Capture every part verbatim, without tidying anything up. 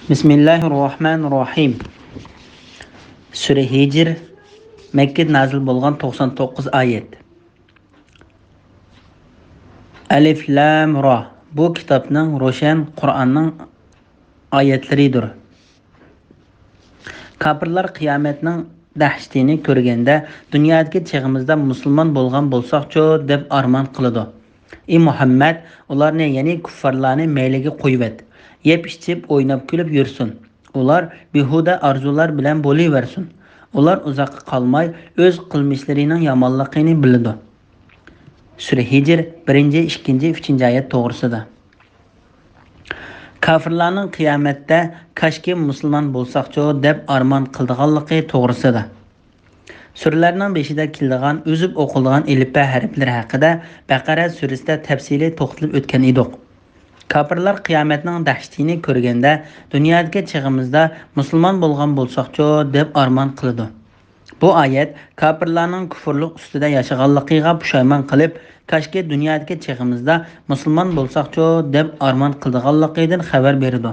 بىسمىللاھىررەھمانىررەھىم. سۈرە ھىجر، مەككىدە نازىل بولغان، توقسان توققۇز ئايەت. ئەلىف لام را. بۇ كىتابنىڭ، روشەن قۇرئاننىڭ ئايەتلىرىدۇر. كاپىرلار قىيامەتنىڭ دەھشىتىنى كۆرگەندە، دۇنيادىكى چېغىمىزدا مۇسۇلمان بولغان بولساقچۇ دەپ ئارمان قىلىدۇ. ئى مۇھەممەد، ئۇلارنى، يەنى كۇففارلارنى مەيلىگە قويۇۋەت. يەپ ئىچىپ، ئويناپ كۈلۈپ يۈرسۇن. ئۇلار بىھۇدە ئارزۇلار بىلەن بولۇۋەرسۇن. ئۇلار ئۇزاققا قالماي ئۆز قىلمىشلىرىنىڭ يامانلىقىنى بىلىدۇ. سۈرە ھىجر، بىرىنچى، ئىككىنچى، ئۈچىنچى ئايەت توغرىسىدا. كاپىرلارنىڭ قىيامەتتە كاشكى مۇسۇلمان بولساقچۇ دەپ ئارمان قىلىدىغانلىقى توغرىسىدا. سۈرىلەرنىڭ بېشىدا كېلىدىغان، ئۈزۈپ ئوقۇلىدىغان ئېلىپبە ھەرپلىرى ھەققىدە بەقەرە سۈرىسىدە تەپسىلىي توختىلىپ ئۆتكەن ئىدۇق. كاپىرلار قىيامەتنىڭ دەھشىتىنى كۆرگەندە، دۇنيادىكى چېغىمىزدا مۇسۇلمان بولغان بولساقچۇ دەپ ئارمان قىلىدۇ. بۇ ئايەت كاپىرلارنىڭ كۇفۇرلۇق ئۈستىدە ياشىغانلىقىغا پۇشايمان قىلىپ، كاشكى دۇنيادىكى چېغىمىزدا مۇسۇلمان بولساقچۇ دەپ ئارمان قىلىدىغانلىقىدىن خەۋەر بېرىدۇ.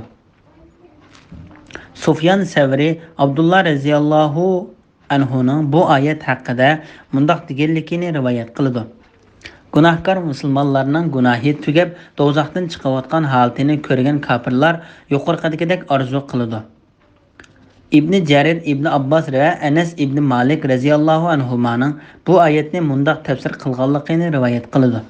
سۇفيان سەۋرى ئابدۇللا رەزىياللاھۇ ئەنھۇنىڭ بۇ ئايەت ھەققىدە مۇنداق دېگەنلىكىنى رىۋايەت قىلىدۇ: گۇناھكار مۇسۇلمانلارنىڭ گۇناھى تۈگەپ، دوزاختىن چىقىۋاتقان ھالىتىنى كۆرگەن كاپىرلار يۇقىرىقىدىكىدەك ئارزۇ قىلىدۇ. ئىبنى جەرىر، ئىبنى ئابباس ۋە ئەنەس ئىبنى مالىك رەزىياللاھۇ ئەنھۇمانىڭ بۇ ئايەتنى مۇنداق تەپسىر قىلغانلىقىنى رىۋايەت قىلىدۇ: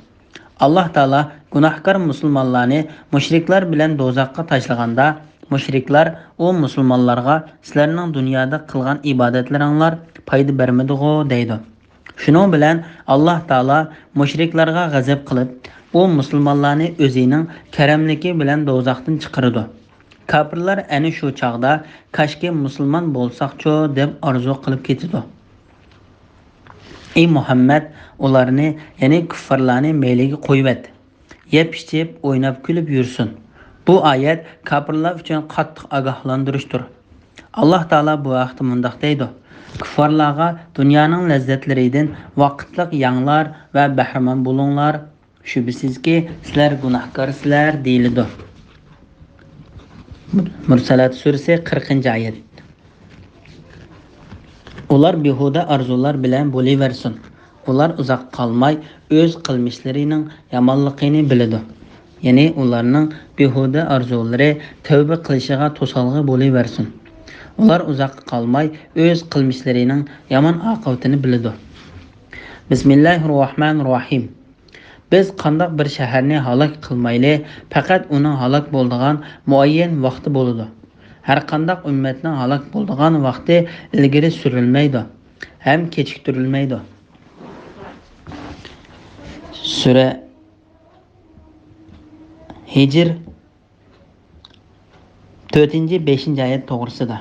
ئاللاھ تائالا گۇناھكار مۇسۇلمانلارنى مۇشرىكلار بىلەن دوزاخقا تاشلىغاندا، مۇشرىكلار ئۇ مۇسۇلمانلارغا، سىلەرنىڭ دۇنيادا قىلغان ئىبادەتلىرىڭلار پايدا بەرمىدىغۇ دەيدۇ. شۇنىڭ بىلەن ئاللاھ تائالا مۇشرىكلارغا غەزەپ قىلىپ، ئۇ مۇسۇلمانلارنى ئۆزىنىڭ كەرەملىكى بىلەن دوزاختىن چىقىرىدۇ. كاپىرلار ئەنە شۇ چاغدا كاشكى مۇسۇلمان بولساقچۇ دەپ ئارزۇ قىلىپ كېتىدۇ. ئى مۇھەممەد، ئۇلارنى، يەنى كۇففارلارنى مەيلىگە قويۇۋەت. يەپ ئىچىپ، ئويناپ كۈلۈپ يۈرسۇن. بۇ ئايەت كاپىرلار ئۈچۈن قاتتىق ئاگاھلاندۇرۇشتۇر. ئاللاھ تائالا بۇ ھەقتە مۇنداق دەيدۇ: كۇففارلارغا دۇنيانىڭ لەززەتلىرىدىن ۋاقىتلىق يەڭلار ۋە بەھرىمەن بولۇڭلار. شۈبھىسىزكى، سىلەر گۇناھكارسىلەر دېيىلىدۇ. مۇرسەلات سۈرىسى، قىرىقىنچى ئايەت. ئۇلار بىھۇدە ئارزۇلار بىلەن بولۇۋەرسۇن. ئۇلار ئۇزاق قالماي ئۆز قىلمىشلىرىنىڭ يامانلىقىنى بىلىدۇ. يەنى ئۇلارنىڭ بىھۇدە ئارزۇلىرى تەۋبە قىلىشىغا توسالغۇ بولۇۋەرسۇن. ئۇلار ئۇزاققا قالماي ئۆز قىلمىشلىرىنىڭ يامان ئاقىۋىتىنى بىلىدۇ. بىسمىللاھىررەھمانىررەھىم. بىز قانداق بىر شەھەرنى ھالاك قىلمايلى، پەقەت ئۇنىڭ ھالاك بولىدىغان مۇئەييەن ۋاقتى بولىدۇ. ھەرقانداق ئۈممەتنىڭ ھالاك بولىدىغان ۋاقتى ئىلگىرى سۈرۈلمەيدۇ ھەم كېچىكتۈرۈلمەيدۇ. سۈرە ھىجر، تۆتىنچى، بەشىنچى ئايەت توغرىسىدا.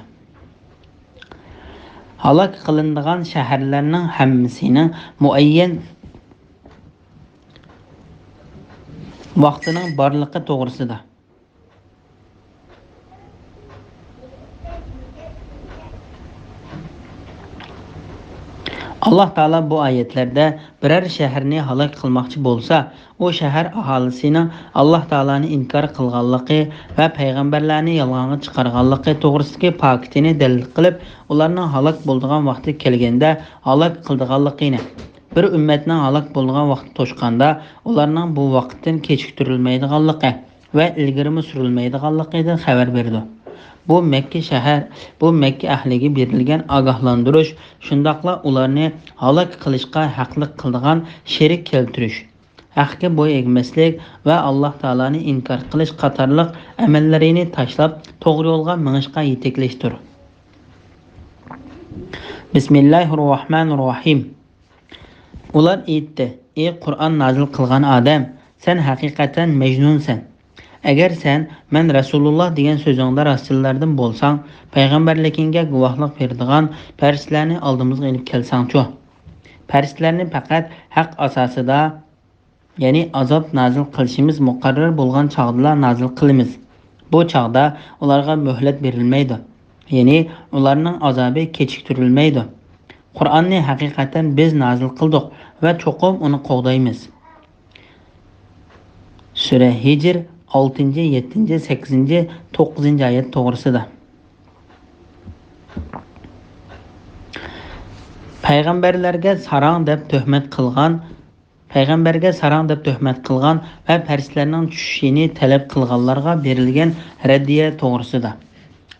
ھالاك قىلىنىدىغان شەھەرلەرنىڭ ھەممىسىنىڭ مۇئەييەن ۋاقتىنىڭ بارلىقى توغرىسىدا. ئاللاھ تائالا بۇ ئايەتلەردە بىرەر شەھەرنى ھالاك قىلماقچى بولسا، ئۇ شەھەر ئاھالىسىنىڭ ئاللاھ تائالانى ئىنكار قىلغانلىقى ۋە پەيغەمبەرلەرنى يالغانغا چىقارغانلىقى توغرىسىدىكى پاكىتىنى دەلىل قىلىپ، ئۇلارنىڭ ھالاك بولىدىغان ۋاقتى كەلگەندە ھالاك قىلىدىغانلىقىنى، بىر ئۈممەتنىڭ ھالاك بولىدىغان ۋاقتى توشقاندا ئۇلارنىڭ بۇ ۋاقىتتىن كېچىكتۈرۈلمەيدىغانلىقى ۋە ئىلگىرىمۇ سۈرۈلمەيدىغانلىقىدىن خەۋەر بېرىدۇ. بۇ مەككە شەھەر، بۇ مەككە ئەھلىگە بېرىلگەن ئاگاھلاندۇرۇش، شۇنداقلا ئۇلارنى ھالاك قىلىشقا ھەقلىق قىلىدىغان شېرىك كەلتۈرۈش، ھەققە بويۇن ئەگمەسلىك ۋە ئاللاھ تائالانى ئىنكار قىلىش قاتارلىق ئەمەللىرىنى تاشلاپ، توغرا يولغا مېڭىشقا يېتەكلەشتۇر. بىسمىللاھىررەھمانىررەھىم. ئۇلار ئېيتتى: ئى قۇرئان نازىل قىلغان ئادەم، سەن ھەقىقەتەن مەجنۇنسەن. ئەگەر سەن مەن رەسۇلۇللاھ دېگەن سۆزۈڭدە راستچىللاردىن بولساڭ، پەيغەمبەرلىكىڭگە گۇۋاھلىق بېرىدىغان پەرىشتىلەرنى ئالدىمىزغا ئېلىپ كەلسەڭچۇ؟ پەرىشتىلەرنى پەقەت ھەق ئاساسىدا، يەنى ئازاب نازىل قىلىشىمىز مۇقەررەر بولغان چاغدىلا نازىل قىلىمىز. بۇ چاغدا ئۇلارغا مۆھلەت بېرىلمەيدۇ، يەنى ئۇلارنىڭ ئازابى كېچىكتۈرۈلمەيدۇ. قۇرئاننى ھەقىقەتەن بىز نازىل قىلدۇق ۋە چوقۇم ئۇنى قوغدايمىز. سۈرە ھىجر، ئالتىنچى، يەتتىنچى، سەككىزىنچى، توققۇزىنچى ئايەت توغرىسىدا. پەيغەمبەرلەرگە ساراڭ دەپ تۆھمەت قىلغان، پەيغەمبەرگە ساراڭ دەپ تۆھمەت قىلغان ۋە پەرىشتىلەرنىڭ چۈشۈشىنى تەلەپ قىلغانلارغا بېرىلگەن رەددىيە توغرىسىدا.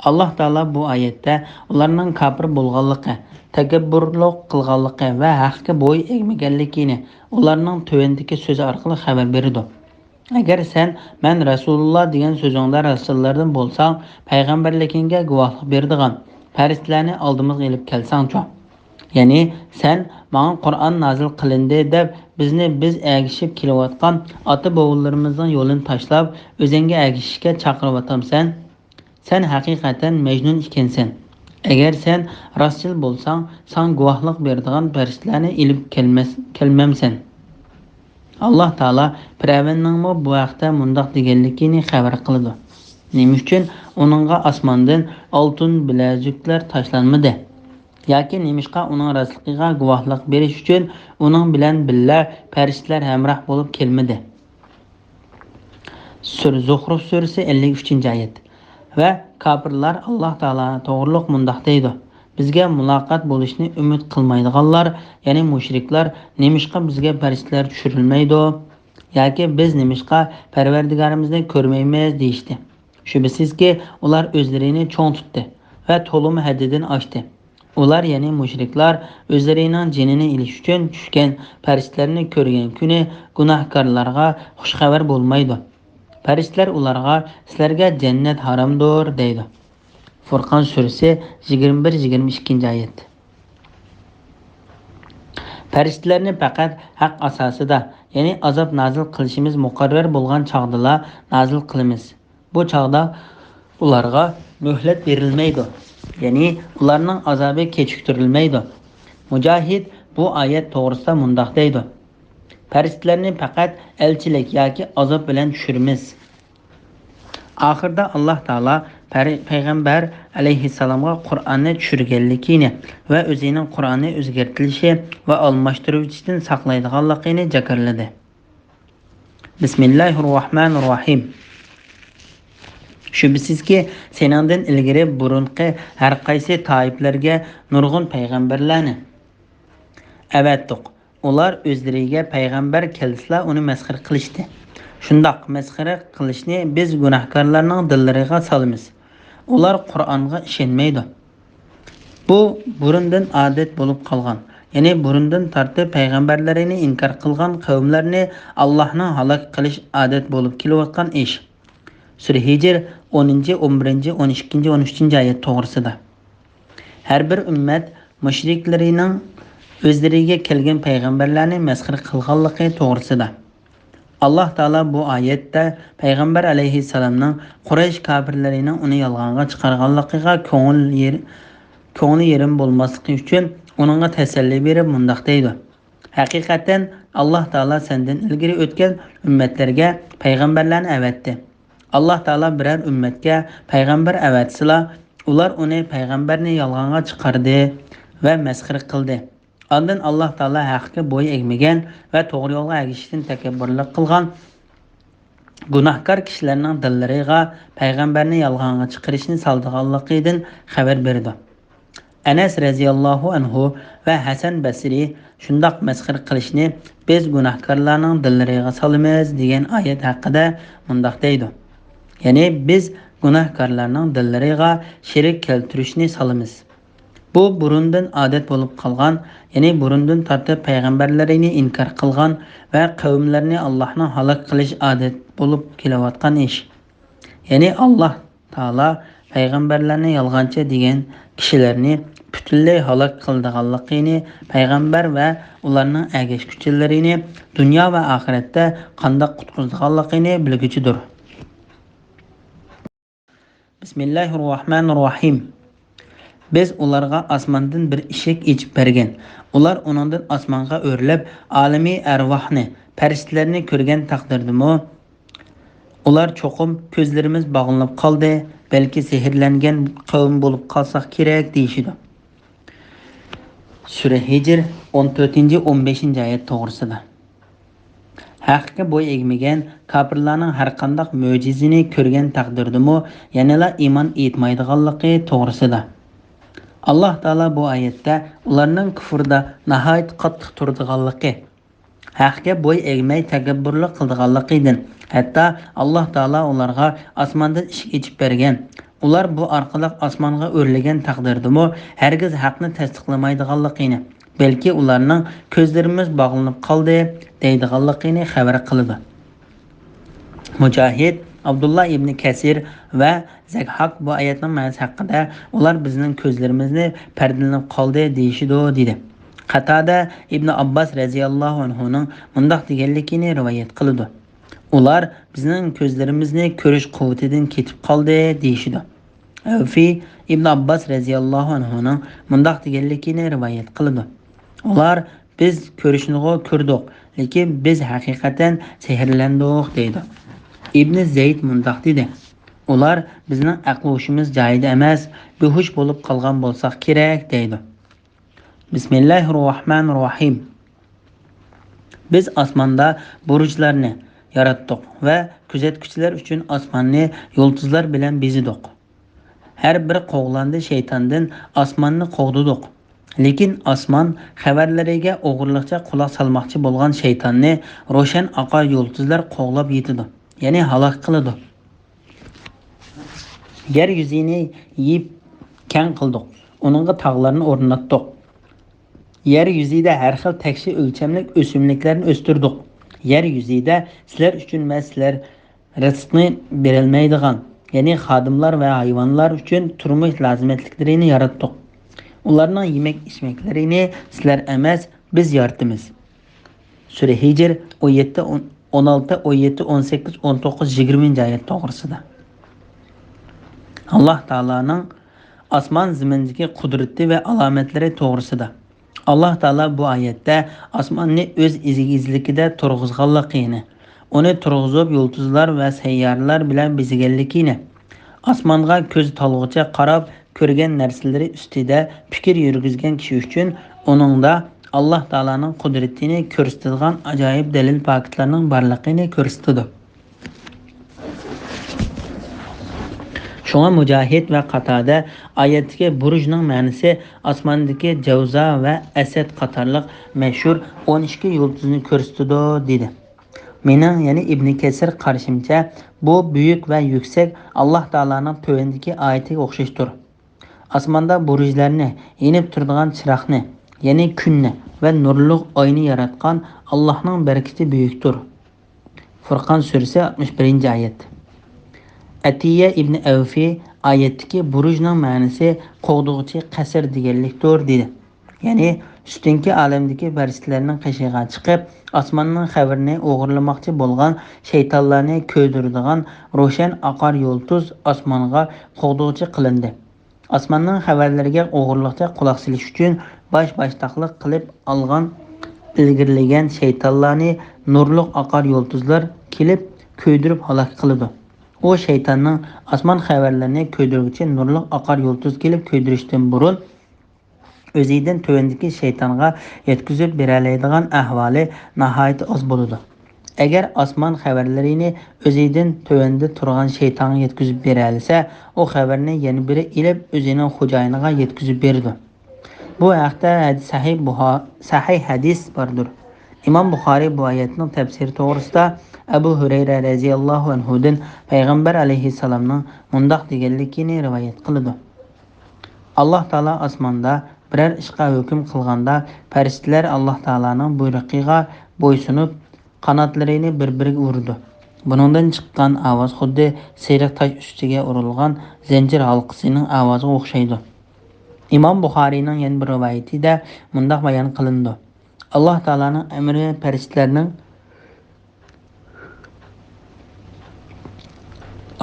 ئاللاھ تائالا بۇ ئايەتتە ئۇلارنىڭ كاپىر بولغانلىقى، تەكەببۇرلۇق قىلغانلىقى ۋە ھەققە بويۇن ئەگمىگەنلىكىنى ئۇلارنىڭ تۆۋەندىكى سۆزى ئارقىلىق خەۋەر بېرىدۇ. ئەگەر سەن، مەن رەسۇلۇللا دېگەن سۆزۈڭدە راستچىللاردىن بولساڭ، پەيغەمبەرلىكىڭگە گۇۋاھلىق بېرىدىغان پەرىشتىلەرنى ئالدىمىزغا ئېلىپ كەلسەڭچۇ؟ يەنى، سەن، ماڭا قۇرئان نازىل قىلىندى دەپ، بىزنى بىز ئەگىشىپ كېلىۋاتقان ئاتا-بوۋىلىرىمىزنىڭ يولىنى تاشلاپ، ئۆزۈڭگە ئەگىشىشكە چاقىرىۋاتامسەن؟ سەن ھەقىقەتەن مەجنۇن ئىكەنسەن. ئەگەر سەن راستچىل بولساڭ، ساڭا گۇۋاھلىق بېرىدىغان پەرىشتىلەرنى ئېلىپ كەلمەس-، كەلمەمسەن؟ ئاللاھ تائالا پىرئەۋننىڭمۇ بۇ ھەقتە مۇنداق دېگەنلىكىنى خەۋەر قىلىدۇ: نېمە ئۈچۈن ئۇنىڭغا ئاسماندىن ئالتۇن بىلەزۈكلەر تاشلانمىدى؟ ياكى نېمىشقا ئۇنىڭ راستلىقىغا گۇۋاھلىق بېرىش ئۈچۈن ئۇنىڭ بىلەن بىللە پەرىشتىلەر ھەمراھ بولۇپ كەلمىدى؟ سۈر-، زۇخرۇف سۈرىسى، ئەللىك ئۈچىنچى ئايەت. ۋە كاپىرلار ئاللاھ تائالا توغرۇلۇق مۇنداق دەيدۇ: بىزگە مۇلاقات بولۇشنى ئۈمىد قىلمايدىغانلار، يەنى مۇشرىكلار، نېمىشقا بىزگە پەرىشتىلەر چۈشۈرۈلمەيدۇ؟ ياكى بىز نېمىشقا پەرۋەردىگارىمىزنى كۆرمەيمىز؟ دېيىشتى. شۈبھىسىزكى، ئۇلار ئۆزلىرىنى چوڭ تۇتتى ۋە تولىمۇ ھەددىدىن ئاشتى. ئۇلار، يەنى مۇشرىكلار، ئۆزلىرىنىڭ جېنىنى ئېلىش ئۈچۈن چۈشكەن پەرىشتىلەرنى كۆرگەن كۈنى گۇناھكارلارغا خۇش خەۋەر بولمايدۇ. پەرىشتىلەر ئۇلارغا، سىلەرگە جەننەت ھارامدۇر، دەيدۇ. فۇرقان سۈرىسى، يىگىرمە بىر، يىگىرمە ئىككىنچى ئايەت. پەرىشتىلەرنى پەقەت ھەق ئاساسىدا، يەنى ئازاب نازىل قىلىشىمىز مۇقەررەر بولغان چاغدىلا نازىل قىلىمىز. بۇ چاغدا ئۇلارغا مۆھلەت بېرىلمەيدۇ، يەنى ئۇلارنىڭ ئازابى كېچىكتۈرۈلمەيدۇ. مۇجاھىد بۇ ئايەت توغرىسىدا مۇنداق دەيدۇ: پەرىشتىلەرنى پەقەت ئەلچىلىك ياكى ئازاب بىلەن چۈشۈرىمىز. ئاخىرىدا ئاللاھ تائالا پەرى-، پەيغەمبەر ئەلەيھىسسالامغا قۇرئاننى چۈشۈرگەنلىكىنى ۋە ئۆزىنىڭ قۇرئاننى ئۆزگەرتىلىشى ۋە ئالماشتۇرۇۋېتىشتىن ساقلايدىغانلىقىنى جاكارلىدى. بىسمىللاھىر راھمانىر راھىم. شۈبھىسىزكى، سېنىڭدىن ئىلگىرى بۇرۇنقى ھەر قايسى تائىپىلەرگە نۇرغۇن پەيغەمبەرلەرنى ئەۋەتتۇق. ئۇلار ئۆزلىرىگە پەيغەمبەر كەلسىلا ئۇنى مەسخىرە قىلىشتى. شۇنداق مەسخىرە قىلىشنى بىز گۇناھكارلارنىڭ دىللىرىغا سالىمىز. ئۇلار قۇرئانغا ئىشەنمەيدۇ. بۇ بۇرۇندىن ئادەت بولۇپ قالغان، يەنى بۇرۇندىن تارتىپ پەيغەمبەرلىرىنى ئىنكار قىلغان قەۋملەرنى ئاللاھنىڭ ھالاك قىلىش ئادەت بولۇپ كېلىۋاتقان ئىش. سۈرە ھىجر، ئونىنچى، ئون بىرىنچى، ئون ئىككىنچى، ئون ئۈچىنچى ئايەت توغرىسىدا. ھەر بىر ئۈممەت مۇشرىكلىرىنىڭ ئۆزلىرىگە كەلگەن پەيغەمبەرلەرنى مەسخىرە قىلغانلىقى توغرىسىدا. ئاللاھ تائالا بۇ ئايەتتە پەيغەمبەر ئەلەيھىسسالامنىڭ قۇرەيش كاپىرلىرىنىڭ ئۇنى يالغانغا چىقارغانلىقىغا كۆڭۈل يېر-، كۆڭلى يېرىم بولماسلىقى ئۈچۈن ئۇنىڭغا تەسەللى بېرىپ مۇنداق دەيدۇ: ھەقىقەتەن، ئاللاھ تائالا سەندىن ئىلگىرى ئۆتكەن ئۈممەتلەرگە پەيغەمبەرلەرنى ئەۋەتتى. ئاللاھ تائالا بىرەر ئۈممەتكە پەيغەمبەر ئەۋەتسىلا، ئۇلار ئۇنى، پەيغەمبەرنى، يالغانغا چىقاردى ۋە مەسخىرە قىلدى. ئاندىن ئاللاھ تائالا ھەققە بويۇن ئەگمىگەن ۋە توغرا يولغا ئەگىشىشتىن تەكەببۇرلۇق قىلغان گۇناھكار كىشىلەرنىڭ دىللىرىغا پەيغەمبەرنى يالغانغا چىقىرىشنى سالىدىغانلىقىدىن خەۋەر بېرىدۇ. ئەنەس رەزىياللاھۇ ئەنھۇ ۋە ھەسەن بەسرى شۇنداق مەسخىرە قىلىشنى بىز گۇناھكارلارنىڭ دىللىرىغا سالىمىز دېگەن ئايەت ھەققىدە مۇنداق دەيدۇ: يەنى بىز گۇناھكارلارنىڭ دىللىرىغا شېرىك كەلتۈرۈشنى سالىمىز. بۇ بۇرۇندىن ئادەت بولۇپ قالغان، يەنى بۇرۇندىن تارتىپ پەيغەمبەرلىرىنى ئىنكار قىلغان ۋە قەۋملەرنى ئاللاھنىڭ ھالاك قىلىش ئادەت بولۇپ كېلىۋاتقان ئىش. يەنى ئاللاھ تائالا پەيغەمبەرلەرنى يالغانچى دېگەن كىشىلەرنى پۈتۈنلەي ھالاك قىلىدىغانلىقىنى، پەيغەمبەر ۋە ئۇلارنىڭ ئەگەشكۈچىلىرىنى دۇنيا ۋە ئاخىرەتتە قانداق قۇتقۇزىدىغانلىقىنى بىلگۈچىدۇر. بىسمىللاھىر راھمانىر راھىم. بىز ئۇلارغا ئاسماندىن بىر ئىشىك ئېچىپ بەرگەن. ئۇلار ئۇنىڭدىن ئاسمانغا ئۆرلەپ، ئالىمى ئەرۋاھنى، پەرىشتىلەرنى كۆرگەن تەقدىردىمۇ، ئۇلار چوقۇم كۆزلىرىمىز باغلىنىپ قالدى، بەلكى سېھىرلەنگەن قەۋم بولۇپ قالساق كېرەك دېيىشىدۇ. سۈرە ھىجر، ئون تۆتىنچى، ئون بەشىنچى ئايەت توغرىسىدا. ھەققە بوي ئەگمىگەن كاپىرلارنىڭ ھەرقانداق مۆجىزىنى كۆرگەن تەقدىردىمۇ يەنىلا ئىمان ئېيتمايدىغانلىقى توغرىسىدا. ئاللاھ تائالا بۇ ئايەتتە ئۇلارنىڭ كۇفرىدا ناھايىتى قاتتىق تۇرىدىغانلىقى، ھەققە بوي ئەگمەي تەكەببۇرلۇق قىلىدىغانلىقىدىن، ھەتتا ئاللاھ تائالا ئۇلارغا ئاسماندىن ئىشىك ئېچىپ بەرگەن، ئۇلار بۇ ئارقىلىق ئاسمانغا ئۆرلىگەن تەقدىردىمۇ ھەرگىز ھەقنى تەستىقلىمايدىغانلىقىنى، بەلكى ئۇلارنىڭ كۆزلىرىمىز باغلىنىپ قالدى دەيدىغانلىقىنى خەۋەر قىلىدۇ. مۇجاھىد، ئابدۇللا ئىبنى كەسىر ۋە زەھھاك بۇ ئايەتنىڭ مەنىسى ھەققىدە، ئۇلار بىزنىڭ كۆزلىرىمىزنى پەردىلىنىپ قالدى دېيىشىدۇ، دېدى. قاتادە ئىبنى ئابباس رەزىياللاھۇ ئەنھۇنىڭ مۇنداق دېگەنلىكىنى رىۋايەت قىلىدۇ. ئۇلار بىزنىڭ كۆزلىرىمىزنى كۆرۈش قۇۋۋىتىدىن كېتىپ قالدى دېيىشىدۇ. ئەۋفى ئىبنى ئابباس رەزىياللاھۇ ئەنھۇنىڭ مۇنداق دېگەنلىكىنى رىۋايەت قىلىدۇ. ئۇلار، بىز كۆرۈشنىغۇ كۆردۇق، لېكىن بىز ھەقىقەتەن سېھىرلەندۇق دەيدۇ. ئىبنى زەيد مۇنداق دېدى، ئۇلار بىزنىڭ ئەقلى ھوشىمىز جايىدا ئەمەس، بىھوش بولۇپ قالغان بولساق كېرەك دەيدۇ. بىسمىللاھىررەھمانىررەھىم. بىز ئاسماندا بۇرۇجلارنى ياراتتۇق ۋە كۆزەتكۈچىلەر ئۈچۈن ئاسماننى يۇلتۇزلار بىلەن بېزىدۇق. ھەر بىر قوغلاندى شەيتاندىن ئاسماننى قوغدىدۇق. لېكىن ئاسمان خەۋەرلىرىگە ئوغرىلىقچە قۇلاق سالماقچى بولغان شەيتاننى روشەن ئاقار يۇلتۇزلار قوغلاپ يېتىدۇ، يەنى ھالاك قىلىدۇ. يەر يۈزىنى يېيىپ كەڭ قىلدۇق، ئۇنىڭغا تاغلارنى ئورناتتۇق. يەر يۈزىدە ھەر خىل تەكشى ئۆلچەملىك ئۆسۈملۈكلەرنى ئۆستۈردۇق. يەر يۈزىدە سىلەر ئۈچۈن ۋە سىلەر رىزقنى بېرەلمەيدىغان، يەنى خادىملار ۋە ھايۋانلار ئۈچۈن تۇرمۇش لازىمەتلىكلىرىنى ياراتتۇق. ئۇلارنىڭ يېمەك-ئىچمەكلىرىنى سىلەر ئەمەس، بىز يارىتىمىز. سۈرە ھىجر ئون يەتتە، ئون، ئون ئالتە، ئون يەتتە، ئون سەككىز، ئون توققۇز، يىگىرمىنچى ئايەت توغرىسىدا. ئاللاھ تائالانىڭ ئاسمان زېمىندىكى قۇدرىتى ۋە ئالامەتلىرى توغرىسىدا. ئاللاھ تائالا بۇ ئايەتتە ئاسماننى ئۆز ئېگىزلىكىدە تۇرغۇزغانلىقىنى، ئۇنى تۇرغۇزۇپ يۇلتۇزلار ۋە سەييارىلەر بىلەن بېزىگەنلىكىنى، ئاسمانغا كۆز تالغۇچە قاراپ كۆرگەن نەرسىلىرى ئۈستىدە پىكىر يۈرگۈزگەن كىشى ئۈچۈن ئۇنىڭدا ئاللاھ تائالانىڭ قۇدرىتىنى كۆرسىتىدىغان ئاجايىپ دەلىل پاكىتلارنىڭ بارلىقىنى كۆرسىتىدۇ. شۇڭا مۇجاھىد ۋە قاتادە ئايەتتىكى بۇرۇجنىڭ مەنىسى ئاسماندىكى جەۋزا ۋە ئەسەد قاتارلىق مەشھۇر ئون ئىككى يۇلتۇزنى كۆرسىتىدۇ، دېدى. مېنىڭ، يەنى ئىبنى كەسىر قارىشىمچە، بۇ بۈيۈك ۋە يۈكسەك ئاللاھ تائالانىڭ تۆۋەندىكى ئايىتىگە ئوخشاشتۇر. ئاسماندا بۇرۇجلارنى، يېنىپ تۇرىدىغان چىراغنى، يەنى كۈننى ۋە نۇرلۇق ئاينى ياراتقان ئاللاھنىڭ بەرىكىتى بۈيۈكتۇر. فۇرقان سۈرىسى، ئاتمىش بىرىنچى ئايەت. ئەتىيە ئىبنى ئەۋفى ئايەتتىكى بۇرۇجنىڭ مەنىسى قوغدىغۇچى قەسىر دېگەنلىكتۇر، دېدى. يەنى ئۈستۈنكى ئالەمدىكى پەرىشتىلەرنىڭ قېشىغا چىقىپ، ئاسماننىڭ خەۋىرىنى ئوغرىلىماقچى بولغان شەيتانلارنى كۆيدۈرىدىغان روشەن ئاقار يۇلتۇز ئاسمانغا قوغدىغۇچى قىلىندى. ئاسماننىڭ خەۋەرلىرىگە ئوغرىلىقچە قۇلاق سېلىش ئۈچۈن باش-باشتاقلىق قىلىپ ئالغان، ئىلگىرىلىگەن شەيتانلارنى نۇرلۇق ئاقار يۇلتۇزلار كېلىپ كۆيدۈرۈپ ھالاك قىلىدۇ. ئۇ شەيتاننىڭ ئاسمان خەۋەرلىرىنى كۆيدۈرگۈچى نۇرلۇق ئاقار يۇلتۇز كېلىپ كۆيدۈرۈشتىن بۇرۇن، ئۆزىدىن تۆۋەندىكى شەيتانغا يەتكۈزۈپ بېرەلەيدىغان ئەھۋالى ناھايىتى ئاز بولىدۇ. ئەگەر ئاسمان خەۋەرلىرىنى ئۆزىدىن تۆۋەندە تۇرغان شەيتانغا يەتكۈزۈپ بېرەلىسە، ئۇ خەۋەرنى يەنە بىرى ئېلىپ، ئۆزىنىڭ خوجايىنىغا يەتكۈزۈپ بېرىدۇ. بۇ ھەقتە ھەد-، سەھىھ بۇھا-، سەھىھ ھەدىس باردۇر. ئىمام بۇخارى بۇ ئايەتنىڭ تەپسىرى توغرىسىدا ئەبۇ ھۇرەيرە رەزىياللاھۇ ئەنھۇدىن پەيغەمبەر ئەلەيھىسسالامنىڭ مۇنداق دېگەنلىكىنى رىۋايەت قىلىدۇ. ئاللاھ تائالا ئاسماندا بىرەر ئىشقا ھۆكۈم قىلغاندا، پەرىشتىلەر ئاللاھ تائالانىڭ بۇيرۇقىغا بويسۇنۇپ، قاناتلىرىنى بىر-بىرىگە ئۇرىدۇ. بۇنىڭدىن چىققان ئاۋاز خۇددى سېرىق تاش ئۈستىگە ئۇرۇلغان زەنجىر ھالقىسىنىڭ ئاۋازىغا ئوخشايدۇ. ئىمام بۇخارىينىڭ يەنە بىر رىۋايىتىدە مۇنداق بايان قىلىنىدۇ: ئاللاھ تائالانىڭ ئەمرى پەرىشتىلەرنىڭ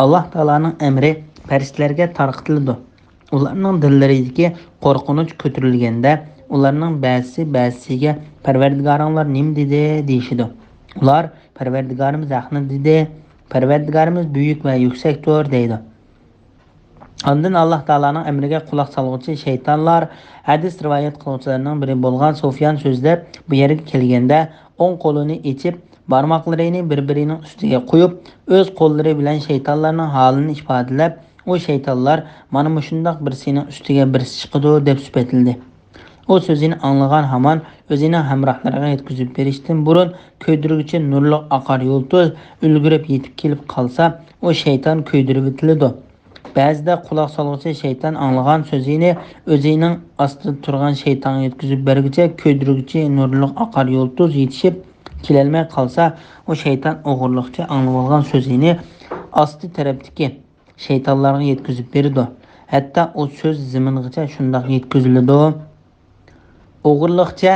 ئاللاھ تائالانىڭ ئەمرى پەرىشتىلەرگە تارقىتىلىدۇ. ئۇلارنىڭ دىللىرىدىكى قورقۇنچ كۆتۈرۈلگەندە، ئۇلارنىڭ بەزىسى بەزىسىگە، «پەرۋەردىگارىڭلار نېمە دېدى؟» دېيىشىدۇ. ئۇلار، «پەرۋەردىگارىمىز ھەقنى دېدى، پەرۋەردىگارىمىز بۈيۈك ۋە يۈكسەكتۇر» دەيدۇ. ئاندىن ئاللاھ تائالانىڭ ئەمرىگە قۇلاق سالغۇچى شەيتانلار، ھەدىس رىۋايەت قىلغۇچىلارنىڭ بىرى بولغان سۇفيان سۆزلەپ، بۇ يەرگە كەلگەندە، ئوڭ قولىنى ئېچىپ، بارماقلىرىنى بىر-بىرىنىڭ ئۈستىگە قويۇپ، ئۆز قوللىرى بىلەن شەيتانلارنىڭ ھالىنى ئىپادىلەپ، ئۇ شەيتانلار مانا مۇشۇنداق بىرسىنىڭ ئۈستىگە بىرسى چىقىدۇ دەپ سۈپەتلىدى. ئۇ سۆزىنى ئاڭلىغان ھامان ئۆزىنىڭ ھەمراھلىرىغا يەتكۈزۈپ بېرىشتىن بۇرۇن كۆيدۈرگۈچى نۇرلۇق ئاقار يۇلتۇز ئۈلگۈرۈپ يېتىپ كېلىپ قالسا، ئۇ شەيتان كۆيدۈرۈۋېتىلىدۇ. بەزىدە قۇلاق سالغۇچى شەيتان ئاڭلىغان سۆزىنى ئۆزىنىڭ ئاستىدا تۇرغان شەيتانغا يەتكۈزۈپ بەرگۈچە كۆيدۈرگۈچى نۇرلۇق ئاقار يۇلتۇز يېتىشىپ كېلەلمەي قالسا، ئۇ شەيتان ئوغرىلىقچە ئاڭلىۋالغان سۆزىنى ئاستى تەرەپتىكى شەيتانلارغا يەتكۈزۈپ بېرىدۇ. ھەتتا ئۇ سۆز زېمىنغىچە شۇنداق يەتكۈزۈلىدۇ. ئوغرىلىقچە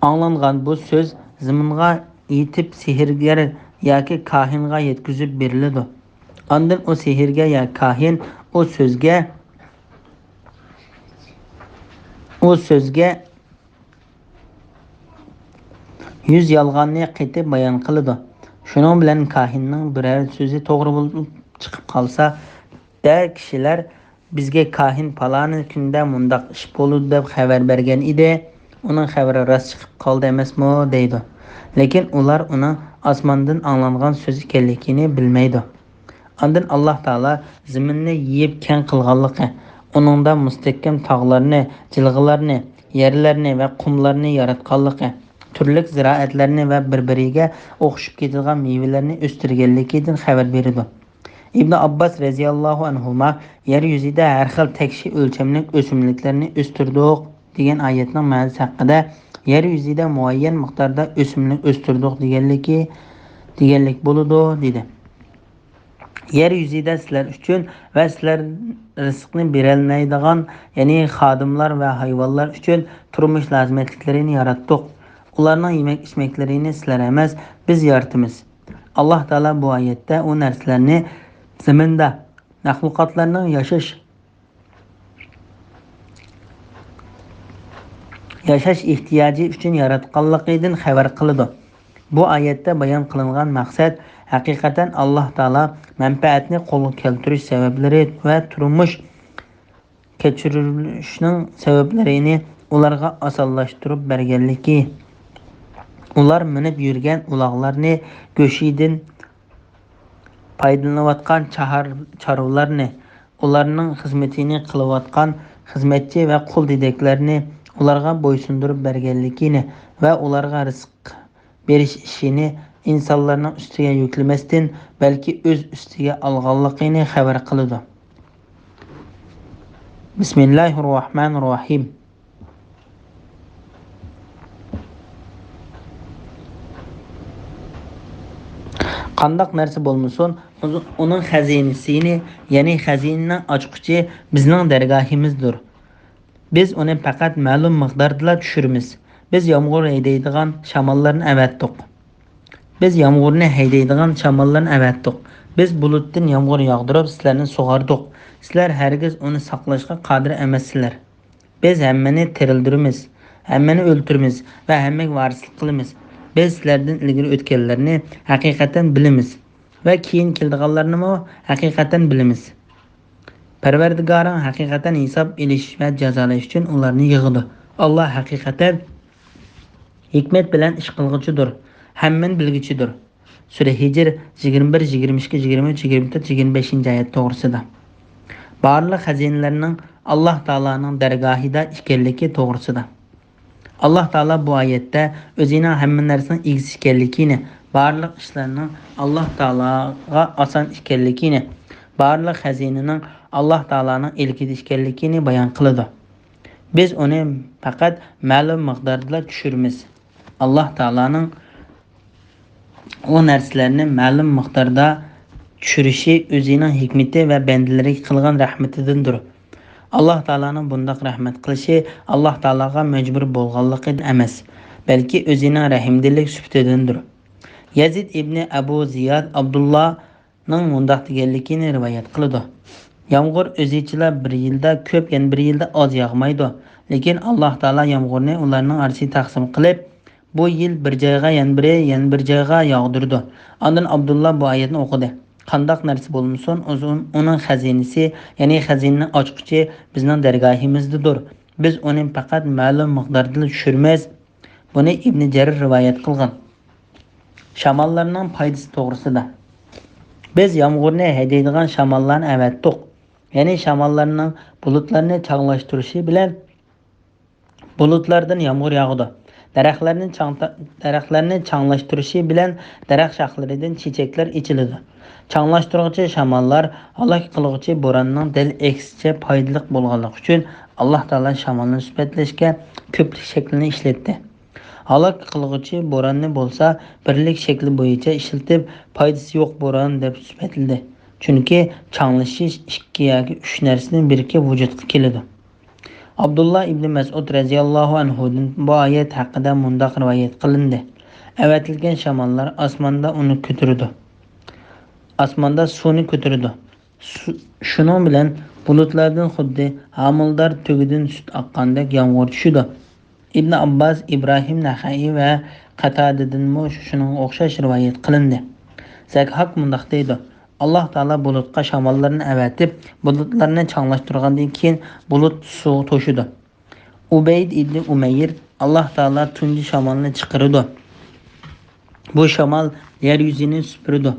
ئاڭلانغان بۇ سۆز زېمىنغا يېتىپ، سېھىرگەر ياكى كاھىنغا يەتكۈزۈپ بېرىلىدۇ. ئاندىن ئۇ سېھىرگەر يا كاھىن ئۇ سۆزگە، ئۇ سۆزگە يۈز يالغاننى قېتىپ بايان قىلىدۇ. شۇنىڭ بىلەن كاھىننىڭ بىرەر سۆزى توغرا بولۇپ چىقىپ قالسا، دە كىشىلەر بىزگە كاھىن پالانى كۈندە مۇنداق ئىش بولىدۇ دەپ خەۋەر بەرگەن ئىدى، ئۇنىڭ خەۋىرى راست چىقىپ قالدى ئەمەسمۇ دەيدۇ. لېكىن ئۇلار ئۇنىڭ ئاسماندىن ئاڭلانغان سۆز ئىكەنلىكىنى بىلمەيدۇ. ئاندىن ئاللاھ تائالا زېمىننى يېيىپ كەڭ قىلغانلىقى، ئۇنىڭدا مۇستەھكەم تاغلارنى، جىلغىلارنى، يەرلەرنى ۋە قۇملارنى ياراتقانلىقى، تۈرلۈك زىرائەتلەرنى ۋە بىر-بىرىگە ئوخشىشىپ كېتىدىغان مېۋىلەرنى ئۆستۈرگەنلىكىدىن خەۋەر بېرىدۇ. ئىبنى ئابباس رەزىياللاھۇ ئەنھۇما يەر يۈزىدە ھەر خىل تەكشى ئۆلچەملىك ئۆسۈملۈكلەرنى ئۆستۈردۇق دېگەن ئايەتنىڭ مەنىسى ھەققىدە، يەر يۈزىدە مۇئەييەن مىقداردا ئۆسۈملۈك ئۆستۈردۇق دېگەنلىكى، دېگەنلىك بولىدۇ، دېدى. يەر يۈزىدە سىلەر ئۈچۈن ۋە سىلەر رىزقىنى بېرەلمەيدىغان، يەنى خادىملار ۋە ھايۋانلار ئۈچۈن تۇرمۇش لازىمەتلىكلىرىنى ياراتتۇق. ئۇلارنىڭ يېمەك-ئىچمەكلىرىنى سىلەر ئەمەس، بىز يارىتىمىز. ئاللاھ تائالا بۇ ئايەتتە ئۇ نەرسىلەرنى زېمىندا مەخلۇقاتلارنىڭ ياشاش، ياشاش ئېھتىياجى ئۈچۈن ياراتقانلىقىدىن خەۋەر قىلىدۇ. بۇ ئايەتتە بايان قىلىنغان مەقسەت ھەقىقەتەن ئاللاھ تائالا مەنپەئەتنى قولغا كەلتۈرۈش سەۋەبلىرى ۋە تۇرمۇش كەچۈرۈشنىڭ سەۋەبلىرىنى ئۇلارغا ئاسانلاشتۇرۇپ بەرگەنلىكى، ئۇلار مىنىپ يۈرگەن ئۇلاغلارنى، گۆشىدىن پايدىلىنىۋاتقان چاھار-، چارۋىلارنى، ئۇلارنىڭ خىزمىتىنى قىلىۋاتقان خىزمەتچى ۋە قۇل دېدەكلەرنى ئۇلارغا بويسۇندۇرۇپ بەرگەنلىكىنى ۋە ئۇلارغا رىزىق بېرىش ئىشىنى ئىنسانلارنىڭ ئۈستىگە يۈكلىمەستىن، بەلكى ئۆز ئۈستىگە ئالغانلىقىنى خەۋەر قىلىدۇ. بىسمىللاھىررەھمانىررەھىم. قانداق نەرسە بولمىسۇن، ئۇنىڭ خەزىنىسىنى، يەنى خەزىنىنىڭ ئاچقۇچى بىزنىڭ دەرگاھىمىزدۇر. بىز ئۇنى پەقەت مەلۇم مىقداردىلا چۈشۈرىمىز. بىز يامغۇر ھەيدەيدىغان شاماللارنى ئەۋەتتۇق. بىز يامغۇرنى ھەيدەيدىغان شاماللارنى ئەۋەتتۇق. بىز بۇلۇتتىن يامغۇر ياغدۇرۇپ، سىلەرنى سۇغاردۇق. سىلەر ھەرگىز ئۇنى ساقلاشقا قادىر ئەمەسسىلەر. بىز ھەممىنى تىرىلدۈرىمىز، ھەممىنى ئۆلتۈرىمىز ۋە ھەممىگە ۋارىسلىق قىلىمىز. بىز سىلەردىن ئىلگىرى ئۆتكەنلەرنى ھەقىقەتەن بىلىمىز ۋە كېيىن كېلىدىغانلارنىمۇ ھەقىقەتەن بىلىمىز. پەرۋەردىگارىڭ ھەقىقەتەن ھېساب ئېلىش ۋە جازالاش ئۈچۈن ئۇلارنى يىغىدۇ. ئاللاھ ھەقىقەتەن ھېكمەت بىلەن ئىش قىلغۇچىدۇر، ھەممىنى بىلگۈچىدۇر. سۈرە ھىجر، يىگىرمە بىر، يىگىرمە ئىككى، يىگىرمە ئۈچ، يىگىرمە تۆت، يىگىرمە بەشىنچى ئايەت توغرىسىدا. بارلىق خەزىنىلەرنىڭ ئاللاھ تائالانىڭ دەرگاھىدا ئىكەنلىكى توغرىسىدا. ئاللاھ تائالا بۇ ئايەتتە ئۆزىنىڭ ھەممە نەرسىنىڭ ئىگىسى ئىكەنلىكىنى، بارلىق ئىشلارنىڭ ئاللاھ تائالاغا ئاسان ئىكەنلىكىنى، بارلىق خەزىنىنىڭ ئاللاھ تائالانىڭ ئىلكىدە ئىكەنلىكىنى بايان قىلىدۇ. بىز ئۇنى پەقەت مەلۇم مىقداردىلا چۈشۈرىمىز. ئاللاھ تائالانىڭ ئۇ نەرسىلەرنى مەلۇم مىقداردا چۈشۈرۈشى ئۆزىنىڭ ھېكمىتى ۋە بەندىلىرىگە قىلغان رەھمىتىدىندۇر. ئاللاھ تائالانىڭ بۇنداق رەھمەت قىلىشى ئاللاھ تائالاغا مەجبۇر بولغانلىقىدىن ئەمەس، بەلكى ئۆزىنىڭ رەھىمدىللىك سۈپىتىدىندۇر. يەزىد ئىبنى ئەبۇ زىياد ئابدۇللانىڭ مۇنداق دېگەنلىكىنى رىۋايەت قىلىدۇ: يامغۇر ئۆزىچىلا بىر يىلدا كۆپ، يەنە بىر يىلدا ئاز ياغمايدۇ. لېكىن ئاللاھ تائالا يامغۇرنى ئۇلارنىڭ ئارىسىغا تەقسىم قىلىپ، بۇ يىل بىر جايغا، يەنە بىرى، يەنە بىر جايغا ياغدۇرىدۇ. ئاندىن ئابدۇللا بۇ ئايەتنى ئوقۇدى: قانداق نەرسە بولمىسۇن، ئۇزۇن-، ئۇنىڭ خەزىنىسى، يەنى خەزىنىنىڭ ئاچقۇچى بىزنىڭ دەرگاھىمىزدىدۇر. بىز ئۇنى پەقەت مەلۇم مىقداردىلا چۈشۈرىمىز. بۇنى ئىبنى جەرىر رىۋايەت قىلغان. شاماللارنىڭ پايدىسى توغرىسىدا. بىز يامغۇرنى ھەيدەيدىغان شاماللارنى ئەۋەتتۇق. يەنى شاماللارنىڭ بۇلۇتلارنى چاڭلاشتۇرۇشى بىلەن بۇلۇتلاردىن يامغۇر ياغىدۇ. دەرەخلەرنى چاڭ-، دەرەخلەرنى چاڭلاشتۇرۇشى بىلەن دەرەخ شاخلىرىدىن چېچەكلەر ئېچىلىدۇ. چاڭلاشتۇرغۇچى شاماللار ھالاك قىلغۇچى بوراننىڭ دەل ئەكسىچە پايدىلىق بولغانلىقى ئۈچۈن، ئاللاھ تائالا شامالنى سۈپەتلەشكە كۆپلۈك شەكىلنى ئىشلەتتى. ھالاك قىلغۇچى بوراننى بولسا بىرلىك شەكلى بويىچە ئىشلىتىپ، پايدىسى يوق بوران دەپ سۈپەتلىدى. چۈنكى چاڭلىشىش ئىككى ياكى ئۈچ نەرسىدىن بىرىكىپ ۋۇجۇدقا كېلىدۇ. ئابدۇللا ئىبنى مەسئۇد رەزىياللاھۇ ئەنھۇدىن بۇ ئايەت ھەققىدە مۇنداق رىۋايەت قىلىندى: ئەۋەتىلگەن شاماللار ئاسماندا ئۇنى كۆتۈرىدۇ. ئاسماندا سۇنى كۆتۈرىدۇ. سۇ-، شۇنىڭ بىلەن بۇلۇتلاردىن خۇددى ھامىلىدار تۆگىدىن سۈت ئاققاندەك يامغۇر چۈشىدۇ. ئىبنى ئابباس، ئىبراھىم نەخەئىي ۋە قەتادىدىنمۇ شۇنىڭغا ئوخشاش رىۋايەت قىلىندى. زەكھاك مۇنداق دەيدۇ: ئاللاھ تائالا بۇلۇتقا شاماللارنى ئەۋەتىپ، بۇلۇتلارنى چاڭلاشتۇرغاندىن كېيىن، بۇلۇت سۇغا توشىدۇ. ئۇبەيد ئىبنى ئۇمەير: ئاللاھ تائالا تۇنجى شامالنى چىقىرىدۇ. بۇ شامال يەر يۈزىنى سۈپۈرىدۇ.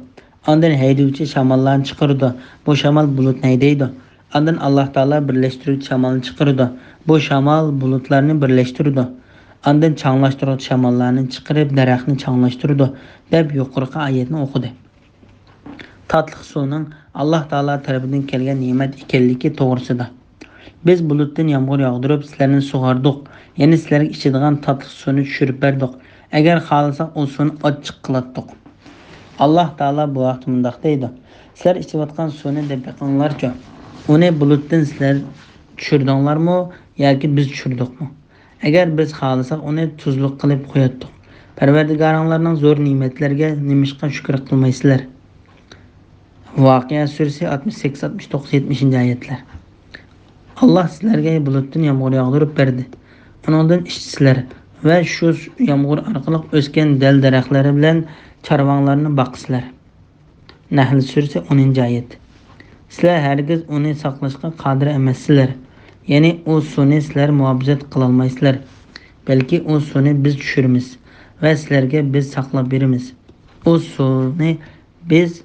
ئاندىن ھەيدىگۈچى شاماللارنى چىقىرىدۇ. بۇ شامال بۇلۇتنى ھەيدەيدۇ. ئاندىن ئاللاھ تائالا بىرلەشتۈرگۈچى شامالنى چىقىرىدۇ. بۇ شامال بۇلۇتلارنى بىرلەشتۈرىدۇ. ئاندىن چاڭلاشتۇرغۇچى شاماللارنى چىقىرىپ، دەرەخنى چاڭلاشتۇرىدۇ، دەپ يۇقىرىقى ئايەتنى ئوقۇدى. تاتلىق سۇنىڭ ئاللاھ تائالا تەرىپىدىن كەلگەن نېمەت ئىكەنلىكى توغرىسىدا. بىز بۇلۇتتىن يامغۇر ياغدۇرۇپ، سىلەرنى سۇغاردۇق، يەنى سىلەرگە ئىچىدىغان تاتلىق سۇنى چۈشۈرۈپ بەردۇق. ئەگەر خالىساق، ئۇ سۇنى ئاچچىق قىلاتتۇق. ئاللاھ تائالا بۇ ھەقتە مۇنداق دەيدۇ: سىلەر ئىچىۋاتقان سۇنى دەپ بېقىڭلارچۇ. ئۇنى بۇلۇتتىن سىلەر چۈشۈردۈڭلارمۇ ياكى بىز چۈشۈردۇقمۇ؟ ئەگەر بىز خالىساق، ئۇنى تۇزلۇق قىلىپ قوياتتۇق. پەرۋەردىگارىڭلارنىڭ زور نېمەتلىرىگە نېمىشقا شۈكۈر قىلمايسىلەر؟ ۋاقىئە سۈرىسى ئاتمىش سەككىز، ئاتمىش توققۇز، يەتمىشىنچى ئايەتلەر. ئاللاھ سىلەرگە بۇلۇتتىن يامغۇر ياغدۇرۇپ بەردى. ئۇنىڭدىن ئىچىسىلەر ۋە شۇ يامغۇر ئارقىلىق ئۆسكەن دەل-دەرەخلەر بىلەن چارۋاڭلارنى باقىسىلەر. نەھل سۈرىسى، ئونىنچى ئايەت. سىلەر ھەرگىز ئۇنى ساقلاشقا قادىر ئەمەسسىلەر. يەنى ئۇ سۇنى سىلەر مۇھاپىزەت قىلالمايسىلەر. بەلكى ئۇ سۇنى بىز چۈشۈرىمىز ۋە سىلەرگە بىز ساقلاپ بېرىمىز. ئۇ سۇنى بىز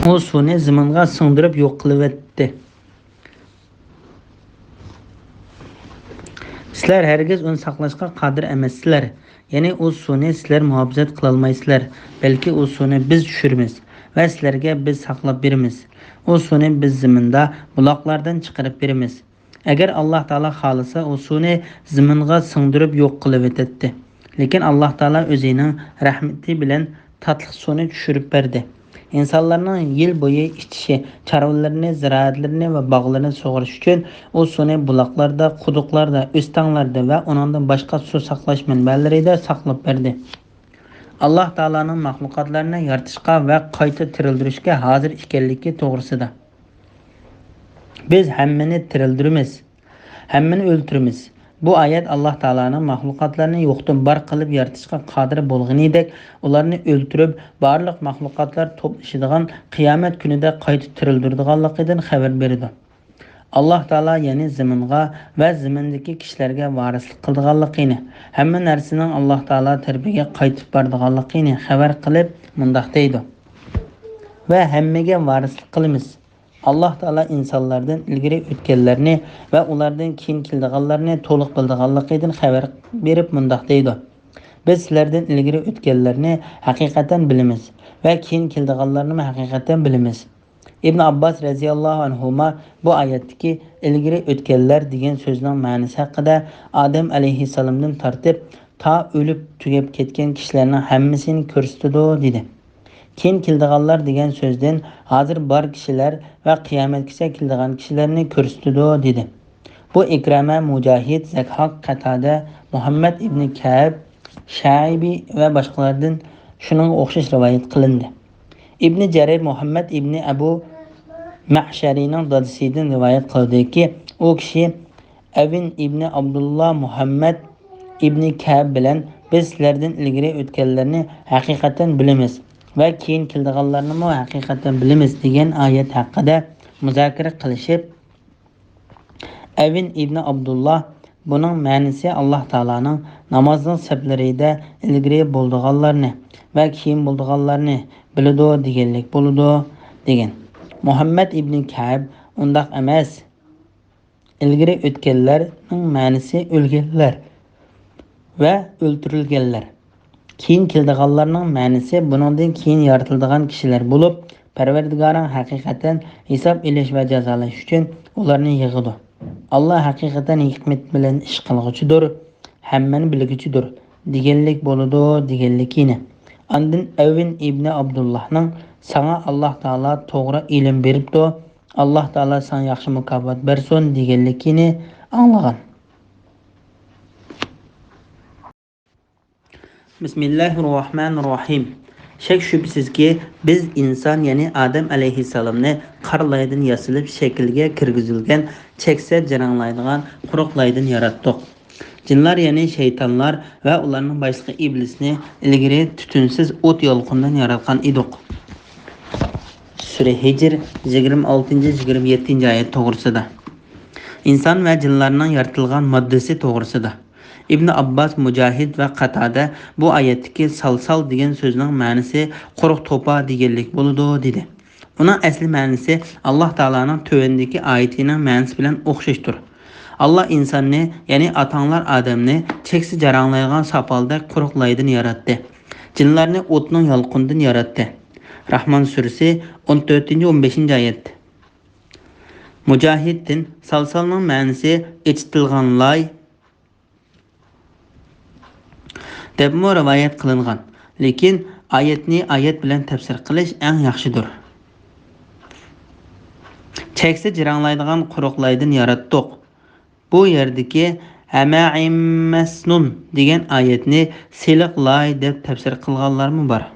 ئۇ سۇنى زېمىنغا سىڭدۈرۈپ يوق قىلىۋەتتى. سىلەر ھەرگىز ئۇنى ساقلاشقا قادىر ئەمەسسىلەر. يەنى ئۇ سۇنى سىلەر مۇھاپىزەت قىلالمايسىلەر. بەلكى ئۇ سۇنى بىز چۈشۈرىمىز ۋە سىلەرگە بىز ساقلاپ بېرىمىز. ئۇ سۇنى بىز زېمىندا بۇلاقلاردىن چىقىرىپ بېرىمىز. ئەگەر ئاللاھ تائالا خالىسا، ئۇ سۇنى زېمىنغا سىڭدۈرۈپ يوق قىلىۋېتەتتى. لېكىن ئاللاھ تائالا ئۆزىنىڭ رەھمىتى بىلەن تاتلىق سۇنى چۈشۈرۈپ بەردى. ئىنسانلارنىڭ يىل بويى ئىچىشى، چارۋىلىرىنى، زىرائەتلىرىنى ۋە باغلىرىنى سۇغىرىش ئۈچۈن ئۇ سۇنى بۇلاقلاردا، قۇدۇقلاردا، ئۆستەڭلەردە ۋە ئۇنىڭدىن باشقا سۇ ساقلاش مەنبەلىرىدە ساقلاپ بەردى. ئاللاھ تائالانىڭ مەخلۇقاتلارنى يارىتىشقا ۋە قايتا تىرىلدۈرۈشكە ھازىر ئىكەنلىكى توغرىسىدا. بىز ھەممىنى تىرىلدۈرىمىز، ھەممىنى ئۆلتۈرىمىز. بۇ ئايەت ئاللاھ تائالانىڭ مەخلۇقاتلارنى يوقتىن بار قىلىپ يارىتىشقا قادىر بولغىنىدەك، ئۇلارنى ئۆلتۈرۈپ، بارلىق مەخلۇقاتلار توپلىشىدىغان قىيامەت كۈنىدە قايتا تىرىلدۈرىدىغانلىقىدىن خەۋەر بېرىدۇ. ئاللاھ تائالا يەنى زېمىنغا ۋە زېمىندىكى كىشىلەرگە ۋارىسلىق قىلىدىغانلىقىنى، ھەممە نەرسىنىڭ ئاللاھ تائالا تەرىپىگە قايتىپ بارىدىغانلىقىنى خەۋەر قىلىپ مۇنداق دەيدۇ: ۋە ھەممىگە ۋارىسلىق قىلىمىز. ئاللاھ تائالا ئىنسانلاردىن ئىلگىرى ئۆتكەنلەرنى ۋە ئۇلاردىن كېيىن كېلىدىغانلارنى تولۇق بىلىدىغانلىقىدىن خەۋەر بېرىپ مۇنداق دەيدۇ: بىز سىلەردىن ئىلگىرى ئۆتكەنلەرنى ھەقىقەتەن بىلىمىز ۋە كېيىن كېلىدىغانلارنىمۇ ھەقىقەتەن بىلىمىز. ئىبن ئابباس رەزىياللاھۇ ئەنھۇما بۇ ئايەتتىكى «ئىلگىرى ئۆتكەنلەر» دېگەن سۆزنىڭ مەنىسى ھەققىدە، ئادەم ئەلەيھىسسالامدىن تارتىپ تا ئۆلۈپ تۈگەپ كەتكەن كىشىلەرنىڭ ھەممىسىنى كۆرسىتىدۇ، دېدى. كېيىن كېلىدىغانلار دېگەن سۆزدىن ھازىر بار كىشىلەر ۋە قىيامەتكىچە كېلىدىغان كىشىلەرنى كۆرسىتىدۇ، دېدى. بۇ ئىكرامە، مۇجاھىد، زەكھاق، قەتادە، مۇھەممەد ئىبنى كەئب، شەئىبى ۋە باشقىلاردىن شۇنىڭغا ئوخشاش رىۋايەت قىلىندى. ئىبنى جەرىر مۇھەممەد ئىبنى ئەبۇ مەئشەرىنىڭ دادىسىدىن رىۋايەت قىلدىكى، ئۇ كىشى ئەۋىن ئىبنى ئابدۇللا مۇھەممەد ئىبنى كەئب بىلەن: «بىز سىلەردىن ئىلگىرى ئۆتكەنلەرنى ھەقىقەتەن بىلىمىز ۋە كېيىن كېلىدىغانلارنىمۇ ھەقىقەتەن بىلىمىز» دېگەن ئايەت ھەققىدە مۇزاكىرە قىلىشىپ، ئەۋىن ئىبنى ئابدۇللا: «بۇنىڭ مەنىسى ئاللاھ تائالانىڭ نامازنىڭ سەپلىرىدە ئىلگىرى بولىدىغانلارنى ۋە كېيىن بولىدىغانلارنى بىلىدۇ دېگەنلىك بولىدۇ» دېگەن. مۇھەممەد ئىبنى كەئب: «ئۇنداق ئەمەس. ئىلگىرى ئۆتكەنلەرنىڭ مەنىسى ئۆلگەنلەر ۋە ئۆلتۈرۈلگەنلەر. كېيىن كېلىدىغانلارنىڭ مەنىسى بۇنىڭدىن كېيىن يارىتىلىدىغان كىشىلەر بولۇپ، پەرۋەردىگارىڭ ھەقىقەتەن ھېساب ئېلىش ۋە جازالاش ئۈچۈن ئۇلارنى يىغىدۇ. ئاللاھ ھەقىقەتەن ھېكمىتى بىلەن ئىش قىلغۇچىدۇر، ھەممىنى بىلگۈچىدۇر» دېگەنلىك بولىدۇ دېگەنلىكىنى. ئاندىن ئەۋىن ئىبنى ئابدۇللاھنىڭ: «ساڭا ئاللاھ تائالا توغرا ئىلىم بېرىپتۇ، ئاللاھ تائالا ساڭا ياخشى مۇكاپات بەرسۇن» دېگەنلىكىنى ئاڭلىغان. بىسمىللاھىررەھمانىررەھىم. شەك-شۈبھىسىزكى، بىز ئىنسان، يەنى ئادەم ئەلەيھىسسالامنى قارا لايدىن ياسىلىپ شەكىلگە كىرگۈزۈلگەن چەكسە جاراڭلايدىغان قۇرۇق لايدىن ياراتتۇق. جىنلار، يەنى شەيتانلار ۋە ئۇلارنىڭ باشلىقى ئىبلىسنى ئىلگىرى تۈتۈنسىز ئوت يالقۇندىن ياراتقان ئىدۇق. سۈرە ھىجر، يىگىرمە ئالتىنچى، يىگىرمە يەتتىنچى ئايەت توغرىسىدا. ئىنسان ۋە جىنلارنىڭ يارىتىلغان ماددىسى توغرىسىدا. ئىبنى ئابباس، مۇجاھىد ۋە قاتادە بۇ ئايەتتىكى سالسال دېگەن سۆزنىڭ مەنىسى قۇرۇق توپا دېگەنلىك بولىدۇ، دېدى. ئۇنىڭ ئەسلى مەنىسى ئاللاھ تائالانىڭ تۆۋەندىكى ئايىتىنىڭ مەنىسى بىلەن ئوخشاشتۇر. ئاللاھ ئىنساننى، يەنى ئاتاڭلار ئادەمنى چەكسىز جاراڭلايدىغان ساپالدەك قۇرۇق لايدىن ياراتتى. جىنلارنى ئوتنىڭ يالقۇنىدىن ياراتتى. راھمان سۈرىسى، ئون تۆتىنچى، ئون بەشىنچى ئايەت. مۇجاھىدتىن سالسالنىڭ مەنىسى ئېچىتىلغان لاي دەپمۇ رىۋايەت قىلىنغان. لېكىن ئايەتنى ئايەت بىلەن تەپسىر قىلىش ئەڭ ياخشىدۇر. چەكسىز جىرىڭلايدىغان قۇرۇق لايدىن ياراتتۇق. بۇ يەردىكى ھەمەئىممەسنۇن دېگەن ئايەتنى سېلىق لاي دەپ تەپسىر قىلغانلارمۇ بار.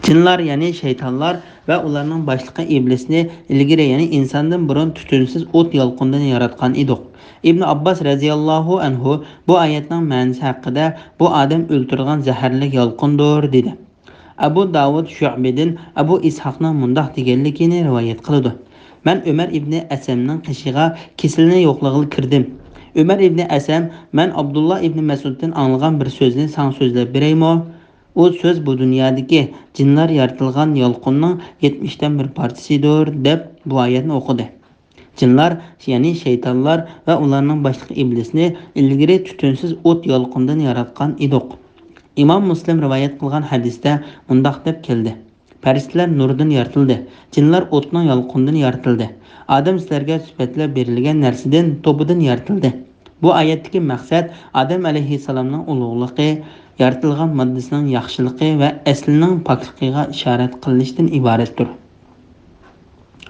جىنلار، يەنى شەيتانلار ۋە ئۇلارنىڭ باشلىقى ئىبلىسنى ئىلگىرى، يەنى ئىنساندىن بۇرۇن تۈتۈنسىز ئوت يالقۇنىدىن ياراتقان ئىدۇق. ئىبن ئابباس رەزىياللاھۇ ئەنھۇ بۇ ئايەتنىڭ مەنىسى ھەققىدە، بۇ ئادەم ئۆلتۈرىدىغان زەھەرلىك يالقۇندۇر، دېدى. ئەبۇ داۋۇد شۇئبىدىن ئەبۇ ئىسھاقنىڭ مۇنداق دېگەنلىكىنى رىۋايەت قىلىدۇ: مەن ئۆمەر ئىبنى ئەسەمنىڭ قېشىغا كېسىلنى يوقلىغىلى كىردىم. ئۆمەر ئىبنى ئەسەم، مەن ئابدۇللا ئىبنى مەسئۇدتىن ئاڭلىغان بىر سۆزنى ساڭا سۆزلەپ بېرەيمۇ؟ ئۇ سۆز بۇ دۇنيادىكى جىنلار يارىتىلغان يالقۇننىڭ يەتمىشتىن بىر پارچىسىدۇر، دەپ بۇ ئايەتنى ئوقۇدى. جىنلار، يەنى شەيتانلار ۋە ئۇلارنىڭ باشلىقى ئىبلىسنى ئىلگىرى تۈتۈنسىز ئوت يالقۇنىدىن ياراتقان ئىدۇق. ئىمام مۇسلىم رىۋايەت قىلغان ھەدىستە مۇنداق دەپ كەلدى: پەرىشتىلەر نۇردىن يارىتىلدى، جىنلار ئوتنىڭ يالقۇنىدىن يارىتىلدى. ئادەم سىلەرگە سۈپەتلەپ بېرىلگەن نەرسىدىن توپىدىن يارىتىلدى. بۇ ئايەتتىكى مەقسەت ئادەم ئەلەيھىسسالامنىڭ ئۇلۇغلۇقى، يارىتىلغان ماددىسىنىڭ ياخشىلىقى ۋە ئەسلىنىڭ پاكلىقىغا ئىشارەت قىلىنىشتىن ئىبارەتتۇر.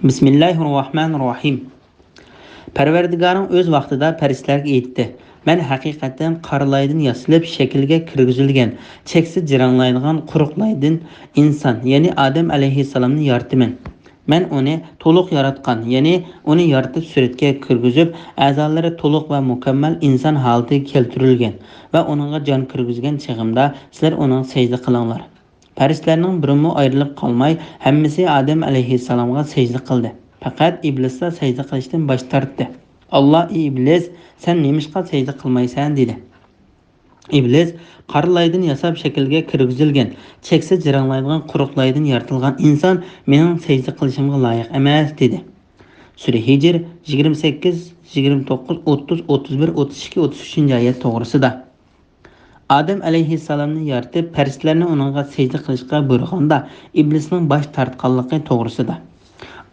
بىسمىللاھىررەھمانىررەھىم. پەرۋەردىگارىڭ ئۆز ۋاقتىدا پەرىشتىلەرگە ئېيتتى: مەن ھەقىقەتەن قارا لايدىن ياسىلىپ شەكىلگە كىرگۈزۈلگەن، چەكسىز جىرىڭلايدىغان قۇرۇق لايدىن ئىنسان، يەنى ئادەم ئەلەيھىسسالامنى يارىتىمەن. مەن ئۇنى تولۇق ياراتقان، يەنى ئۇنى يارىتىپ سۈرەتكە كىرگۈزۈپ، ئەزالىرى تولۇق ۋە مۇكەممەل ئىنسان ھالىتىگە كەلتۈرۈلگەن ۋە ئۇنىڭغا جان كىرگۈزگەن چېغىمدا سىلەر ئۇنىڭغا سەجدە قىلىڭلار. پەرىشتىلەرنىڭ بىرىمۇ ئايرىلىپ قالماي، ھەممىسى ئادەم ئەلەيھىسسالامغا سەجدە قىلدى. پەقەت ئىبلىسلا سەجدە قىلىشتىن باش تارتتى. ئاللا: «ئى ئىبلىس، سەن نېمىشقا سەجدە قىلمايسەن؟» دېدى. ئىبلىس: «قارا لايدىن ياساپ شەكىلگە كىرگۈزۈلگەن، چەكسىز جىرىڭلايدىغان قۇرۇق لايدىن يارىتىلغان ئىنسان مېنىڭ سەجدە قىلىشىمغا لايىق ئەمەس» دېدى. سۈرە ھىجر، يىگىرمە سەككىز، يىگىرمە توققۇز، ئوتتۇز، ئوتتۇز بىر، ئوتتۇز ئىككى، ئوتتۇز ئۈچىنچى ئايەت توغرىسىدا. ئادەم ئەلەيھىسسالامنى يارىتىپ، پەرىشتىلەرنى ئۇنىڭغا سەجدە قىلىشقا بۇيرۇغاندا، ئىبلىسنىڭ باش تارتقانلىقى توغرىسىدا.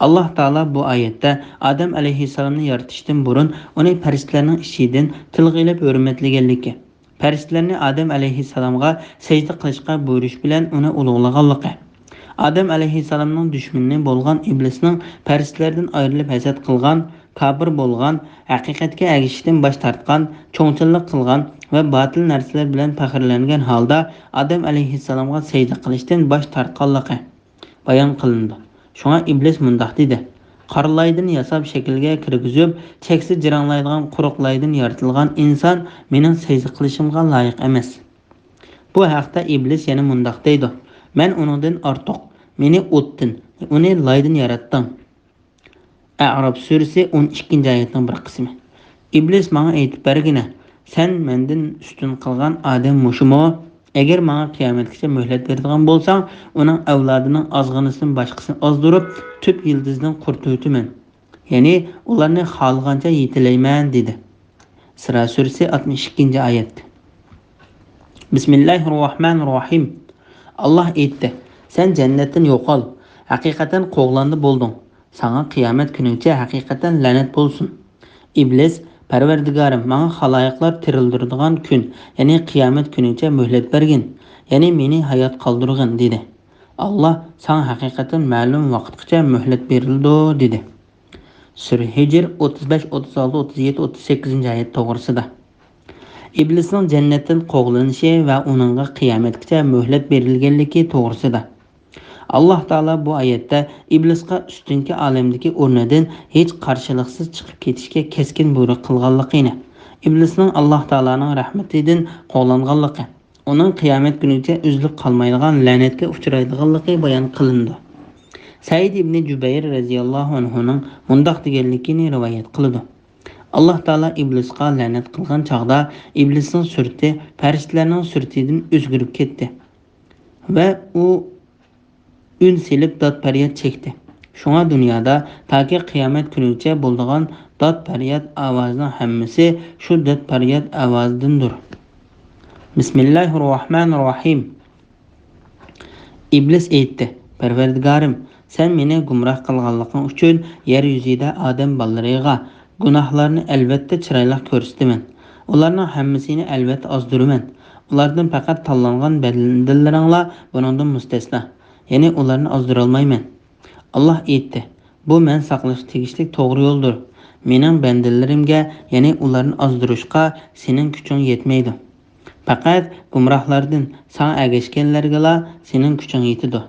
ئاللاھ تائالا بۇ ئايەتتە ئادەم ئەلەيھىسسالامنى يارىتىشتىن بۇرۇن ئۇنى پەرىشتىلەرنىڭ ئىچىدىن تىلغا ئېلىپ ھۆرمەتلىگەنلىكى، پەرىشتىلەرنى ئادەم ئەلەيھىسسالامغا سەجدە قىلىشقا بۇيرۇش بىلەن ئۇنى ئۇلۇغلىغانلىقى، ئادەم ئەلەيھىسسالامنىڭ دۈشمىنى بولغان ئىبلىسنىڭ پەرىشتىلەردىن ئايرىلىپ ھەسەت قىلغان، كاپىر بولغان، ھەقىقەتكە ئەگىشىشتىن باش تارتقان، چوڭچىللىق قىلغان ۋە باتىل نەرسىلەر بىلەن پەخىرلەنگەن ھالدا ئادەم ئەلەيھىسسالامغا سەجدە قىلىشتىن باش تارتقانلىقى بايان قىلىنىدۇ. شۇڭا ئىبلىس مۇنداق دېدى: «قارا لايدىن ياساپ شەكىلگە كىرگۈزۈپ، چەكسىز جىرىڭلايدىغان قۇرۇق لايدىن يارىتىلغان ئىنسان مېنىڭ سەجدە قىلىشىمغا لايىق ئەمەس.» بۇ ھەقتە ئىبلىس يەنە مۇنداق دەيدۇ: «مەن ئۇنىڭدىن ئارتۇق، مېنى ئوتتىن، ئۇنى لايدىن ياراتتىڭ.» ئەئراف سۈرىسى ئون ئىككىنچى ئايەتنىڭ بىر قىسمى. ئىبلىس ماڭا ئېيتىپ بەرگىنە، سەن مەندىن ئۈستۈن قىلغان ئادەم مۇشۇمۇ؟ ئەگەر ماڭا قىيامەتكىچە مۆھلەت بېرىدىغان بولساڭ، ئۇنىڭ ئەۋلادىنىڭ ئازغىنىسىنى باشقىسىنى ئازدۇرۇپ، تۈپ يىلتىزدىن قۇرۇتۇۋېتىمەن. يەنى ئۇلارنى خالىغانچە يېتىلەيمەن، دېدى. سىرا سۈرىسى ئاتمىش ئىككىنچى ئايەت. بىسمىللاھىررەھمانىررەھىم. ئاللاھ ئېيتتى: «سەن جەننەتتىن يوقال. ھەقىقەتەن قوغلاندى بولدۇڭ. ساڭا قىيامەت كۈنىگىچە ھەقىقەتەن لەنەت بولسۇن.» ئىبلىس: «پەرۋەردىگارىم، ماڭا خالايىقلار تىرىلدۈرىدىغان كۈن، يەنى قىيامەت كۈنىگىچە مۆھلەت بەرگىن، يەنى مېنى ھايات قالدۇرغىن» دېدى. ئاللاھ: «ساڭا ھەقىقەتەن مەلۇم ۋاقىتقىچە مۆھلەت بېرىلىدۇ» دېدى. سۈرە ھىجر ئوتتۇز بەش، ئوتتۇز ئالتە، ئوتتۇز يەتتە، ئوتتۇز سەككىزىنچى ئايەت توغرىسىدا. ئىبلىسنىڭ جەننەتتىن قوغلىنىشى ۋە ئۇنىڭغا قىيامەتكىچە مۆھلەت بېرىلگەنلىكى توغرىسىدا. ئاللاھ تائالا بۇ ئايەتتە ئىبلىسقا ئۈستۈنكى ئالەمدىكى ئورنىدىن ھېچ قارشىلىقسىز چىقىپ كېتىشكە كەسكىن بۇيرۇق قىلغانلىقىنى، ئىبلىسنىڭ ئاللاھ تائالانىڭ رەھمىتىدىن قوغلانغانلىقى، ئۇنىڭ قىيامەت كۈنىگىچە ئۈزۈلۈپ قالمايدىغان لەنەتكە ئۇچرايدىغانلىقى بايان قىلىنىدۇ. سەئىد ئىبنى جۇبەير رەزىياللاھۇ ئەنھۇنىڭ مۇنداق دېگەنلىكىنى رىۋايەت قىلىدۇ. ئاللاھ تائالا ئىبلىسقا لەنەت قىلغان چاغدا ئىبلىسنىڭ سۈرىتى پەرىشتىلەرنىڭ سۈرىتىدىن ئۆزگىرىپ كەتتى ۋە ئۇ ئۈن سېلىپ داد-پەرياد چەكتى. شۇڭا دۇنيادا تاكى قىيامەت كۈنىگىچە بولىدىغان داد-پەرياد ئاۋازىنىڭ ھەممىسى شۇ داد-پەرياد ئاۋازىدىندۇر. بىسمىللاھىررەھمانىررەھىم. ئىبلىس ئېيتتى: «پەرۋەردىگارىم، سەن مېنى گۇمراھ قىلغانلىقىڭ ئۈچۈن يەر يۈزىدە ئادەم بالىلىرىغا گۇناھلارنى ئەلۋەتتە چىرايلىق كۆرسىتىمەن. ئۇلارنىڭ ھەممىسىنى ئەلۋەتتە ئازدۇرىمەن. ئۇلاردىن پەقەت تاللانغان بەندىلىرىڭلا بۇنىڭدىن مۇستەسنا. يەنى ئۇلارنى ئازدۇرالمايمەن.» ئاللاھ ئېيتتى: «بۇ مەن ساقلاشقا تېگىشلىك توغرا يولدۇر. مېنىڭ بەندىلىرىمگە، يەنى ئۇلارنى ئازدۇرۇشقا سېنىڭ كۈچۈڭ يەتمەيدۇ. پەقەت گۇمراھلاردىن ساڭا ئەگەشكەنلەرگىلا سېنىڭ كۈچۈڭ يېتىدۇ.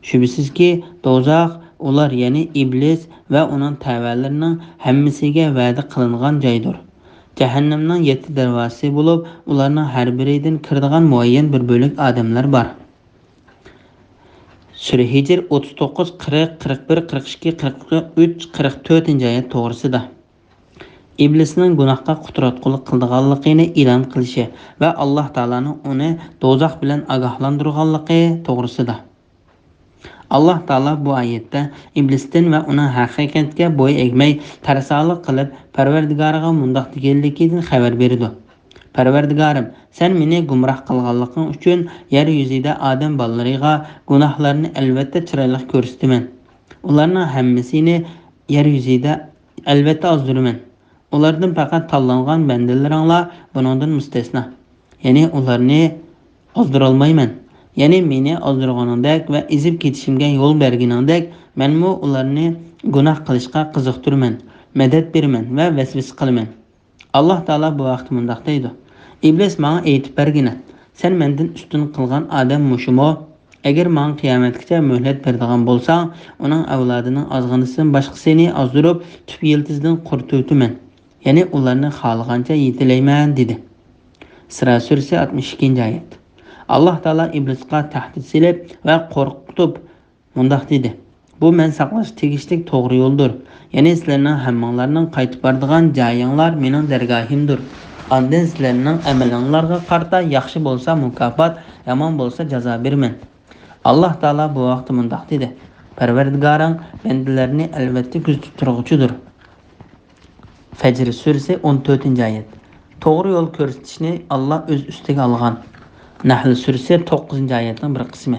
شۈبھىسىزكى، دوزاخ ئۇلار، يەنى ئىبلىس ۋە ئۇنىڭ تەۋەلىرىنىڭ ھەممىسىگە ۋەدە قىلىنغان جايدۇر. جەھەننەمنىڭ يەتتە دەرۋازىسى بولۇپ، ئۇلارنىڭ ھەر بىرىدىن كىرىدىغان مۇئەييەن بىر بۆلەك ئادەملەر بار.» سۈرە ھىجر ئوتتۇز توققۇز، قىرىق، قىرىق بىر، قىرىق ئىككى، قىرىق ئۈچ، قىرىق تۆتىنچى ئايەت توغرىسىدا. ئىبلىسنىڭ گۇناھقا قۇتراتقۇلۇق قىلىدىغانلىقىنى ئېلان قىلىشى ۋە ئاللاھ تائالانىڭ ئۇنى دوزاخ بىلەن ئاگاھلاندۇرغانلىقى توغرىسىدا. ئاللاھ تائالا بۇ ئايەتتە ئىبلىستىن ۋە ئۇنىڭ ھەقىقەتكە بوي ئەگمەي، تەرسالىق قىلىپ، پەرۋەردىگارىغا مۇنداق دېگەنلىكىدىن خەۋەر بېرىدۇ: «پەرۋەردىگارىم، سەن مېنى گۇمراھ قىلغانلىقىڭ ئۈچۈن يەر يۈزىدە ئادەم بالىلىرىغا گۇناھلارنى ئەلۋەتتە چىرايلىق كۆرسىتىمەن. ئۇلارنىڭ ھەممىسىنى يەر يۈزىدە ئەلۋەتتە ئازدۇرىمەن. ئۇلاردىن پەقەت تاللانغان بەندىلىرىڭلا بۇنىڭدىن مۇستەسنا. يەنى ئۇلارنى ئازدۇرالمايمەن. يەنى مېنى ئازدۇرغىنىڭدەك ۋە ئېزىپ كېتىشىمگە يول بەرگىنىڭدەك، مەنمۇ ئۇلارنى گۇناھ قىلىشقا قىزىقتۇرىمەن، مەدەت بېرىمەن ۋە ۋەسۋەسە قىلىمەن.» ئاللاھ تائالا بۇ ھەقتە مۇنداق دەيدۇ: «ئىبلىس، ماڭا ئېيتىپ بەرگىنە، سەن مەندىن ئۈستۈن قىلغان ئادەم مۇشۇمۇ؟ ئەگەر ماڭا قىيامەتكىچە مۆھلەت بېرىدىغان بولساڭ، ئۇنىڭ ئەۋلادىنىڭ ئازغىنىسىدىن باشقىسىنى ئازدۇرۇپ، تۈپ يىلتىزىدىن قۇرۇتۇۋېتىمەن. يەنى ئۇلارنى خالىغانچە يېتىلەيمەن» دېدى. ئىسرا سۈرىسى ئاتمىش ئىككىنچى ئايەت. ئاللاھ تائالا ئىبلىسقا تەھدىت سېلىپ ۋە قورقۇتۇپ مۇنداق دېدى: «بۇ مەن ساقلاشقا تېگىشلىك توغرا يولدۇر. يەنى سىلەرنىڭ ھەممىڭلارنىڭ قايتىپ بارىدىغان جايىڭلار مېنىڭ دەرگاھىمدۇر. ئاندىن سىلەرنىڭ ئەمىلىڭلارغا قارىتا ياخشى بولسا مۇكاپات، يامان بولسا جازا بېرىمەن.» ئاللاھ تائالا بۇ ھەقتە مۇنداق دېدى: «پەرۋەردىگارىڭ بەندىلەرنى ئەلۋەتتە كۆزىتىپ تۇرغۇچىدۇر.» فەجر سۈرىسى ئون تۆتىنچى ئايەت. توغرا يول كۆرسىتىشنى ئاللاھ ئۆز ئۈستىگە ئالغان. نەھل سۈرىسى، توققۇزىنچى ئايەتنىڭ بىر قىسمى.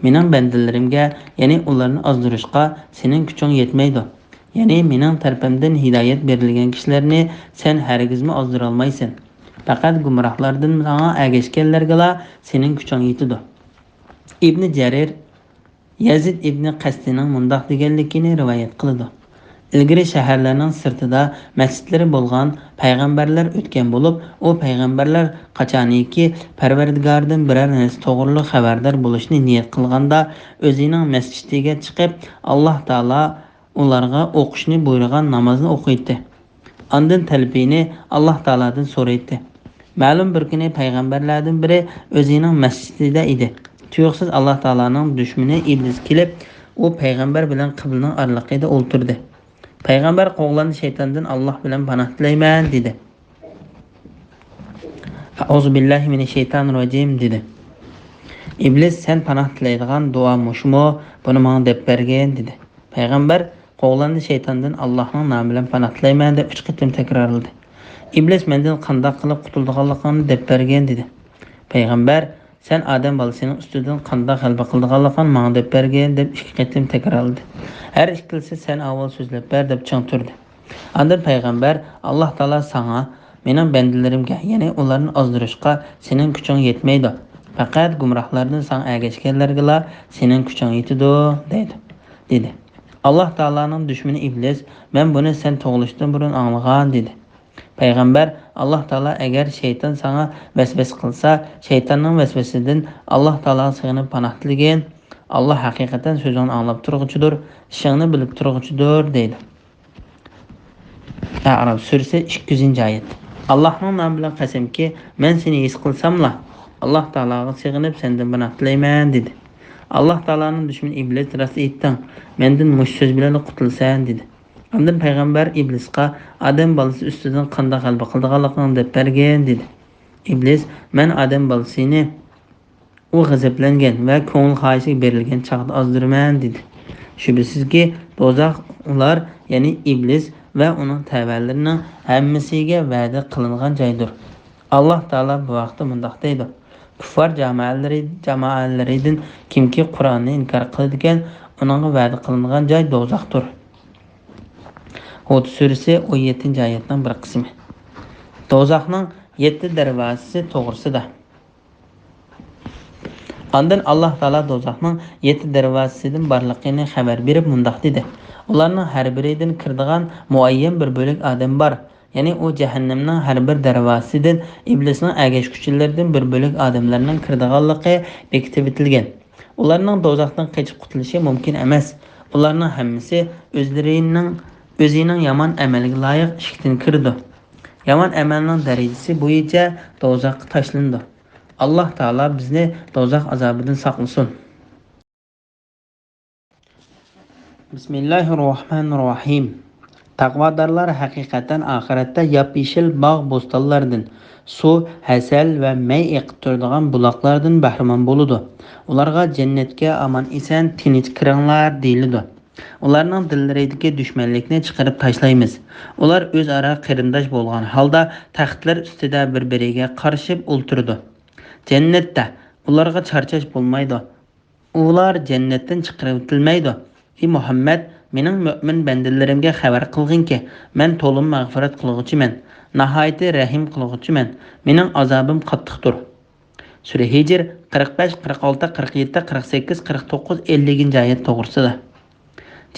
مېنىڭ بەندىلىرىمگە، يەنى ئۇلارنى ئازدۇرۇشقا سېنىڭ كۈچۈڭ يەتمەيدۇ. يەنى مېنىڭ تەرىپىمدىن ھىدايەت بېرىلگەن كىشىلەرنى سەن ھەرگىزمۇ ئازدۇرالمايسەن. پەقەت گۇمراھلاردىن ساڭا ئەگەشكەنلەرگىلا سېنىڭ كۈچۈڭ يېتىدۇ. ئىبنى جەرىر، يەزىد ئىبنى قەستىنىڭ مۇنداق دېگەنلىكىنى رىۋايەت قىلىدۇ: ئىلگىرى شەھەرلەرنىڭ سىرتىدا مەسچىتلىرى بولغان پەيغەمبەرلەر ئۆتكەن بولۇپ، ئۇ پەيغەمبەرلەر قاچانىكى پەرۋەردىگارىدىن بىرەر نەرسە توغرۇلۇق خەۋەردار بولۇشنى نىيەت قىلغاندا، ئۆزىنىڭ مەسچىتىگە چىقىپ، ئاللاھ تائالا ئۇلارغا ئوقۇشنى بۇيرۇغان نامازنى ئوقۇيتتى. ئاندىن تەلىپىنى ئاللاھ تائالادىن سورايتتى. مەلۇم بىر كۈنى پەيغەمبەرلەردىن بىرى ئۆزىنىڭ مەسچىتىدە ئىدى. تۇيۇقسىز ئاللاھ تائالانىڭ دۈشمىنى ئىبلىس كېلىپ، ئۇ پەيغەمبەر بىلەن قىبلىنىڭ ئارىلىقىدا ئولتۇردى. پەيغەمبەر قوغلاندى شەيتاندىن، ئاللاھ بىلەن پاناھ تىلەيمەن، دېدى. ئەئۇزۇ بىللاھى مىنەش شەيتانىر راجىم، دېدى. ئىبلىس، سەن پاناھ تىلەيدىغان دۇئا مۇشۇمۇ؟ بۇنى ماڭا دەپ بەرگىن، دېدى. پەيغەمبەر، قوغلاندى شەيتاندىن، ئاللاھنىڭ نامى بىلەن پاناھ تىلەيمەن، دەپ ئۈچ قېتىم تەكرارلىدى. ئىبلىس، مەندىن قانداق قىلىپ قۇتۇلىدىغانلىقىڭنى دەپ بەرگىن، دېدى. پەيغەمبەر، سەن ئادەم بالىسىنىڭ ئۈستىدىن قانداق غەلىبە قىلىدىغانلىقىڭنى ماڭا دەپ بەرگىن، دەپ ئىككى قېتىم تەكرارلىدى. ھەر ئىككىلىسى، سەن ئاۋۋال سۆزلەپ بەر، دەپ چىڭ تۇردى. ئاندىن پەيغەمبەر، ئاللاھ تائالا ساڭا، مېنىڭ بەندىلىرىمگە، يەنى ئۇلارنى ئازدۇرۇشقا سېنىڭ كۈچۈڭ يەتمەيدۇ. پەقەت گۇمراھلاردىن ساڭا ئەگەشكەنلەرگىلا سېنىڭ كۈچۈڭ يېتىدۇ، دەيدۇ، دېدى. ئاللاھ تائالانىڭ دۈشمىنى ئىبلىس، مەن بۇنى سەن تۇغۇلۇشتىن بۇرۇن ئاڭلىغان، دېدى. پەيغەمبەر، ئاللاھ تائالا، ئەگەر شەيتان ساڭا ۋەسۋەسە قىلسا، شەيتاننىڭ ۋەسۋەسىسىدىن ئاللاھ تائالاغا سېغىنىپ پاناھ تىلىگىن. ئاللاھ ھەقىقەتەن سۆزۈڭنى ئاڭلاپ تۇرغۇچىدۇر، ئىشىڭنى بىلىپ تۇرغۇچىدۇر، دەيدۇ. ئەئراف سۈرىسى، ئىككى يۈزىنچى ئايەت. ئاللاھنىڭ نامى بىلەن قەسەمكى، مەن سېنى ھېس قىلساملا، ئاللاھ تائالاغا سېغىنىپ سەندىن پاناھ تىلەيمەن، دېدى. ئاللاھ تائالانىڭ دۈشمىنى ئىبلىس، راست ئېيتتىڭ، مەندىن مۇشۇ سۆز بىلەنلا قۇتۇلىسەن، دېدى. ئاندىن پەيغەمبەر ئىبلىسقا، ئادەم بالىسى ئۈستىدىن قانداق غەلىبە قىلىدىغانلىقىڭنى دەپ بەرگىن، دېدى. ئىبلىس، مەن ئادەم بالىسىنى ئۇ غەزەپلەنگەن ۋە كۆڭۈل خاھىشىگە بېرىلگەن چاغدا ئازدۇرىمەن، دېدى. شۈبھىسىزكى، دوزاخ ئۇلار، يەنى ئىبلىس ۋە ئۇنىڭ تەۋەلىرىنىڭ ھەممىسىگە ۋەدە قىلىنغان جايدۇر. ئاللاھ تائالا بۇ ھەقتە مۇنداق دەيدۇ: كۇففار جامائەلىرى، جامائەلىرىدىن كىمكى قۇرئاننى ئىنكار قىلىدىكەن، ئۇنىڭغا ۋەدە قىلىنغان جاي دوزاختۇر. ھۇد سۈرىسى، ئون يەتتىنچى ئايەتنىڭ بىر قىسمى. دوزاخنىڭ يەتتە دەرۋازىسى توغرىسىدا. ئاندىن ئاللاھ تائالا دوزاخنىڭ يەتتە دەرۋازىسىدىن بارلىقىنى خەۋەر بېرىپ مۇنداق دېدى: ئۇلارنىڭ ھەر بىرىدىن كىرىدىغان مۇئەييەن بىر بۆلەك ئادەم بار. يەنى ئۇ جەھەننەمنىڭ ھەر بىر دەرۋازىسىدىن ئىبلىسنىڭ ئەگەشكۈچىلىرىدىن بىر بۆلەك ئادەملەرنىڭ كىرىدىغانلىقى بېكىتىۋېتىلگەن. ئۇلارنىڭ دوزاختىن قېچىپ قۇتۇلۇشى مۇمكىن ئەمەس. ئۇلارنىڭ ھەممىسى ئۆزلىرىنىڭ، ئۆزىنىڭ يامان ئەمەلگە لايىق ئىشىكتىن كىرىدۇ. يامان ئەمەلنىڭ دەرىجىسى بويىچە دوزاخقا تاشلىنىدۇ. ئاللاھ تائالا بىزنى دوزاخ ئازابىدىن ساقلىسۇن. بىسمىللاھىررەھمانىررەھىم. تەقۋادارلار ھەقىقەتەن ئاخىرەتتە ياپيېشىل باغ-بوستانلاردىن، سۇ، ھەسەل ۋە مەي ئېقىپ تۇرىدىغان بۇلاقلاردىن بەھرىمەن بولىدۇ. ئۇلارغا جەننەتكە ئامان-ئېسەن، تىنچ كىرىڭلار دېيىلىدۇ. ئۇلارنىڭ دىللىرىدىكى دۈشمەنلىكنى چىقىرىپ تاشلايمىز. ئۇلار ئۆزئارا قېرىنداش بولغان ھالدا تەختلەر ئۈستىدە بىر-بىرىگە قارىشىپ ئولتۇرىدۇ. جەننەتتە ئۇلارغا چارچاش بولمايدۇ. ئۇلار جەننەتتىن چىقىرىۋېتىلمەيدۇ. ئى مۇھەممەد، مېنىڭ مۆمىن بەندىلىرىمگە خەۋەر قىلغىنكى، مەن تولىمۇ مەغپىرەت قىلغۇچىمەن، ناھايىتى رەھىم قىلغۇچىمەن، مېنىڭ ئازابىم قاتتىقتۇر. سۈرە ھىجر، قىرىق بەش، قىرىق ئالتە، قىرىق يەتتە، قىرىق سەككىز، قىرىق توققۇز، ئەللىكىنچى ئايەت توغرىسىدا.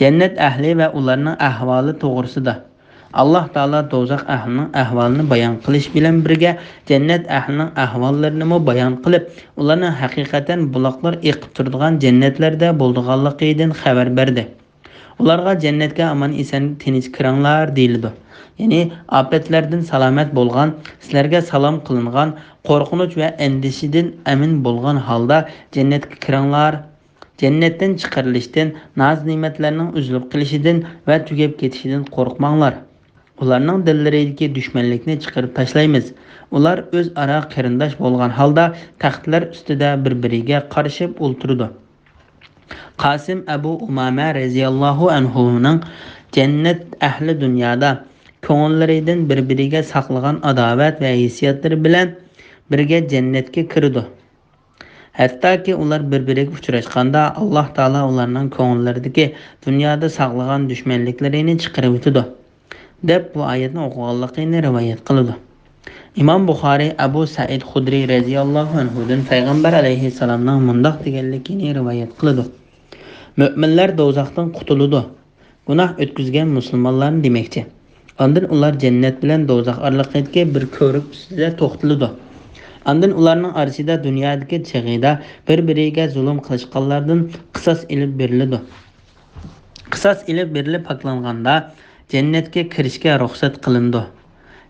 جەننەت ئەھلى ۋە ئۇلارنىڭ ئەھۋالى توغرىسىدا. ئاللاھ تائالا دوزاخ ئەھلىنىڭ ئەھۋالىنى بايان قىلىش بىلەن بىرگە، جەننەت ئەھلىنىڭ ئەھۋاللىرىنىمۇ بايان قىلىپ، ئۇلارنىڭ ھەقىقەتەن بۇلاقلار ئېقىپ تۇرىدىغان جەننەتلەردە بولىدىغانلىقىدىن خەۋەر بەردى. ئۇلارغا جەننەتكە ئامان-ئېسەن، تىنچ كىرىڭلار دېيىلىدۇ. يەنى ئاپەتلەردىن سالامەت بولغان، سىلەرگە سالام قىلىنغان، قورقۇنچ ۋە ئەندىشىدىن ئەمىن بولغان ھالدا جەننەتكە كىرىڭلار. جەننەتتىن چىقىرىلىشتىن، ناز-نېمەتلەرنىڭ ئۈزۈلۈپ قېلىشىدىن ۋە تۈگەپ كېتىشىدىن قورقماڭلار. ئۇلارنىڭ دىللىرىدىكى دۈشمەنلىكنى چىقىرىپ تاشلايمىز. ئۇلار ئۆزئارا قېرىنداش بولغان ھالدا تەختلەر ئۈستىدە بىر-بىرىگە قارىشىپ ئولتۇرىدۇ. قاسىم ئەبۇ ئۇمامە رەزىياللاھۇ ئەنھۇنىڭ جەننەت ئەھلى دۇنيادا كۆڭۈللىرىدىن بىر-بىرىگە ساقلىغان ئاداۋەت ۋە ھېسسىياتلىرى بىلەن بىرگە جەننەتكە كىرىدۇ. ھەتتاكى ئۇلار بىر-بىرىگە ئۇچراشقاندا، ئاللاھ تائالا ئۇلارنىڭ كۆڭۈللىرىدىكى دۇنيادا ساقلىغان دۈشمەنلىكلىرىنى چىقىرىۋېتىدۇ، دەپ بۇ ئايەتنى ئوقۇغانلىقىنى رىۋايەت قىلىدۇ. ئىمام بۇخارىي ئەبۇ سەئىد خۇدرىي رەزىياللاھۇ ئەنھۇدىن پەيغەمبەر ئەلەيھىسسالامنىڭ مۇنداق دېگەنلىكىنى رىۋايەت قىلىدۇ: مۆمىنلەر دوزاختىن قۇتۇلىدۇ، گۇناھ ئۆتكۈزگەن مۇسۇلمانلارنى دېمەكچى. ئاندىن ئۇلار جەننەت بىلەن دوزاخ ئارىلىقىدىكى بىر كۆۋرۈك ئۈستىدە توختىلىدۇ. ئاندىن ئۇلارنىڭ ئارىسىدا دۇنيادىكى چېغىدا بىر-بىرىگە زۇلۇم قىلىشقانلاردىن قىساس ئېلىپ بېرىلىدۇ. قىساس ئېلىپ بېرىلىپ پاكلانغاندا، جەننەتكە كىرىشكە رۇخسەت قىلىنىدۇ.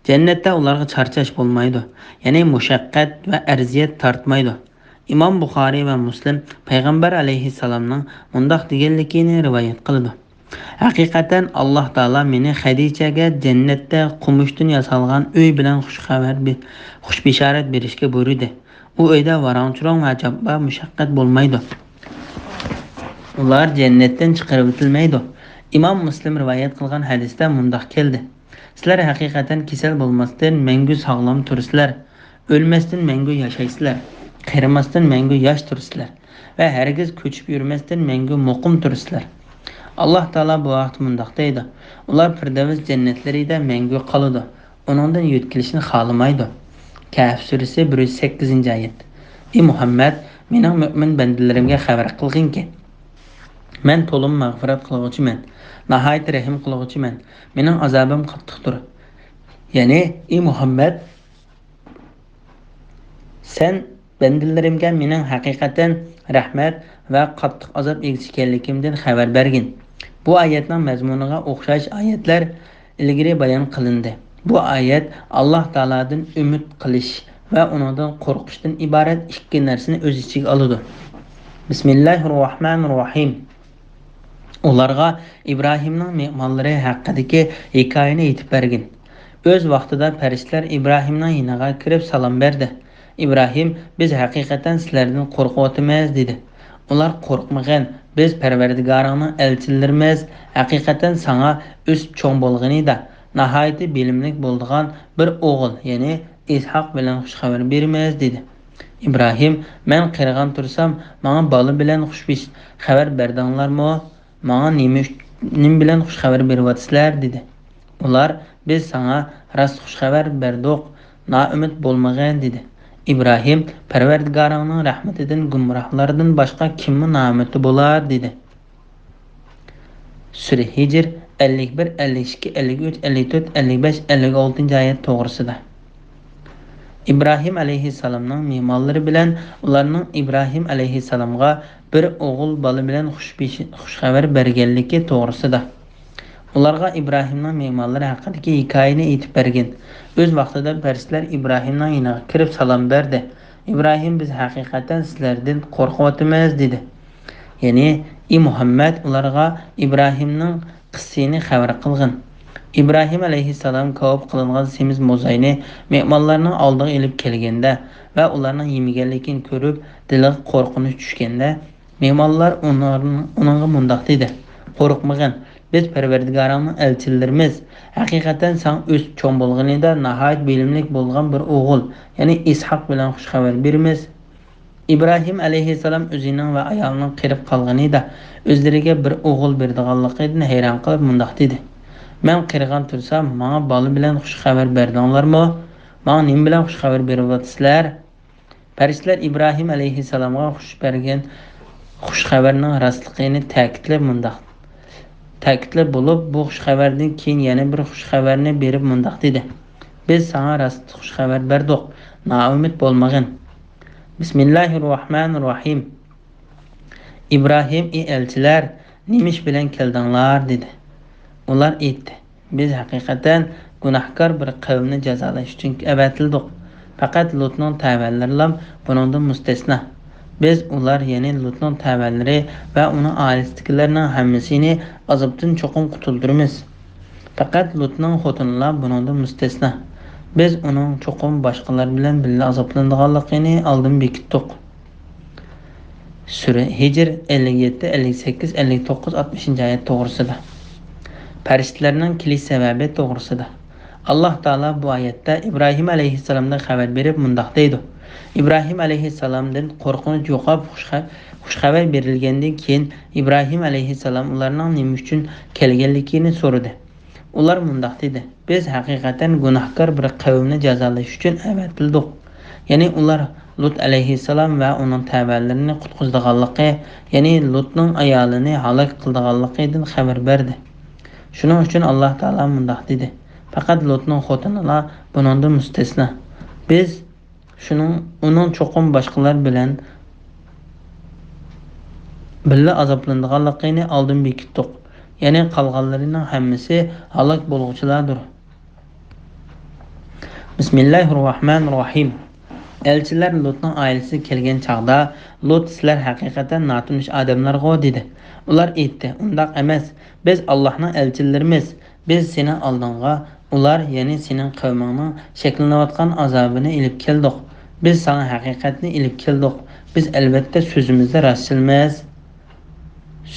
جەننەتتە ئۇلارغا چارچاش بولمايدۇ، يەنى مۇشەققەت ۋە ئەزىيەت تارتمايدۇ. ئىمام بۇخارىي ۋە مۇسلىم پەيغەمبەر ئەلەيھىسسالامنىڭ مۇنداق دېگەنلىكىنى رىۋايەت قىلىدۇ: ھەقىقەتەن، ئاللاھ تائالا مېنى خەدىچەگە جەننەتتە قومۇشتىن ياسالغان ئۆي بىلەن خۇش خەۋەر بې-، خۇش بېشارەت بېرىشكە بۇيرۇدى. ئۇ ئۆيدە ۋاراڭ-چۇرۇڭ ۋە جاپا، مۇشەققەت بولمايدۇ. ئۇلار جەننەتتىن چىقىرىۋېتىلمەيدۇ. ئىمام مۇسلىم رىۋايەت قىلغان ھەدىستە مۇنداق كەلدى: سىلەر ھەقىقەتەن كېسەل بولماستىن مەڭگۈ ساغلام تۇرىسىلەر، ئۆلمەستىن مەڭگۈ ياشايسىلەر، قېرىماستىن مەڭگۈ ياش تۇرىسىلەر ۋە ھەرگىز كۆچۈپ يۈرمەستىن مەڭگۈ مۇقىم تۇرىسىلەر. ئاللاھ تائالا بۇ ھەقتە مۇنداق دەيدۇ: ئۇلار پىردەۋس جەننەتلىرىدە مەڭگۈ قالىدۇ، ئۇنىڭدىن يۆتكىلىشنى خالىمايدۇ. كەھف سۈرىسى، بىر يۈز سەككىزىنچى ئايەت. ئى مۇھەممەد، مېنىڭ مۆمىن بەندىلىرىمگە خەۋەر قىلغىنكى، مەن تولىمۇ مەغپىرەت قىلغۇچىمەن، ناھايىتى رەھىم قىلغۇچىمەن. مېنىڭ ئازابىم قاتتىقتۇر. يەنى، ئى مۇھەممەد، سەن بەندىلىرىمگە مېنىڭ ھەقىقەتەن رەھمەت ۋە قاتتىق ئازاب ئىگىسى ئىكەنلىكىمدىن خەۋەر بەرگىن. بۇ ئايەتنىڭ مەزمۇنىغا ئوخشاش ئايەتلەر ئىلگىرى بايان قىلىندى. بۇ ئايەت ئاللاھ تائالادىن ئۈمىد قىلىش ۋە ئۇنىڭدىن قورقۇشتىن ئىبارەت ئىككى نەرسىنى ئۆز ئىچىگە ئالىدۇ. بىسمىللاھىررەھمانىررەھىم. ئۇلارغا ئىبراھىمنىڭ مېھمانلىرى ھەققىدىكى ھېكايىنى ئېيتىپ بەرگىن. ئۆز ۋاقتىدا پەرىشتىلەر ئىبراھىمنىڭ يېنىغا كىرىپ سالام بەردى. ئىبراھىم، بىز ھەقىقەتەن سىلەردىن قورقۇۋاتىمىز، دېدى. ئۇلار، قورقمىغىن، بىز پەرۋەردىگارىڭنىڭ ئەلچىلىرىمىز، ھەقىقەتەن ساڭا ئۆسۈپ چوڭ بولغىنىدا ناھايىتى بىلىملىك بولىدىغان بىر ئوغۇل، يەنى ئىسھاق بىلەن خۇش خەۋەر بېرىمىز، دېدى. ئىبراھىم، مەن قېرىغان تۇرسام، ماڭا بالا بىلەن خۇش بېش-، خەۋەر بەردىڭلارمۇ؟ ماڭا نېمە ئۈچ-، نېمە بىلەن خۇش خەۋەر بېرىۋاتىسىلەر؟ دېدى. ئۇلار، بىز ساڭا راست خۇش خەۋەر بەردۇق، نائۈمىد بولمىغىن، دېدى. ئىبراھىم، پەرۋەردىگارىڭنىڭ رەھمىتىدىن گۇمراھلاردىن باشقا كىممۇ نائۈمىدتە بولار؟ دېدى. سۈرە ھىجر، ئەللىك بىر، ئەللىك ئىككى، ئەللىك ئۈچ، ئەللىك تۆت، ئەللىك بەش، ئەللىك ئالتىنچى ئايەت توغرىسىدا. ئىبراھىم ئەلەيھىسسالامنىڭ مېھمانلىرى بىلەن ئۇلارنىڭ ئىبراھىم ئەلەيھىسسالامغا بىر ئوغۇل بالا بىلەن خۇش بېشى-، خۇش خەۋەر بەرگەنلىكى توغرىسىدا. ئۇلارغا ئىبراھىمنىڭ مېھمانلىرى ھەققىدىكى ھېكايىنى ئېيتىپ بەرگىن. ئۆز ۋاقتىدا پەرىشتىلەر ئىبراھىمنىڭ يېنىغا كىرىپ سالام بەردى. ئىبراھىم، بىز ھەقىقەتەن سىلەردىن قورقۇۋاتىمىز، دېدى. يەنى، ئى مۇھەممەد، ئۇلارغا ئىبراھىمنىڭ قىسسىسىنى خەۋەر قىلغىن. ئىبراھىم ئەلەيھىسسالام كاۋاپ قىلىنغان سېمىز موزاينى مېھمانلارنىڭ ئالدىغا ئېلىپ كەلگەندە ۋە ئۇلارنىڭ يېمىگەنلىكىنى كۆرۈپ، دىلىغا قورقۇنچ چۈشكەندە، مېھمانلار ئۇنىڭ-، ئۇنىڭغا مۇنداق دېدى: قورقمىغىن، بىز پەرۋەردىگارىڭنىڭ ئەلچىلىرىمىز. ھەقىقەتەن ساڭا ئۆسۈپ چوڭ بولغىنىدا ناھايىتى بىلىملىك بولىدىغان بىر ئوغۇل، يەنى ئىسھاق بىلەن خۇش خەۋەر بېرىمىز. ئىبراھىم ئەلەيھىسسالام ئۆزىنىڭ ۋە ئايالىنىڭ قېرىپ قالغىنىدا ئۆزلىرىگە بىر ئوغۇل بېرىدىغانلىقىدىن ھەيران قېلىپ مۇنداق دېدى: مەن قېرىغان تۇرسام، ماڭا بالا بىلەن خۇش خەۋەر بەردىڭلارمۇ؟ ماڭا نېمە بىلەن خۇش خەۋەر بېرىۋاتىسىلەر؟ پەرىشتىلەر ئىبراھىم ئەلەيھىسسالامغا خۇش بەرگەن خۇش خەۋەرنىڭ راستلىقىنى تەكىتلەپ مۇنداق، تەكىتلەپ بولۇپ، بۇ خۇش خەۋەردىن كېيىن يەنە بىر خۇش خەۋەرنى بېرىپ مۇنداق دېدى: بىز ساڭا راست خۇش خەۋەر بەردۇق، نائۈمىد بولمىغىن. بىسمىللاھىررەھمانىررەھىم. ئىبراھىم، ئى ئەلچىلەر، نېمە ئىش بىلەن كەلدىڭلار؟ دېدى. ئۇلار ئېيتتى: بىز ھەقىقەتەن گۇناھكار بىر قەۋمنى جازالاش ئۈچۈن ئەۋەتىلدۇق. پەقەت لۇتنىڭ تەۋەلىرىلا بۇنىڭدىن مۇستەسنا. بىز ئۇلار، يەنى لۇتنىڭ تەۋەلىرى ۋە ئۇنىڭ ئائىلىسىدىكىلەرنىڭ ھەممىسىنى ئازابتىن چوقۇم قۇتۇلدۇرىمىز. پەقەت لۇتنىڭ خوتۇنىلا بۇنىڭدىن مۇستەسنا. بىز ئۇنىڭ چوقۇم باشقىلار بىلەن بىللە ئازابلىنىدىغانلىقىنى ئالدىن بېكىتتۇق. سۈرە ھىجر، ئەللىك يەتتە، ئەللىك سەككىز، ئەللىك توققۇز، ئاتمىشىنچى ئايەت توغرىسىدا. پەرىشتىلەرنىڭ كېلىش سەۋەبى توغرىسىدا. ئاللاھ تائالا بۇ ئايەتتە ئىبراھىم ئەلەيھىسسالامدىن خەۋەر بېرىپ مۇنداق دەيدۇ: ئىبراھىم ئەلەيھىسسالامدىن قورقۇنچ يوقاپ، خۇش خە-، خۇش خەۋەر بېرىلگەندىن كېيىن، ئىبراھىم ئەلەيھىسسالام ئۇلارنىڭ نېمە ئۈچۈن كەلگەنلىكىنى سورىدى. ئۇلار مۇنداق دېدى: بىز ھەقىقەتەن گۇناھكار بىر قەۋمنى جازالاش ئۈچۈن ئەۋەتىلدۇق. يەنى ئۇلار لۇت ئەلەيھىسسالام ۋە ئۇنىڭ تەۋەلىرىنى قۇتقۇزىدىغانلىقى، يەنى لۇتنىڭ ئايالىنى ھالاك قىلىدىغانلىقىدىن خەۋەر بەردى. شۇنىڭ ئۈچۈن ئاللاھ تائالا مۇنداق دېدى: پەقەت لۇتنىڭ خوتۇنىلا بۇنىڭدىن مۇستەسنا. بىز شۇنىڭ، ئۇنىڭ چوقۇم باشقىلار بىلەن بىللە ئازابلىنىدىغانلىقىنى ئالدىن بېكىتتۇق. يەنى قالغانلىرىنىڭ ھەممىسى ھالاك بولغۇچىلاردۇر. بىسمىللاھىررەھمانىررەھىم. ئەلچىلەر لۇتنىڭ ئائىلىسىگە كەلگەن چاغدا، لۇت: سىلەر ھەقىقەتەن ناتونۇش ئادەملەرغۇ؟ دېدى. ئۇلار ئېيتتى: ئۇنداق ئەمەس، بىز ئاللاھنىڭ ئەلچىلىرىمىز. بىز سېنىڭ ئالدىڭغا ئۇلار، يەنى سېنىڭ قەۋمىڭنىڭ شەكىللىنىۋاتقان ئازابىنى ئېلىپ كەلدۇق. بىز ساڭا ھەقىقەتنى ئېلىپ كەلدۇق. بىز ئەلۋەتتە سۆزىمىزدە راستچىلمىز.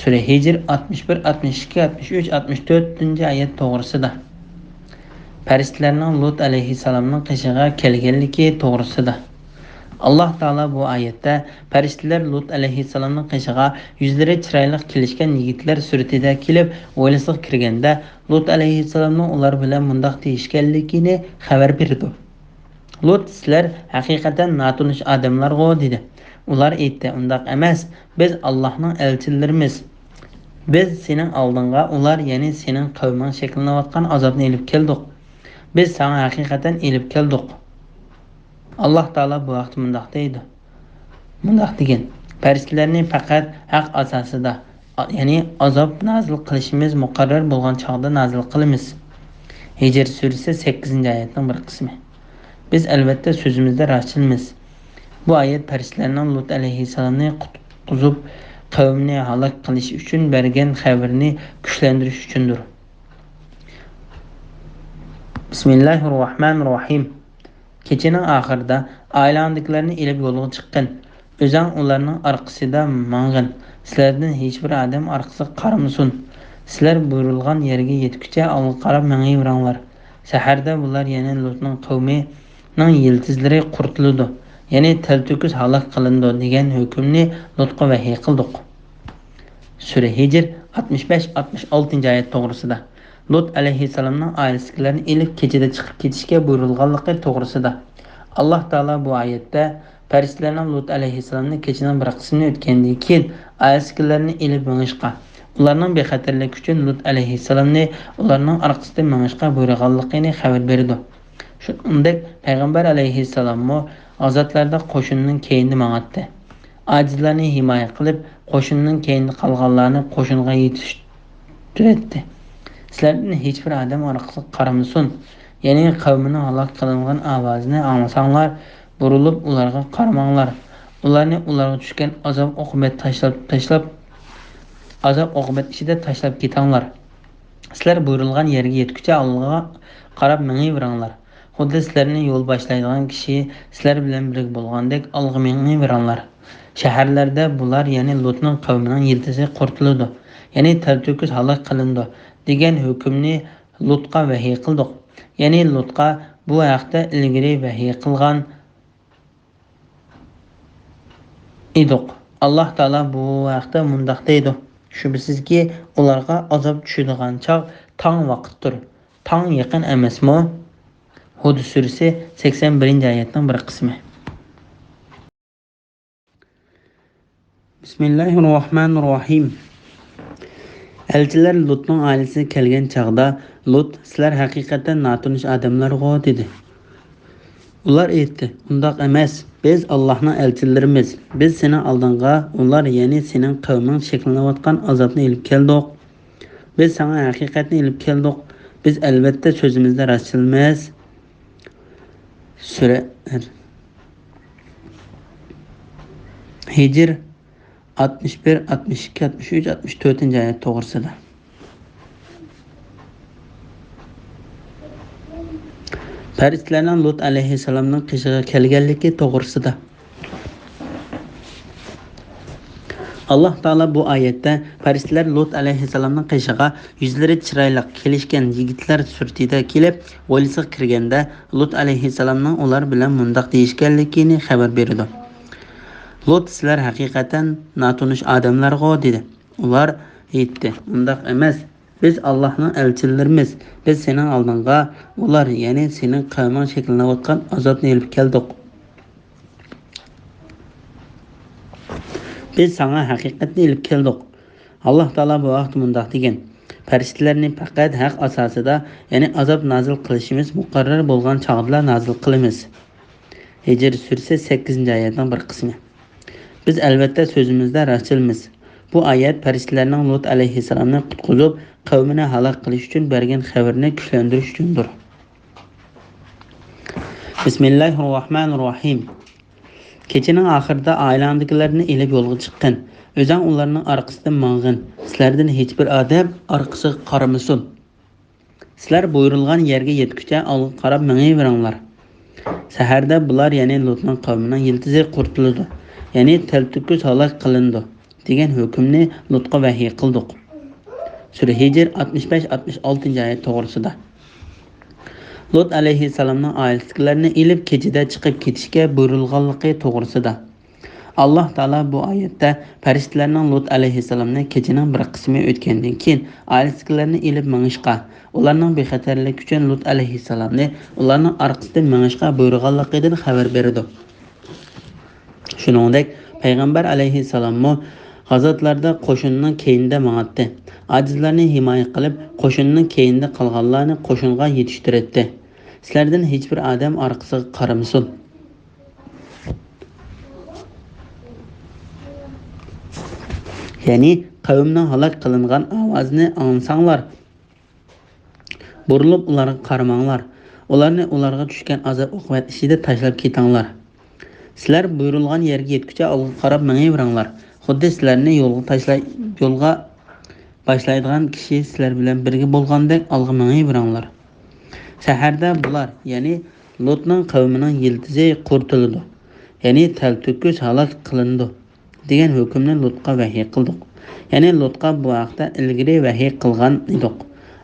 سۈرە ھىجر ئاتمىش بىر، ئاتمىش ئىككى، ئاتمىش ئۈچ، ئاتمىش تۆتىنچى ئايەت توغرىسىدا. پەرىشتىلەرنىڭ لۇت ئەلەيھىسسالامنىڭ قېشىغا كەلگەنلىكى توغرىسىدا. ئاللاھ تائالا بۇ ئايەتتە پەرىشتىلەر لۇت ئەلەيھىسسالامنىڭ قېشىغا يۈزلىرى چىرايلىق كېلىشكەن يىگىتلەر سۈرىتىدە كېلىپ، ھويلىسىغا كىرگەندە، لۇت ئەلەيھىسسالامنىڭ ئۇلار بىلەن مۇنداق دېيىشكەنلىكىنى خەۋەر بېرىدۇ. لۇت: سىلەر ھەقىقەتەن ناتونۇش ئادەملەرغۇ؟ دېدى. ئۇلار ئېيتتى: ئۇنداق ئەمەس، بىز ئاللاھنىڭ ئەلچىلىرىمىز. بىز سېنىڭ ئالدىڭغا ئۇلار، يەنى سېنىڭ قەۋمىڭ شەكىللىنىۋاتقان ئازابنى ئېلىپ كەلدۇق. بىز ساڭا ھەقىقەتەن ئېلىپ كەلدۇق. ئاللاھ تائالا بۇ ھەقتە مۇنداق دەيدۇ. مۇنداق دېگىن: پەرىشتىلەرنى پەقەت ھەق ئاساسىدا، ئا-، يەنى ئازاب نازىل قىلىشىمىز مۇقەررەر بولغان چاغدا نازىل قىلىمىز. ھىجر سۈرىسى سەككىزىنچى ئايەتنىڭ بىر قىسمى. بىز ئەلۋەتتە سۆزىمىزدە راستچىلمىز. بۇ ئايەت پەرىشتىلەرنىڭ لۇت ئەلەيھىسسالامنى قۇتقۇزۇپ، قەۋمىنى ھالاك قىلىش ئۈچۈن بەرگەن خەۋىرىنى كۈچلەندۈرۈش ئۈچۈندۇر. بىسمىللاھىررەھمانىررەھىم. كېچىنىڭ ئاخىرىدا ئائىلەڭدىكىلەرنى ئېلىپ يولغا چىققىن. ئۆزەڭ ئۇلارنىڭ ئارقىسىدا ماڭغىن. سىلەردىن ھېچبىر ئادەم ئارقىسىغا قارىمىسۇن. سىلەر بۇيرۇلغان يەرگە يەتكۈچە ئالغا قاراپ مېڭىۋېرىڭلار. شەھەردە بۇلار، يەنى لۇتنىڭ قەۋمىنىڭ يىلتىزلىرى قۇرۇتۇلىدۇ، يەنى تەلتۆكۈس ھالاك قىلىنىدۇ، دېگەن ھۆكۈمنى لۇتقا ۋەھىي قىلدۇق. سۈرە ھىجر ئاتمىش بەش، ئاتمىش ئالتىنچى ئايەت توغرىسىدا. لۇت ئەلەيھىسسالامنىڭ ئائىلىسىدىكىلەرنى ئېلىپ كېچىدە چىقىپ كېتىشكە بۇيرۇلغانلىقى توغرىسىدا. ئاللاھ تائالا بۇ ئايەتتە پەرىشتىلەرنىڭ لۇت ئەلەيھىسسالامنى كېچىنىڭ بىر قىسمىنى ئۆتكەندىن كېيىن ئائىلىسىدىكىلەرنى ئېلىپ مېڭىشقا، ئۇلارنىڭ بىخەتەرلىكى ئۈچۈن لۇت ئەلەيھىسسالامنى ئۇلارنىڭ ئارقىسىدىن مېڭىشقا بۇيرۇغانلىقىنى خەۋەر بېرىدۇ. شۇنىڭدەك پەيغەمبەر ئەلەيھىسسالاممۇ غازاتلاردا قوشۇننىڭ كەينىدە ماڭاتتى. ئاجىزلارنى ھىمايە قىلىپ، قوشۇننىڭ كەينىدە قالغانلارنى قوشۇنغا يېتىشتۈرەتتى. سىلەردىن ھېچبىر ئادەم ئارقىسىغا قارىمىسۇن. يەنى قەۋمىنىڭ ھالاك قىلىنغان ئاۋازىنى ئاڭلىساڭلار، بۇرۇلۇپ ئۇلارغا قارىماڭلار. ئۇلارنى ئۇلارغا چۈشكەن ئازاب ئوقۇبەت تاشلاپ، تاشلاپ، ئازاب ئوقۇبەت ئىچىدە تاشلاپ كېتىڭلار. سىلەر بۇيرۇلغان يەرگە يەتكۈچە ئالغا قاراپ مېڭىۋېرىڭلار. خۇددى سىلەرنى يول باشلايدىغان كىشى سىلەر بىلەن بىرگە بولغاندەك ئالغا مېڭىۋېرىڭلار. شەھەرلەردە بۇلار، يەنى لۇتنىڭ قەۋمىنىڭ يىلتىزى قۇرۇتۇلىدۇ، يەنى تەلتۆكۈس ھالاك قىلىنىدۇ، دېگەن ھۆكۈمنى لۇتقا ۋەھىي قىلدۇق. يەنى لۇتقا بۇ ھەقتە ئىلگىرى ۋەھىي قىلغان ئىدۇق. ئاللاھ تائالا بۇ ھەقتە مۇنداق دەيدۇ: شۈبھىسىزكى، ئۇلارغا ئازاب چۈشىدىغان چاغ تاڭ ۋاقىتتۇر. تاڭ يېقىن ئەمەسمۇ؟ ھۇد سۈرىسى سەكسەن بىرىنچى ئايەتنىڭ بىر قىسمى. بىسمىللاھىررەھمانىررەھىم. ئەلچىلەر لۇتنىڭ ئائىلىسىگە كەلگەن چاغدا، لۇت: سىلەر ھەقىقەتەن ناتونۇش ئادەملەرغۇ؟ دېدى. ئۇلار ئېيتتى: ئۇنداق ئەمەس، بىز ئاللاھنىڭ ئەلچىلىرىمىز. بىز سېنىڭ ئالدىڭغا ئۇلار، يەنى سېنىڭ قەۋمىڭ شەكىللىنىۋاتقان ئازابنى ئېلىپ كەلدۇق. بىز ساڭا ھەقىقەتنى ئېلىپ كەلدۇق. بىز ئەلۋەتتە سۆزىمىزدە راستچىلمىز. سۈرە ھىجر ئاتمىش بىر، ئاتمىش ئىككى، ئاتمىش ئۈچ، ئاتمىش تۆتىنچى ئايەت توغرىسىدا. پەرىشتىلەرنىڭ لۇت ئەلەيھىسسالامنىڭ قېشىغا كەلگەنلىكى توغرىسىدا. ئاللاھ تائالا بۇ ئايەتتە پەرىشتىلەر لۇت ئەلەيھىسسالامنىڭ قېشىغا يۈزلىرى چىرايلىق، كېلىشكەن يىگىتلەر سۈرىتىدە كېلىپ، ھويلىسىغا كىرگەندە، لۇت ئەلەيھىسسالامنىڭ ئۇلار بىلەن مۇنداق دېيىشكەنلىكىنى خەۋەر بېرىدۇ: «لۇت، سىلەر ھەقىقەتەن ناتونۇش ئادەملەرغۇ؟» دېدى. ئۇلار ئېيتتى: «ئۇنداق ئەمەس. بىز ئاللاھنىڭ ئەلچىلىرىمىز. بىز سېنىڭ ئالدىڭغا ئۇلار، يەنى سېنىڭ قەۋمىڭ شەكىللىنىۋاتقان ئازابنى ئېلىپ كەلدۇق. بىز ساڭا ھەقىقەتنى ئېلىپ كەلدۇق.» ئاللاھ تائالا بۇ ھەقتە مۇنداق دېگەن: «پەرىشتىلەرنى پەقەت ھەق ئاساسىدا، يەنى ئازاب نازىل قىلىشىمىز مۇقەررەر بولغان چاغدىلا نازىل قىلىمىز.» ھىجر سۈرىسى، سەككىزىنچى ئايەتنىڭ بىر قىسمى. بىز ئەلۋەتتە سۆزىمىزدە راستچىلمىز. بۇ ئايەت پەرىشتىلەرنىڭ لۇت ئەلەيھىسسالامنى قۇتقۇزۇپ، قەۋمىنى ھالاك قىلىش ئۈچۈن بەرگەن خەۋىرىنى كۈچلەندۈرۈش ئۈچۈندۇر. بىسمىللاھىررەھمانىررەھىم. كېچىنىڭ ئاخىرىدا ئائىلەڭدىكىلەرنى ئېلىپ يولغا چىققىن. ئۆزۈڭ ئۇلارنىڭ ئارقىسىدىن ماڭغىن. سىلەردىن ھېچبىر ئادەم ئارقىسىغا قارىمىسۇن. سىلەر بۇيرۇلغان يەرگە يەتكۈچە ئالغا قاراپ مېڭىۋېرىڭلار. سەھەردە بۇلار، يەنى لۇتنىڭ قەۋمىنىڭ يىلتىزى قۇرۇتۇلىدۇ، يەنى تەلتۆكۈس ھالاك قىلىنىدۇ، دېگەن ھۆكۈمنى لۇتقا ۋەھىي قىلدۇق. سۈرە ھىجر، ئاتمىش بەش، ئاتمىش ئالتىنچى ئايەت توغرىسىدا. لۇت ئەلەيھىسسالامنىڭ ئائىلىسىدىكىلەرنى ئېلىپ كېچىدە چىقىپ كېتىشكە بۇيرۇلغانلىقى توغرىسىدا. ئاللاھ تائالا بۇ ئايەتتە پەرىشتىلەرنىڭ لۇت ئەلەيھىسسالامنى كېچىنىڭ بىر قىسمى ئۆتكەندىن كېيىن ئائىلىسىدىكىلەرنى ئېلىپ مېڭىشقا، ئۇلارنىڭ بىخەتەرلىكى ئۈچۈن لۇت ئەلەيھىسسالامنى ئۇلارنىڭ ئارقىسىدىن مېڭىشقا بۇيرۇغانلىقىدىن خەۋەر بېرىدۇ. شۇنىڭدەك، پەيغەمبەر ئەلەيھىسسالاممۇ غازاتلاردا قوشۇننىڭ كەينىدە ماڭاتتى. ئاجىزلارنى ھىمايە قىلىپ، قوشۇننىڭ كەينىدە قالغانلارنى قوشۇنغا يېتىشتۈرەتتى. سىلەردىن ھېچبىر ئادەم ئارقىسىغا قارىمىسۇن. يەنى قەۋمنىڭ ھالاك قىلىنغان ئاۋازىنى ئاڭلىساڭلار، بۇرۇلۇپ ئۇلارغا قارىماڭلار. ئۇلارنى ئۇلارغا چۈشكەن ئازاب-ئوقۇبەت ئىچىدە تاشلاپ كېتىڭلار. سىلەر بۇيرۇلغان يەرگە يەتكۈچە ئالغا قاراپ مېڭىۋېرىڭلار. خۇددى سىلەرنى يولغا تاشلاي-، يولغا باشلايدىغان كىشى سىلەر بىلەن بىرگە بولغاندەك ئالغا مېڭىۋېرىڭلار. سەھەردە بۇلار، يەنى لۇتنىڭ قەۋمىنىڭ يىلتىزى قۇرۇتۇلىدۇ، يەنى تەلتۆكۈس ھالاك قىلىنىدۇ، دېگەن ھۆكۈمنى لۇتقا ۋەھىي قىلدۇق. يەنى لۇتقا بۇ ھەقتە ئىلگىرى ۋەھىي قىلغان ئىدۇق.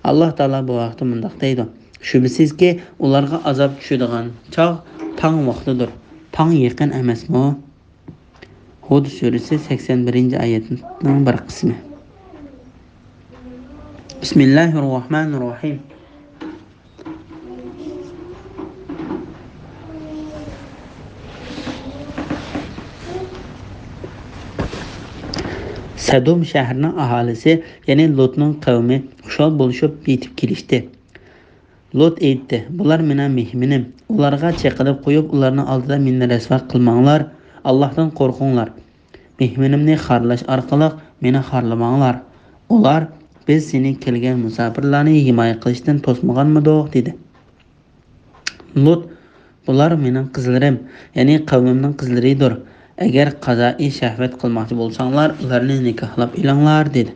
ئاللاھ تائالا بۇ ھەقتە مۇنداق دەيدۇ: شۈبھىسىزكى، ئۇلارغا ئازاب چۈشىدىغان چاغ تاڭ ۋاقتىدۇر. تاڭ يېقىن ئەمەسمۇ؟ ھۇد سۈرىسى، سەكسەن بىرىنچى ئايەتنىڭ بىر قىسمى. بىسمىللاھىررەھمانىررەھىم. سەدۇم شەھىرىنىڭ ئاھالىسى، يەنى لۇتنىڭ قەۋمى خۇشال بولۇشۇپ يېتىپ كېلىشتى. لۇت ئېيتتى: بۇلار مېنىڭ مېھمىنىم. ئۇلارغا چېقىلىپ قويۇپ، ئۇلارنىڭ ئالدىدا مېنى رەسۋا قىلماڭلار. ئاللاھتىن قورقۇڭلار. مېھمىنىمنى خارلاش ئارقىلىق مېنى خارلىماڭلار. ئۇلار: بىز سېنى كەلگەن مۇساپىرلارنى ھىمايە قىلىشتىن توسمىغانمىدۇق؟ دېدى. لۇت: بۇلار مېنىڭ قىزلىرىم، يەنى قەۋمىمنىڭ قىزلىرىدۇر. ئەگەر قازائىي شەھۋەت قىلماقچى بولساڭلار، ئۇلارنى نىكاھلاپ ئېلىڭلار، دېدى.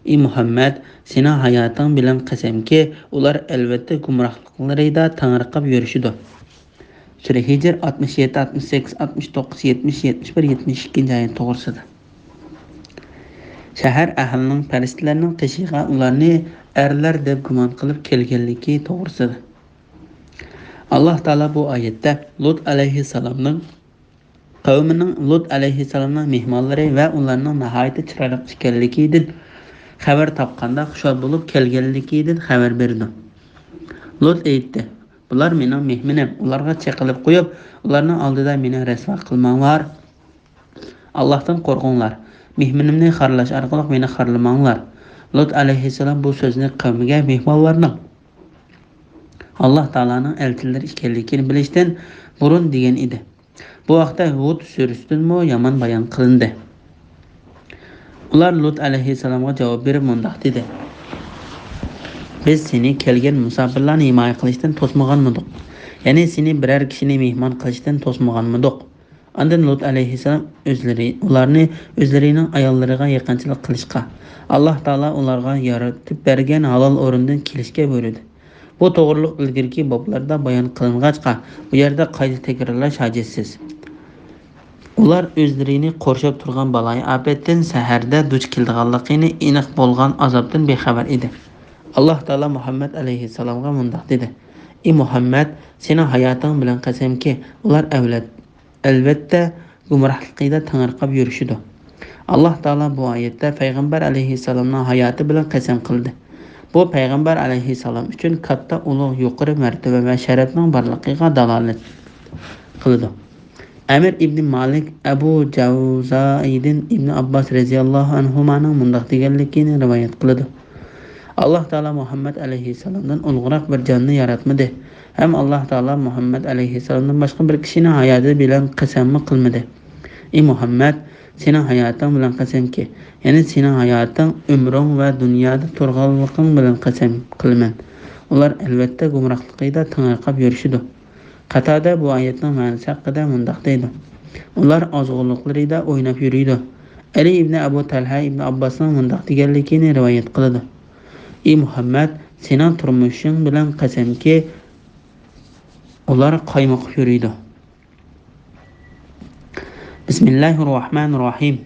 ئى مۇھەممەد، سېنىڭ ھاياتىڭ بىلەن قەسەمكى، ئۇلار ئەلۋەتتە گۇمراھلىقلىرىدا تېڭىرقاپ يۈرۈشىدۇ. سۈرە ھىجر، ئاتمىش يەتتە، ئاتمىش سەككىز، ئاتمىش توققۇز، يەتمىش، يەتمىش بىر، يەتمىش ئىككىنچى ئايەت توغرىسىدا. شەھەر ئەھلىنىڭ پەرىشتىلەرنىڭ قېشىغا ئۇلارنى ئەرلەر دەپ گۇمان قىلىپ كەلگەنلىكى توغرىسىدا. ئاللاھ تائالا بۇ ئايەتتە لۇت ئەلەيھىسسالامنىڭ قەۋمىنىڭ، لۇت ئەلەيھىسسالامنىڭ مېھمانلىرى ۋە ئۇلارنىڭ ناھايىتى چىرايلىق ئىكەنلىكىدىن خەۋەر تاپقاندا خۇشال بولۇپ كەلگەنلىكىدىن خەۋەر بېرىدۇ. لۇت ئېيتتى: بۇلار مېنىڭ مېھمىنىم، ئۇلارغا چېقىلىپ قويۇپ، ئۇلارنىڭ ئالدىدا مېنى رەسۋا قىلماڭلار. ئاللاھتىن قورقۇڭلار. مېھمىنىمنى خارلاش ئارقىلىق مېنى خارلىماڭلار. لۇت ئەلەيھىسسالام بۇ سۆزنى قەۋمىگە، مېھمانلارنىڭ ئاللاھ تائالانىڭ ئەلچىلىرى ئىكەنلىكىنى بىلىشتىن بۇرۇن دېگەن ئىدى. بۇ ھەقتە ھۇد سۈرىسىدىنمۇ يامان بايان قىلىندى. ئۇلار لۇت ئەلەيھىسسالامغا جاۋاب بېرىپ مۇنداق دېدى: بىز سېنى كەلگەن مۇساپىرلارنى ھىمايە قىلىشتىن توسمىغانمىدۇق؟ يەنى سېنى بىرەر كىشىنى مېھمان قىلىشتىن توسمىغانمىدۇق؟ ئاندىن لۇت ئەلەيھىسسالام ئۆزلىرى، ئۇلارنى ئۆزلىرىنىڭ ئاياللىرىغا يېقىنچىلىق قىلىشقا، ئاللاھ تائالا ئۇلارغا يارىتىپ بەرگەن ھالال ئورۇندىن كېلىشكە بۇيرۇدى. بۇ توغرىلىق ئىلگىرىكى بابلاردا بايان قىلىنغاچقا، بۇ يەردە قايتا تەكرارلاش ھاجەتسىز. ئۇلار ئۆزلىرىنى قورشاپ تۇرغان بالايىئاپەتتىن سەھەردە دۇچ كېلىدىغانلىقىنى ئېنىق بولغان ئازابتىن بىخەۋەر ئىدى. ئاللاھ تائالا مۇھەممەد ئەلەيھىسسالامغا مۇنداق دېدى: ئى مۇھەممەد، سېنىڭ ھاياتىڭ بىلەن قەسەمكى، ئۇلار ئەۋلەت-، ئەلۋەتتە گۇمراھلىقىدا تېڭىرقاپ يۈرۈشىدۇ. ئاللاھ تائالا بۇ ئايەتتە پەيغەمبەر ئەلەيھىسسالامنىڭ ھاياتى بىلەن قەسەم قىلدى. بۇ پەيغەمبەر ئەلەيھىسسالام ئۈچۈن كاتتا ئۇلۇغ يۇقىرى مەرتىۋە ۋە شەرەپنىڭ بارلىقىغا دالالەت قىلىدۇ. ئەمىر ئىبنى مالىك ئەبۇ جەۋزائىدىن ئىبنى ئابباس رەزىياللاھۇ ئەنھۇمانىڭ مۇنداق دېگەنلىكىنى رىۋايەت قىلىدۇ: ئاللاھ تائالا مۇھەممەد ئەلەيھىسسالامدىن ئۇلۇغراق بىر جاننى ياراتمىدى، ھەم ئاللاھ تائالا مۇھەممەد ئەلەيھىسسالامدىن باشقا بىر كىشىنىڭ ھاياتى بىلەن قەسەممۇ قىلمىدى. ئى مۇھەممەد، سېنىڭ ھاياتىڭ بىلەن قەسەمكى، يەنى سېنىڭ ھاياتىڭ، ئۆمرۈڭ ۋە دۇنيادا تۇرغانلىقىڭ بىلەن قەسەم قىلىمەن، ئۇلار ئەلۋەتتە گۇمراھلىقىدا تېڭىرقاپ يۈرۈشىدۇ. قاتادە بۇ ئايەتنىڭ مەنىسى ھەققىدە مۇنداق دەيدۇ: ئۇلار ئازغۇنلۇقلىرىدا ئويناپ يۈرىدۇ. ئەلى ئىبنى ئەبۇ تەلھە ئىبنى ئابباسنىڭ مۇنداق دېگەنلىكىنى رىۋايەت قىلىدۇ: ئى مۇھەممەد، سېنىڭ تۇرمۇشۇڭ بىلەن قەسەمكى، ئۇلار قايمۇقۇپ يۈرىدۇ. بىسمىللاھىررەھمانىررەھىم.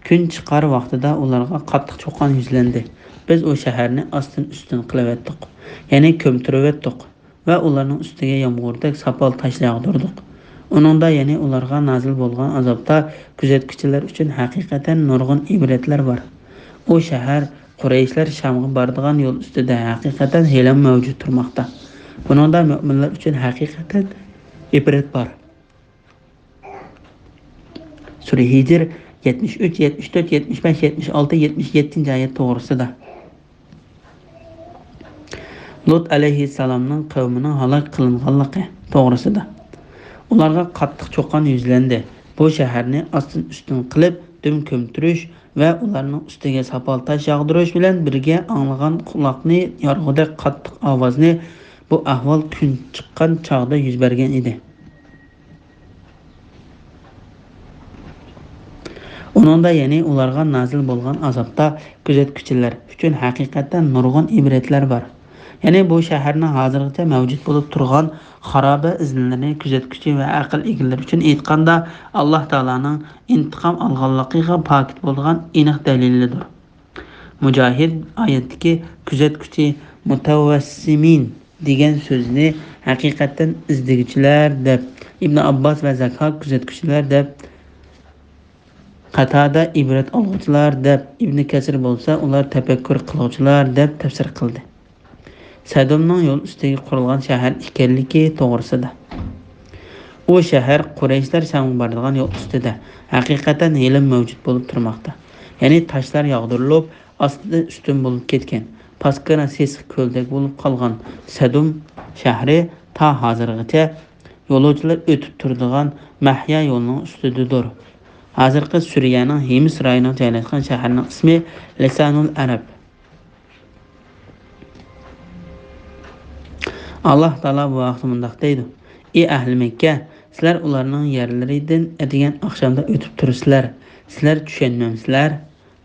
كۈن چىقار ۋاقتىدا ئۇلارغا قاتتىق چۇقان يۈزلەندى. بىز ئۇ شەھەرنى ئاستىن-ئۈستۈن قىلىۋەتتۇق، يەنى كۆمتۈرۈۋەتتۇق ۋە ئۇلارنىڭ ئۈستىگە يامغۇردەك ساپال تاش ياغدۇردۇق. ئۇنىڭدا يەنى ئۇلارغا نازىل بولغان ئازابتا كۆزەتكۈچىلەر ئۈچۈن ھەقىقەتەن نۇرغۇن ئىبرەتلەر بار. ئۇ شەھەر قۇرەيشلەر شامغا بارىدىغان يول ئۈستىدە ھەقىقەتەن ھېلىمۇ مەۋجۇت تۇرماقتا. بۇنىڭدا مۆمىنلەر ئۈچۈن ھەقىقەتەن ئىبرەت بار. سۈرە ھىجر يەتمىش ئۈچ، يەتمىش تۆت، يەتمىش بەش، يەتمىش ئالتە، يەتمىش يەتتىنچى ئايەت توغرىسىدا. لۇت ئەلەيھىسسالامنىڭ قەۋمىنىڭ ھالاك قىلىنغانلىقى توغرىسىدا. ئۇلارغا قاتتىق چۇقان يۈزلەندى. بۇ شەھەرنى ئاستىن-ئۈستۈن قىلىپ، دۈم كۆمتۈرۈش ۋە ئۇلارنىڭ ئۈستىگە ساپال تاش ياغدۇرۇش بىلەن بىرگە ئاڭلىغان قۇلاقنى يارغۇدەك قاتتىق ئاۋازنى بۇ ئەھۋال كۈن چىققان چاغدا يۈز بەرگەن ئىدى. ئۇنىڭدا يەنى ئۇلارغا نازىل بولغان ئازابتا كۆزەتكۈچىلەر ئۈچۈن ھەقىقەتەن نۇرغۇن ئىبرەتلەر بار. يەنى بۇ شەھەرنىڭ ھازىرغىچە مەۋجۇت بولۇپ تۇرغان خارابە ئىزنىلىرى كۆزەتكۈچى ۋە ئەقىل ئىگىلىرى ئۈچۈن ئېيتقاندا، ئاللاھ تائالانىڭ ئىنتىقام ئالغانلىقىغا پاكىت بولىدىغان ئېنىق دەلىلىدۇر. مۇجاھىد ئايەتتىكى كۆزەتكۈچى مۇتەۋەسسىمىن دېگەن سۆزنى ھەقىقەتەن ئىزدىگۈچىلەر دەپ، ئىبنى ئابباس ۋە زەكھاك كۆزەتكۈچىلەر دەپ، قاتادە ئىبرەت ئالغۇچىلار دەپ، ئىبنى كەسىر بولسا ئۇلار تەپەككۇر قىلغۇچىلار دەپ تەپسىر قىلدى. سەدۇمنىڭ يول ئۈستىگە قۇرۇلغان شەھەر ئىكەنلىكى توغرىسىدا. ئۇ شەھەر قۇرەيشلەر شامغا بارىدىغان يول ئۈستىدە ھەقىقەتەن ھېلىمۇ مەۋجۇت بولۇپ تۇرماقتا. يەنى تاشلار ياغدۇرۇلۇپ، ئاستىدىن ئۈستۈن بولۇپ كەتكەن، پاسكىنا سېسىق كۆلدەك بولۇپ قالغان سەدۇم شەھىرى تا ھازىرغىچە يولۇچىلار ئۆتۈپ تۇرىدىغان مەھيا يولىنىڭ ئۈستىدىدۇر. ھازىرقى سۈرىيەنىڭ ھىمس رايونىغا جايلاشقان شەھەرنىڭ ئىسمى لىسانۇل ئەرەب. ئاللاھ تائالا بۇ ھەقتە مۇنداق دەيدۇ: ئى ئەھلى مەككە، سىلەر ئۇلارنىڭ يەرلىرىدىن ئەتىگەن ئاخشامدا ئۆتۈپ تۇرىسىلەر. سىلەر چۈشەنمەمسىلەر؟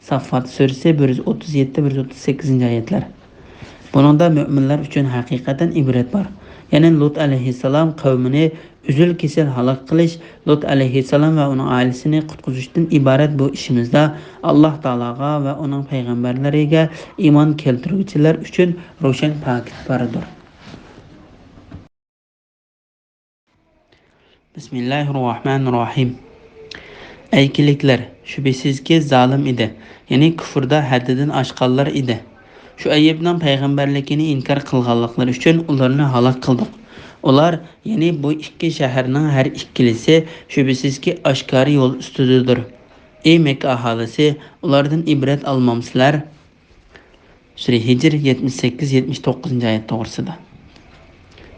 ساففات سۈرىسى بىر يۈز ئوتتۇز يەتتە، بىر يۈز ئوتتۇز سەككىزىنچى ئايەتلەر. بۇنىڭدا مۆمىنلەر ئۈچۈن ھەقىقەتەن ئىبرەت بار. يەنى لۇت ئەلەيھىسسالام قەۋمىنى ئۈزۈل-كېسىل ھالاك قىلىش، لۇت ئەلەيھىسسالام ۋە ئۇنىڭ ئائىلىسىنى قۇتقۇزۇشتىن ئىبارەت بۇ ئىشىمىزدا ئاللاھ تائالاغا ۋە ئۇنىڭ پەيغەمبەرلىرىگە ئىمان كەلتۈرگۈچىلەر ئۈچۈن روشەن پاكىت باردۇر. بىسمىللاھىررەھمانىررەھىم. ئەيكىلىكلەر، شۈبھىسىزكى، زالىم ئىدى، يەنى كۇفردا ھەددىدىن ئاشقانلار ئىدى. شۇئەيبنىڭ پەيغەمبەرلىكىنى ئىنكار قىلغانلىقلىرى ئۈچۈن ئۇلارنى ھالاك قىلدۇق. ئۇلار، يەنى بۇ ئىككى شەھەرنىڭ ھەر ئىككىلىسى، شۈبھىسىزكى، ئاشكارا يول ئۈستىدىدۇر. ئەي مەككە ئاھالىسى، ئۇلاردىن ئىبرەت ئالمامسىلەر؟ سۈرە ھىجر يەتمىش سەككىز، يەتمىش توققۇزىنچى ئايەت توغرىسىدا.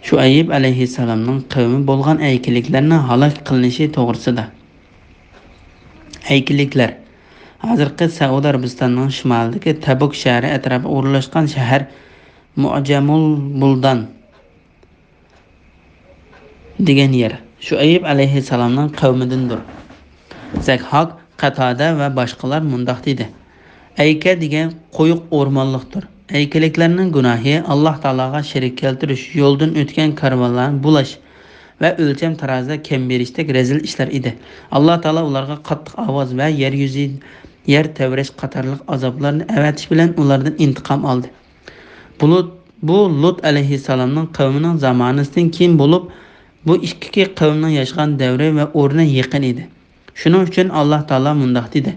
شۇئەيب ئەلەيھىسسالامنىڭ قەۋمى بولغان ئەيكىلىكلەرنىڭ ھالاك قىلىنىشى توغرىسىدا. ئەيكىلىكلەر، ھازىرقى سەئۇدى ئەرەبىستاننىڭ شىمالىدىكى تەبۇك شەھىرى ئەتراپىغا ئورۇنلاشقان شەھەر، مۇئجەمۇل بۇلدان دېگەن يەر شۇئەيب ئەلەيھىسسالامنىڭ قەۋمىدىندۇر. زەكھاك، قەتادە ۋە باشقىلار مۇنداق دېدى: ئەيكە دېگەن قويۇق ئورمانلىقتۇر. ئەيكىلىكلەرنىڭ گۇناھى ئاللاھ تائالاغا شېرىك كەلتۈرۈش، يولدىن ئۆتكەن كارۋانلارنى بۇلاش ۋە ئۆلچەم تارازىدا كەم بېرىشتەك رەزىل ئىشلار ئىدى. ئاللا تائالا ئۇلارغا قاتتىق ئاۋاز ۋە يەر يۈزى، يەر تەۋرەش قاتارلىق ئازابلارنى ئەۋەتىش بىلەن ئۇلاردىن ئىنتىقام ئالدى. بۇ لۇت، بۇ لۇت ئەلەيھىسسالامنىڭ قەۋمىنىڭ زامانىسىدىن كېيىن بولۇپ، بۇ ئىككى قەۋمنىڭ ياشىغان دەۋرى ۋە ئورنى يېقىن ئىدى. شۇنىڭ ئۈچۈن ئاللا تائالا مۇنداق دېدى: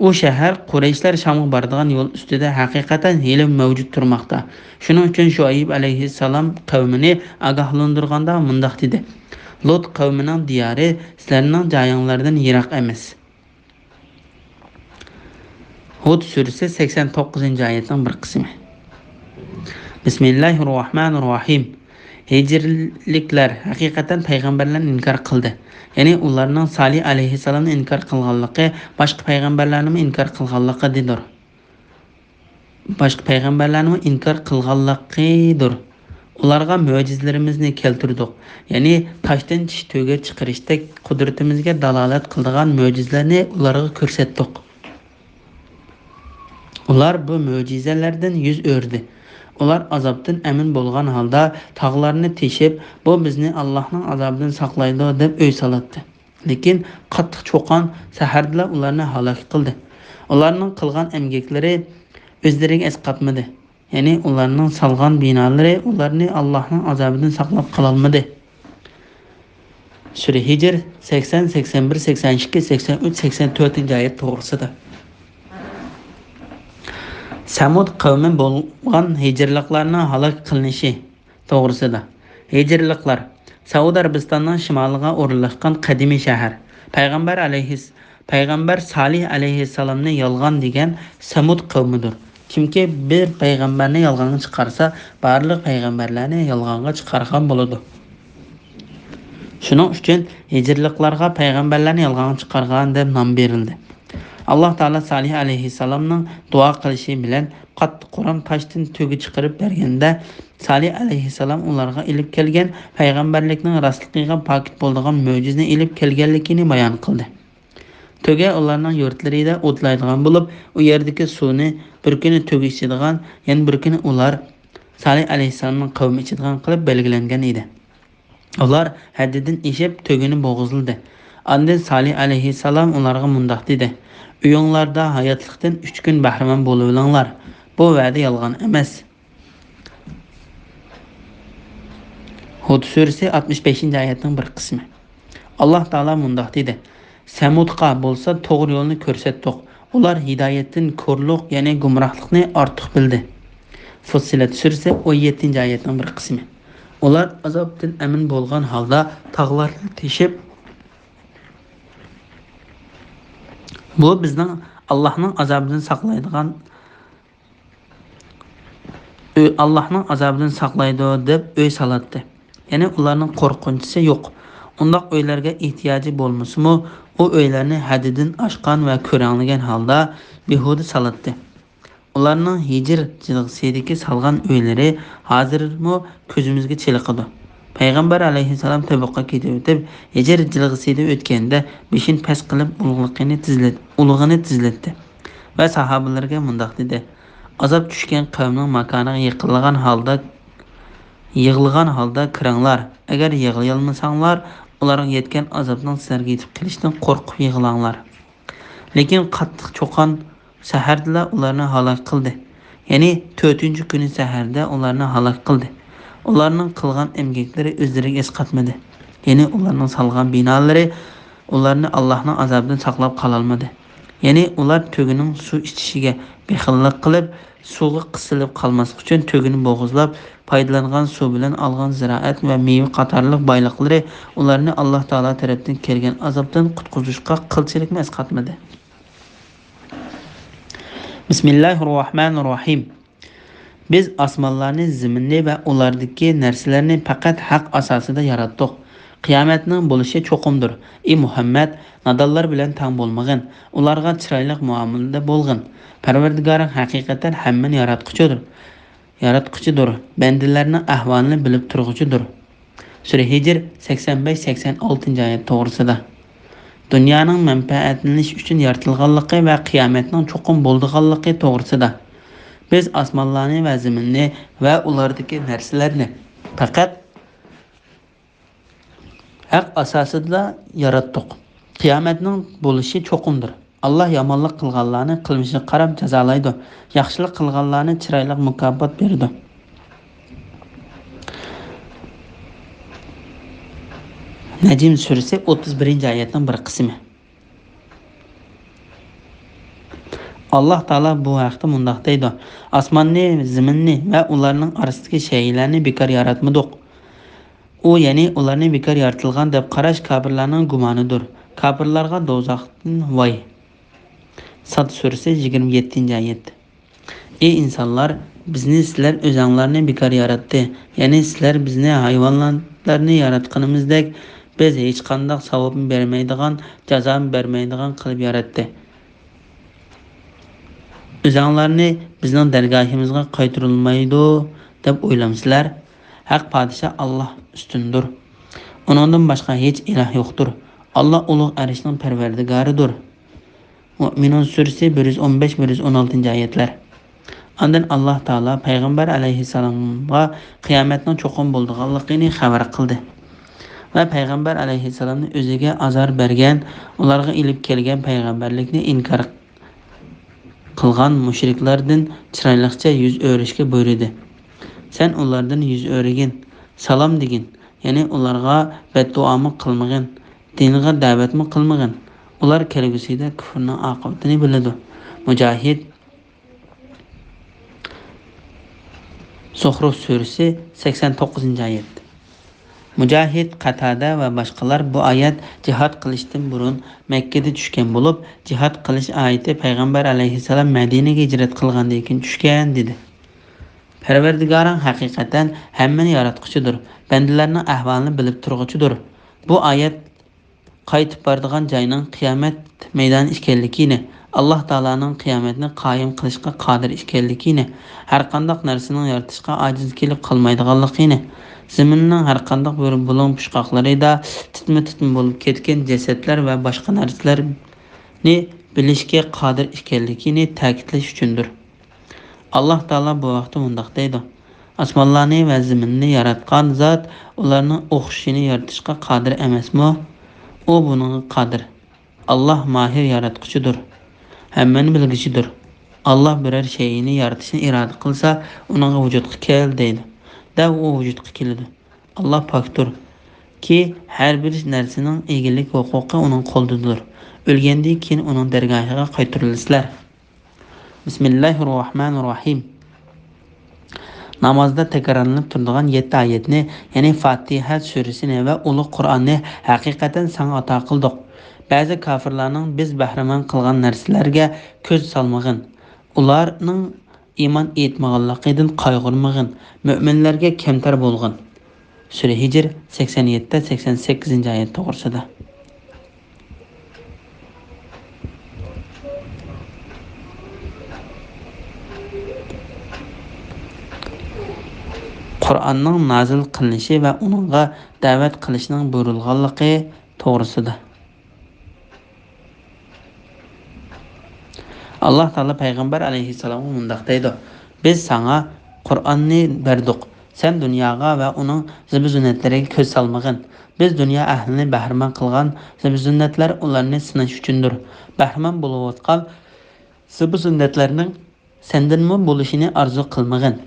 «ئۇ شەھەر قۇرەيشلەر شامغا بارىدىغان يول ئۈستىدە ھەقىقەتەن ھېلى مەۋجۇت تۇرماقتا.» شۇنىڭ ئۈچۈن شۇئەيب ئەلەيھىسسالام قەۋمىنى ئاگاھلاندۇرغاندا مۇنداق دېدى: «لۇت قەۋمىنىڭ دىيارى سىلەرنىڭ جايىڭلاردىن يىراق ئەمەس.» ھۇد سۈرىسى سەكسەن توققۇزىنچى ئايەتنىڭ بىر قىسمى. بىسمىللاھىررەھمانىررەھىم. ھىجىرلىكلەر ھەقىقەتەن پەيغەمبەرلەرنى ئىنكار قىلدى. يەنى ئۇلارنىڭ سالىھ ئەلەيھىسسالامنى ئىنكار قىلغانلىقى، باشقا پەيغەمبەرلەرنىمۇ ئىنكار قىلغانلىقىدىدۇر. باشقا پەيغەمبەرلەرنىمۇ ئىنكار قىلغانلىقىدۇر. ئۇلارغا مۆجىزىلىرىمىزنى كەلتۈردۇق. يەنى تاشتىن چىش تۆگە چىقىرىشتەك قۇدرىتىمىزگە دالالەت قىلىدىغان مۆجىزىلەرنى ئۇلارغا كۆرسەتتۇق. ئۇلار بۇ مۆجىزەلەردىن يۈز ئۆرۈدى. ئۇلار ئازابتىن ئەمىن بولغان ھالدا تاغلارنى تېشىپ، «بۇ بىزنى ئاللاھنىڭ ئازابىدىن ساقلايدۇ» دەپ ئۆي سالاتتى. لېكىن قاتتىق چوققان سەھەردىلا ئۇلارنى ھالاك قىلدى. ئۇلارنىڭ قىلغان ئەمگەكلىرى ئۆزلىرىگە ئەسقاتمىدى. يەنى ئۇلارنىڭ سالغان بىنالىرى ئۇلارنى ئاللاھنىڭ ئازابىدىن ساقلاپ قالالمىدى. سۈرە ھىجر سەكسەن، سەكسەن بىر، سەكسەن ئىككى، سەكسەن ئۈچ، سەكسەن تۆتىنچى ئايەت توغرىسىدا. سەمۇد قەۋمى بولغان ھىجىرلىقلارنىڭ ھالاك قىلىنىشى توغرىسىدا. ھىجىرلىقلار سەئۇدى ئەرەبىستاننىڭ شىمالىغا ئورۇنلاشقان قەدىمىي شەھەر. پەيغەمبەر ئەلەيھىس-، پەيغەمبەر سالىھ ئەلەيھىسسالامنى يالغان دېگەن سەمۇد قەۋمىدۇر. كىمكى بىر پەيغەمبەرنى يالغانغا چىقارسا، بارلىق پەيغەمبەرلەرنى يالغانغا چىقارغان بولىدۇ. شۇنىڭ ئۈچۈن ھىجىرلىقلارغا پەيغەمبەرلەرنى يالغانغا چىقارغان دەپ نام بېرىلدى. ئاللا تائالا سالىھ ئەلەيھىسسالامنىڭ دۇئا قىلىشى بىلەن قاتتىق قۇرام تاشتىن تۆگە چىقىرىپ بەرگەندە، سالىھ ئەلەيھىسسالام ئۇلارغا ئېلىپ كەلگەن پەيغەمبەرلىكنىڭ راستلىقىغا پاكىت بولىدىغان مۆجىزىنى ئېلىپ كەلگەنلىكىنى بايان قىلدى. تۆگە ئۇلارنىڭ يۇرتلىرىدا ئوتلايدىغان بولۇپ، ئۇ يەردىكى سۇنى بىر كۈنى تۆگە ئىچىدىغان، يەنە بىر كۈنى ئۇلار سالىھ ئەلەيھىسسالامنىڭ قەۋمى ئىچىدىغان قىلىپ بەلگىلەنگەن ئىدى. ئۇلار ھەددىدىن ئېشىپ، تۆگىنى بوغۇزلىدى. ئاندىن سالىھ ئەلەيھىسسالام ئۇلارغا مۇنداق دېدى: «ئۆيۈڭلاردا ھاياتلىقتىن ئۈچ كۈن بەھرىمەن بولۇۋېلىڭلار. بۇ ۋەدە يالغان ئەمەس.» ھۇد سۈرىسى ئاتمىش بەشىنچى ئايەتنىڭ بىر قىسمى. ئاللا تائالا مۇنداق دېدى: «سەمۇدقا بولسا توغرا يولنى كۆرسەتتۇق. ئۇلار ھىدايەتتىن كورلۇق، يەنى گۇمراھلىقنى ئارتۇق بىلدى.» فۇسسىلەت سۈرىسى ئون يەتتىنچى ئايەتنىڭ بىر قىسمى. ئۇلار ئازابتىن ئەمىن بولغان ھالدا تاغلارنى تېشىپ، «بۇ بىزنىڭ ئاللاھنىڭ ئازابىدىن ساقلايدىغان، ئۆ-، ئاللاھنىڭ ئازابىدىن ساقلايدۇ» دەپ ئۆي سالاتتى. يەنى ئۇلارنىڭ قورقۇنچىسى يوق. ئۇنداق ئۆيلەرگە ئېھتىياجى بولمىسىمۇ، ئۇ ئۆيلەرنى ھەددىدىن ئاشقان ۋە كۆرەڭلىگەن ھالدا بىھۇدە سالاتتى. ئۇلارنىڭ ھىجر جىلغىسىدىكى سالغان ئۆيلىرى ھازىرمۇ كۆزىمىزگە چېلىقىدۇ. پەيغەمبەر ئەلەيھىسسالام تەبۇكقا كېتىۋېتىپ، ھىجر جىلغىسىدا ئۆتكەندە بېشىنى پەس قىلىپ ئۇلۇغلۇقىنى تىزلەت-، ئۇلۇغىنى تىزلەتتى ۋە ساھابىلىرىگە مۇنداق دېدى: «ئازاب چۈشكەن قەۋمنىڭ ماكانىغا يېقىنلىغان ھالدا، يىغلىغان ھالدا كىرىڭلار. ئەگەر يىغلىيالمىساڭلار، ئۇلارغا يەتكەن ئازابنىڭ سىلەرگە يېتىپ قېلىشىدىن قورقۇپ يىغلاڭلار.» لېكىن قاتتىق چوققان سەھەردىلا ئۇلارنى ھالاك قىلدى. يەنى تۆتىنچى كۈنى سەھەردە ئۇلارنى ھالاك قىلدى. ئۇلارنىڭ قىلغان ئەمگەكلىرى ئۆزلىرىگە ئەسقاتمىدى. يەنى ئۇلارنىڭ سالغان بىنالىرى ئۇلارنى ئاللاھنىڭ ئازابىدىن ساقلاپ قالالمىدى. يەنى ئۇلار تۆگىنىڭ سۇ ئىچىشىگە بېخىللىق قىلىپ، سۇغا قىسىلىپ قالماسلىق ئۈچۈن تۆگىنى بوغۇزلاپ، پايدىلانغان سۇ بىلەن ئالغان زىرائەت ۋە مېۋە قاتارلىق بايلىقلىرى ئۇلارنى ئاللاھ تائالا تەرەپتىن كەلگەن ئازابتىن قۇتقۇزۇشقا قىلچىلىكمۇ ئەسقاتمىدى. بىسمىللاھىررەھمانىررەھىم. بىز ئاسمانلارنى، زېمىننى ۋە ئۇلاردىكى نەرسىلەرنى پەقەت ھەق ئاساسىدا ياراتتۇق. قىيامەتنىڭ بولۇشى چوقۇمدۇر. ئى مۇھەممەد، نادانلار بىلەن تەڭ بولمىغىن، ئۇلارغا چىرايلىق مۇئامىلىدە بولغىن. پەرۋەردىگارىڭ ھەقىقەتەن ھەممىنى ياراتقۇچىدۇر. ياراتقۇچىدۇر، بەندىلەرنىڭ ئەھۋالىنى بىلىپ تۇرغۇچىدۇر. سۈرە ھىجر سەكسەن بەش، سەكسەن ئالتىنچى ئايەت توغرىسىدا. دۇنيانىڭ مەنپەئەتلىنىش ئۈچۈن يارىتىلغانلىقى ۋە قىيامەتنىڭ چوقۇم بولىدىغانلىقى توغرىسىدا. بىز ئاسمانلارنى ۋە زېمىننى ۋە ئۇلاردىكى نەرسىلەرنى پەقەت ھەق ئاساسىدا ياراتتۇق. قىيامەتنىڭ بولۇشى چوقۇمدۇر. ئاللاھ يامانلىق قىلغانلارنى قىلمىشىغا قاراپ جازالايدۇ، ياخشىلىق قىلغانلارنى چىرايلىق مۇكاپات بېرىدۇ. نەجم سۈرىسى، ئوتتۇز بىرىنچى ئايەتنىڭ بىر قىسمى. ئاللاھ تائالا بۇ ھەقتە مۇنداق دەيدۇ: ئاسماننى، زېمىننى ۋە ئۇلارنىڭ ئارىسىدىكى شەيئىلەرنى بىكار ياراتمىدۇق. ئۇ، يەنى ئۇلارنى بىكار يارىتىلغان دەپ قاراش كاپىرلارنىڭ گۇمانىدۇر. كاپىرلارغا دوزاختىن ۋاي. ساد سۈرىسى، يىگىرمە يەتتىنچى ئايەت. ئى ئىنسانلار، بىزنى سىلەر ئۆزەڭلارنى بىكار ياراتتى. يەنى سىلەر بىزنى ھايۋانلارنى ياراتقىنىمىزدەك، بىز ھېچقانداق ساۋابنى بەرمەيدىغان، جازانى بەرمەيدىغان قىلىپ ياراتتى. ئۆزەڭلارنى بىزنىڭ دەرگاھىمىزغا قايتۇرۇلمايدۇ دەپ ئويلامسىلەر؟ ھەق پادىشاھ ئاللاھ ئۈستۈندۇر. ئۇنىڭدىن باشقا ھېچ ئىلاھ يوقتۇر. ئاللاھ ئۇلۇغ ئەرشنىڭ پەرۋەردىگارىدۇر. مۇئمىنۇن سۈرىسى، بىر يۈز ئون بەش، بىر يۈز ئون ئالتىنچى ئايەتلەر. ئاندىن ئاللاھ تائالا پەيغەمبەر ئەلەيھىسسالامغا قىيامەتنىڭ چوقۇم بولىدىغانلىقىنى خەۋەر قىلدى ۋە پەيغەمبەر ئەلەيھىسسالامنى ئۆزىگە ئازار بەرگەن، ئۇلارغا ئېلىپ كەلگەن پەيغەمبەرلىكنى ئىنكار قىلغان مۇشرىكلاردىن چىرايلىقچە يۈز ئۆرۈشكە بۇيرۇدى. سەن ئۇلاردىن يۈز ئۆرۈگىن، سالام دېگىن، يەنى ئۇلارغا بەددۇئامۇ قىلمىغىن، دىنغا دەۋەتمۇ قىلمىغىن. ئۇلار كەلگۈسىدە كۇفرىنىڭ ئاقىۋىتىنى بىلىدۇ. مۇجاھىد زۇخرۇف سۈرىسى، سەكسەن توققۇزىنچى ئايەت. مۇجاھىد، قاتادە ۋە باشقىلار بۇ ئايەت جىھاد قىلىشتىن بۇرۇن مەككىدە چۈشكەن بولۇپ، جىھاد قىلىش ئايىتى پەيغەمبەر ئەلەيھىسسالام مەدىنىگە ھىجرەت قىلغاندىن كېيىن چۈشكەن، دېدى. پەرۋەردىگارىڭ ھەقىقەتەن ھەممىنى ياراتقۇچىدۇر، بەندىلەرنىڭ ئەھۋالىنى بىلىپ تۇرغۇچىدۇر. بۇ ئايەت قايتىپ بارىدىغان جاينىڭ قىيامەت مەيدانى ئىكەنلىكىنى، ئاللاھ تائالانىڭ قىيامەتنى قايىم قىلىشقا قادىر ئىكەنلىكىنى، ھەرقانداق نەرسىنىڭ يارىتىشقا ئاجىزلىكى قالمايدىغانلىقىنى، زېمىننىڭ ھەرقانداق بىر بۇلۇڭ پۇچقاقلىرىدا تىتما-تىتما بولۇپ كەتكەن جەسەتلەر ۋە باشقا نەرسىلەرنى بىلىشكە قادىر ئىكەنلىكىنى تەكىتلەش ئۈچۈندۇر. ئاللاھ تائالا بۇ ھەقتە مۇنداق دەيدۇ: ئاسمانلارنى ۋە زېمىننى ياراتقان زات ئۇلارنىڭ ئوخشىشىنى يارىتىشقا قادىر ئەمەسمۇ؟ ئۇ بۇنىڭغا قادىر. ئاللاھ ماھىر ياراتقۇچىدۇر، ھەممىنى بىلگۈچىدۇر. ئاللاھ بىرەر شەيئىنى يارىتىشنى ئىرادە قىلسا، ئۇنىڭغا ۋۇجۇدقا كەل دەيدۇ، دەل ئۇ ۋۇجۇدقا كېلىدۇ. ئاللاھ پاكتۇر، كى، ھەر بىر نەرسىنىڭ ئىگىلىك ھوقۇقى ئۇنىڭ قولىدىدۇر. ئۆلگەندىن كېيىن ئۇنىڭ دەرگاھىغا قايتۇرۇلىسىلەر. بىسمىللاھىررەھمانىررەھىم. نامازدا تەكرارلىنىپ تۇرىدىغان يەتتە ئايەتنى، يەنى فاتىھە سۈرىسىنى ۋە ئۇلۇغ قۇرئاننى ھەقىقەتەن ساڭا ئاتا قىلدۇق. بەزى كاپىرلارنىڭ بىز بەھرىمەن قىلغان نەرسىلەرگە كۆز سالمىغىن. ئۇلارنىڭ ئىمان ئېيتمىغانلىقىدىن قايغۇرمىغىن. مۆمىنلەرگە كەمتەر بولغىن. سۈرە ھىجر، سەكسەن يەتتە، سەكسەن سەككىزىنچى ئايەت توغرىسىدا. قۇرئاننىڭ نازىل قىلىنىشى ۋە ئۇنىڭغا دەۋەت قىلىشنىڭ بۇيرۇلغانلىقى توغرىسىدا. ئاللاھ تائالا پەيغەمبەر ئەلەيھىسسالامغا مۇنداق دەيدۇ: بىز ساڭا قۇرئاننى بەردۇق. سەن دۇنياغا ۋە ئۇنىڭ زىبۇ-زىننەتلىرىگە كۆز سالمىغىن. بىز دۇنيا ئەھلىنى بەھرىمەن قىلغان زىبۇ-زىننەتلەر ئۇلارنى سىناش ئۈچۈندۇر. بەھرىمەن بولۇۋاتقان زىبۇ-زىننەتلەرنىڭ سەندىنمۇ بولۇشىنى ئارزۇ قىلمىغىن.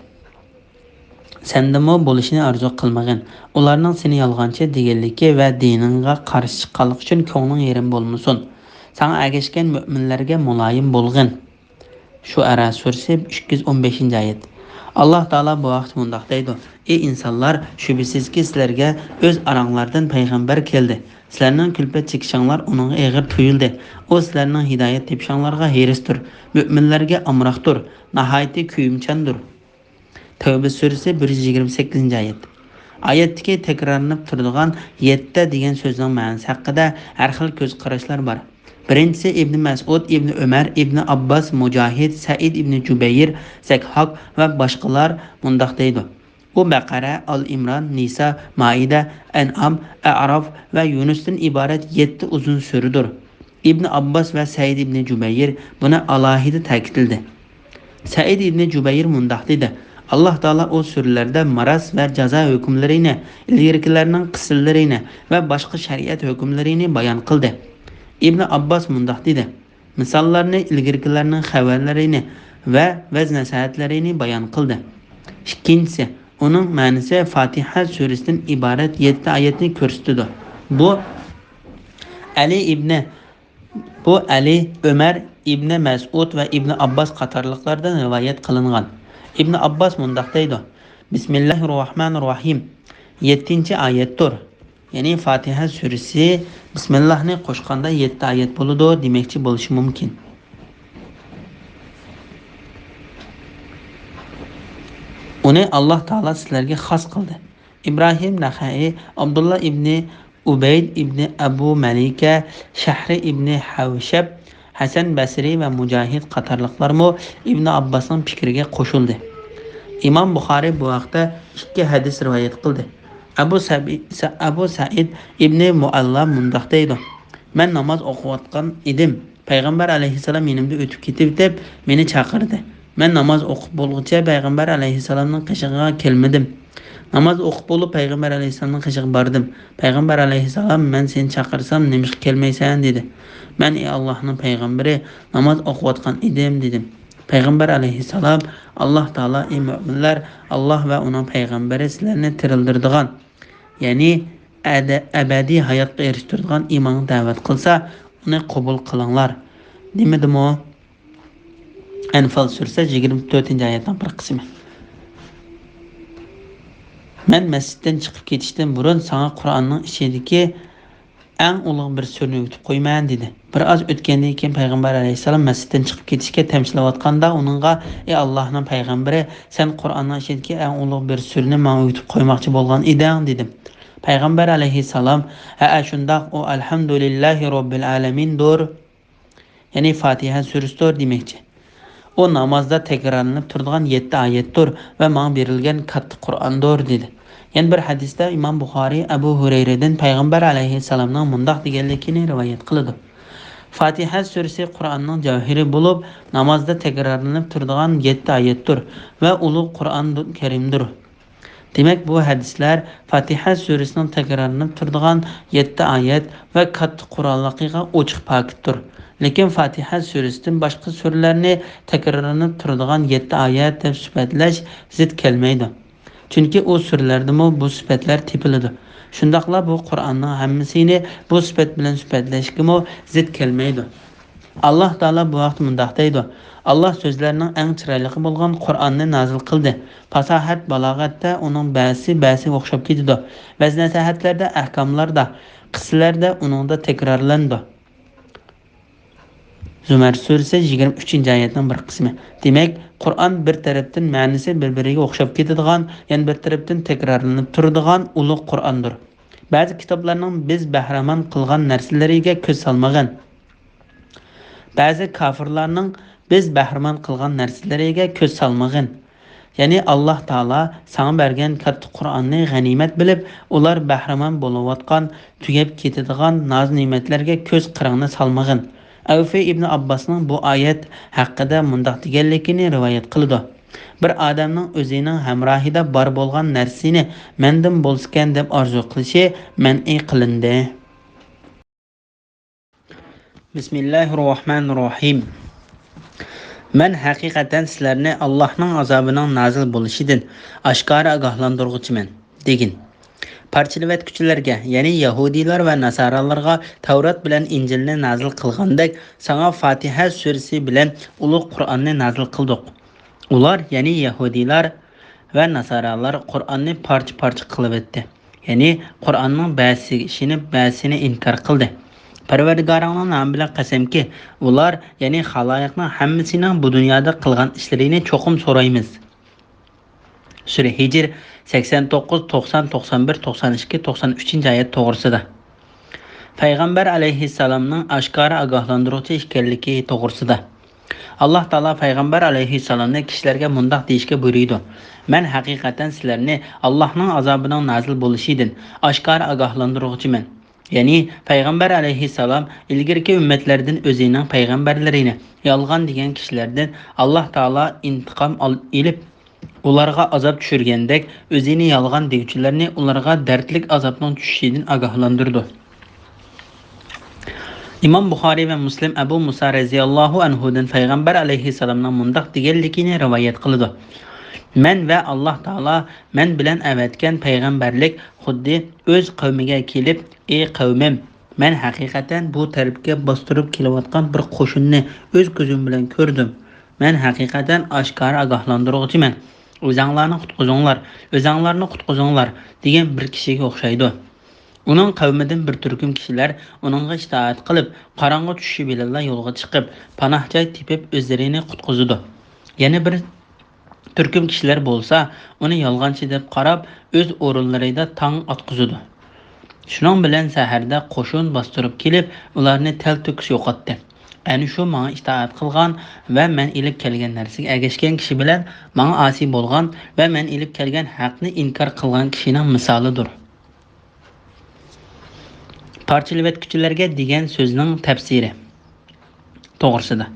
سەندىنمۇ بولۇشىنى ئارزۇ قىلمىغىن. ئۇلارنىڭ سېنى يالغانچى دېگەنلىكى ۋە دىنىڭغا قارشى چىققانلىقى ئۈچۈن كۆڭلۈڭ يېرىم بولمىسۇن. ساڭا ئەگەشكەن مۆمىنلەرگە مۇلايىم بولغىن. شۇئەرا سۈرىسى، ئىككى يۈز ئون بەشىنچى ئايەت. ئاللاھ تائالا بۇ ھەقتە مۇنداق دەيدۇ: ئى ئىنسانلار، شۈبھىسىزكى، سىلەرگە ئۆز ئاراڭلاردىن پەيغەمبەر كەلدى. سىلەرنىڭ كۈلپەت چېكىشىڭلار ئۇنىڭغا ئېغىر تۇيۇلدى. ئۇ سىلەرنىڭ ھىدايەت تېپىشىڭلارغا ھېرىستۇر. مۆمىنلەرگە ئامراقتۇر. ناھايىتى كۆيۈمچاندۇر. تەۋبە سۈرىسى، بىر يۈز يىگىرمە سەككىزىنچى ئايەت. ئايەتتىكى تەكرارلىنىپ تۇرىدىغان يەتتە دېگەن سۆزنىڭ مەنىسى ھەققىدە ھەر خىل كۆز قاراشلار بار. بىرىنچىسى ئىبنى مەسئۇد، ئىبنى ئۆمەر، ئىبنى ئابباس، مۇجاھىد، سەئىد ئىبنى جۇبەير، زەكھاك ۋە باشقىلار مۇنداق دەيدۇ: ئۇ بەقەرە، ئال ئىمران، نىسا، مائىدە، ئەنئام، ئەئراف ۋە يۇنۇستىن ئىبارەت يەتتە ئۇزۇن سۈرىدۇر. ئىبنى ئابباس ۋە سەئىد ئىبنى جۇبەير بۇنى ئالاھىدە تەكىتلىدى. سەئىد ئىبنى جۇبەير مۇنداق دېدى: ئاللاھ تائالا ئۇ سۈرىلەردە مىراس ۋە جازا ھۆكۈملىرىنى، ئىلگىرىكىلەرنىڭ قىسىللىرىنى ۋە باشقا شەرىئەت ھۆكۈملىرىنى بايان قىلدى. ئىبنى ئابباس مۇنداق دېدى: مىساللارنى، ئىلگىرىكىلەرنىڭ خەۋەرلىرىنى ۋە ۋەز-نەسىھەتلىرىنى بايان قىلدى. ئىككىنچىسى، ئۇنىڭ مەنىسى فاتىھە سۈرىسىدىن ئىبارەت يەتتە ئايەتنى كۆرسىتىدۇ. بۇ ئەلى ئىبنى، بۇ ئەلى، ئۆمەر، ئىبنى مەسئۇد ۋە ئىبنى ئابباس قاتارلىقلاردىن رىۋايەت قىلىنغان. ئىبنى ئابباس مۇنداق دەيدۇ: بىسمىللاھىر راھمانىر راھىم، يەتتىنچى ئايەتتۇر. يەنى فاتىھە سۈرىسى بىسمىللاھنى قوشقاندا يەتتە ئايەت بولىدۇ دېمەكچى بولۇشى مۇمكىن. ئۇنى ئاللاھ تائالا سىلەرگە خاس قىلدى. ئىبراھىم نەخەئى، ئابدۇللا ئىبنى ئۇبەيد ئىبنى ئەبۇ مەلىكە، شەھرى ئىبنى ھەۋشەب، ھەسەن بەسرى ۋە مۇجاھىد قاتارلىقلارمۇ ئىبنى ئابباسنىڭ پىكرىگە قوشۇلدى. ئىمام بۇخارىي بۇ ھەقتە ئىككى ھەدىس رىۋايەت قىلدى. ئەبۇ سەبى-، سە-، ئەبۇ سەئىد ئىبنى مۇئەللا مۇنداق دەيدۇ: مەن ناماز ئوقۇۋاتقان ئىدىم. پەيغەمبەر ئەلەيھىسسالام يېنىمدىن ئۆتۈپ كېتىۋېتىپ، مېنى چاقىردى. مەن ناماز ئوقۇپ بولغۇچە پەيغەمبەر ئەلەيھىسسالامنىڭ قېشىغا كەلمىدىم. ناماز ئوقۇپ بولۇپ، پەيغەمبەر ئەلەيھىسسالامنىڭ قېشىغا باردىم. پەيغەمبەر ئەلەيھىسسالام، مەن سېنى چاقىرسام، نېمىشقا كەلمەيسەن؟ دېدى. مەن، ئى ئاللاھنىڭ پەيغەمبىرى، ناماز ئوقۇۋاتقان ئىدىم، دېدىم. پەيغەمبەر ئەلەيھىسسالام، ئاللاھ تائالا، ئى مۆمىنلەر، ئاللاھ ۋە ئۇنىڭ پەيغەمبىرى سىلەرنى تىرىلدۈرىدىغان، يەنى ئەدە-، ئەبەدىي ھاياتقا ئېرىشتۈرىدىغان ئىمانغا دەۋەت قىلسا، ئۇنى قوبۇل قىلىڭلار، دېمىدىمۇ؟ ئەنفال سۈرىسى يىگىرمە تۆتىنچى ئايەتنىڭ بىر قىسمى. مەن مەسچىتتىن چىقىپ كېتىشتىن بۇرۇن ساڭا قۇرئاننىڭ ئىچىدىكى ئەڭ ئۇلۇغ بىر سۈرىنى ئۆگىتىپ قويىمەن، دېدى. بىر ئاز ئۆتكەندىن كېيىن پەيغەمبەر ئەلەيھىسسالام مەسچىتتىن چىقىپ كېتىشكە تەمشىلىۋاتقاندا ئۇنىڭغا، ئى ئاللاھنىڭ پەيغەمبىرى، سەن قۇرئاننىڭ ئىچىدىكى ئەڭ ئۇلۇغ بىر سۈرىنى ماڭا ئۆگىتىپ قويماقچى بولغان ئىدىڭ، دېدىم. پەيغەمبەر ئەلەيھىسسالام، ھەئە، شۇنداق، ئۇ ئەلھەمدۇلىللاھى رەببىل ئالەمىندۇر. يەنى فاتىھە سۈرىسىدۇر دېمەكچى. ئۇ نامازدا تەكرارلىنىپ تۇرىدىغان يەتتە ئايەتتۇر ۋە ماڭا بېرىلگەن كاتتا قۇرئاندۇر، دېدى. يەنە بىر ھەدىستە ئىمام بۇخارىي ئەبۇ ھۇرەيرىدىن پەيغەمبەر ئەلەيھىسسالامنىڭ مۇنداق دېگەنلىكىنى رىۋايەت قىلىدۇ: فاتىھە سۈرىسى قۇرئاننىڭ جەۋھىرى بولۇپ، نامازدا تەكرارلىنىپ تۇرىدىغان يەتتە ئايەتتۇر ۋە ئۇلۇغ قۇرئان كەرىمدۇر. دېمەك، بۇ ھەدىسلەر فاتىھە سۈرىسىنىڭ تەكرارلىنىپ تۇرىدىغان يەتتە ئايەت ۋە كاتتا قۇرئانلىقىغا ئوچۇق پاكىتتۇر. لېكىن فاتىھە سۈرىسىدىن باشقا سۈرىلەرنى تەكرارلىنىپ تۇرىدىغان يەتتە ئايەت دەپ سۈپەتلەش زىت كەلمەيدۇ. چۈنكى ئۇ سۈرىلەردىمۇ بۇ سۈپەتلەر تېپىلىدۇ. شۇنداقلا بۇ قۇرئاننىڭ ھەممىسىنى بۇ سۈپەت بىلەن سۈپەتلەشكىمۇ زىت كەلمەيدۇ. ئاللاھ تائالا بۇ ھەقتە مۇنداق دەيدۇ: ئاللاھ سۆزلەرنىڭ ئەڭ چىرايلىقى بولغان قۇرئاننى نازىل قىلدى. پاساھەت، بالاغەتتە ئۇنىڭ بەزىسى بەزىسىگە ئوخشاپ كېتىدۇ. ۋەز-نەسىھەتلەردە، ئەھكاملاردا، قىسسىلەردە ئۇنىڭدا تەكرارلىنىدۇ. زۇمەر سۈرىسى يىگىرمە ئۈچىنچى ئايەتنىڭ بىر قىسمى. دېمەك، قۇرئان بىر تەرەپتىن مەنىسى بىر-بىرىگە ئوخشاپ كېتىدىغان، يەنە بىر تەرەپتىن تەكرارلىنىپ تۇرىدىغان ئۇلۇغ قۇرئاندۇر. بەزى كىتابلارنىڭ بىز بەھرىمەن قىلغان نەرسىلىرىگە كۆز سالمىغىن. بەزى كاپىرلارنىڭ بىز بەھرىمەن قىلغان نەرسىلىرىگە كۆز سالمىغىن. يەنى ئاللاھ تائالا ساڭا بەرگەن كاتتا قۇرئاننى غەنىيمەت بىلىپ، ئۇلار بەھرىمەن بولۇۋاتقان، تۈگەپ كېتىدىغان ناز-نېمەتلەرگە كۆز قىرىڭنى سالمىغىن. ئەۋفى ئىبنى ئابباسنىڭ بۇ ئايەت ھەققىدە مۇنداق دېگەنلىكىنى رىۋايەت قىلىدۇ: بىر ئادەمنىڭ ئۆزىنىڭ ھەمراھىدا بار بولغان نەرسىنى مەندىن بولسىكەن دەپ ئارزۇ قىلىشى مەنئى قىلىندى. بىسمىللاھىر راھمانىر راھىم. مەن ھەقىقەتەن سىلەرنى ئاللاھنىڭ ئازابىنىڭ نازىل بولۇشىدىن ئاشكارا ئاگاھلاندۇرغۇچىمەن، دېگىن. پارچىلىۋەتكۈچىلەرگە، يەنى يەھۇدىيلار ۋە ناسارالارغا تەۋرات بىلەن ئىنجىلنى نازىل قىلغاندەك، ساڭا فاتىھە سۈرىسى بىلەن ئۇلۇغ قۇرئاننى نازىل قىلدۇق. ئۇلار، يەنى يەھۇدىيلار ۋە ناسارالار قۇرئاننى پارچە-پارچە قىلىۋەتتى. يەنى قۇرئاننىڭ بەزىسىگە ئىشىنىپ، بەزىسىنى ئىنكار قىلدى. پەرۋەردىگارىڭنىڭ نامى بىلەن قەسەمكى، ئۇلار، يەنى خالايىقنىڭ ھەممىسىنىڭ بۇ دۇنيادا قىلغان ئىشلىرىنى چوقۇم سورايمىز. سۈرە ھىجر، سەكسەن توققۇز، توقسان، توقسان بىر، توقسان ئىككى، توقسان ئۈچىنچى ئايەت توغرىسىدا. پەيغەمبەر ئەلەيھىسسالامنىڭ ئاشكارا ئاگاھلاندۇرغۇچى ئىكەنلىكى توغرىسىدا. ئاللاھ تائالا پەيغەمبەر ئەلەيھىسسالامنى كىشىلەرگە مۇنداق دېيىشكە بۇيرۇيدۇ: مەن ھەقىقەتەن سىلەرنى ئاللاھنىڭ ئازابىنىڭ نازىل بولۇشىدىن ئاشكارا ئاگاھلاندۇرغۇچىمەن. يەنى پەيغەمبەر ئەلەيھىسسالام ئىلگىرىكى ئۈممەتلەردىن ئۆزىنىڭ پەيغەمبەرلىرىنى يالغان دېگەن كىشىلەردىن ئاللاھ تائالا ئىنتىقام ئال-، ئېلىپ، ئۇلارغا ئازاب چۈشۈرگەندەك، ئۆزىنى يالغان دېگۈچىلەرنى ئۇلارغا دەردلىك ئازابنىڭ چۈشۈشىدىن ئاگاھلاندۇرىدۇ. ئىمام بۇخارىي ۋە مۇسلىم ئەبۇ مۇسا رەزىياللاھۇ ئەنھۇدىن پەيغەمبەر ئەلەيھىسسالامنىڭ مۇنداق دېگەنلىكىنى رىۋايەت قىلىدۇ: مەن ۋە ئاللاھ تائالا مەن بىلەن ئەۋەتكەن پەيغەمبەرلىك خۇددى ئۆز قەۋمىگە كېلىپ، ئى قەۋمىم، مەن ھەقىقەتەن بۇ تەرەپكە باستۇرۇپ كېلىۋاتقان بىر قوشۇننى ئۆز كۆزۈم بىلەن كۆردۈم. مەن ھەقىقەتەن ئاشكارا ئاگاھلاندۇرغۇچىمەن. ئۆزەڭلارنى قۇتقۇزۇڭلار، ئۆزەڭلارنى قۇتقۇزۇڭلار دېگەن بىر كىشىگە ئوخشايدۇ. ئۇنىڭ قەۋمىدىن بىر تۈركۈم كىشىلەر ئۇنىڭغا ئىتائەت قىلىپ، قاراڭغۇ چۈشۈشى بىلەنلا يولغا چىقىپ، پاناھ جاي تېپىپ ئۆزلىرىنى قۇتقۇزىدۇ. يەنە بىر تۈركۈم كىشىلەر بولسا ئۇنى يالغانچى دەپ قاراپ، ئۆز ئورۇنلىرىدا تاڭ ئاتقۇزىدۇ. شۇنىڭ بىلەن سەھەردە قوشۇن باستۇرۇپ كېلىپ، ئۇلارنى تەلتۆكۈس يوقاتتى. ئەنە شۇ ماڭا ئىتائەت قىلغان ۋە مەن ئېلىپ كەلگەن نەرسىگە ئەگەشكەن كىشى بىلەن ماڭا ئاسىي بولغان ۋە مەن ئېلىپ كەلگەن ھەقنى ئىنكار قىلغان كىشىنىڭ مىسالىدۇر. پارچىلىۋەتكۈچىلەرگە دېگەن سۆزنىڭ تەپسىرى توغرىسىدا.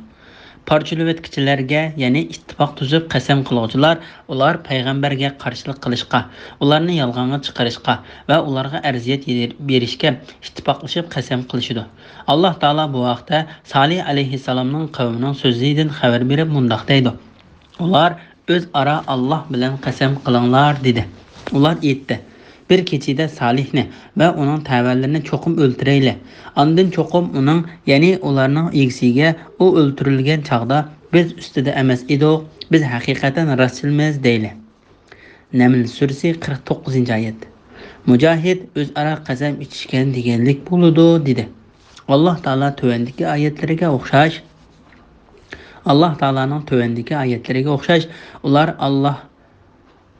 پارچىلىۋەتكۈچىلەرگە، يەنى ئىتتىپاق تۈزۈپ قەسەم قىلغۇچىلار، ئۇلار پەيغەمبەرگە قارشىلىق قىلىشقا، ئۇلارنى يالغانغا چىقىرىشقا ۋە ئۇلارغا ئەزىيەت يېتىر-، بېرىشكە ئىتتىپاقلىشىپ قەسەم قىلىشىدۇ. ئاللاھ تائالا بۇ ھەقتە سالىھ ئەلەيھىسسالامنىڭ قەۋمىنىڭ سۆزىدىن خەۋەر بېرىپ مۇنداق دەيدۇ: ئۇلار ئۆزئارا ئاللاھ بىلەن قەسەم قىلىڭلار دېدى. ئۇلار ئېيتتى: بىر كېچىدە سالىھنى ۋە ئۇنىڭ تەۋەلىرىنى چوقۇم ئۆلتۈرەيلى. ئاندىن چوقۇم ئۇنىڭ، يەنى ئۇلارنىڭ ئىگىسىگە، ئۇ ئۆلتۈرۈلگەن چاغدا بىز ئۈستىدە ئەمەس ئىدۇق، بىز ھەقىقەتەن راستچىلمىز دەيلى. نەمل سۈرىسى، قىرىق توققۇزىنچى ئايەت. مۇجاھىد ئۆزئارا قەسەم ئىچىشكەن دېگەنلىك بولىدۇ دېدى. ئاللاھ تائالا تۆۋەندىكى ئايەتلىرىگە ئوخشاش، ئاللاھ تائالانىڭ تۆۋەندىكى ئايەتلىرىگە ئوخشاش، ئۇلار ئاللاھ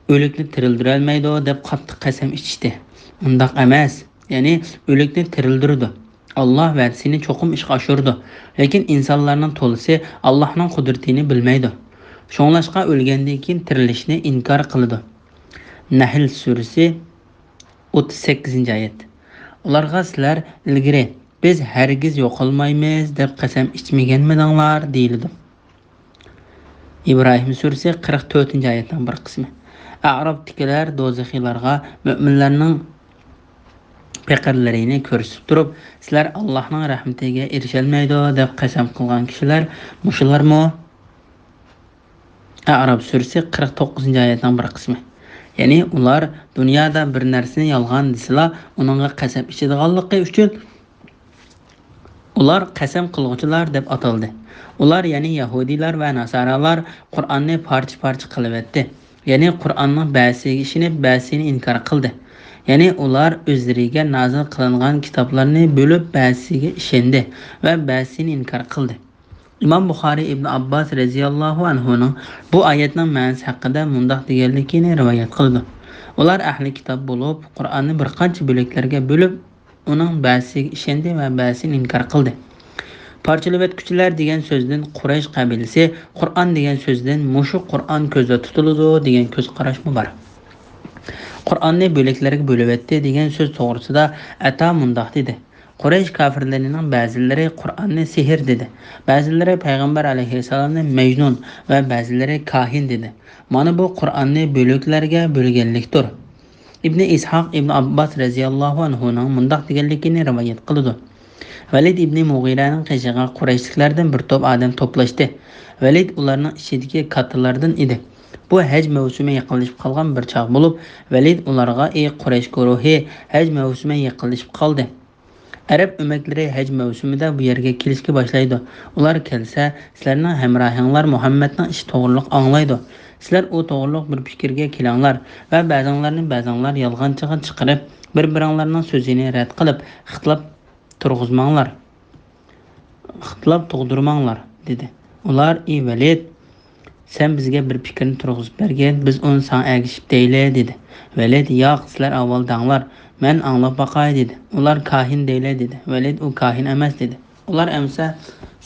ئۆلۈكنى تىرىلدۈرەلمەيدۇ دەپ قاتتىق قەسەم ئىچىشتى. ئۇنداق ئەمەس، يەنى ئۆلۈكنى تىرىلدۈرىدۇ. ئاللاھ ۋەدىسىنى چوقۇم ئىشقا ئاشۇرىدۇ. لېكىن ئىنسانلارنىڭ تولىسى ئاللاھنىڭ قۇدرىتىنى بىلمەيدۇ. شۇڭلاشقا ئۆلگەندىن كېيىن تىرىلىشنى ئىنكار قىلىدۇ. نەھل سۈرىسى، ئوتتۇز سەككىزىنچى ئايەت. ئۇلارغا سىلەر ئىلگىرى «بىز ھەرگىز يوقالمايمىز» دەپ قەسەم ئىچمىگەنمىدىڭلار دېيىلىدۇ. ئىبراھىم سۈرىسى، قىرىق تۆتىنچى ئايەتنىڭ بىر قىسمى. ئەئرابتىكىلەر دوزىخىيلارغا مۆمىنلەرنىڭ پېقىرلىرىنى كۆرسىتىپ تۇرۇپ، سىلەر ئاللاھنىڭ رەھمىتىگە ئېرىشەلمەيدۇ دەپ قەسەم قىلغان كىشىلەر مۇشۇلارمۇ؟ ئەئراب سۈرىسى، قىرىق توققۇزىنچى ئايەتنىڭ بىر قىسمى. يەنى ئۇلار دۇنيادا بىر نەرسىنى يالغان دېسىلا، ئۇنىڭغا قەسەم ئىچىدىغانلىقى ئۈچۈن ئۇلار قەسەم قىلغۇچىلار دەپ ئاتالدى. ئۇلار، يەنى يەھۇدىيلار ۋە ناسارالار قۇرئاننى پارچە-پارچە قىلىۋەتتى. يەنى قۇرئاننىڭ بەزىسىگە ئىشىنىپ، بەزىسىنى ئىنكار قىلدى. يەنى ئۇلار ئۆزلىرىگە نازىل قىلىنغان كىتابلارنى بۆلۈپ، بەزىسىگە ئىشەندى ۋە بەزىسىنى ئىنكار قىلدى. ئىمام بۇخارىي ئىبن ئابباس رەزىياللاھۇ ئەنھۇنىڭ بۇ ئايەتنىڭ مەنىسى ھەققىدە مۇنداق دېگەنلىكىنى رىۋايەت قىلىدۇ: ئۇلار ئەھلى كىتاب بولۇپ، قۇرئاننى بىر قانچە بۆلەكلەرگە بۆلۈپ، ئۇنىڭ بەزىسىگە ئىشەندى ۋە بەزىسىنى ئىنكار قىلدى. پارچىلىۋەتكۈچىلەر دېگەن سۆزدىن قۇرەيش قەبىلىسى، قۇرئان دېگەن سۆزدىن مۇشۇ قۇرئان كۆزدە تۇتۇلىدۇ دېگەن كۆز قاراشمۇ بار. قۇرئاننى بۆلەكلەرگە بۆلۈۋەتتى دېگەن سۆز توغرىسىدا ئەتا مۇنداق دېدى: قۇرەيش كاپىرلىرىنىڭ بەزىلىرى قۇرئاننى سېھىر دېدى، بەزىلىرى پەيغەمبەر ئەلەيھىسسالامنى مەجنۇن ۋە بەزىلىرى كاھىن دېدى. مانا بۇ قۇرئاننى بۆلەكلەرگە بۆلگەنلىكتۇر. ئىبنى ئىسھاق ئىبنى ئابباس رەزىياللاھۇ ئەنھۇنىڭ مۇنداق دېگەنلىكىنى رىۋايەت قىلىدۇ: ۋەلىد ئىبنى مۇغىرەنىڭ قېشىغا قۇرەيشلىكلەردىن بىر توپ ئادەم توپلاشتى. ۋەلىد ئۇلارنىڭ ئىچىدىكى كاتتىلاردىن ئىدى. بۇ ھەج مەۋسۇمى يېقىنلىشىپ قالغان بىر چاغ بولۇپ، ۋەلىد ئۇلارغا: «ئى قۇرەيش گۇرۇھى، ھەج مەۋسۇمى يېقىنلىشىپ قالدى. ئەرەب ئۆمەكلىرى ھەج مەۋسۇمىدا بۇ يەرگە كېلىشكە باشلايدۇ.» ئۇلار كەلسە، سىلەرنىڭ ھەمراھىڭلار مۇھەممەدنىڭ ئىشى توغرۇلۇق ئاڭلايدۇ. سىلەر ئۇ توغرۇلۇق بىر پىكىرگە كېلىڭلار ۋە بەزىڭلارنى بەزىڭلار يالغانچىغا چىقىرىپ، بىر-بىرىڭلارنىڭ سۆزىنى رەت قىلىپ، ئىختىلاپ تۇرغۇزماڭلار. ئىختىلاپ تۇغدۇرماڭلار، دېدى. ئۇلار: «ئى ۋەلىد، سەن بىزگە بىر پىكىرنى تۇرغۇزۇپ بەرگىن، بىز ئۇنى ساڭا ئەگىشىپ دەيلى»، دېدى. ۋەلىد: «ياق، سىلەر ئاۋۋال دەڭلار، مەن ئاڭلاپ باقاي»، دېدى. ئۇلار: «كاھىن دەيلى»، دېدى. ۋەلىد: «ئۇ كاھىن ئەمەس»، دېدى. ئۇلار ئەمسە: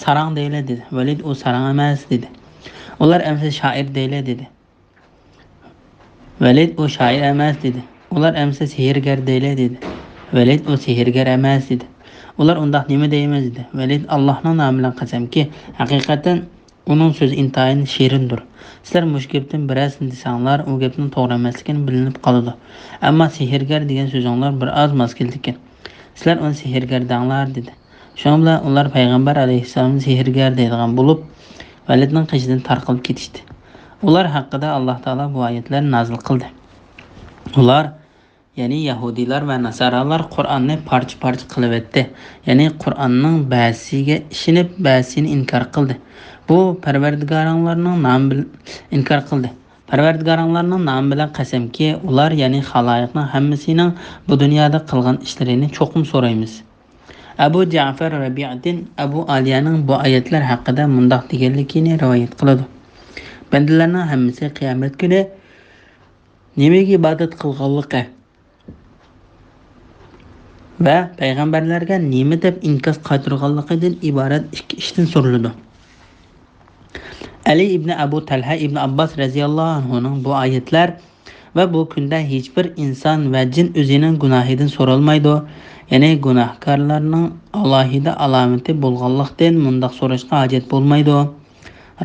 «ساراڭ دەيلى»، دېدى. ۋەلىد: «ئۇ ساراڭ ئەمەس»، دېدى. ئۇلار ئەمسە: «شائىر دەيلى»، دېدى. ۋەلىد: «ئۇ شائىر ئەمەس» دېدى. ئۇلار ئەمسە: «سېھىرگەر دەيلى» دېدى. ۋەلىد: «ئۇ سېھىرگەر ئەمەس» دېدى. ئۇلار: «ئۇنداق نېمە دەيمىز؟» دېدى. ۋەلىد: «ئاللاھنىڭ نامى بىلەن قەسەمكى، ھەقىقەتەن ئۇنىڭ سۆزى ئىنتايىن شېرىندۇر. سىلەر مۇشۇ گەپتىن بىرەرسىنى دېسەڭلار، ئۇ گەپنىڭ توغرا ئەمەسلىكىنى بىلىنىپ قالىدۇ. ئەمما سېھىرگەر دېگەن سۆزۈڭلار بىر ئاز ماس كېلىدىكەن. سىلەر ئۇنى سېھىرگەر دەڭلار، دېدى. شۇنىڭ بىلەن ئۇلار پەيغەمبەر ئەلەيھىسسالامنى سېھىرگەر دەيدىغان بولۇپ، ۋەلىدنىڭ قېشىدىن تارقىلىپ كېتىشتى. ئۇلار ھەققىدە ئاللاھ تائالا بۇ ئايەتلەرنى نازىل قىلدى. ئۇلار، يەنى يەھۇدىيلار ۋە ناسارالار قۇرئاننى پارچە-پارچە قىلىۋەتتى. يەنى قۇرئاننىڭ بەزىسىگە ئىشىنىپ، بەزىسىنى ئىنكار قىلدى. بۇ پەرۋەردىگارىڭلارنىڭ نامى بىل-، ئىنكار قىلدى. پەرۋەردىگارىڭلارنىڭ نامى بىلەن قەسەمكى، ئۇلار، يەنى خالايىقنىڭ ھەممىسىنىڭ بۇ دۇنيادا قىلغان ئىشلىرىنى چوقۇم سورايمىز. ئەبۇ جەئفەر رەبىئەتىن ئەبۇ ئالىيەنىڭ بۇ ئايەتلەر ھەققىدە مۇنداق دېگەنلىكىنى رىۋايەت قىلىدۇ: بەندىلەرنىڭ ھەممىسى قىيامەت كۈنى نېمىگە ئىبادەت قىلغانلىقى ۋە پەيغەمبەرلەرگە نېمە دەپ ئىنكاس قايتۇرغانلىقىدىن ئىبارەت ئىككى ئىشتىن سورىلىدۇ. ئەلى ئىبنى ئەبۇ تەلھە ئىبنى ئابباس رەزىياللاھۇ ئەنھۇنىڭ بۇ ئايەتلەر ۋە بۇ كۈندە ھېچبىر ئىنسان ۋە جىن ئۆزىنىڭ گۇناھىدىن سورالمايدۇ، يەنى گۇناھكارلارنىڭ ئالاھىدە ئالامىتى بولغانلىقتىن مۇنداق سوراشقا ھاجەت بولمايدۇ.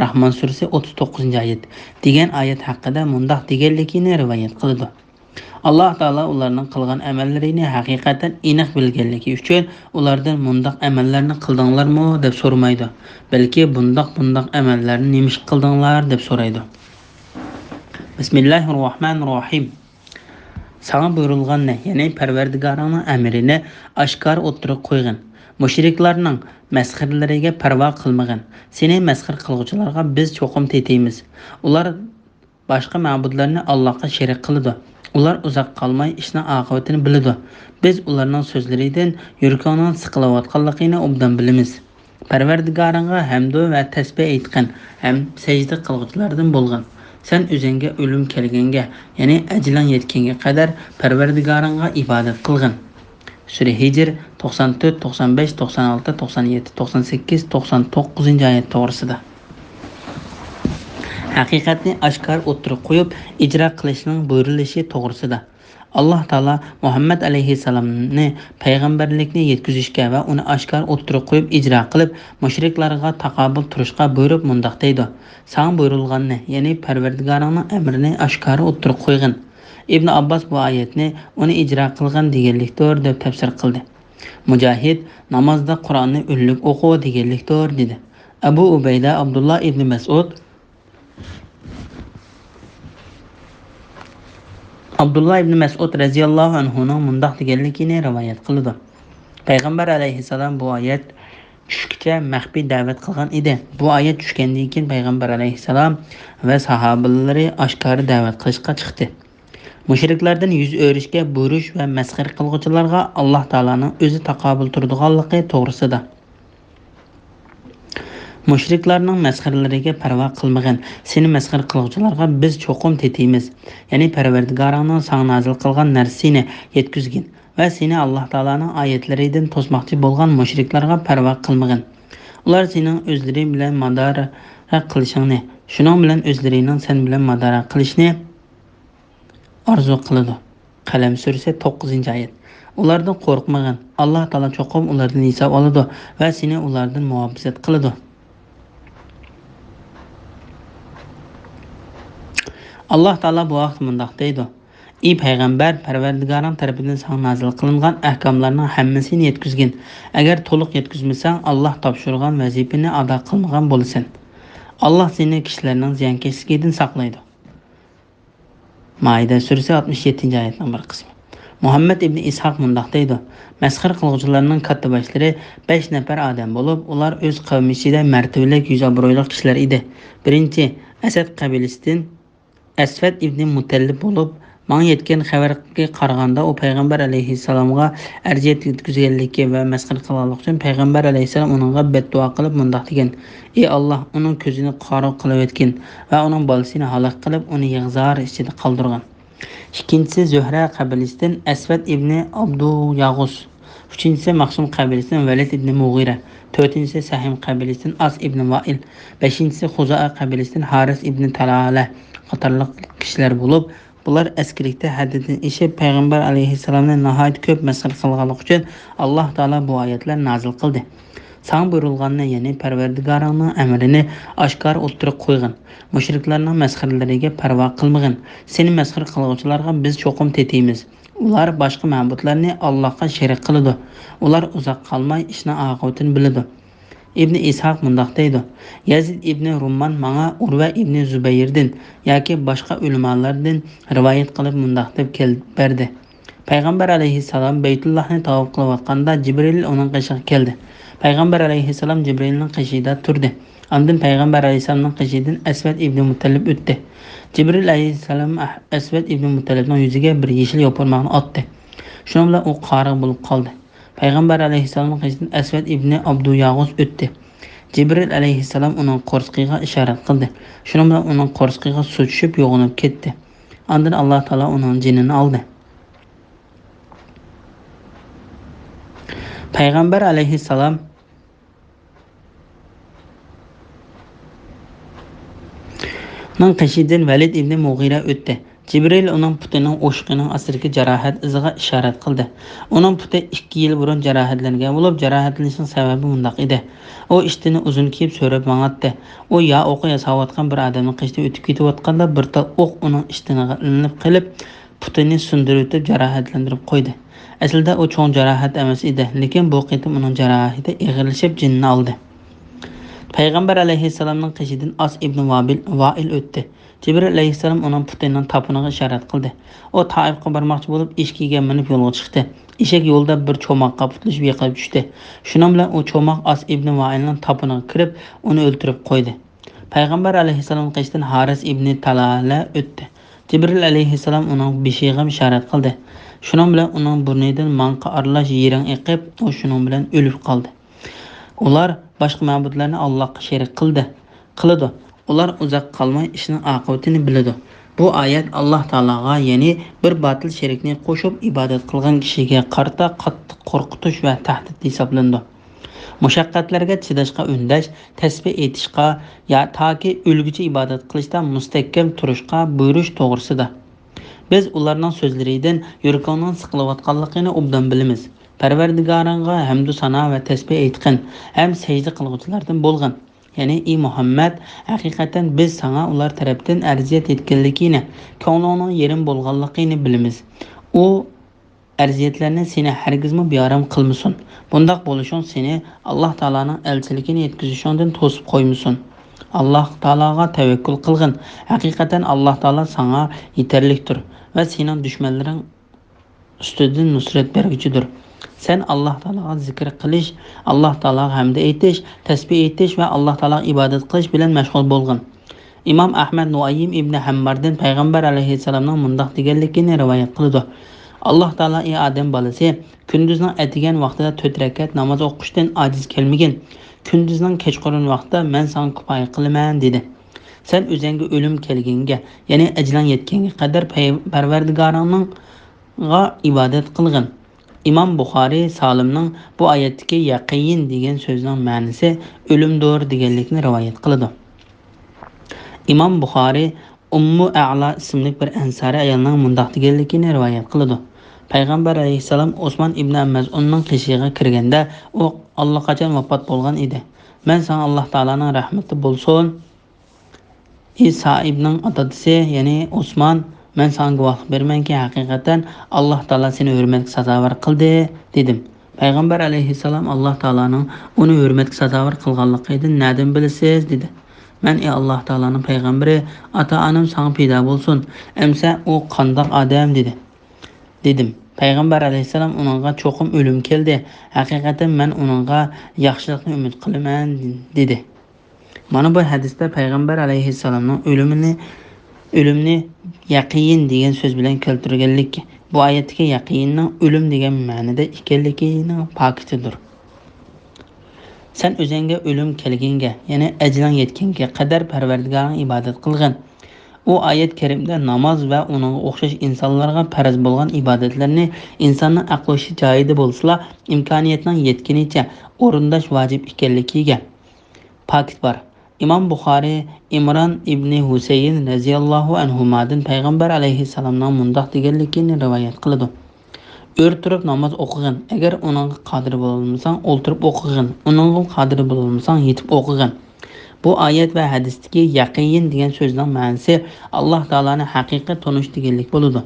راھمان سۈرىسى ئوتتۇز توققۇزىنچى ئايەت دېگەن ئايەت ھەققىدە مۇنداق دېگەنلىكىنى رىۋايەت قىلىدۇ: ئاللاھ تائالا ئۇلارنىڭ قىلغان ئەمەللىرىنى ھەقىقەتەن ئېنىق بىلگەنلىكى ئۈچۈن ئۇلاردىن مۇنداق ئەمەللەرنى قىلدىڭلارمۇ دەپ سورىمايدۇ، بەلكى بۇنداق، بۇنداق ئەمەللەرنى نېمىشقا قىلدىڭلار دەپ سورايدۇ. بىسمىللاھىرراھمانىرراھىم. ساڭا بۇيرۇلغاننى، يەنى پەرۋەردىگارىڭنىڭ ئەمرىنى ئاشكارا ئوتتۇرىغا قويغىن. مۇشرىكلارنىڭ مەسخىرىلىرىگە پەرۋا قىلمىغىن. سېنى مەسخىرە قىلغۇچىلارغا بىز چوقۇم تېتىيمىز. ئۇلار باشقا مەبۇدلارنى ئاللاھقا شېرىك قىلىدۇ. ئۇلار ئۇزاق قالماي ئىشنىڭ ئاقىۋىتىنى بىلىدۇ. بىز ئۇلارنىڭ سۆزلىرىدىن يۈرىكىڭنىڭ سىقىلىۋاتقانلىقىنى ئوبدان بىلىمىز. پەرۋەردىگارىڭغا ھەمدۇ ۋە تەسبىھ ئېيتقىن ھەم سەجدە قىلغۇچىلاردىن بولغىن. سەن ئۆزۈڭگە ئۆلۈم كەلگەنگە، يەنى ئەجىلىڭ يەتكەنگە قەدەر پەرۋەردىگارىڭغا ئىبادەت قىلغىن. سۈرە ھىجر، توقسان تۆت، توقسان بەش، توقسان ئالتە، توقسان يەتتە، توقسان سەككىز، توقسان توققۇزىنچى ئايەت توغرىسىدا. ھەقىقەتنى ئاشكارا ئوتتۇرىغا قويۇپ، ئىجرا قىلىشنىڭ بۇيرۇلۇشى توغرىسىدا. ئاللاھ تائالا مۇھەممەد ئەلەيھىسسالامنى پەيغەمبەرلىكنى يەتكۈزۈشكە ۋە ئۇنى ئاشكارا ئوتتۇرىغا قويۇپ ئىجرا قىلىپ، مۇشرىكلارغا تاقابىل تۇرۇشقا بۇيرۇپ مۇنداق دەيدۇ: ساڭا بۇيرۇلغاننى، يەنى پەرۋەردىگارىڭنىڭ ئەمرىنى ئاشكارا ئوتتۇرىغا قويغىن. ئىبنى ئابباس بۇ ئايەتنى ئۇنى ئىجرا قىلغىن دېگەنلىكتۇر دەپ تەپسىر قىلدى. مۇجاھىد نامازدا قۇرئاننى ئۈنلۈك ئوقۇ دېگەنلىكتۇر دېدى. ئەبۇ ئۇبەيدە ئابدۇللا ئىبنى مەسئۇد، ئابدۇللا ئىبنى مەسئۇد رەزىياللاھۇ ئەنھۇنىڭ مۇنداق دېگەنلىكىنى رىۋايەت قىلىدۇ: پەيغەمبەر ئەلەيھىسسالام بۇ ئايەت چۈشكىچە مەخپىي دەۋەت قىلغان ئىدى. بۇ ئايەت چۈشكەندىن كېيىن پەيغەمبەر ئەلەيھىسسالام ۋە ساھابىلىرى ئاشكارا دەۋەت قىلىشقا چىقتى. مۇشرىكلاردىن يۈز ئۆرۈشكە بۇيرۇش ۋە مەسخىرە قىلغۇچىلارغا ئاللاھ تائالانىڭ ئۆزى تاقابىل تۇرىدىغانلىقى توغرىسىدا. مۇشرىكلارنىڭ مەسخىرىلىرىگە پەرۋا قىلمىغىن، سېنى مەسخىرە قىلغۇچىلارغا بىز چوقۇم تېتىيمىز، يەنى پەرۋەردىگارىڭنىڭ ساڭا نازىل قىلغان نەرسىنى يەتكۈزگىن ۋە سېنى ئاللاھ تائالانىڭ ئايەتلىرىدىن توسماقچى بولغان مۇشرىكلارغا پەرۋا قىلمىغىن. ئۇلار سېنىڭ ئۆزلىرى بىلەن مادارا قىلىشىڭنى، شۇنىڭ بىلەن ئۆزلىرىنىڭ سەن بىلەن مادارا قىلىشىنى ئارزۇ قىلىدۇ. قەلەم سۈرىسى، توققۇزىنچى ئايەت. ئۇلاردىن قورقمىغىن، ئاللاھ تائالا چوقۇم ئۇلاردىن ھېساب ئالىدۇ ۋە سېنى ئۇلاردىن مۇھاپىزەت قىلىدۇ. ئاللاھ تائالا بۇ ھەقتە مۇنداق دەيدۇ: ئى پەيغەمبەر، پەرۋەردىگارىڭ تەرىپىدىن ساڭا نازىل قىلىنغان ئەھكاملارنىڭ ھەممىسىنى يەتكۈزگىن. ئەگەر تولۇق يەتكۈزمىسەڭ، ئاللاھ تاپشۇرغان ۋەزىپىنى ئادا قىلمىغان بولىسەن. ئاللاھ سېنى كىشىلەرنىڭ زىيانكەشلىكىدىن ساقلايدۇ. مائىدە سۈرىسى، ئاتمىش يەتتىنچى ئايەتنىڭ بىر قىسمى. مۇھەممەد ئىبنى ئىسھاق مۇنداق دەيدۇ: مەسخىرە قىلغۇچىلارنىڭ كاتتىباشلىرى بەش نەپەر ئادەم بولۇپ، ئۇلار ئۆز قەۋمى ئىچىدە مەرتىۋىلىك، يۈز ئابرۇيلۇق كىشىلەر ئىدى. بىرىنچى، ئەسەد قەبىلىسىدىن ئەسۋەد ئىبنى مۇتەللىب بولۇپ، ماڭا يەتكەن خەۋەرگە قارىغاندا، ئۇ پەيغەمبەر ئەلەيھىسسالامغا ئەرز يەتكۈزگەنلىكى ۋە مەسخىرە قىلغانلىقى ئۈچۈن پەيغەمبەر ئەلەيھىسسالام ئۇنىڭغا بەددۇئا قىلىپ مۇنداق دېگەن: ئى ئاللاھ، ئۇنىڭ كۆزىنى قارا قىلىۋەتكىن ۋە ئۇنىڭ بالىسىنى ھالاك قىلىپ، ئۇنى يىغا زار ئىچىدە قالدۇرغىن. ئىككىنچىسى، زۆھرە قەبىلىسىدىن ئەسۋەد ئىبنى ئابدۇياغۇس. ئۈچىنچىسى، مەخزۇم قەبىلىسىدىن ۋەلىد ئىبنى مۇغىرە. تۆتىنچىسى، سەھىم قەبىلىسىدىن ئاس ئىبنى ۋائىل. بەشىنچىسى، خۇزائە قەبىلىسىدىن ھارىس ئىبنى تالالە قاتارلىق كىشىلەر بولۇپ، بۇلار ئەسكىرىكتە ھەددىدىن ئېشىپ، پەيغەمبەر ئەلەيھىسسالامنى ناھايىتى كۆپ مەسخىرە قىلغانلىقى ئۈچۈن، ئاللاھ تائالا بۇ ئايەتلەرنى نازىل قىلدى. ساڭا بۇيرۇلغاننى، يەنى پەرۋەردىگارىڭنىڭ ئەمرىنى ئاشكارا ئوتتۇرىغا قويغىن. مۇشرىكلارنىڭ مەسخىرىلىرىگە پەرۋا قىلمىغىن. سېنى مەسخىرە قىلغۇچىلارغا بىز چوقۇم تېتىيمىز. ئۇلار باشقا مەبۇدلارنى ئاللاھقا شېرىك قىلىدۇ. ئۇلار ئۇزاق قالماي ئىشنىڭ ئاقىۋىتىنى بىلىدۇ. ئىبنى ئىسھاق مۇنداق دەيدۇ: يەزىد ئىبنى رۇممان ماڭا ئۇرۋە ئىبنى زۇبەيىردىن ياكى باشقا ئۆلىمالاردىن رىۋايەت قىلىپ مۇنداق دەپ كەل-، بەردى. پەيغەمبەر ئەلەيھىسسالام بەيتۇللاھنى تاۋاپ قىلىۋاتقاندا جىبرىئىل ئۇنىڭ قېشىغا كەلدى. پەيغەمبەر ئەلەيھىسسالام جىبرىئىلنىڭ قېشىدا تۇردى. ئاندىن پەيغەمبەر ئەلەيھىسسالامنىڭ قېشىدىن ئەسۋەد ئىبنى مۇتەللىپ ئۆتتى. جىبرىئىل ئەلەيھىسسالام ئەھ-، ئەسۋەد ئىبنى مۇتەللىپنىڭ يۈزىگە بىر يېشىل يوپۇرماقنى ئاتتى. شۇنىڭ بىلەن ئۇ قارىغۇ بولۇپ قالدى. پەيغەمبەر ئەلەيھىسسالامنىڭ قېشىدىن ئەسۋەد ئىبنى ئابدۇياغۇس ئۆتتى. جىبرىئىل ئەلەيھىسسالام ئۇنىڭ قورسىقىغا ئىشارەت قىلدى. شۇنىڭ بىلەن ئۇنىڭ قورسىقىغا سۇ چۈشۈپ يوغىنىپ كەتتى. ئاندىن ئاللا تائالا ئۇنىڭ جېنىنى ئالدى. پەيغەمبەر ئەلەيھىسسالامنىڭ قېشىدىن ۋەلىد ئىبنى مۇغىرە ئۆتتى. جىبرىئىل ئۇنىڭ پۇتىنىڭ ئوشۇقىنىڭ ئاستىدىكى جاراھەت ئىزىغا ئىشارەت قىلدى. ئۇنىڭ پۇتى ئىككى يىل بۇرۇن جاراھەتلەنگەن بولۇپ، جاراھەتلىنىشنىڭ سەۋەبى مۇنداق ئىدى. ئۇ ئىشتىنى ئۇزۇن كىيىپ سۆرەپ ماڭاتتى. ئۇ يا ئوقۇ ياساۋاتقان بىر ئادەمنىڭ قېشىدىن ئۆتۈپ كېتىۋاتقاندا بىر تال ئوق ئۇنىڭ ئىشتىنىغا ئىلىنىپ قېلىپ، پۇتىنى سۇندۇرۇۋېتىپ جاراھەتلەندۈرۈپ قويدى. ئەسلىدە ئۇ چوڭ جاراھەت ئەمەس ئىدى، لېكىن بۇ قېتىم ئۇنىڭ جاراھىتى ئېغىرلىشىپ جېنىنى ئالدى. پەيغەمبەر ئەلەيھىسسالامنىڭ قېشىدىن ئاس ئىبنى ۋابىل، ۋائىل ئۆتتى. جىبرىئىل ئەلەيھىسسالام ئۇنىڭ پۇتىنىڭ تاپىنىغا ئىشارەت قىلدى. ئۇ تائىپقا بارماقچى بولۇپ، ئېشىكىگە مىنىپ يولغا چىقتى. ئېشەك يولدا بىر چوماققا پۇتلىشىپ يىقىلىپ چۈشتى. شۇنىڭ بىلەن ئۇ چوماق ئاس ئىبنى ۋائىلنىڭ تاپىنىغا كىرىپ، ئۇنى ئۆلتۈرۈپ قويدى. پەيغەمبەر ئەلەيھىسسالامنىڭ قېشىدىن ھارىس ئىبنى تالالە ئۆتتى. جىبرىئىل ئەلەيھىسسالام ئۇنىڭ بېشىغا ئىشارەت قىلدى. شۇنىڭ بىلەن ئۇنىڭ بۇرنىدىن ماڭقا ئارىلاش يىرىڭ ئېقىپ، ئۇ شۇنىڭ بىلەن ئۆلۈپ قالدى. ئۇلار باشقا مەبۇدلارنى ئاللاھقا شېرىك قىلدى، قىلىدۇ. ئۇلار ئۇزاق قالماي ئىشنىڭ ئاقىۋىتىنى بىلىدۇ. بۇ ئايەت ئاللاھ تائالاغا، يەنى بىر باتىل شېرىكنى قوشۇپ ئىبادەت قىلغان كىشىگە قارىتا قاتتىق قورقۇتۇش ۋە تەھدىت ھېسابلىنىدۇ. مۇشەققەتلەرگە چىداشقا ئۈندەش، تەسبىھ ئېيتىشقا يا تاكى ئۆلگۈچە ئىبادەت قىلىشتا مۇستەھكەم تۇرۇشقا بۇيرۇش توغرىسىدا. بىز ئۇلارنىڭ سۆزلىرىدىن يۈرىكىڭنىڭ سىقىلىۋاتقانلىقىنى ئوبدان بىلىمىز. پەرۋەردىگارىڭغا ھەمدۇ سانا ۋە تەسبىھ ئېيتقىن ھەم سەجدە قىلغۇچىلاردىن بولغىن. يەنى، ئى مۇھەممەد، ھەقىقەتەن بىز ساڭا ئۇلار تەرەپتىن ئەرزىيەت يەتكەنلىكىنى، كۆڭلۈڭنىڭ يېرىم بولغانلىقىنى بىلىمىز. ئۇ ئەرزىيەتلەرنى سېنى ھەرگىزمۇ بىئارام قىلمىسۇن. بۇنداق بولۇشۇڭ سېنى ئاللاھ تائالانىڭ ئەلچىلىكىنى يەتكۈزۈشۈڭدىن توسۇپ قويمىسۇن. ئاللاھ تائالاغا تەۋەككۈل قىلغىن. ھەقىقەتەن ئاللاھ تائالا ساڭا يېتەرلىكتۇر ۋە سېنىڭ دۈشمەنلىرىڭ ئۈستىدىن نۇسرەت بەرگۈچىدۇر. سەن ئاللاھ تائالاغا زىكىر قىلىش، ئاللاھ تائالاغا ھەمدە ئېيتىش، تەسبىھ ئېيتىش ۋە ئاللاھ تائالاغا ئىبادەت قىلىش بىلەن مەشغۇل بولغىن. ئىمام ئەھمەد نۇئەيم ئىبنى ھەمماردىن پەيغەمبەر ئەلەيھىسسالامنىڭ مۇنداق دېگەنلىكىنى رىۋايەت قىلىدۇ: ئاللاھ تائالا: ئى ئادەم بالىسى، كۈندۈزنىڭ ئەتىگەن ۋاقتىدا تۆت رەكەت ناماز ئوقۇشتىن ئاجىز كەلمىگىن. كۈندۈزنىڭ كەچقۇرۇن ۋاقتىدا مەن ساڭا كۇپايە قىلىمەن، دېدى. سەن ئۆزۈڭگە ئۆلۈم كەلگەنگە، يەنى ئەجىلىڭ يەتكەنگە قەدەر پەي-، پەرۋەردىگارىڭنىڭ غا ئىبادەت قىلغىن. ئىمام بۇخارىي سالىمنىڭ بۇ ئايەتتىكى يەقىن دېگەن سۆزنىڭ مەنىسى ئۆلۈمدۇر دېگەنلىكنى رىۋايەت قىلىدۇ. ئىمام بۇخارىي ئۇممۇ ئەئلا ئىسىملىك بىر ئەنسارىي ئايالنىڭ مۇنداق دېگەنلىكىنى رىۋايەت قىلىدۇ: پەيغەمبەر ئەلەيھىسسالام ئوسمان ئىبنى مەزئۇننىڭ قېشىغا كىرگەندە، ئۇ ئاللىقاچان ۋاپات بولغان ئىدى. مەن ساڭا ئاللاھ تائالانىڭ رەھمىتى بولسۇن، ئى سائىبنىڭ ئاتا-دادىسى، يەنى ئوسمان، مەن ساڭا گۇۋاھلىق بېرىمەنكى، ھەقىقەتەن ئاللاھ تائالا سېنى ھۆرمەتكە سازاۋەر قىلدى، دېدىم. پەيغەمبەر ئەلەيھىسسالام ئاللاھ تائالانىڭ ئۇنى ھۆرمەتكە سازاۋەر قىلغانلىقىدىن نەدىن بىلىسىز؟ دېدى. مەن، ئى ئاللاھ تائالانىڭ پەيغەمبىرى، ئاتا-ئانام ساڭا پىدا بولسۇن، ئەمسە ئۇ قانداق ئادەم؟ دېدى. دېدىم. پەيغەمبەر ئەلەيھىسسالام ئۇنىڭغا چوقۇم ئۆلۈم كەلدى. ھەقىقەتەن مەن ئۇنىڭغا ياخشىلىقنى ئۈمىد قىلىمەن، دېدى. مانا بۇ ھەدىستە پەيغەمبەر ئەلەيھىسسالامنىڭ ئۆلۈمىنى، ئۆلۈمنى يەقىن دېگەن سۆز بىلەن كەلتۈرگەنلىكى، بۇ ئايەتتىكى يەقىننىڭ ئۆلۈم دېگەن مەنىدە ئىكەنلىكىنىڭ پاكىتىدۇر. سەن ئۆزۈڭگە ئۆلۈم كەلگەنگە، يەنى ئەجىلىڭ يەتكەنگە قەدەر پەرۋەردىگارىڭغا ئىبادەت قىلغىن. ئۇ ئايەت كەرىمدە ناماز ۋە ئۇنىڭغا ئوخشاش ئىنسانلارغا پەرز بولغان ئىبادەتلەرنى ئىنساننىڭ ئەقلى ھوشى جايىدا بولسىلا، ئىمكانىيەتنىڭ يەتكىنىچە ئورۇنداش ۋاجىپ ئىكەنلىكىگە پاكىت بار. ئىمام بۇخارىي ئىمران ئىبنى ھۈسەيىن رەزىياللاھۇ ئەنھۇمادىن پەيغەمبەر ئەلەيھىسسالامنىڭ مۇنداق دېگەنلىكىنى رىۋايەت قىلىدۇ: ئۆرە تۇرۇپ ناماز ئوقۇغىن، ئەگەر ئۇنىڭغا قادىر بولالمىساڭ، ئولتۇرۇپ ئوقۇغىن، ئۇنىڭغا قادىر بولالمىساڭ، يېتىپ ئوقۇغىن. بۇ ئايەت ۋە ھەدىستىكى يەقىن دېگەن سۆزنىڭ مەنىسى ئاللاھ تائالانى ھەقىقىي تونۇش دېگەنلىك بولىدۇ.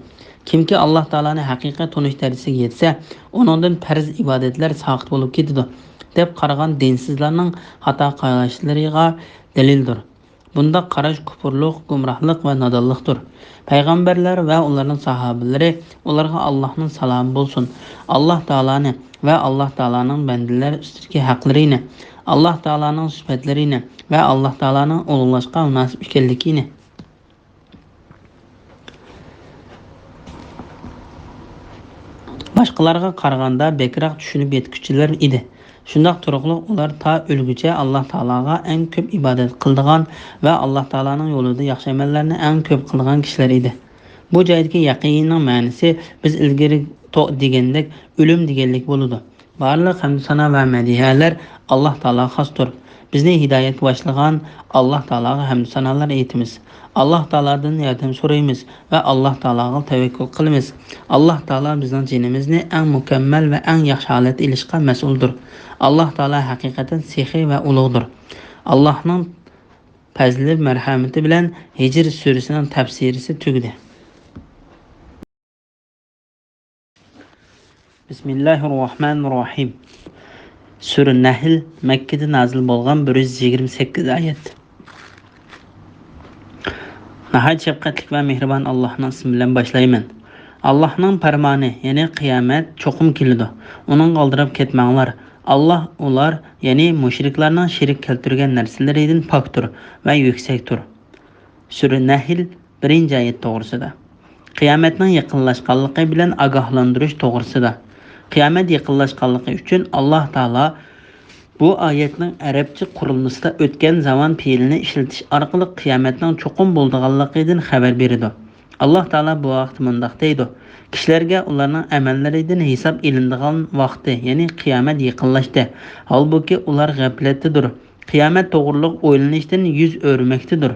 كىمكى ئاللاھ تائالانى ھەقىقىي تونۇش دەرىجىسىگە يەتسە، ئۇنىڭدىن پەرز ئىبادەتلەر ساقىت بولۇپ كېتىدۇ، دەپ قارىغان دىنسىزلارنىڭ خاتا قاراشلىرىغا دەلىلدۇر. بۇنداق قاراش كۇپۇرلۇق، گۇمراھلىق ۋە نادانلىقتۇر. پەيغەمبەرلەر ۋە ئۇلارنىڭ ساھابىلىرى، ئۇلارغا ئاللاھنىڭ سالامى بولسۇن، ئاللاھ تائالانى ۋە ئاللاھ تائالانىڭ بەندىلەر ئۈستىدىكى ھەقلىرىنى، ئاللاھ تائالانىڭ سۈپەتلىرىنى ۋە ئاللاھ تائالانىڭ ئۇلۇغلاشقا مۇناسىپ ئىكەنلىكىنى، باشقىلارغا قارىغاندا بەكرەك چۈشىنىپ يەتكۈچىلەر ئىدى. شۇنداق تۇرۇقلۇق ئۇلار تا ئۆلگۈچە ئاللاھ تائالاغا ئەڭ كۆپ ئىبادەت قىلىدىغان ۋە ئاللاھ تائالانىڭ يولىدا ياخشى ئەمەللەرنى ئەڭ كۆپ قىلىدىغان كىشىلەر ئىدى. بۇ جايدىكى يەقىننىڭ مەنىسى بىز ئىلگىرى تو-، دېگەندەك ئۆلۈم دېگەنلىك بولىدۇ. بارلىق ھەمدۇسانا ۋە مەدھىيەلەر ئاللاھ تائالاغا خاستۇر. بىزنى ھىدايەتكە باشلىغان ئاللاھ تائالاغا ھەمدۇسانالار ئېيتىمىز. ئاللاھ تائالادىن ياردەم سورايمىز ۋە ئاللاھ تائالاغا تەۋەككۈل قىلىمىز. ئاللاھ تائالا بىزنىڭ جېنىمىزنى ئەڭ مۇكەممەل ۋە ئەڭ ياخشى ھالەتتە ئېلىشقا مەسئۇلدۇر. ئاللاھ تائالا ھەقىقەتەن سېخىي ۋە ئۇلۇغدۇر. ئاللاھنىڭ پەزلى، مەرھەمىتى بىلەن ھىجر سۈرىسىنىڭ تەپسىرىسى تۈگىدى. بىسمىللاھىررەھمانىررەھىم. سۈرە نەھل، مەككىدە نازىل بولغان، بىر يۈز يىگىرمە سەككىز ئايەت. ناھايىتى شەپقەتلىك ۋە مېھرىبان ئاللاھنىڭ ئىسمى بىلەن باشلايمەن. ئاللاھنىڭ پەرمانى، يەنى قىيامەت چوقۇم كېلىدۇ. ئۇنىڭغا ئالدىراپ كەتمەڭلار. ئاللاھ ئۇلار، يەنى مۇشرىكلارنىڭ شېرىك كەلتۈرگەن نەرسىلىرىدىن پاكتۇر ۋە يۈكسەكتۇر. سۈرە نەھل، بىرىنچى ئايەت توغرىسىدا. قىيامەتنىڭ يېقىنلاشقانلىقى بىلەن ئاگاھلاندۇرۇش توغرىسىدا. قىيامەت يېقىنلاشقانلىقى ئۈچۈن ئاللاھ تائالا بۇ ئايەتنىڭ ئەرەبچە قۇرۇلمىسىدا ئۆتكەن زامان پېئىلىنى ئىشلىتىش ئارقىلىق قىيامەتنىڭ چوقۇم بولىدىغانلىقىدىن خەۋەر بېرىدۇ. ئاللاھ تائالا بۇ ھەقتە مۇنداق دەيدۇ: كىشىلەرگە ئۇلارنىڭ ئەمەللىرىدىن ھېساب ئېلىنىدىغان ۋاقتى، يەنى قىيامەت يېقىنلاشتى. ھالبۇكى، ئۇلار غەپلەتتىدۇر. قىيامەت توغرۇلۇق ئويلىنىشتىن يۈز ئۆرۈمەكتىدۇر.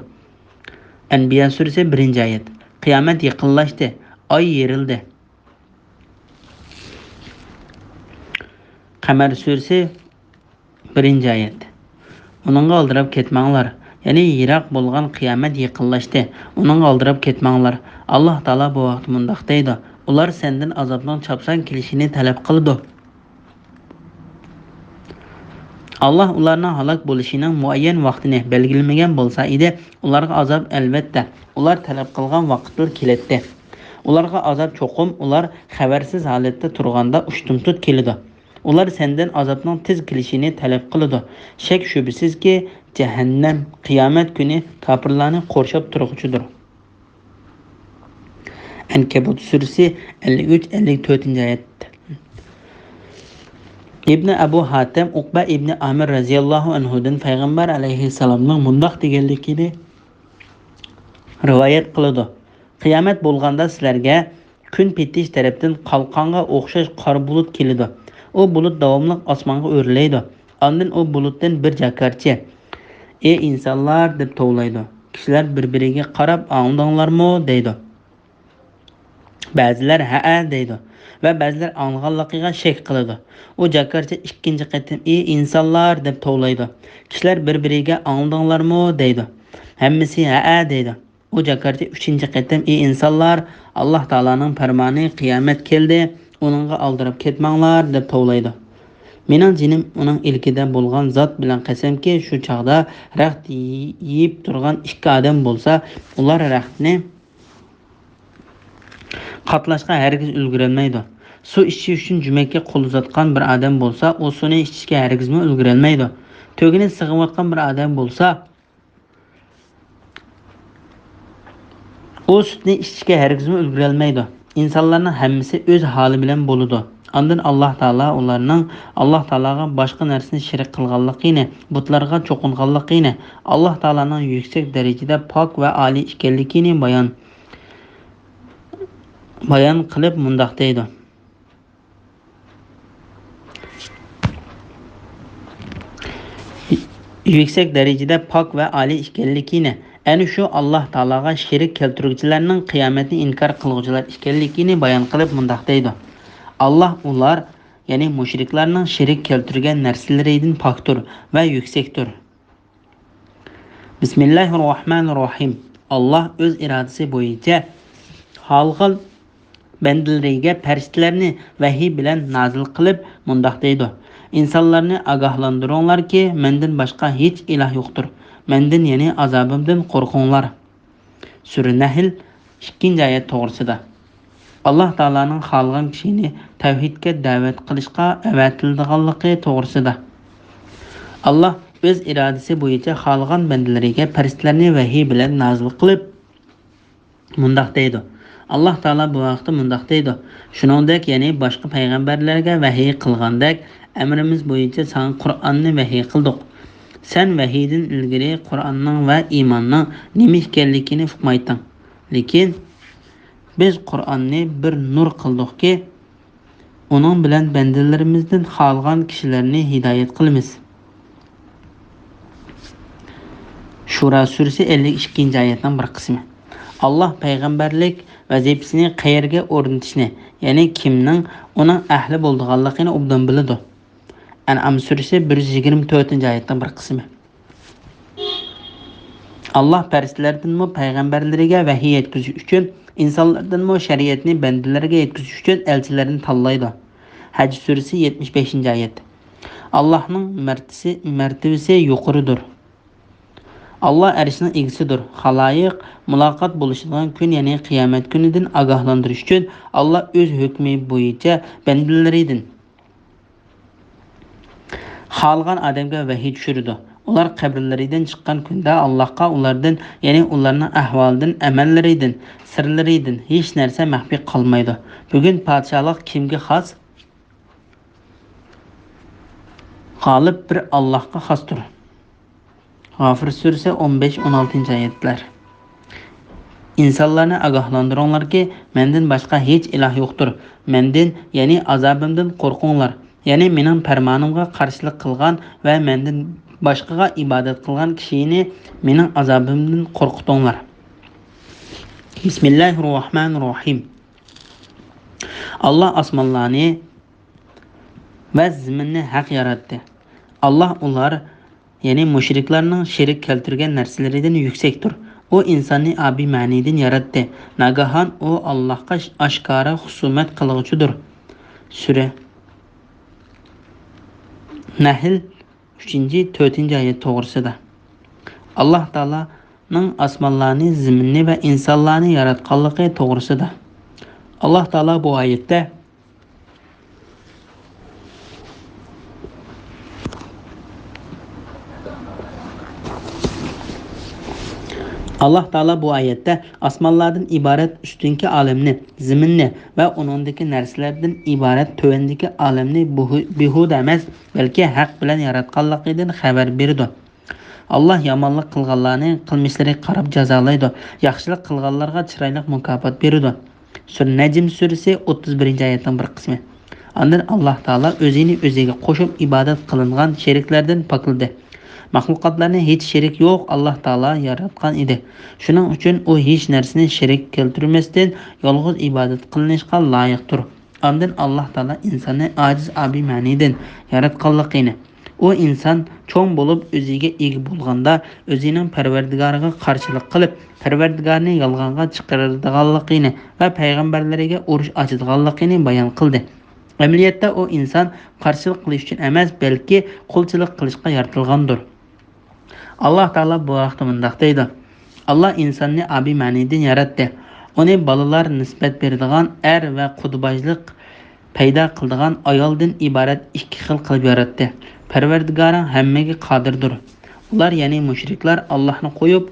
ئەنبىيا سۈرىسى، بىرىنچى ئايەت. قىيامەت يېقىنلاشتى. ئاي يېرىلدى. قەمەر سۈرىسى، بىرىنچى ئايەت. ئۇنىڭغا ئالدىراپ كەتمەڭلار. يەنى يىراق بولغان قىيامەت يېقىنلاشتى. ئۇنىڭغا ئالدىراپ كەتمەڭلار. ئاللاھ تائالا بۇ ھەقتە مۇنداق دەيدۇ: ئۇلار سەندىن ئازابنىڭ چاپسان كېلىشىنى تەلەپ قىلىدۇ. ئاللاھ ئۇلارنىڭ ھالاك بولۇشىنىڭ مۇئەييەن ۋاقتىنى بەلگىلىمىگەن بولسا ئىدى، ئۇلارغا ئازاب، ئەلۋەتتە، ئۇلار تەلەپ قىلغان ۋاقىتلا كېلەتتى. ئۇلارغا ئازاب چوقۇم ئۇلار خەۋەرسىز ھالەتتە تۇرغاندا ئۇشتۇمتۇت كېلىدۇ. ئۇلار سەندىن ئازابنىڭ تېز كېلىشىنى تەلەپ قىلىدۇ. شەك-شۈبھىسىزكى، جەھەننەم قىيامەت كۈنى كاپىرلارنى قورشاپ تۇرغۇچىدۇر. ئەنكەبۇت سۈرىسى، ئەللىك ئۈچ، ئەللىك تۆتىنچى ئايەت. ئىبنى ئەبۇ ھاتەم ئۇقبە ئىبنى ئامىر رەزىياللاھۇ ئەنھۇدىن پەيغەمبەر ئەلەيھىسسالامنىڭ مۇنداق دېگەنلىكىنى رىۋايەت قىلىدۇ: قىيامەت بولغاندا سىلەرگە كۈن پېتىش تەرەپتىن قالقانغا ئوخشاش قارا بۇلۇت كېلىدۇ. ئۇ بۇلۇت داۋاملىق ئاسمانغا ئۆرلەيدۇ. ئاندىن ئۇ بۇلۇتتىن بىر جاكارچى: «ئى ئىنسانلار!» دەپ توۋلايدۇ. كىشىلەر بىر-بىرىگە قاراپ، «ئاڭلىدىڭلارمۇ؟» دەيدۇ. بەزىلەر «ھەئە» دەيدۇ ۋە بەزىلەر ئاڭلىغانلىقىغا شەك قىلىدۇ. ئۇ جاكارچى ئىككىنچى قېتىم «ئى ئىنسانلار!» دەپ توۋلايدۇ. كىشىلەر بىر-بىرىگە «ئاڭلىدىڭلارمۇ؟» دەيدۇ. ھەممىسى «ھەئە» دەيدۇ. ئۇ جاكارچى ئۈچىنچى قېتىم «ئى ئىنسانلار! ئاللاھ تائالانىڭ پەرمانى، قىيامەت كەلدى، ئۇنىڭغا ئالدىراپ كەتمەڭلار!» دەپ توۋلايدۇ. مېنىڭ جېنىم ئۇنىڭ ئىلكىدە بولغان زات بىلەن قەسەمكى، شۇ چاغدا رەخت يېيىپ تۇرغان ئىككى ئادەم بولسا، ئۇلار رەختنى قاتلاشقا ھەرگىز ئۈلگۈرەلمەيدۇ. سۇ ئىچىش ئۈچۈن جۈمەككە قول ئۇزاتقان بىر ئادەم بولسا، ئۇ سۇنى ئىچىشكە ھەرگىزمۇ ئۈلگۈرەلمەيدۇ. تۆگىنى سىغىۋاتقان بىر ئادەم بولسا، ئۇ سۈتنى ئىچىشكە ھەرگىزمۇ ئۈلگۈرەلمەيدۇ. ئىنسانلارنىڭ ھەممىسى ئۆز ھالى بىلەن بولىدۇ. ئاندىن ئاللاھ تائالا ئۇلارنىڭ ئاللاھ تائالاغا باشقا نەرسىنى شېرىك قىلغانلىقىنى، بۇتلارغا چوقۇنغانلىقىنى، ئاللاھ تائالانىڭ يۈكسەك دەرىجىدە پاك ۋە ئالىي ئىكەنلىكىنى بايان، بايان قىلىپ مۇنداق دەيدۇ: يۈكسەك دەرىجىدە پاك ۋە ئالىي ئىكەنلىكىنى، ئەنە شۇ ئاللاھ تائالاغا شېرىك كەلتۈرگۈچىلەرنىڭ، قىيامەتنى ئىنكار قىلغۇچىلار ئىكەنلىكىنى بايان قىلىپ مۇنداق دەيدۇ: ئاللاھ ئۇلار، يەنى مۇشرىكلارنىڭ شېرىك كەلتۈرگەن نەرسىلىرىدىن پاكتۇر ۋە يۈكسەكتۇر. بىسمىللاھىررەھمانىررەھىم. ئاللاھ ئۆز ئىرادىسى بويىچە خالىغان بەندىلىرىگە پەرىشتىلەرنى ۋەھىي بىلەن نازىل قىلىپ مۇنداق دەيدۇ: ئىنسانلارنى ئاگاھلاندۇرۇڭلاركى، مەندىن باشقا ھېچ ئىلاھ يوقتۇر. مەندىن، يەنى ئازابىمدىن قورقۇڭلار. سۈرە نەھل، ئىككىنچى ئايەت توغرىسىدا. ئاللاھ تائالانىڭ خالىغان كىشىنى تەۋھىدكە دەۋەت قىلىشقا ئەۋەتىلىدىغانلىقى توغرىسىدا. ئاللاھ ئۆز ئىرادىسى بويىچە خالىغان بەندىلىرىگە پەرىشتىلەرنى ۋەھىي بىلەن نازىل قىلىپ، مۇنداق دەيدۇ. ئاللاھ تائالا بۇ ھەقتە مۇنداق دەيدۇ: شۇنىڭدەك، يەنى باشقا پەيغەمبەرلەرگە ۋەھىي قىلغاندەك، ئەمرىمىز بويىچە ساڭا قۇرئاننى ۋەھىي قىلدۇق. سەن ۋەھىيدىن ئىلگىرى قۇرئاننىڭ ۋە ئىماننىڭ نېمە ئىكەنلىكىنى ئۇقمايتتىڭ. لېكىن بىز قۇرئاننى بىر نۇر قىلدۇقكى، ئۇنىڭ بىلەن بەندىلىرىمىزدىن خالىغان كىشىلەرنى ھىدايەت قىلىمىز. شۇرا سۈرىسى ئەللىك ئىككىنچى ئايەتنىڭ بىر قىسمى. ئاللاھ پەيغەمبەرلىك ۋەزىپىسىنى قەيەرگە ئورنىتىشنى، يەنى كىمنىڭ ئۇنىڭ ئەھلى بولىدىغانلىقىنى ئوبدان بىلىدۇ. ئەنئام سۈرىسى بىر يۈز يىگىرمە تۆتىنچى ئايەتنىڭ بىر قىسمى. ئاللاھ پەرىشتىلەردىنمۇ پەيغەمبەرلىرىگە ۋەھىي يەتكۈزۈش ئۈچۈن، ئىنسانلاردىنمۇ شەرىئەتنى بەندىلەرگە يەتكۈزۈش ئۈچۈن ئەلچىلەرنى تاللايدۇ. ھەج سۈرىسى يەتمىش بەشىنچى ئايەت. ئاللاھنىڭ مەرتىسى، مەرتىۋىسى يۇقىرىدۇر. ئاللاھ ئەرشنىڭ ئىگىسىدۇر. خالايىق مۇلاقات بولۇشىدىغان كۈن، يەنى قىيامەت كۈنىدىن ئاگاھلاندۇرۇش ئۈچۈن، ئاللاھ ئۆز ھۆكمى بويىچە بەندىلىرىدىن خالىغان ئادەمگە ۋەھىي چۈشۈرىدۇ. ئۇلار قەبرىلىرىدىن چىققان كۈندە ئاللاھقا ئۇلاردىن، يەنى ئۇلارنىڭ ئەھۋالىدىن، ئەمەللىرىدىن، سىرلىرىدىن ھېچ نەرسە مەخپىي قالمايدۇ. بۈگۈن پادىشاھلىق كىمگە خاس؟ غالىب بىر ئاللاھقا خاستۇر. غافىر سۈرىسى ئون بەش، ئون ئالتىنچى ئايەتلەر. ئىنسانلارنى ئاگاھلاندۇرۇڭلاركى، مەندىن باشقا ھېچ ئىلاھ يوقتۇر. مەندىن، يەنى ئازابىمدىن قورقۇڭلار. يەنى مېنىڭ پەرمانىمغا قارشىلىق قىلغان ۋە مەندىن باشقىغا ئىبادەت قىلغان كىشىنى مېنىڭ ئازابىمدىن قورقۇتۇڭلار. بىسمىللاھىررەھمانىررەھىم. ئاللاھ ئاسمانلارنى ۋە زېمىننى ھەق ياراتتى. ئاللاھ ئۇلار، يەنى مۇشرىكلارنىڭ شېرىك كەلتۈرگەن نەرسىلىرىدىن يۈكسەكتۇر. ئۇ ئىنساننى ئابىي مەنىدىن ياراتتى. ناگاھان ئۇ ئاللاھقا ئاشكارا خۇسۇمەت قىلغۇچىدۇر. سۈرە نەھل، ئۈچىنچى، تۆتىنچى ئايەت توغرىسىدا. ئاللاھ تائالانىڭ ئاسمانلارنى، زېمىننى ۋە ئىنسانلارنى ياراتقانلىقى توغرىسىدا. ئاللاھ تائالا بۇ ئايەتتە، ئاللاھ تائالا بۇ ئايەتتە ئاسمانلاردىن ئىبارەت ئۈستۈنكى ئالەمنى، زېمىننى ۋە ئۇنىڭدىكى نەرسىلەردىن ئىبارەت تۆۋەندىكى ئالەمنى بۇ-، بىھۇدە ئەمەس، بەلكى ھەق بىلەن ياراتقانلىقىدىن خەۋەر بېرىدۇ. ئاللاھ يامانلىق قىلغانلارنى قىلمىشلىرىغا قاراپ جازالايدۇ، ياخشىلىق قىلغانلارغا چىرايلىق مۇكاپات بېرىدۇ. سۈرە نەجم سۈرىسى ئوتتۇز بىرىنچى ئايەتنىڭ بىر قىسمى. ئاندىن ئاللاھ تائالا ئۆزىنى ئۆزىگە قوشۇپ ئىبادەت قىلىنغان شېرىكلەردىن پاكلىدى. مەخلۇقاتلارنى ھېچ شېرىك يوق ئاللاھ تائالا ياراتقان ئىدى. شۇنىڭ ئۈچۈن ئۇ ھېچ نەرسىنى شېرىك كەلتۈرمەستىن يالغۇز ئىبادەت قىلىنىشقا لايىقتۇر. ئاندىن ئاللاھ تائالا ئىنساننى ئاجىز ئابىي مەنىدىن ياراتقانلىقىنى، ئۇ ئىنسان چوڭ بولۇپ ئۆزىگە ئىگە بولغاندا ئۆزىنىڭ پەرۋەردىگارىغا قارشىلىق قىلىپ، پەرۋەردىگارنى يالغانغا چىقىرىدىغانلىقىنى ۋە پەيغەمبەرلىرىگە ئۇرۇش ئاچىدىغانلىقىنى بايان قىلدى. ئەمەلىيەتتە ئۇ ئىنسان قارشىلىق قىلىش ئۈچۈن ئەمەس، بەلكى قۇلچىلىق قىلىشقا يارىتىلغاندۇر. ئاللاھ تائالا بۇ ھەقتە مۇنداق دەيدۇ: ئاللاھ ئىنساننى ئابىي مەنىدىن ياراتتى. ئۇنى بالىلار نىسبەت بېرىدىغان ئەر ۋە قۇدىباجلىق پەيدا قىلىدىغان ئايالدىن ئىبارەت ئىككى خىل قىلىپ ياراتتى. پەرۋەردىگارىڭ ھەممىگە قادىردۇر. ئۇلار، يەنى مۇشرىكلار، ئاللاھنى قويۇپ،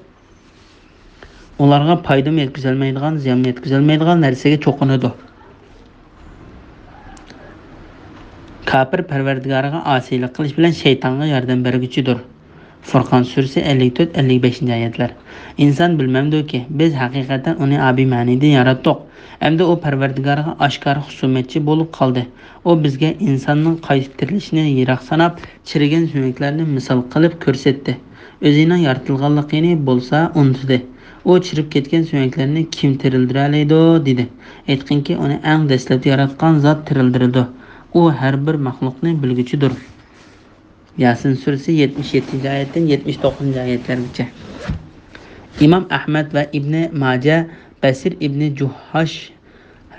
ئۇلارغا پايدىمۇ يەتكۈزەلمەيدىغان، زىيانمۇ يەتكۈزەلمەيدىغان نەرسىگە چوقۇنىدۇ. كاپىر پەرۋەردىگارىغا ئاسىيلىق قىلىش بىلەن شەيتانغا ياردەم بەرگۈچىدۇر. فۇرقان سۈرىسى ئەللىك تۆت، ئەللىك بەشىنچى ئايەتلەر. ئىنسان بىلمەمدۇكى، بىز ھەقىقەتەن ئۇنى ئابىي مەنىدىن ياراتتۇق. ئەمدى ئۇ پەرۋەردىگارىغا ئاشكارا خۇسۇمەتچى بولۇپ قالدى. ئۇ بىزگە ئىنساننىڭ قايتا تىرىلىشىنى يىراق ساناپ، چىرىگەن سۆڭەكلەرنى مىسال قىلىپ كۆرسەتتى. ئۆزىنىڭ يارىتىلغانلىقىنى بولسا ئۇنتۇدى. ئۇ چىرىپ كەتكەن سۆڭەكلەرنى كىم تىرىلدۈرەلەيدۇ؟ دېدى. ئېيتقىنكى، ئۇنى ئەڭ دەسلەپتە ياراتقان زات تىرىلدۈرىدۇ. ئۇ ھەر بىر مەخلۇقنى بىلگۈچىدۇر. ياسىن سۈرىسى يەتمىش يەتتىنچى ئايەتتىن يەتمىش توققۇزىنچى ئايەتلەرگىچە. ئىمام ئەھمەد ۋە ئىبنى ماجە بەسىر ئىبنى جۇھھاش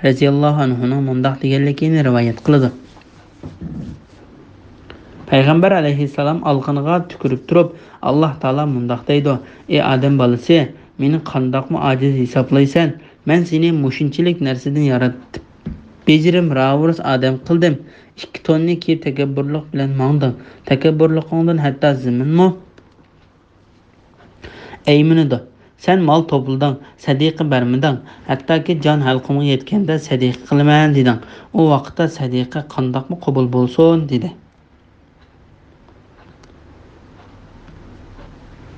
رەزىياللاھۇ ئەنھۇنىڭ مۇنداق دېگەنلىكىنى رىۋايەت قىلىدۇ. پەيغەمبەر ئەلەيھىسسالام ئالىقىنىغا تۈكۈرۈپ تۇرۇپ، ئاللاھ تائالا مۇنداق دەيدۇ: «ئى ئادەم بالىسى، مېنى قانداقمۇ ئاجىز ھېسابلايسەن؟ مەن سېنى مۇشۇنچىلىك نەرسىدىن ياراتتىم. بېجىرىم راۋۇرۇس ئادەم قىلدىم. ئىككى توننى كىيىپ تەكەببۇرلۇق بىلەن ماڭدىڭ. تەكەببۇرلۇقۇڭدىن ھەتتا زېمىنمۇ ئەيمىنىدۇ. سەن مال توپلىدىڭ، سەدىقە بەرمىدىڭ. ھەتتاكى جان ھەلقۇمغا يەتكەندە سەدىقە قىلىمەن دېدىڭ. ئۇ ۋاقىتتا سەدىقە قانداقمۇ قوبۇل بولسۇن؟» دېدى.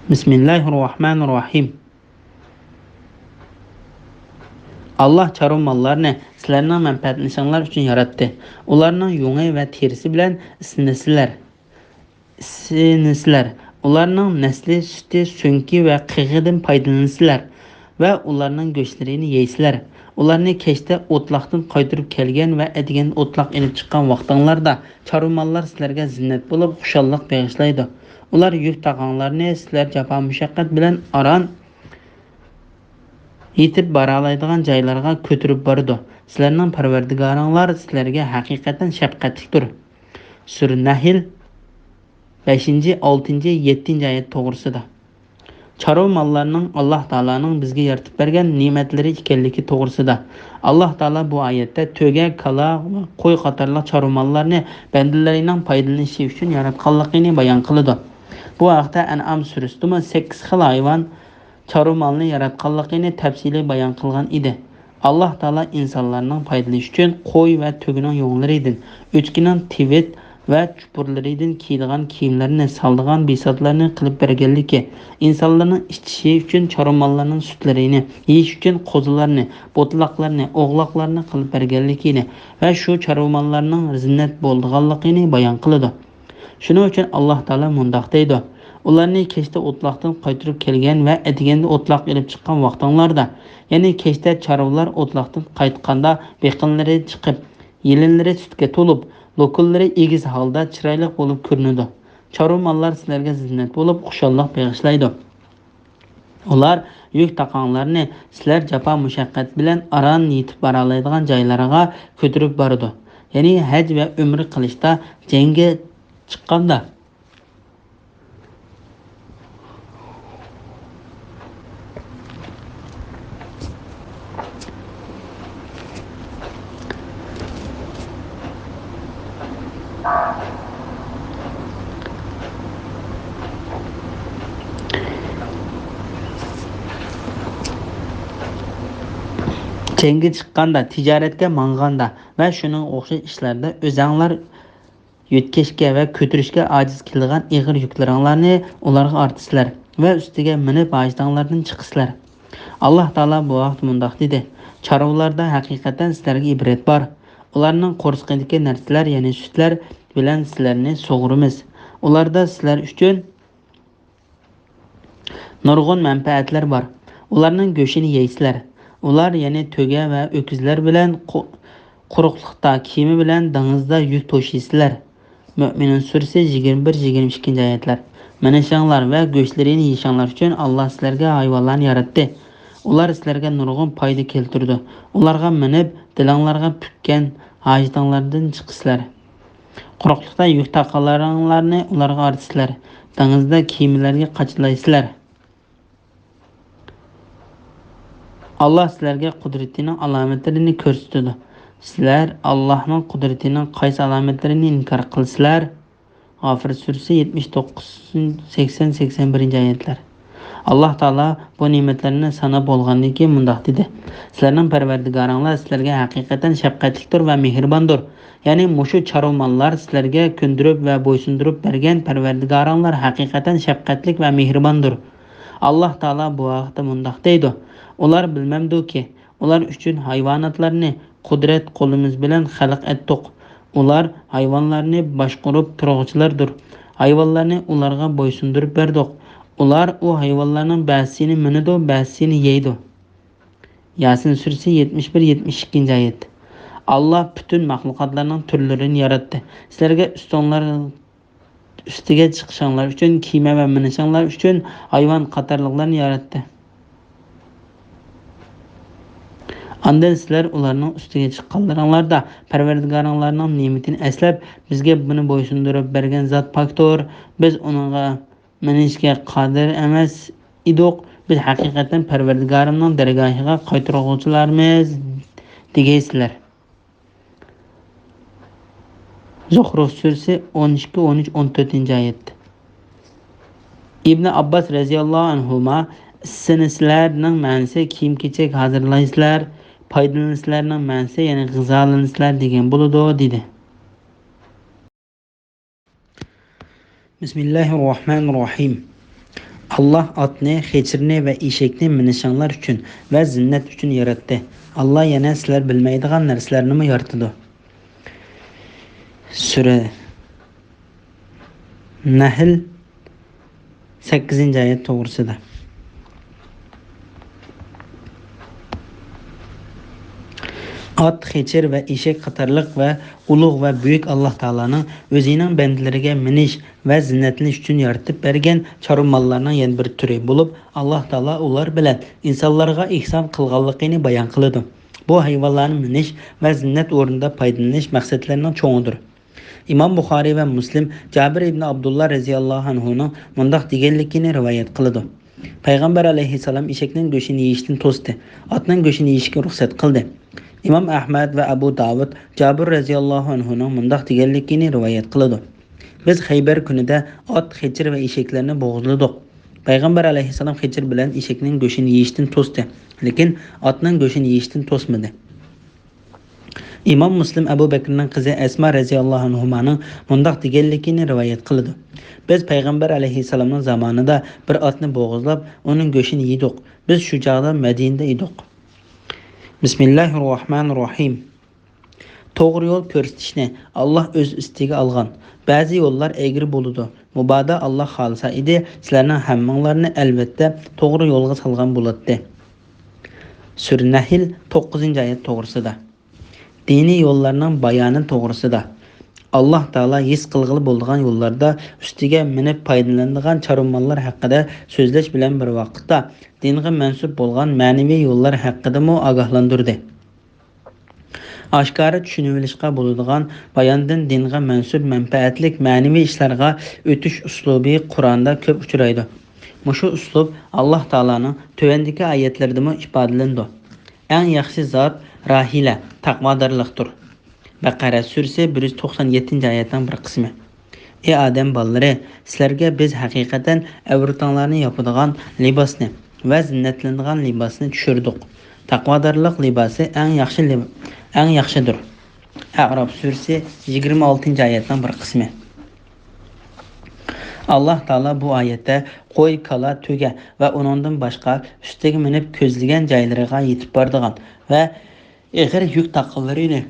بىسمىللاھىررەھمانىررەھىم. ئاللاھ چارۋا ماللارنى سىلەرنىڭ مەنپەئەتلىنىشىڭلار ئۈچۈن ياراتتى. ئۇلارنىڭ يۇڭى ۋە تېرىسى بىلەن ئىسسىنىسىلەر. ئىسسىنىسىلەر. ئۇلارنىڭ نەسلى، سۈتى، سۆڭىكى ۋە قېغىدىن پايدىلىنىسىلەر ۋە ئۇلارنىڭ گۆشلىرىنى يەيسىلەر. ئۇلارنى كەچتە ئوتلاقتىن قايتۇرۇپ كەلگەن ۋە ئەتىگەندە ئوتلاق ئېلىپ چىققان ۋاقتىڭلاردا چارۋا ماللار سىلەرگە زىننەت بولۇپ، خۇشاللىق بېغىشلايدۇ. ئۇلار يۈك تاقاڭلارنى سىلەر جاپا-مۇشەققەت بىلەن ئاران يېتىپ بارالايدىغان جايلارغا كۆتۈرۈپ بارىدۇ. سىلەرنىڭ پەرۋەردىگارىڭلار سىلەرگە ھەقىقەتەن شەپقەتلىكتۇر. سۈرە نەھل، بەشىنچى، ئالتىنچى، يەتتىنچى ئايەت توغرىسىدا. چارۋا ماللارنىڭ ئاللاھ تائالانىڭ بىزگە يارىتىپ بەرگەن نېمەتلىرى ئىكەنلىكى توغرىسىدا. ئاللاھ تائالا بۇ ئايەتتە تۆگە، كالا ۋە قوي قاتارلىق چارۋا ماللارنى بەندىلىرىنىڭ پايدىلىنىشى ئۈچۈن ياراتقانلىقىنى بايان قىلىدۇ. بۇ ھەقتە ئەنئام سۈرىسىدىمۇ سەككىز خىل ھايۋان، چارۋا مالنى ياراتقانلىقىنى تەپسىلىي بايان قىلغان ئىدى. ئاللاھ تائالا ئىنسانلارنىڭ پايدىلىنىشى ئۈچۈن قوي ۋە تۆگىنىڭ يۇڭلىرىدىن، ئۆچكىنىڭ تىۋىت ۋە چۇپۇرلىرىدىن كىيىدىغان كىيىملەرنى، سالىدىغان بىساتلارنى قىلىپ بەرگەنلىكى، ئىنسانلارنىڭ ئىچىشى ئۈچۈن چارۋا ماللارنىڭ سۈتلىرىنى، يېيىش ئۈچۈن قوزىلارنى، بوتىلاقلارنى، ئوغلاقلارنى قىلىپ بەرگەنلىكىنى ۋە شۇ چارۋا ماللارنىڭ زىننەت بولىدىغانلىقىنى بايان قىلىدۇ. شۇنىڭ ئۈچۈن ئاللاھ تائالا مۇنداق دەيدۇ: «ئۇلارنى كەچتە ئوتلاقتىن قايتۇرۇپ كەلگەن ۋە ئەتىگەندە ئوتلاق ئېلىپ چىققان ۋاقتىڭلاردا، يەنى كەچتە چارۋىلار ئوتلاقتىن قايتقاندا بېقىنلىرى چىقىپ، يېلىنلىرى سۈتكە تولۇپ، لوكۇنلىرى ئېگىز ھالدا چىرايلىق بولۇپ كۆرۈنىدۇ. چارۋا ماللار سىلەرگە زىننەت بولۇپ، خۇشاللىق بېغىشلايدۇ. ئۇلار يۈك تاقاڭلارنى سىلەر جاپا-مۇشەققەت بىلەن ئاران يېتىپ بارالايدىغان جايلارغا كۆتۈرۈپ بارىدۇ.» يەنى ھەج ۋە ئۆمرە قىلىشتا، جەڭگە چىققاندا، جەڭگە چىققاندا، تىجارەتكە ماڭغاندا ۋە شۇنىڭغا ئوخشاش ئىشلاردا ئۆزەڭلار يۆتكەشكە ۋە كۆتۈرۈشكە ئاجىز كېلىدىغان ئېغىر يۈكلىرىڭلارنى ئۇلارغا ئارتىسىلەر ۋە ئۈستىگە مىنىپ ھاجىتىڭلاردىن چىقىسىلەر. ئاللاھ تائالا بۇ ھەقتە مۇنداق دېدى: «چارۋىلاردا ھەقىقەتەن سىلەرگە ئىبرەت بار. ئۇلارنىڭ قورسىقىدىكى نەرسىلەر، يەنى سۈتلەر بىلەن سىلەرنى سۇغۇرىمىز. ئۇلاردا سىلەر ئۈچۈن نۇرغۇن مەنپەئەتلەر بار. ئۇلارنىڭ گۆشىنى يەيسىلەر. ئۇلار، يەنى تۆگە ۋە ئۆكۈزلەر بىلەن قۇ-، قۇرۇقلۇقتا، كېمە بىلەن دېڭىزدا يۈك توشۇيسىلەر.» مۆمىنۇن سۈرىسى يىگىرمە بىر، يىگىرمە ئىككىنچى ئايەتلەر. مېنىشىڭلار ۋە گۆشلىرىنى يېيىشىڭلار ئۈچۈن ئاللاھ سىلەرگە ھايۋانلارنى ياراتتى. ئۇلار سىلەرگە نۇرغۇن پايدا كەلتۈرىدۇ. ئۇلارغا مىنىپ، دىلىڭلارغا پۈككەن ھاجىتىڭلاردىن چىقىسىلەر. قۇرۇقلۇقتا يۈك تاقىلىرىڭلارنى ئۇلارغا ئارتىسىلەر. دېڭىزدا كېمىلەرگە قاچىلايسىلەر. ئاللاھ سىلەرگە قۇدرىتىنىڭ ئالامەتلىرىنى كۆرسىتىدۇ. سىلەر ئاللاھنىڭ قۇدرىتىنىڭ قايسى ئالامەتلىرىنى ئىنكار قىلىسىلەر؟ غافىر سۈرىسى يەتمىش توققۇز، سەكسەن، سەكسەن بىرىنچى ئايەتلەر. ئاللاھ تائالا بۇ نېمەتلەرنى ساناپ بولغاندىن كېيىن مۇنداق دېدى: «سىلەرنىڭ پەرۋەردىگارىڭلار سىلەرگە ھەقىقەتەن شەپقەتلىكتۇر ۋە مېھرىباندۇر.» يەنى مۇشۇ چارۋا ماللار سىلەرگە كۆندۈرۈپ ۋە بويسۇندۇرۇپ بەرگەن پەرۋەردىگارىڭلار ھەقىقەتەن شەپقەتلىك ۋە مېھرىباندۇر. ئاللاھ تائالا بۇ ھەقتە مۇنداق دەيدۇ: «ئۇلار بىلمەمدۇكى، ئۇلار ئۈچۈن ھايۋاناتلارنى قۇدرەت قولىمىز بىلەن خەلق ئەتتۇق. ئۇلار ھايۋانلارنى باشقۇرۇپ تۇرغۇچىلاردۇر. ھايۋانلارنى ئۇلارغا بويسۇندۇرۇپ بەردۇق. ئۇلار ئۇ ھايۋانلارنىڭ بەزىسىنى مىنىدۇ، بەزىسىنى يەيدۇ. ياسىن سۈرىسى يەتمىش بىر، يەتمىش ئىككىنچى ئايەت. ئاللا پۈتۈن مەخلۇقاتلارنىڭ تۈرلىرىنى ياراتتى. سىلەرگە ئۈستۈڭلار، ئۈستىگە چىقىشىڭلار ئۈچۈن كېمە ۋە مېنىشىڭلار ئۈچۈن ھايۋان قاتارلىقلارنى ياراتتى. ئاندىن سىلەر ئۇلارنىڭ ئۈستىگە چىققانلىرىڭلاردا پەرۋەردىگارىڭلارنىڭ نېمىتىنى ئەسلەپ، بىزگە بۇنى بويسۇندۇرۇپ بەرگەن زات پاكتۇر، بىز ئۇنىڭغا مېنىشكە قادىر ئەمەس ئىدۇق، بىز ھەقىقەتەن پەرۋەردىگارىمنىڭ دەرگاھىغا قايتۇرۇلغۇچىلارمىز دېگەيسىلەر. زۇخرۇف سۈرىسى ئون ئىككى، ئون ئۈچ، ئون تۆتىنچى ئايەت. ئىبنى ئابباس رەزىياللاھۇ ئەنھۇما، ئىسسىنىسىلەرنىڭ مەنىسى كىيىم-كېچەك ھازىرلايسىلەر، پايدىلىنىسىلەرنىڭ مەنىسى، يەنى غىزالىنىسىلەر دېگەن بولىدۇ، دېدى. بىسمىللاھىررەھمانىررەھىم. ئاللا ئاتنى، خېچىرنى ۋە ئېشەكنى مىنىشىڭلار ئۈچۈن ۋە زىننەت ئۈچۈن ياراتتى. ئاللا يەنە سىلەر بىلمەيدىغان نەرسىلەرنىمۇ يارىتىدۇ. سۈرە نەھل، سەككىزىنچى ئايەت توغرىسىدا. ئات، خېچىر ۋە ئېشەك قاتارلىق ۋە ئۇلۇغ ۋە بۈيۈك ئاللا تائالانىڭ ئۆزىنىڭ بەندىلىرىگە مىنىش ۋە زىننەتلىنىش ئۈچۈن يارىتىپ بەرگەن چارۋا ماللارنىڭ يەنە بىر تۈرى بولۇپ، ئاللا تائالا ئۇلار بىلەن ئىنسانلارغا ئېھسان قىلغانلىقىنى بايان قىلىدۇ. بۇ ھايۋانلارنى مىنىش ۋە زىننەت ئورنىدا پايدىلىنىش مەقسەتلەرنىڭ چوڭىدۇر. ئىمام بۇخارىي ۋە مۇسلىم جابىر ئىبنى ئابدۇللا رەزىياللاھۇ ئەنھۇنىڭ مۇنداق دېگەنلىكىنى رىۋايەت قىلىدۇ: پەيغەمبەر ئەلەيھىسسالام ئېشەكنىڭ گۆشىنى يېيىشتىن توستى، ئاتنىڭ گۆشىنى يېيىشكە رۇخسەت قىلدى. ئىمام ئەھمەد ۋە ئەبۇ داۋۇد جابىر رەزىياللاھۇ ئەنھۇنىڭ مۇنداق دېگەنلىكىنى رىۋايەت قىلىدۇ: بىز خەيبەر كۈنىدە ئات، خېچىر ۋە ئېشەكلەرنى بوغۇزلىدۇق. پەيغەمبەر ئەلەيھىسسالام خېچىر بىلەن ئېشەكنىڭ گۆشىنى يېيىشتىن توستى، لېكىن ئاتنىڭ گۆشىنى يېيىشتىن توسمىدى. ئىمام مۇسلىم ئەبۇ بەكرىنىڭ قىزى ئەسما رەزىياللاھۇ ئەنھۇمانىڭ مۇنداق دېگەنلىكىنى رىۋايەت قىلىدۇ: بىز پەيغەمبەر ئەلەيھىسسالامنىڭ زامانىدا بىر ئاتنى بوغۇزلاپ، ئۇنىڭ گۆشىنى يېدۇق. بىز شۇ چاغدا مەدىنىدە ئىدۇق. بىسمىللاھىررەھمانىررەھىم. توغرا يول كۆرسىتىشنى ئاللا ئۆز ئۈستىگە ئالغان. بەزى يوللار ئەگرى بولىدۇ. مۇبادا ئاللا خالىسا ئىدى، سىلەرنىڭ ھەممىڭلارنى ئەلۋەتتە توغرا يولغا سالغان بولاتتى. سۈرە نەھل، توققۇزىنچى ئايەت توغرىسىدا. دىنىي يوللارنىڭ بايانى توغرىسىدا. ئاللا تائالا ھېس قىلغىلى بولىدىغان يوللاردا ئۈستىگە مىنىپ پايدىلىنىدىغان چارۋا ماللار ھەققىدە سۆزلەش بىلەن بىر ۋاقىتتا، دىنغا مەنسۇپ بولغان مەنىۋى يوللار ھەققىدىمۇ ئاگاھلاندۇردى. ئاشكارا چۈشىنىۋېلىشقا بولىدىغان باياندىن دىنغا مەنسۇپ مەنپەئەتلىك مەنىۋى ئىشلارغا ئۆتۈش ئۇسلۇبى قۇرئاندا كۆپ ئۇچرايدۇ. مۇشۇ ئۇسلۇب ئاللا تائالانىڭ تۆۋەندىكى ئايەتلىرىدىمۇ ئىپادىلىنىدۇ: ئەڭ ياخشى زات راھىلە، تەقۋادارلىقتۇر. بەقەرە سۈرىسى بىر يۈز توقسان يەتتىنچى ئايەتنىڭ بىر قىسمى. ئى ئادەم بالىلىرى، سىلەرگە بىز ھەقىقەتەن ئەۋرىتىڭلارنى ياپىدىغان لىباسنى ۋە زىننەتلىنىدىغان لىباسنى چۈشۈردۇق. تەقۋادارلىق لىباسى ئەڭ ياخشى لىب-، ئەڭ ياخشىدۇر. ئەئراپ سۈرىسى يىگىرمە ئالتىنچى ئايەتنىڭ بىر قىسمى. ئاللا تائالا بۇ ئايەتتە قوي، كالا، تۆگە ۋە ئۇنىڭدىن باشقا ئۈستىگە مىنىپ كۆزلىگەن جايلىرىغا يېتىپ بارىدىغان ۋە ئېغىر يۈك تاقىلىرىنى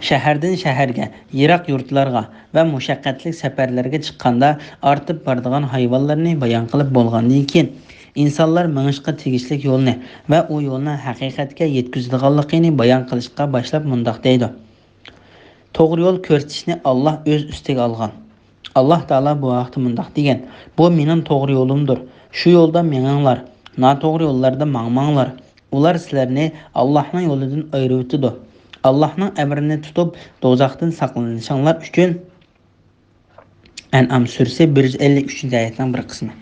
شەھەردىن شەھەرگە، يىراق يۇرتلارغا ۋە مۇشەققەتلىك سەپەرلەرگە چىققاندا ئارتىپ بارىدىغان ھايۋانلارنى بايان قىلىپ بولغاندىن كېيىن، ئىنسانلار مېڭىشقا تېگىشلىك يولنى ۋە ئۇ يولنىڭ ھەقىقەتكە يەتكۈزىدىغانلىقىنى بايان قىلىشقا باشلاپ مۇنداق دەيدۇ: توغرا يول كۆرسىتىشنى ئاللا ئۆز ئۈستىگە ئالغان. ئاللا تائالا بۇ ھەقتە مۇنداق دېگەن: بۇ مېنىڭ توغرا يولۇمدۇر. شۇ يولدا مېڭىڭلار. ناتوغرا يوللاردا ماڭماڭلار. ئۇلار سىلەرنى ئاللاھنىڭ يولىدىن ئايرىۋېتىدۇ. ئاللاھنىڭ ئەمرىنى تۇتۇپ، دوزاختىن ساقلىنىشىڭلار ئۈچۈن. ئەنئام سۈرىسى بىر يۈز ئەللىك ئۈچىنچى ئايەتنىڭ بىر قىسمى.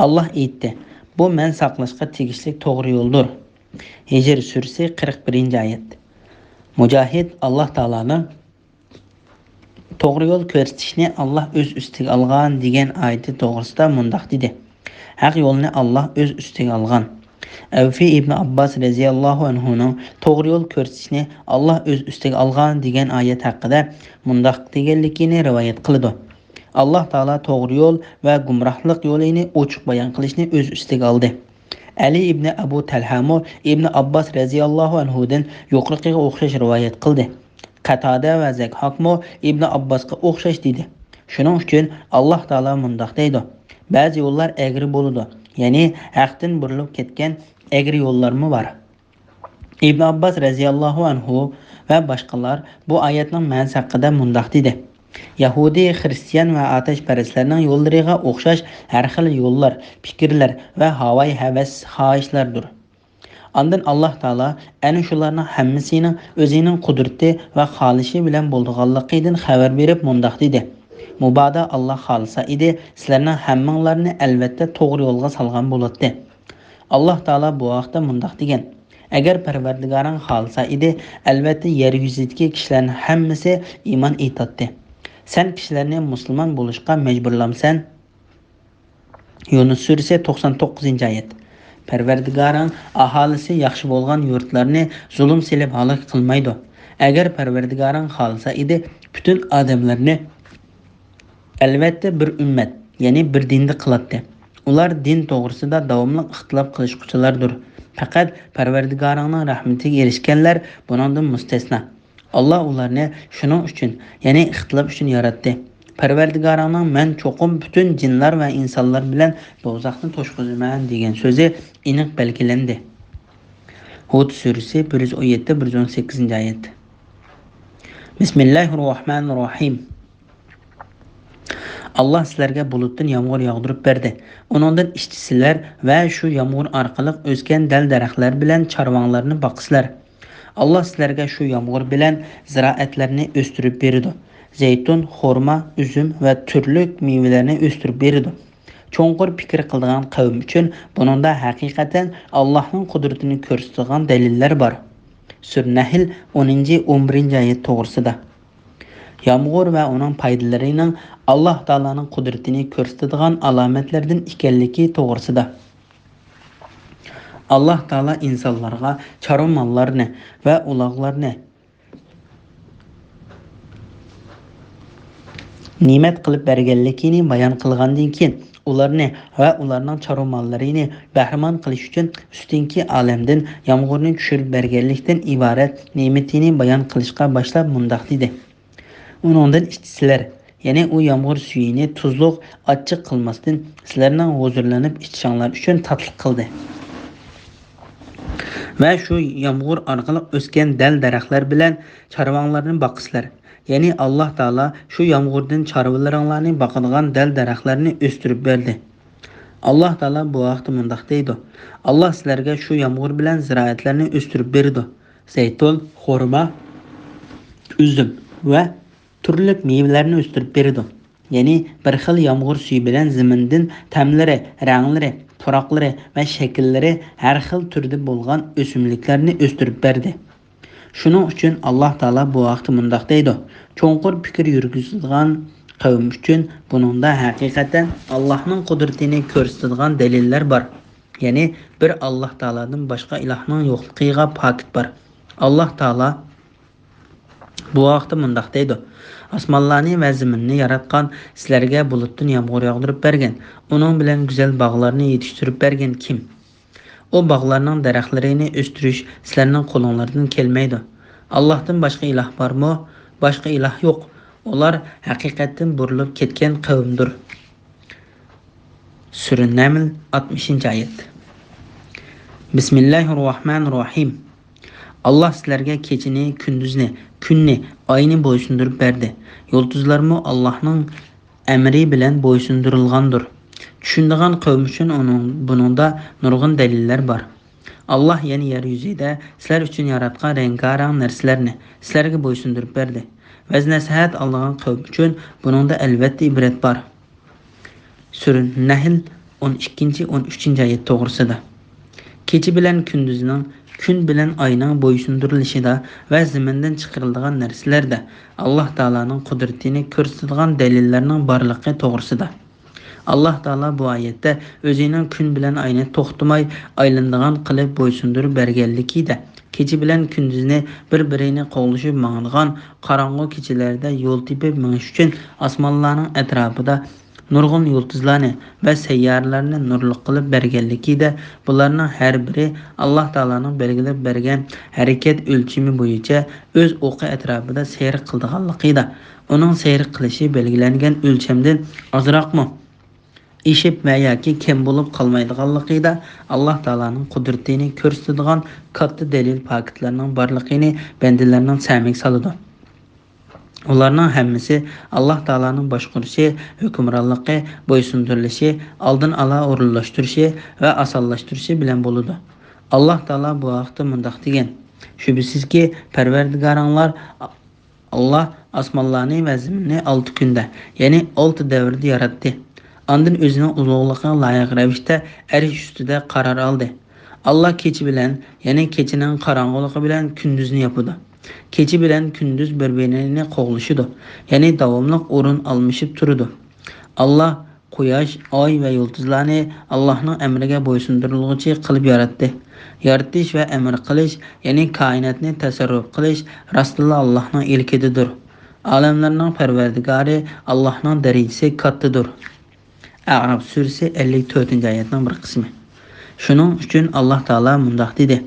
ئاللاھ ئېيتتى: بۇ مەن ساقلاشقا تېگىشلىك توغرا يولدۇر. ھىجر سۈرىسى قىرىق بىرىنچى ئايەت. مۇجاھىد ئاللاھ تائالانىڭ توغرا يول كۆرسىتىشنى ئاللاھ ئۆز ئۈستىگە ئالغان دېگەن ئايىتى توغرىسىدا مۇنداق دېدى: ھەق يولنى ئاللاھ ئۆز ئۈستىگە ئالغان. ئەۋفى ئىبنى ئابباس رەزىياللاھۇ ئەنھۇنىڭ توغرا يول كۆرسىتىشنى ئاللاھ ئۆز ئۈستىگە ئالغان دېگەن ئايەت ھەققىدە مۇنداق دېگەنلىكىنى رىۋايەت قىلىدۇ: ئاللاھ تائالا توغرا يول ۋە گۇمراھلىق يولىنى ئوچۇق بايان قىلىشنى ئۆز ئۈستىگە ئالدى. ئەلى ئىبنى ئەبۇ تەلھەمۇ ئىبنى ئابباس رەزىياللاھۇ ئەنھۇدىن يۇقىرىقىغا ئوخشاش رىۋايەت قىلدى. قەتادە ۋە زەكھاكمۇ ئىبنى ئابباسقا ئوخشاش دېدى. شۇنىڭ ئۈچۈن ئاللاھ تائالا مۇنداق دەيدۇ: بەزى يوللار ئەگرى بولىدۇ، يەنى ھەقتىن بۇرۇلۇپ كەتكەن ئەگرى يوللارمۇ بار. ئىبن ئابباس رەزىياللاھۇ ئەنھۇ ۋە باشقىلار بۇ ئايەتنىڭ مەنىسى ھەققىدە مۇنداق دېدى: يەھۇدىي، خىرىستىيان ۋە ئاتەشپەرەسلەرنىڭ يوللىرىغا ئوخشاش ھەر خىل يوللار، پىكىرلەر ۋە ھاۋايى ھەۋەس، خاھىشلاردۇر. ئاندىن ئاللاھ تائالا ئەنە شۇلارنىڭ ھەممىسىنىڭ ئۆزىنىڭ قۇدرىتى ۋە خالىشى بىلەن بولىدىغانلىقىدىن خەۋەر بېرىپ مۇنداق دېدى: مۇبادا ئاللاھ خالىسا ئىدى، سىلەرنىڭ ھەممىڭلارنى ئەلۋەتتە توغرا يولغا سالغان بولاتتى. ئاللاھ تائالا بۇ ھەقتە مۇنداق دېگەن: ئەگەر پەرۋەردىگارىڭ خالىسا ئىدى، ئەلۋەتتە يەر يۈزىدىكى كىشىلەرنىڭ ھەممىسى ئىمان ئېيتاتتى. سەن كىشىلەرنى مۇسۇلمان بولۇشقا مەجبۇرلامسەن؟ يۇنۇس سۈرىسى، توقسان توققۇزىنچى ئايەت. پەرۋەردىگارىڭ ئاھالىسى ياخشى بولغان يۇرتلارنى زۇلۇم سېلىپ ھالاك قىلمايدۇ. ئەگەر پەرۋەردىگارىڭ خالىسا ئىدى، پۈتۈن ئادەملەرنى ئەلۋەتتە بىر ئۈممەت، يەنى بىر دىندا قىلاتتى. ئۇلار دىن توغرىسىدا داۋاملىق ئىختىلاپ قىلىشقۇچىلاردۇر. پەقەت پەرۋەردىگارىڭنىڭ رەھمىتىگە ئېرىشكەنلەر بۇنىڭدىن مۇستەسنا. ئاللاھ ئۇلارنى شۇنىڭ ئۈچۈن، يەنى ئىختىلاپ ئۈچۈن ياراتتى. پەرۋەردىگارىڭنىڭ «مەن چوقۇم پۈتۈن جىنلار ۋە ئىنسانلار بىلەن دوزاخنى توشقۇزىمەن» دېگەن سۆزى ئېنىق بەلگىلەندى. ھۇد سۈرىسى، بىر يۈز ئون يەتتە، بىر يۈز ئون سەككىزىنچى ئايەت. بىسمىللاھىررەھمانىررەھىم. ئاللاھ سىلەرگە بۇلۇتتىن يامغۇر ياغدۇرۇپ بەردى. ئۇنىڭدىن ئىچىسىلەر ۋە شۇ يامغۇر ئارقىلىق ئۆسكەن دەل-دەرەخلەر بىلەن چارۋاڭلارنى باقىسىلەر. ئاللاھ سىلەرگە شۇ يامغۇر بىلەن زىرائەتلەرنى ئۆستۈرۈپ بېرىدۇ. زەيتۇن، خورما، ئۈزۈم ۋە تۈرلۈك مېۋىلەرنى ئۆستۈرۈپ بېرىدۇ. چوڭقۇر پىكىر قىلىدىغان قەۋم ئۈچۈن بۇنىڭدا ھەقىقەتەن ئاللاھنىڭ قۇدرىتىنى كۆرسىتىدىغان دەلىللەر بار. سۈرە نەھل، ئونىنچى، ئون بىرىنچى ئايەت توغرىسىدا. يامغۇر ۋە ئۇنىڭ پايدىلىرىنىڭ ئاللاھ تائالانىڭ قۇدرىتىنى كۆرسىتىدىغان ئالامەتلەردىن ئىكەنلىكى توغرىسىدا. ئاللاھ تائالا ئىنسانلارغا چارۋا ماللارنى ۋە ئۇلاغلارنى نېمەت قىلىپ بەرگەنلىكىنى بايان قىلغاندىن كېيىن، ئۇلارنى ۋە ئۇلارنىڭ چارۋا ماللىرىنى بەھرىمەن قىلىش ئۈچۈن ئۈستۈنكى ئالەمدىن يامغۇرنى چۈشۈرۈپ بەرگەنلىكتىن ئىبارەت نېمىتىنى بايان قىلىشقا باشلاپ مۇنداق دېدى: ئۇنىڭدىن ئىچىسىلەر، يەنى ئۇ يامغۇر سۈيىنى تۇزلۇق، ئاچچىق قىلماستىن، سىلەرنىڭ ھۇزۇرلىنىپ ئىچىشىڭلار ئۈچۈن تاتلىق قىلدى. ۋە شۇ يامغۇر ئارقىلىق ئۆسكەن دەل-دەرەخلەر بىلەن چارۋاڭلارنى باقىسىلەر. يەنى ئاللاھ تائالا شۇ يامغۇردىن چارۋىلىرىڭلارنى باقىدىغان دەل-دەرەخلەرنى ئۆستۈرۈپ بەردى. ئاللاھ تائالا بۇ ھەقتە مۇنداق دەيدۇ: ئاللاھ سىلەرگە شۇ يامغۇر بىلەن زىرائەتلەرنى ئۆستۈرۈپ بېرىدۇ. زەيتۇن، خورما، ئۈزۈم ۋە تۈرلۈك مېۋىلەرنى ئۆستۈرۈپ بېرىدۇ. يەنى بىر خىل يامغۇر سۈيى بىلەن زېمىندىن تەملىرى، رەڭلىرى، پۇراقلىرى ۋە شەكىللىرى ھەر خىل تۈردە بولغان ئۆسۈملۈكلەرنى ئۆستۈرۈپ بەردى. شۇنىڭ ئۈچۈن ئاللاھ تائالا بۇ ھەقتە مۇنداق دەيدۇ: چوڭقۇر پىكىر يۈرگۈزىدىغان قەۋم ئۈچۈن بۇنىڭدا ھەقىقەتەن ئاللاھنىڭ قۇدرىتىنى كۆرسىتىدىغان دەلىللەر بار. يەنى بىر ئاللاھ تائالادىن باشقا ئىلاھنىڭ يوقلۇقىغا پاكىت بار. ئاللاھ تائالا بۇ ھەقتە مۇنداق دەيدۇ: ئاسمانلارنى ۋە زېمىننى ياراتقان، سىلەرگە بۇلۇتتىن يامغۇر ياغدۇرۇپ بەرگەن، ئۇنىڭ بىلەن گۈزەل باغلارنى يېتىشتۈرۈپ بەرگەن كىم؟ ئۇ باغلارنىڭ دەرەخلىرىنى ئۆستۈرۈش سىلەرنىڭ قولۇڭلاردىن كەلمەيدۇ. ئاللاھتىن باشقا ئىلاھ بارمۇ؟ باشقا ئىلاھ يوق. ئۇلار ھەقىقەتتىن بۇرۇلۇپ كەتكەن قەۋمدۇر. سۈرە نەمل، ئاتمىشىنچى ئايەت. بىسمىللاھىررەھمانىررەھىم. ئاللاھ سىلەرگە كېچىنى، كۈندۈزنى، كۈننى، ئاينى بويسۇندۇرۇپ بەردى. يۇلتۇزلارمۇ ئاللاھنىڭ ئەمرى بىلەن بويسۇندۇرۇلغاندۇر. چۈشىنىدىغان قەۋم ئۈچۈن ئۇنىڭ، بۇنىڭدا نۇرغۇن دەلىللەر بار. ئاللاھ يەنە يەر يۈزىدە سىلەر ئۈچۈن ياراتقان رەڭگارەڭ نەرسىلەرنى سىلەرگە بويسۇندۇرۇپ بەردى. ۋەز-نەسىھەت ئالىدىغان قەۋم ئۈچۈن بۇنىڭدا ئەلۋەتتە ئىبرەت بار. سۈرە نەھل، ئون ئىككىنچى، ئون ئۈچىنچى ئايەت توغرىسىدا. كېچە بىلەن كۈندۈزنىڭ، كۈن بىلەن ئاينىڭ بويسۇندۇرۇلۇشىدا ۋە زېمىندىن چىقىرىلىدىغان نەرسىلەردە ئاللاھ تائالانىڭ قۇدرىتىنى كۆرسىتىدىغان دەلىللەرنىڭ بارلىقى توغرىسىدا. ئاللاھ تائالا بۇ ئايەتتە ئۆزىنىڭ كۈن بىلەن ئاينى توختىماي ئايلىنىدىغان قىلىپ بويسۇندۇرۇپ بەرگەنلىكىدە، كېچە بىلەن كۈندۈزنى بىر-بىرىنى قوغلىشىپ ماڭىدىغان قاراڭغۇ كېچىلەردە يول تېپىپ مېڭىش ئۈچۈن ئاسمانلارنىڭ ئەتراپىدا نۇرغۇن يۇلتۇزلارنى ۋە سەييارىلەرنى نۇرلۇق قىلىپ بەرگەنلىكىدە، بۇلارنىڭ ھەر بىرى ئاللاھ تائالانىڭ بەلگىلەپ بەرگەن ھەرىكەت ئۆلچىمى بويىچە ئۆز ئوقى ئەتراپىدا سەير قىلىدىغانلىقىدا، ئۇنىڭ سەير قىلىشى بەلگىلەنگەن ئۆلچەمدىن ئازراقمۇ ئېشىپ ۋە ياكى كەم بولۇپ قالمايدىغانلىقىدا، ئاللاھ تائالانىڭ قۇدرىتىنى كۆرسىتىدىغان كاتتا دەلىل پاكىتلارنىڭ بارلىقىنى بەندىلەرنىڭ سەمىگە سالىدۇ. ئۇلارنىڭ ھەممىسى ئاللاھ تائالانىڭ باشقۇرۇشى، ھۆكۈمرانلىقى، بويسۇندۇرۇلۇشى، ئالدىن ئالا ئورۇنلاشتۇرۇشى ۋە ئاسانلاشتۇرۇشى بىلەن بولىدۇ. ئاللاھ تائالا بۇ ھەقتە مۇنداق دېگەن: شۈبھىسىزكى، پەرۋەردىگارىڭلار، ئاللاھ ئاسمانلارنى ۋە زېمىننى ئالتە كۈندە، يەنى ئالتە دەۋردە ياراتتى. ئاندىن ئۆزىنىڭ ئۇلۇغلۇقىغا لايىق رەۋىشتە ئەرش ئۈستىدە قارار ئالدى. ئاللاھ كېچە بىلەن، يەنى كېچىنىڭ قاراڭغۇلۇقى بىلەن كۈندۈزنى ياپىدۇ. كېچە بىلەن كۈندۈز بىر-بىرىنى قوغلىشىدۇ، يەنى داۋاملىق ئورۇن ئالمىشىپ تۇرىدۇ. ئاللاھ قۇياش، ئاي ۋە يۇلتۇزلارنى ئاللاھنىڭ ئەمرىگە بويسۇندۇرۇلغۇچى قىلىپ ياراتتى. يارىتىش ۋە ئەمر قىلىش، يەنى كائىناتنى تەسەررۇپ قىلىش راستتىنلا ئاللاھنىڭ ئىلكىدىدۇر. ئالەملەرنىڭ پەرۋەردىگارى ئاللاھنىڭ دەرىجىسى كاتتىدۇر. ئەئراف سۈرىسى ئەللىك تۆتىنچى ئايەتنىڭ بىر قىسمى. شۇنىڭ ئۈچۈن ئاللاھ تائالا مۇنداق دېدى: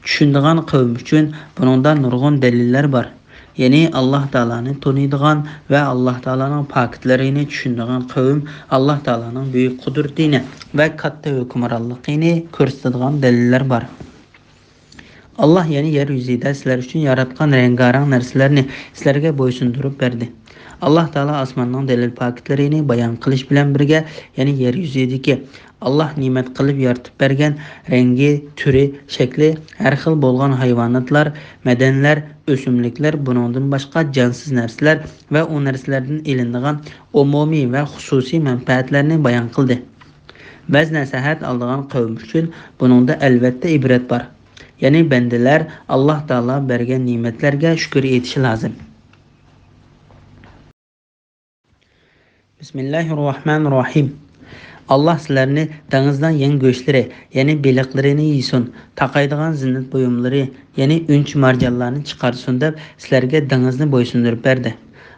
چۈشىنىدىغان قەۋم ئۈچۈن بۇنىڭدا نۇرغۇن دەلىللەر بار. يەنى ئاللاھ تائالانى تونۇيدىغان ۋە ئاللاھ تائالانىڭ پاكىتلىرىنى چۈشىنىدىغان قەۋم ئاللاھ تائالانىڭ بۈيۈك قۇدرىتىنى ۋە كاتتا ھۆكۈمرانلىقىنى كۆرسىتىدىغان دەلىللەر بار. ئاللاھ يەنى يەر يۈزىدە سىلەر ئۈچۈن ياراتقان رەڭگارەڭ نەرسىلەرنى سىلەرگە بويسۇندۇرۇپ بەردى. ئاللاھ تائالا ئاسماننىڭ دەلىل پاكىتلىرىنى بايان قىلىش بىلەن بىرگە، يەنى يەر يۈزىدىكى ئاللاھ نېمەت قىلىپ يارىتىپ بەرگەن رەڭگى، تۈرى، شەكلى ھەر خىل بولغان ھايۋاناتلار، مەدەنلەر، ئۆسۈملۈكلەر، بۇنىڭدىن باشقا جانسىز نەرسىلەر ۋە ئۇ نەرسىلەردىن ئېلىنىدىغان ئومۇمىي ۋە خۇسۇسىي مەنپەئەتلەرنى بايان قىلدى. ۋەز-نەسىھەت ئالىدىغان قەۋم ئۈچۈن بۇنىڭدا ئەلۋەتتە ئىبرەت بار. يەنى بەندىلەر ئاللاھ تائالا بەرگەن نېمەتلەرگە شۈكۈر ئېيتىشى لازىم. بىسمىللاھىررەھمانىررەھىم. ئاللاھ سىلەرنى دېڭىزنىڭ يەڭ گۆشلىرى، يەنى بېلىقلىرىنى يېسۇن، تاقايدىغان زىننەت بۇيۇملىرى، يەنى ئۈنچە-مارجانلارنى چىقارسۇن دەپ سىلەرگە دېڭىزنى بويسۇندۇرۇپ بەردى.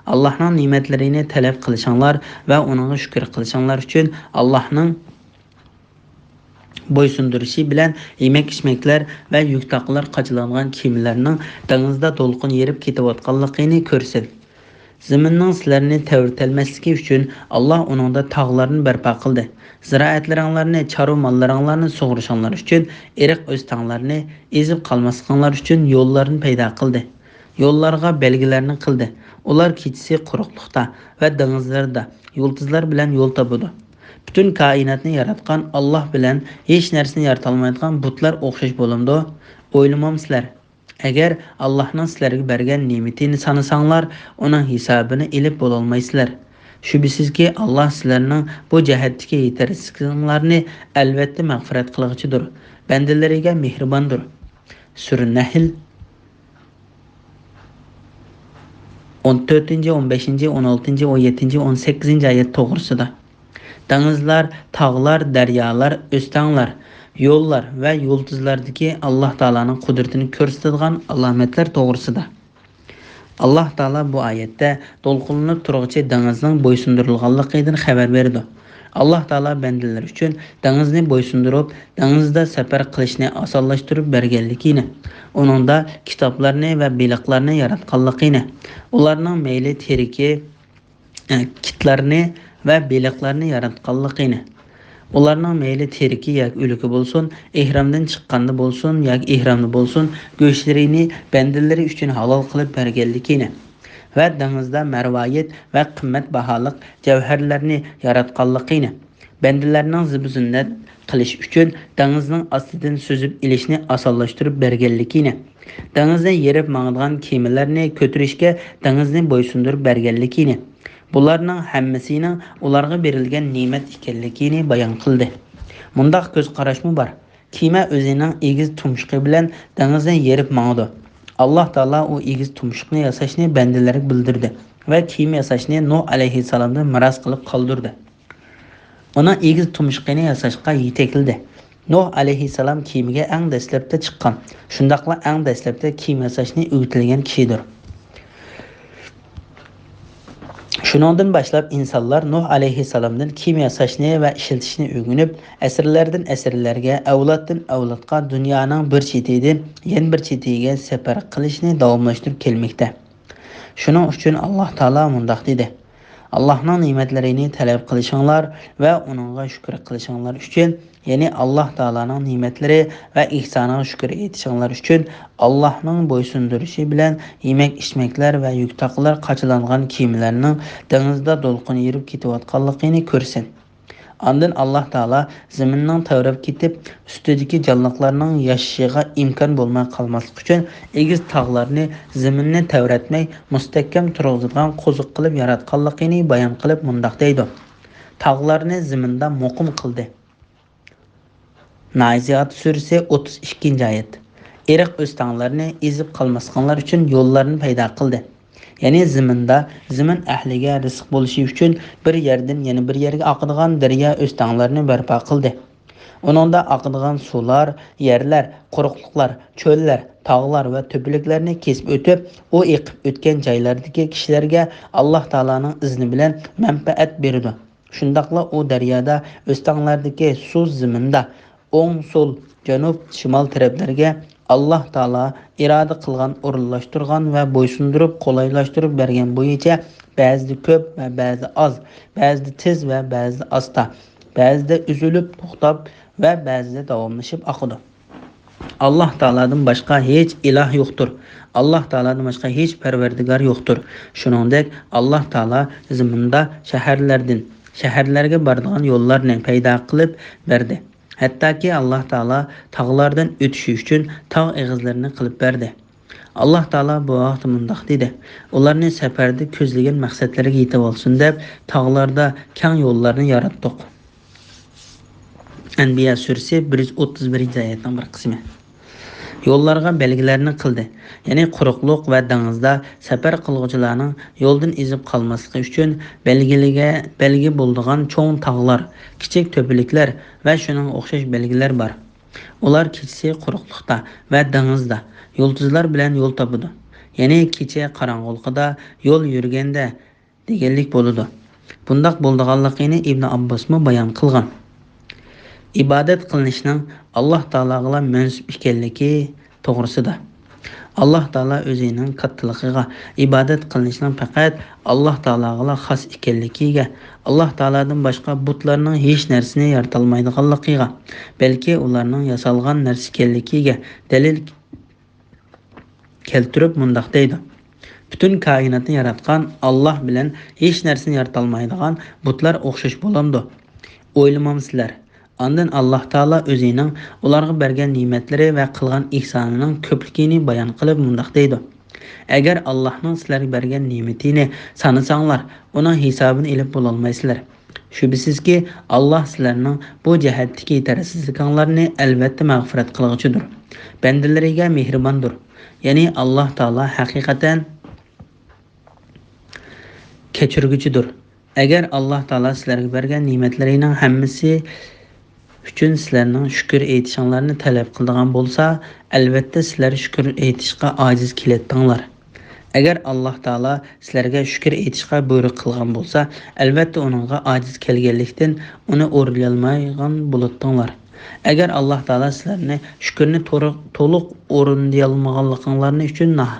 ئاللاھنىڭ نېمەتلىرىنى تەلەپ قىلىشىڭلار ۋە ئۇنىڭغا شۈكۈر قىلىشىڭلار ئۈچۈن ئاللاھنىڭ بويسۇندۇرۇشى بىلەن يېمەك-ئىچمەكلەر ۋە يۈك تاقىلار قاچىلانغان كېمىلەرنىڭ دېڭىزدا دولقۇن يېرىپ كېتىۋاتقانلىقىنى كۆرسىتىڭ. زېمىننىڭ سىلەرنى تەۋرىتەلمەسلىكى ئۈچۈن، ئاللاھ ئۇنىڭدا تاغلارنى بەرپا قىلدى. زىرائەتلىرىڭلارنى، چارۋا ماللىرىڭلارنى سۇغۇرۇشۇڭلار ئۈچۈن، ئېرىق-ئۆستەڭلەرنى ئېزىپ قالماسلىقىڭلار ئۈچۈن يوللارنى پەيدا قىلدى. يوللارغا بەلگىلەرنى قىلدى. ئۇلار كېچىسى قۇرۇقلۇقتا ۋە دېڭىزلاردا يۇلتۇزلار بىلەن يول تاپىدۇ. پۈتۈن كائىناتنى ياراتقان ئاللاھ بىلەن ھېچ نەرسىنى يارىتالمايدىغان بۇتلار ئوخشاش بولامدۇ؟ ئويلىمامسىلەر؟ ئەگەر ئاللاھنىڭ سىلەرگە بەرگەن نېمىتىنى سانىساڭلار، ئۇنىڭ ھېسابىنى ئېلىپ بولالمايسىلەر. شۈبھىسىزكى، ئاللاھ سىلەرنىڭ بۇ جەھەتتىكى يېتەرسىزلىكىڭلارنى ئەلۋەتتە مەغپىرەت قىلغۇچىدۇر، بەندىلىرىگە مېھرىباندۇر. سۈرە نەھل، ئون تۆتىنچى، ئون بەشىنچى، ئون ئالتىنچى، ئون يەتتىنچى، ئون سەككىزىنچى ئايەت توغرىسىدا. دېڭىزلار، تاغلار، دەريالار، ئۆستەڭلەر، يوللار ۋە يۇلتۇزلاردىكى ئاللاھ تائالانىڭ قۇدرىتىنى كۆرسىتىدىغان ئالامەتلەر توغرىسىدا. ئاللاھ تائالا بۇ ئايەتتە دولقۇنلىنىپ تۇرغۇچى دېڭىزنىڭ بويسۇندۇرۇلغانلىقىدىن خەۋەر بېرىدۇ. ئاللاھ تائالا بەندىلەر ئۈچۈن دېڭىزنى بويسۇندۇرۇپ، دېڭىزدا سەپەر قىلىشنى ئاسانلاشتۇرۇپ بەرگەنلىكىنى، ئۇنىڭدا كىتابلارنى ۋە بېلىقلارنى ياراتقانلىقىنى، ئۇلارنىڭ مەيلى تېرىكى، ئە، كىتلارنى ۋە بېلىقلارنى ياراتقانلىقىنى، ئۇلارنىڭ مەيلى تىرىكى ياكى ئۆلۈكى بولسۇن، ئېھرامدىن چىققاندا بولسۇن ياكى ئېھرامدا بولسۇن، گۆشلىرىنى بەندىلىرى ئۈچۈن ھالال قىلىپ بەرگەنلىكىنى ۋە دېڭىزدا مەرۋايىت ۋە قىممەت باھالىق جەۋھەرلەرنى ياراتقانلىقىنى، بەندىلەرنىڭ زىبۇ-زىننەت قىلىش ئۈچۈن دېڭىزنىڭ ئاستىدىن سۈزۈپ ئېلىشنى ئاسانلاشتۇرۇپ بەرگەنلىكىنى، دېڭىزنى يېرىپ ماڭىدىغان كېمىلەرنى كۆتۈرۈشكە دېڭىزنى بويسۇندۇرۇپ بەرگەنلىكىنى، بۇلارنىڭ ھەممىسىنىڭ ئۇلارغا بېرىلگەن نېمەت ئىكەنلىكىنى بايان قىلدى. مۇنداق كۆز قاراشمۇ بار. كېمە ئۆزىنىڭ ئېگىز تۇمشۇقى بىلەن دېڭىزنى يېرىپ ماڭىدۇ. ئاللاھ تائالا ئۇ ئېگىز تۇمشۇقنى ياساشنى بەندىلەرگە بىلدۈردى ۋە كېمە ياساشنى نۇھ ئەلەيھىسسالامدىن مىراس قىلىپ قالدۇردى. ئۇنىڭ ئېگىز تۇمشۇقىنى ياساشقا يېتەكلىدى. نۇھ ئەلەيھىسسالام كېمىگە ئەڭ دەسلەپتە چىققان، شۇنداقلا ئەڭ دەسلەپتە كېمە ياساشنى ئۆگىتىلگەن كىشىدۇر. شۇنىڭدىن باشلاپ ئىنسانلار نۇھ ئەلەيھىسسالامدىن كېمە ياساشنى ۋە ئىشلىتىشنى ئۆگىنىپ، ئەسىرلەردىن ئەسىرلەرگە، ئەۋلادتىن ئەۋلادقا دۇنيانىڭ بىر چېتىدىن يەنە بىر چېتىگە سەپەر قىلىشنى داۋاملاشتۇرۇپ كەلمەكتە. شۇنىڭ ئۈچۈن ئاللاھ تائالا مۇنداق دېدى: ئاللاھنىڭ نېمەتلىرىنى تەلەپ قىلىشىڭلار ۋە ئۇنىڭغا شۈكۈر قىلىشىڭلار ئۈچۈن، يەنى ئاللاھ تائالانىڭ نېمەتلىرى ۋە ئېھسانىغا شۈكۈر ئېيتىشىڭلار ئۈچۈن، ئاللاھنىڭ بويسۇندۇرۇشى بىلەن يېمەك-ئىچمەكلەر ۋە يۈك-تاقلار قاچىلانغان كېمىلەرنىڭ دېڭىزدا دولقۇن يېرىپ كېتىۋاتقانلىقىنى كۆرسۇن. ئاندىن ئاللاھ تائالا زېمىننىڭ تەۋرەپ كېتىپ، ئۈستىدىكى جانلىقلارنىڭ ياشىشىغا ئىمكان بولماي قالماسلىقى ئۈچۈن، ئېگىز تاغلارنى زېمىننى تەۋرەتمەي، مۇستەھكەم تۇرغۇزىدىغان قوزۇق قىلىپ ياراتقانلىقىنى بايان قىلىپ مۇنداق دەيدۇ: تاغلارنى زېمىندا مۇقىم قىلدى. نازىئات سۈرىسى، ئوتتۇز ئىككىنچى ئايەت. ئېرىق ئۆستەڭلەرنى ئېزىپ قالماسلىقىڭلار ئۈچۈن يوللارنى پەيدا قىلدى. يەنى زېمىندا زېمىن ئەھلىگە رىزىق بولۇشى ئۈچۈن بىر يەردىن يەنە بىر يەرگە ئاقىدىغان دەريا ئۆستەڭلەرنى بەرپا قىلدى. ئۇنىڭدا ئاقىدىغان سۇلار، يەرلەر، قۇرۇقلۇقلار، چۆللەر، تاغلار ۋە تۆپىلىكلەرنى كېسىپ ئۆتۈپ، ئۇ ئېقىپ ئۆتكەن جايلاردىكى كىشىلەرگە ئاللاھ تائالانىڭ ئىزنى بىلەن مەنپەئەت بېرىدۇ. شۇنداقلا ئۇ دەريادا ئۆستەڭلەردىكى سۇ زېمىندا ئوڭ، سول، جەنۇب، شىمال تەرەپلەرگە ئاللاھ تائالا ئىرادە قىلغان، ئورۇنلاشتۇرغان ۋە بويسۇندۇرۇپ، قولايلاشتۇرۇپ بەرگەن بويىچە بەزىدە كۆپ ۋە بەزىدە ئاز، بەزىدە تېز ۋە بەزىدە ئاستا، بەزىدە ئۈزۈلۈپ توختاپ ۋە بەزىدە داۋاملىشىپ ئاقىدۇ. ئاللاھ تائالادىن باشقا ھېچ ئىلاھ يوقتۇر. ئاللاھ تائالادىن باشقا ھېچ پەرۋەردىگار يوقتۇر. شۇنىڭدەك ئاللاھ تائالا زېمىندا شەھەرلەردىن، شەھەرلەرگە بارىدىغان يوللارنى پەيدا قىلىپ بەردى. ھەتتاكى ئاللاھ تائالا تاغلاردىن ئۆتۈشى ئۈچۈن تاغ ئېغىزلىرىنى قىلىپ بەردى. ئاللاھ تائالا بۇ ھەقتە مۇنداق دېدى: ئۇلارنى سەپەردە كۆزلىگەن مەقسەتلىرىگە يېتىۋالسۇن دەپ، تاغلاردا كەڭ يوللارنى ياراتتۇق. ئەنبىيا سۈرىسى، بىر يۈز ئوتتۇز بىرىنچى ئايەتنىڭ بىر قىسمى. يوللارغا بەلگىلەرنى قىلدى. يەنى قۇرۇقلۇق ۋە دېڭىزدا سەپەر قىلغۇچىلارنىڭ يولدىن ئېزىپ قالماسلىقى ئۈچۈن بەلگىلىگە، بەلگە بولىدىغان چوڭ تاغلار، كىچىك تۆپىلىكلەر ۋە شۇنىڭغا ئوخشاش بەلگىلەر بار. ئۇلار كېچىسى قۇرۇقلۇقتا ۋە دېڭىزدا يۇلتۇزلار بىلەن يول تاپىدۇ. يەنى كېچە قاراڭغۇلۇقىدا يول يۈرگەندە دېگەنلىك بولىدۇ. بۇنداق بولىدىغانلىقىنى ئىبنى ئابباسمۇ بايان قىلغان. ئىبادەت قىلىنىشنىڭ ئاللاھ تائالاغىلا مەنسۇپ ئىكەنلىكى توغرىسىدا. ئاللاھ تائالا ئۆزىنىڭ كاتتىلىقىغا، ئىبادەت قىلىنىشنىڭ پەقەت ئاللاھ تائالاغىلا خاس ئىكەنلىكىگە، ئاللاھ تائالادىن باشقا بۇتلارنىڭ ھېچ نەرسىنى يارىتالمايدىغانلىقىغا، بەلكى ئۇلارنىڭ ياسالغان نەرسە ئىكەنلىكىگە دەلىل كەلتۈرۈپ مۇنداق دەيدۇ: پۈتۈن كائىناتنى ياراتقان ئاللاھ بىلەن ھېچ نەرسىنى يارىتالمايدىغان بۇتلار ئوخشاش بولامدۇ؟ ئويلىمامسىلەر؟ ئاندىن ئاللاھ تائالا ئۆزىنىڭ ئۇلارغا بەرگەن نېمەتلىرى ۋە قىلغان ئېھسانىنىڭ كۆپلۈكىنى بايان قىلىپ مۇنداق دەيدۇ: ئەگەر ئاللاھنىڭ سىلەرگە بەرگەن نېمىتىنى سانىساڭلار، ئۇنىڭ ھېسابىنى ئېلىپ بولالمايسىلەر. شۈبھىسىزكى، ئاللاھ سىلەرنىڭ بۇ جەھەتتىكى يېتەرسىزلىكىڭلارنى ئەلۋەتتە مەغپىرەت قىلغۇچىدۇر. بەندىلىرىگە مېھرىباندۇر. يەنى ئاللاھ تائالا ھەقىقەتەن كەچۈرگۈچىدۇر. ئەگەر ئاللاھ تائالا سىلەرگە بەرگەن نېمەتلىرىنىڭ ھەممىسى ئۈچۈن سىلەرنىڭ شۈكۈر ئېيتىشىڭلارنى تەلەپ قىلىدىغان بولسا، ئەلۋەتتە سىلەر شۈكۈر ئېيتىشقا ئاجىز كېلەتتىڭلار. ئەگەر ئاللاھ تائالا سىلەرگە شۈكۈر ئېيتىشقا بۇيرۇق قىلغان بولسا، ئەلۋەتتە ئۇنىڭغا ئاجىز كەلگەنلىكتىن ئۇنى ئورۇنلىيالمايدىغان بولاتتىڭلار. ئەگەر ئاللاھ تائالا سىلەرنى شۈكۈرنى تورۇق-، تولۇق ئورۇندىيالمىغانلىقىڭلارنى ئۈچۈن ناھ-،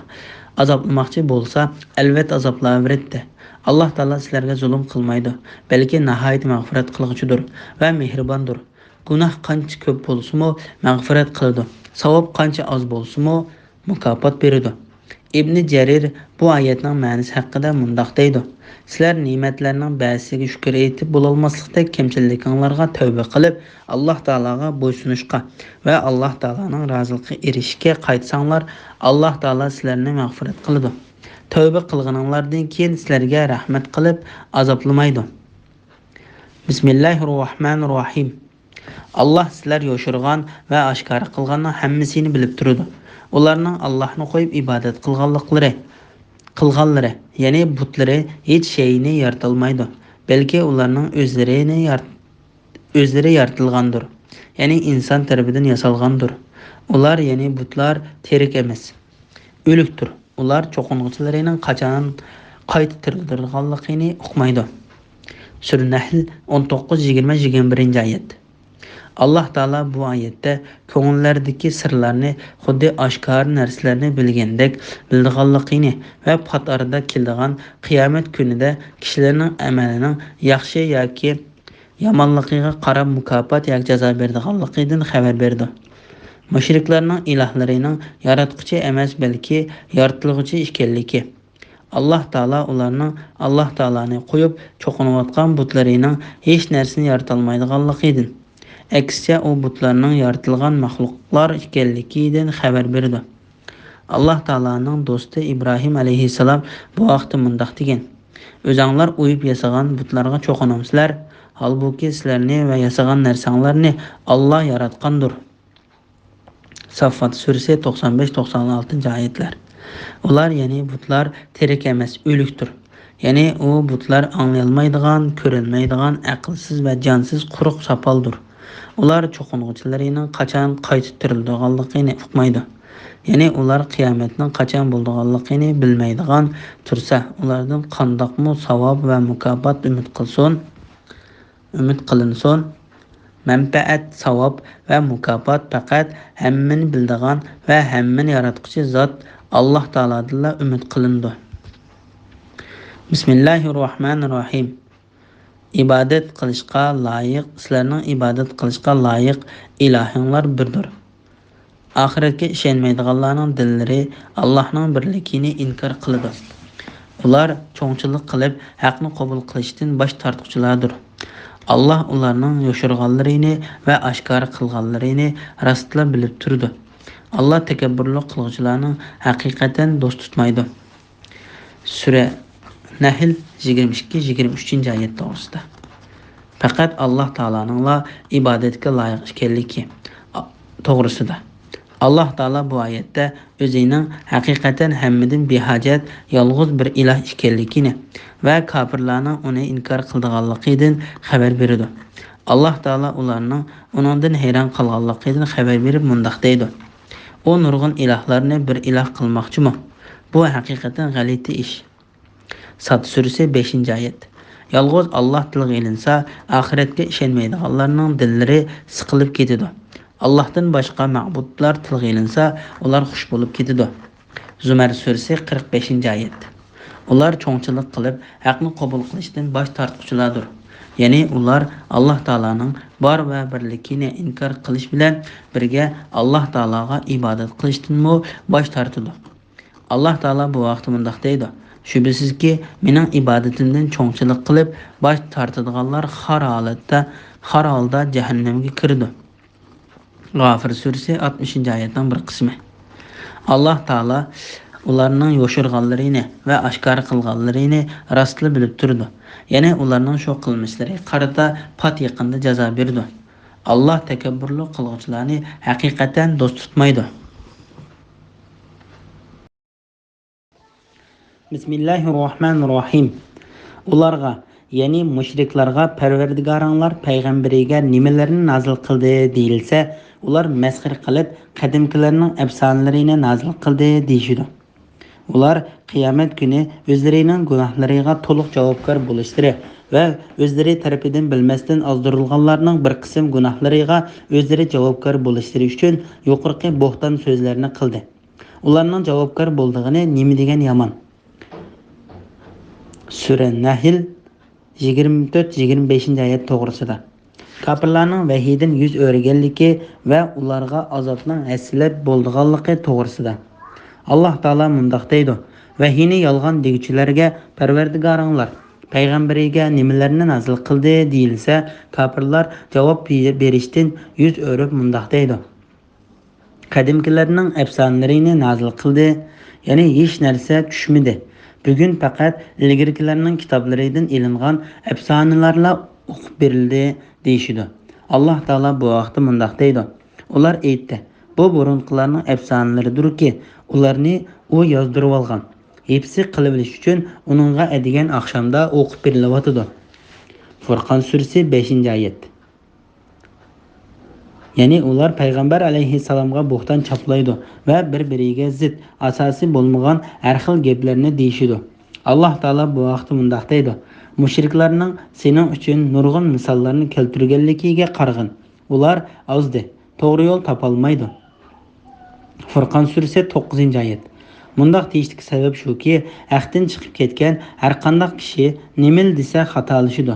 ئازابلىماقچى بولسا، ئەلۋەتتە ئازابلاۋېرەتتى. ئاللاھ تائالا سىلەرگە زۇلۇم قىلمايدۇ، بەلكى ناھايىتى مەغپىرەت قىلغۇچىدۇر ۋە مېھرىباندۇر. گۇناھ قانچە كۆپ بولسىمۇ مەغپىرەت قىلىدۇ، ساۋاب قانچە ئاز بولسىمۇ مۇكاپات بېرىدۇ. ئىبنى جەرىر بۇ ئايەتنىڭ مەنىسى ھەققىدە مۇنداق دەيدۇ: سىلەر نېمەتلەرنىڭ بەزىسىگە شۈكۈر ئېيتىپ بولالماسلىقتەك كەمچىلىكىڭلارغا تەۋبە قىلىپ، ئاللاھ تائالاغا بويسۇنۇشقا ۋە ئاللاھ تائالانىڭ رازىلىقىغا ئېرىشىشكە قايتساڭلار، ئاللاھ تائالا سىلەرنى مەغپىرەت قىلىدۇ. تەۋبە قىلغىنىڭلاردىن كېيىن سىلەرگە رەھمەت قىلىپ ئازابلىمايدۇ. بىسمىللاھىررەھمانىررەھىم. ئاللاھ سىلەر يوشۇرغان ۋە ئاشكارا قىلغاننىڭ ھەممىسىنى بىلىپ تۇرىدۇ. ئۇلارنىڭ ئاللاھنى قويۇپ ئىبادەت قىلغانلىقلىرى، قىلغانلىرى، يەنى بۇتلىرى ھېچ شەينى يارىتالمايدۇ. بەلكى ئۇلارنىڭ ئۆزلىرىنى يار-، ئۆزلىرى يارىتىلغاندۇر. يەنى ئىنسان تەرىپىدىن ياسالغاندۇر. ئۇلار، يەنى بۇتلار تىرىك ئەمەس، ئۆلۈكتۇر. ئۇلار چوقۇنغۇچىلىرىنىڭ قاچان قايتا تىرىلدۈرىدىغانلىقىنى ئۇقمايدۇ. سۈرە نەھل، ئون توققۇز، يىگىرمە، يىگىرمە بىرىنچى ئايەت. ئاللاھ تائالا بۇ ئايەتتە كۆڭۈللەردىكى سىرلارنى خۇددى ئاشكارا نەرسىلەرنى بىلگەندەك بىلىدىغانلىقىنى ۋە پات ئارىدا كېلىدىغان قىيامەت كۈنىدە كىشىلەرنىڭ ئەمەلىنىڭ ياخشى ياكى يامانلىقىغا قاراپ مۇكاپات ياكى جازا بېرىدىغانلىقىدىن خەۋەر بېرىدۇ. مۇشرىكلارنىڭ ئىلاھلىرىنىڭ ياراتقۇچى ئەمەس، بەلكى يارىتىلغۇچى ئىكەنلىكى، ئاللاھ تائالا ئۇلارنىڭ ئاللاھ تائالانى قويۇپ چوقۇنۇۋاتقان بۇتلىرىنىڭ ھېچ نەرسىنى يارىتالمايدىغانلىقىدىن، ئەكسىچە ئۇ بۇتلارنىڭ يارىتىلغان مەخلۇقلار ئىكەنلىكىدىن خەۋەر بېرىدۇ. ئاللاھ تائالانىڭ دوستى ئىبراھىم ئەلەيھىسسالام بۇ ھەقتە مۇنداق دېگەن: ئۆزەڭلار ئويۇپ ياسىغان بۇتلارغا چوقۇنامسىلەر؟ ھالبۇكى، سىلەرنى ۋە ياسىغان نەرسەڭلارنى ئاللاھ ياراتقاندۇر. ساففات سۈرىسى توقسان بەش، توقسان ئالتىنچى ئايەتلەر. ئۇلار، يەنى بۇتلار، تىرىك ئەمەس، ئۆلۈكتۇر. يەنى ئۇ بۇتلار ئاڭلىيالمايدىغان، كۆرەلمەيدىغان، ئەقىلسىز ۋە جانسىز قۇرۇق ساپالدۇر. ئۇلار چوقۇنغۇچىلىرىنىڭ قاچان قايتا تىرىلىدىغانلىقىنى ئۇقمايدۇ. يەنى ئۇلار قىيامەتنىڭ قاچان بولىدىغانلىقىنى بىلمەيدىغان تۇرسا، ئۇلاردىن قانداقمۇ ساۋاب ۋە مۇكاپات ئۈمىد قىلسۇن؟ ئۈمىد قىلىنسۇن. مەنپەئەت، ساۋاب ۋە مۇكاپات پەقەت ھەممىنى بىلىدىغان ۋە ھەممىنى ياراتقۇچى زات ئاللاھ تائالادىنلا ئۈمىد قىلىنىدۇ. بىسمىللاھىررەھمانىررەھىم. ئىبادەت قىلىشقا لايىق، سىلەرنىڭ ئىبادەت قىلىشقا لايىق ئىلاھىڭلار بىردۇر. ئاخىرەتكە ئىشەنمەيدىغانلارنىڭ دىللىرى ئاللاھنىڭ بىرلىكىنى ئىنكار قىلىدۇ. ئۇلار چوڭچىلىق قىلىپ، ھەقنى قوبۇل قىلىشتىن باش تارتقۇچىلاردۇر. ئاللاھ ئۇلارنىڭ يوشۇرغانلىرىنى ۋە ئاشكارا قىلغانلىرىنى راستلا بىلىپ تۇرىدۇ. ئاللاھ تەكەببۇرلۇق قىلغۇچىلارنىڭ ھەقىقەتەن دوست تۇتمايدۇ. سۈرە نەھل، يىگىرمە ئىككى، يىگىرمە ئۈچىنچى ئايەت توغرىسىدا. پەقەت ئاللاھ تائالانىڭلا ئىبادەتكە لايىق ئىكەنلىكى، ئا، توغرىسىدا. ئاللاھ تائالا بۇ ئايەتتە ئۆزىنىڭ ھەقىقەتەن ھەممىدىن بىھاجەت، يالغۇز بىر ئىلاھ ئىكەنلىكىنى ۋە كاپىرلارنىڭ ئۇنى ئىنكار قىلىدىغانلىقىدىن خەۋەر بېرىدۇ. ئاللاھ تائالا ئۇلارنىڭ ئۇنىڭدىن ھەيران قالغانلىقىدىن خەۋەر بېرىپ مۇنداق دەيدۇ: ئۇ نۇرغۇن ئىلاھلارنى بىر ئىلاھ قىلماقچىمۇ؟ بۇ ھەقىقەتەن غەلىتە ئىش. ساد سۈرىسى، بەشىنچى ئايەت. يالغۇز ئاللاھ تىلغا ئېلىنسا، ئاخىرەتكە ئىشەنمەيدىغانلارنىڭ دىللىرى سىقىلىپ كېتىدۇ. ئاللاھتىن باشقا مەبۇدلار تىلغا ئېلىنسا، ئۇلار خۇش بولۇپ كېتىدۇ. زۇمەر سۈرىسى، قىرىق بەشىنچى ئايەت. ئۇلار چوڭچىلىق قىلىپ، ھەقنى قوبۇل قىلىشتىن باش تارتقۇچىلاردۇر. يەنى ئۇلار ئاللاھ تائالانىڭ بار ۋە بىرلىكىنى ئىنكار قىلىش بىلەن بىرگە، ئاللاھ تائالاغا ئىبادەت قىلىشتىنمۇ باش تارتىدۇ. ئاللاھ تائالا بۇ ھەقتە مۇنداق دەيدۇ: شۈبھىسىزكى، مېنىڭ ئىبادىتىمدىن چوڭچىلىق قىلىپ باش تارتىدىغانلار خار ھالەتتە، خار ھالدا جەھەننەمگە كىرىدۇ. غافىر سۈرىسى، ئاتمىشىنچى ئايەتنىڭ بىر قىسمى. ئاللاھ تائالا ئۇلارنىڭ يوشۇرغانلىرىنى ۋە ئاشكارا قىلغانلىرىنى راستلا بىلىپ تۇرىدۇ. يەنى ئۇلارنىڭ شۇ قىلمىشلىرىغا قارىتا پات يېقىندا جازا بېرىدۇ. ئاللاھ تەكەببۇرلۇق قىلغۇچىلارنى ھەقىقەتەن دوست تۇتمايدۇ. بىسمىللاھىررەھمانىررەھىم. ئۇلارغا، يەنى مۇشرىكلارغا پەرۋەردىگارىڭلار پەيغەمبىرىگە نېمىلەرنى نازىل قىلدى دېيىلسە، ئۇلار مەسخىرە قىلىپ، قەدىمكىلەرنىڭ ئەپسانىلىرىنى نازىل قىلدى دېيىشىدۇ. ئۇلار قىيامەت كۈنى ئۆزلىرىنىڭ گۇناھلىرىغا تولۇق جاۋابكار بولۇشلىرى ۋە ئۆزلىرى تەرىپىدىن بىلمەستىن ئازدۇرۇلغانلارنىڭ بىر قىسىم گۇناھلىرىغا ئۆزلىرى جاۋابكار بولۇشلىرى ئۈچۈن يۇقىرىقى بوھتان سۆزلەرنى قىلدى. ئۇلارنىڭ جاۋابكار بولىدىغىنى نېمە دېگەن يامان! سۈرە نەھل، يىگىرمە تۆت، يىگىرمە بەشىنچى ئايەت توغرىسىدا. كاپىرلارنىڭ ۋەھىيدىن يۈز ئۆرۈگەنلىكى ۋە ئۇلارغا ئازابنىڭ ھەسسىلەپ بولىدىغانلىقى توغرىسىدا. ئاللاھ تائالا مۇنداق دەيدۇ: ۋەھىينى يالغان دېگۈچىلەرگە پەرۋەردىگارىڭلار پەيغەمبىرىگە نېمىلەرنى نازىل قىلدى دېيىلسە، كاپىرلار جاۋاب بېرىشتىن يۈز ئۆرۈپ مۇنداق دەيدۇ: قەدىمكىلەرنىڭ ئەپسانىلىرىنى نازىل قىلدى، يەنى ھېچ نەرسە چۈشمىدى. بۈگۈن پەقەت ئىلگىرىكىلەرنىڭ كىتابلىرىدىن ئېلىنغان ئەپسانىلەرلا ئوقۇپ بېرىلدى، دېيىشىدۇ. ئاللاھ تائالا بۇ ھەقتە مۇنداق دەيدۇ: ئۇلار ئېيتتى: بۇ بۇرۇنقىلارنىڭ ئەپسانىلىرىدۇركى، ئۇلارنى ئۇ يازدۇرۇۋالغان. ھېپسى قىلىۋېلىش ئۈچۈن ئۇنىڭغا ئەتىگەن ئاخشامدا ئوقۇپ بېرىلىۋاتىدۇ. فۇرقان سۈرىسى، بەشىنچى ئايەت. يەنى ئۇلار پەيغەمبەر ئەلەيھىسسالامغا بوھتان چاپلايدۇ ۋە بىر-بىرىگە زىت، ئاساسى بولمىغان ھەر خىل گەپلەرنى دېيىشىدۇ. ئاللاھ تائالا بۇ ھەقتە مۇنداق دەيدۇ: مۇشرىكلارنىڭ سېنىڭ ئۈچۈن نۇرغۇن مىساللارنى كەلتۈرگەنلىكىگە قارىغىن. ئۇلار ئازدى، توغرا يول تاپالمايدۇ. فۇرقان سۈرىسى، توققۇزىنچى ئايەت. مۇنداق دېيىشتىكى سەۋەب شۇكى، ھەقتىن چىقىپ كەتكەن ھەرقانداق كىشى نېمىلا دېسە خاتالىشىدۇ.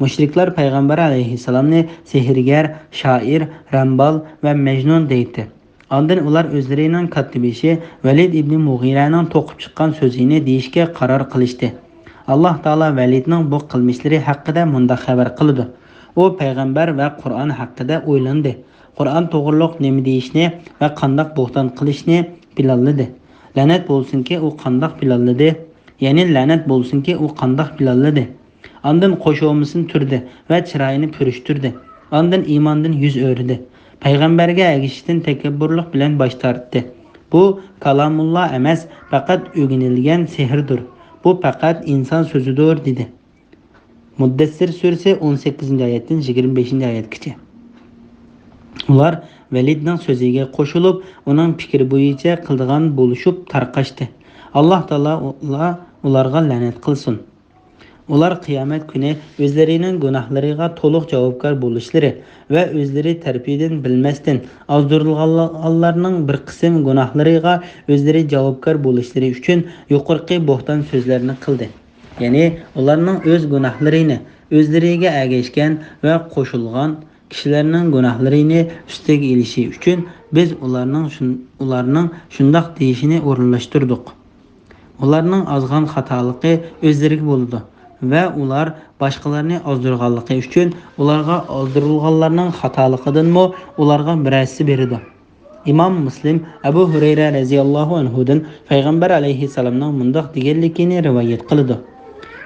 مۇشرىكلار پەيغەمبەر ئەلەيھىسسالامنى سېھىرگەر، شائىر، رەمبال ۋە مەجنۇن دەيتتى. ئاندىن ئۇلار ئۆزلىرىنىڭ كاتتىبېشى ۋەلىد ئىبنى مۇغىرەنىڭ توقۇپ چىققان سۆزىنى دېيىشكە قارار قىلىشتى. ئاللاھ تائالا ۋەلىدنىڭ بۇ قىلمىشلىرى ھەققىدە مۇنداق خەۋەر قىلىدۇ: ئۇ پەيغەمبەر ۋە قۇرئان ھەققىدە ئويلاندى. قۇرئان توغرۇلۇق نېمە دېيىشنى ۋە قانداق بوھتان قىلىشنى پىلانلىدى. لەنەت بولسۇنكى، ئۇ قانداق پىلانلىدى؟ يەنى لەنەت بولسۇنكى، ئۇ قانداق پىلانلىدى؟ ئاندىن قوشۇمىسىنى تۈردى ۋە چىرايىنى پۈرۈشتۈردى. ئاندىن ئىماندىن يۈز ئۆرۈدى. پەيغەمبەرگە ئەگىشىشتىن تەكەببۇرلۇق بىلەن باش تارتتى. بۇ كالامۇللا ئەمەس، پەقەت ئۆگىنىلگەن سېھىردۇر. بۇ پەقەت ئىنسان سۆزىدۇر، دېدى. مۇددەسسىر سۈرىسى، ئون سەككىزىنچى ئايەتتىن يىگىرمە بەشىنچى ئايەتكىچە. ئۇلار ۋەلىدنىڭ سۆزىگە قوشۇلۇپ، ئۇنىڭ پىكرى بويىچە قىلىدىغان بولۇشۇپ تارقاشتى. ئاللاھ تائالا ئۇلارغا لەنەت قىلسۇن. ئۇلار قىيامەت كۈنى ئۆزلىرىنىڭ گۇناھلىرىغا تولۇق جاۋابكار بولۇشلىرى ۋە ئۆزلىرى تەرىپىدىن بىلمەستىن ئازدۇرۇلغانلارنىڭ بىر قىسىم گۇناھلىرىغا ئۆزلىرى جاۋابكار بولۇشلىرى ئۈچۈن يۇقىرىقى بوھتان سۆزلەرنى قىلدى. يەنى ئۇلارنىڭ ئۆز گۇناھلىرىنى، ئۆزلىرىگە ئەگەشكەن ۋە قوشۇلغان كىشىلەرنىڭ گۇناھلىرىنى ئۈستىگە ئېلىشى ئۈچۈن بىز ئۇلارنىڭ شۇن-، ئۇلارنىڭ شۇنداق دېيىشىنى ئورۇنلاشتۇردۇق. ئۇلارنىڭ ئازغان خاتالىقى ئۆزلىرىگە بولىدۇ ۋە ئۇلار باشقىلارنى ئازدۇرغانلىقى ئۈچۈن ئۇلارغا ئازدۇرۇلغانلارنىڭ خاتالىقىدىنمۇ ئۇلارغا بىر ھەسسە بېرىدۇ. ئىمام مۇسلىم ئەبۇ ھۇرەيرە رەزىياللاھۇ ئەنھۇدىن پەيغەمبەر ئەلەيھىسسالامنىڭ مۇنداق دېگەنلىكىنى رىۋايەت قىلىدۇ: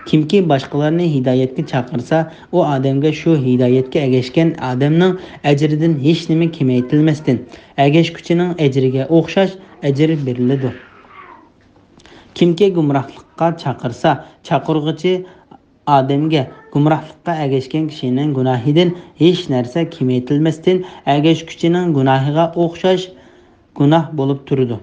كىمكى باشقىلارنى ھىدايەتكە چاقىرسا، ئۇ ئادەمگە شۇ ھىدايەتكە ئەگەشكەن ئادەمنىڭ ئەجرىدىن ھېچنېمە كېمەيتىلمەستىن، ئەگەشكۈچىنىڭ ئەجرىگە ئوخشاش ئەجىر بېرىلىدۇ. كىمكى گۇمراھلىققا چاقىرسا، چاقىرغۇچى ئادەمگە گۇمراھلىققا ئەگەشكەن كىشىنىڭ گۇناھىدىن ھېچ نەرسە كېمەيتىلمەستىن، ئەگەشكۈچىنىڭ گۇناھىغا ئوخشاش گۇناھ بولۇپ تۇرىدۇ.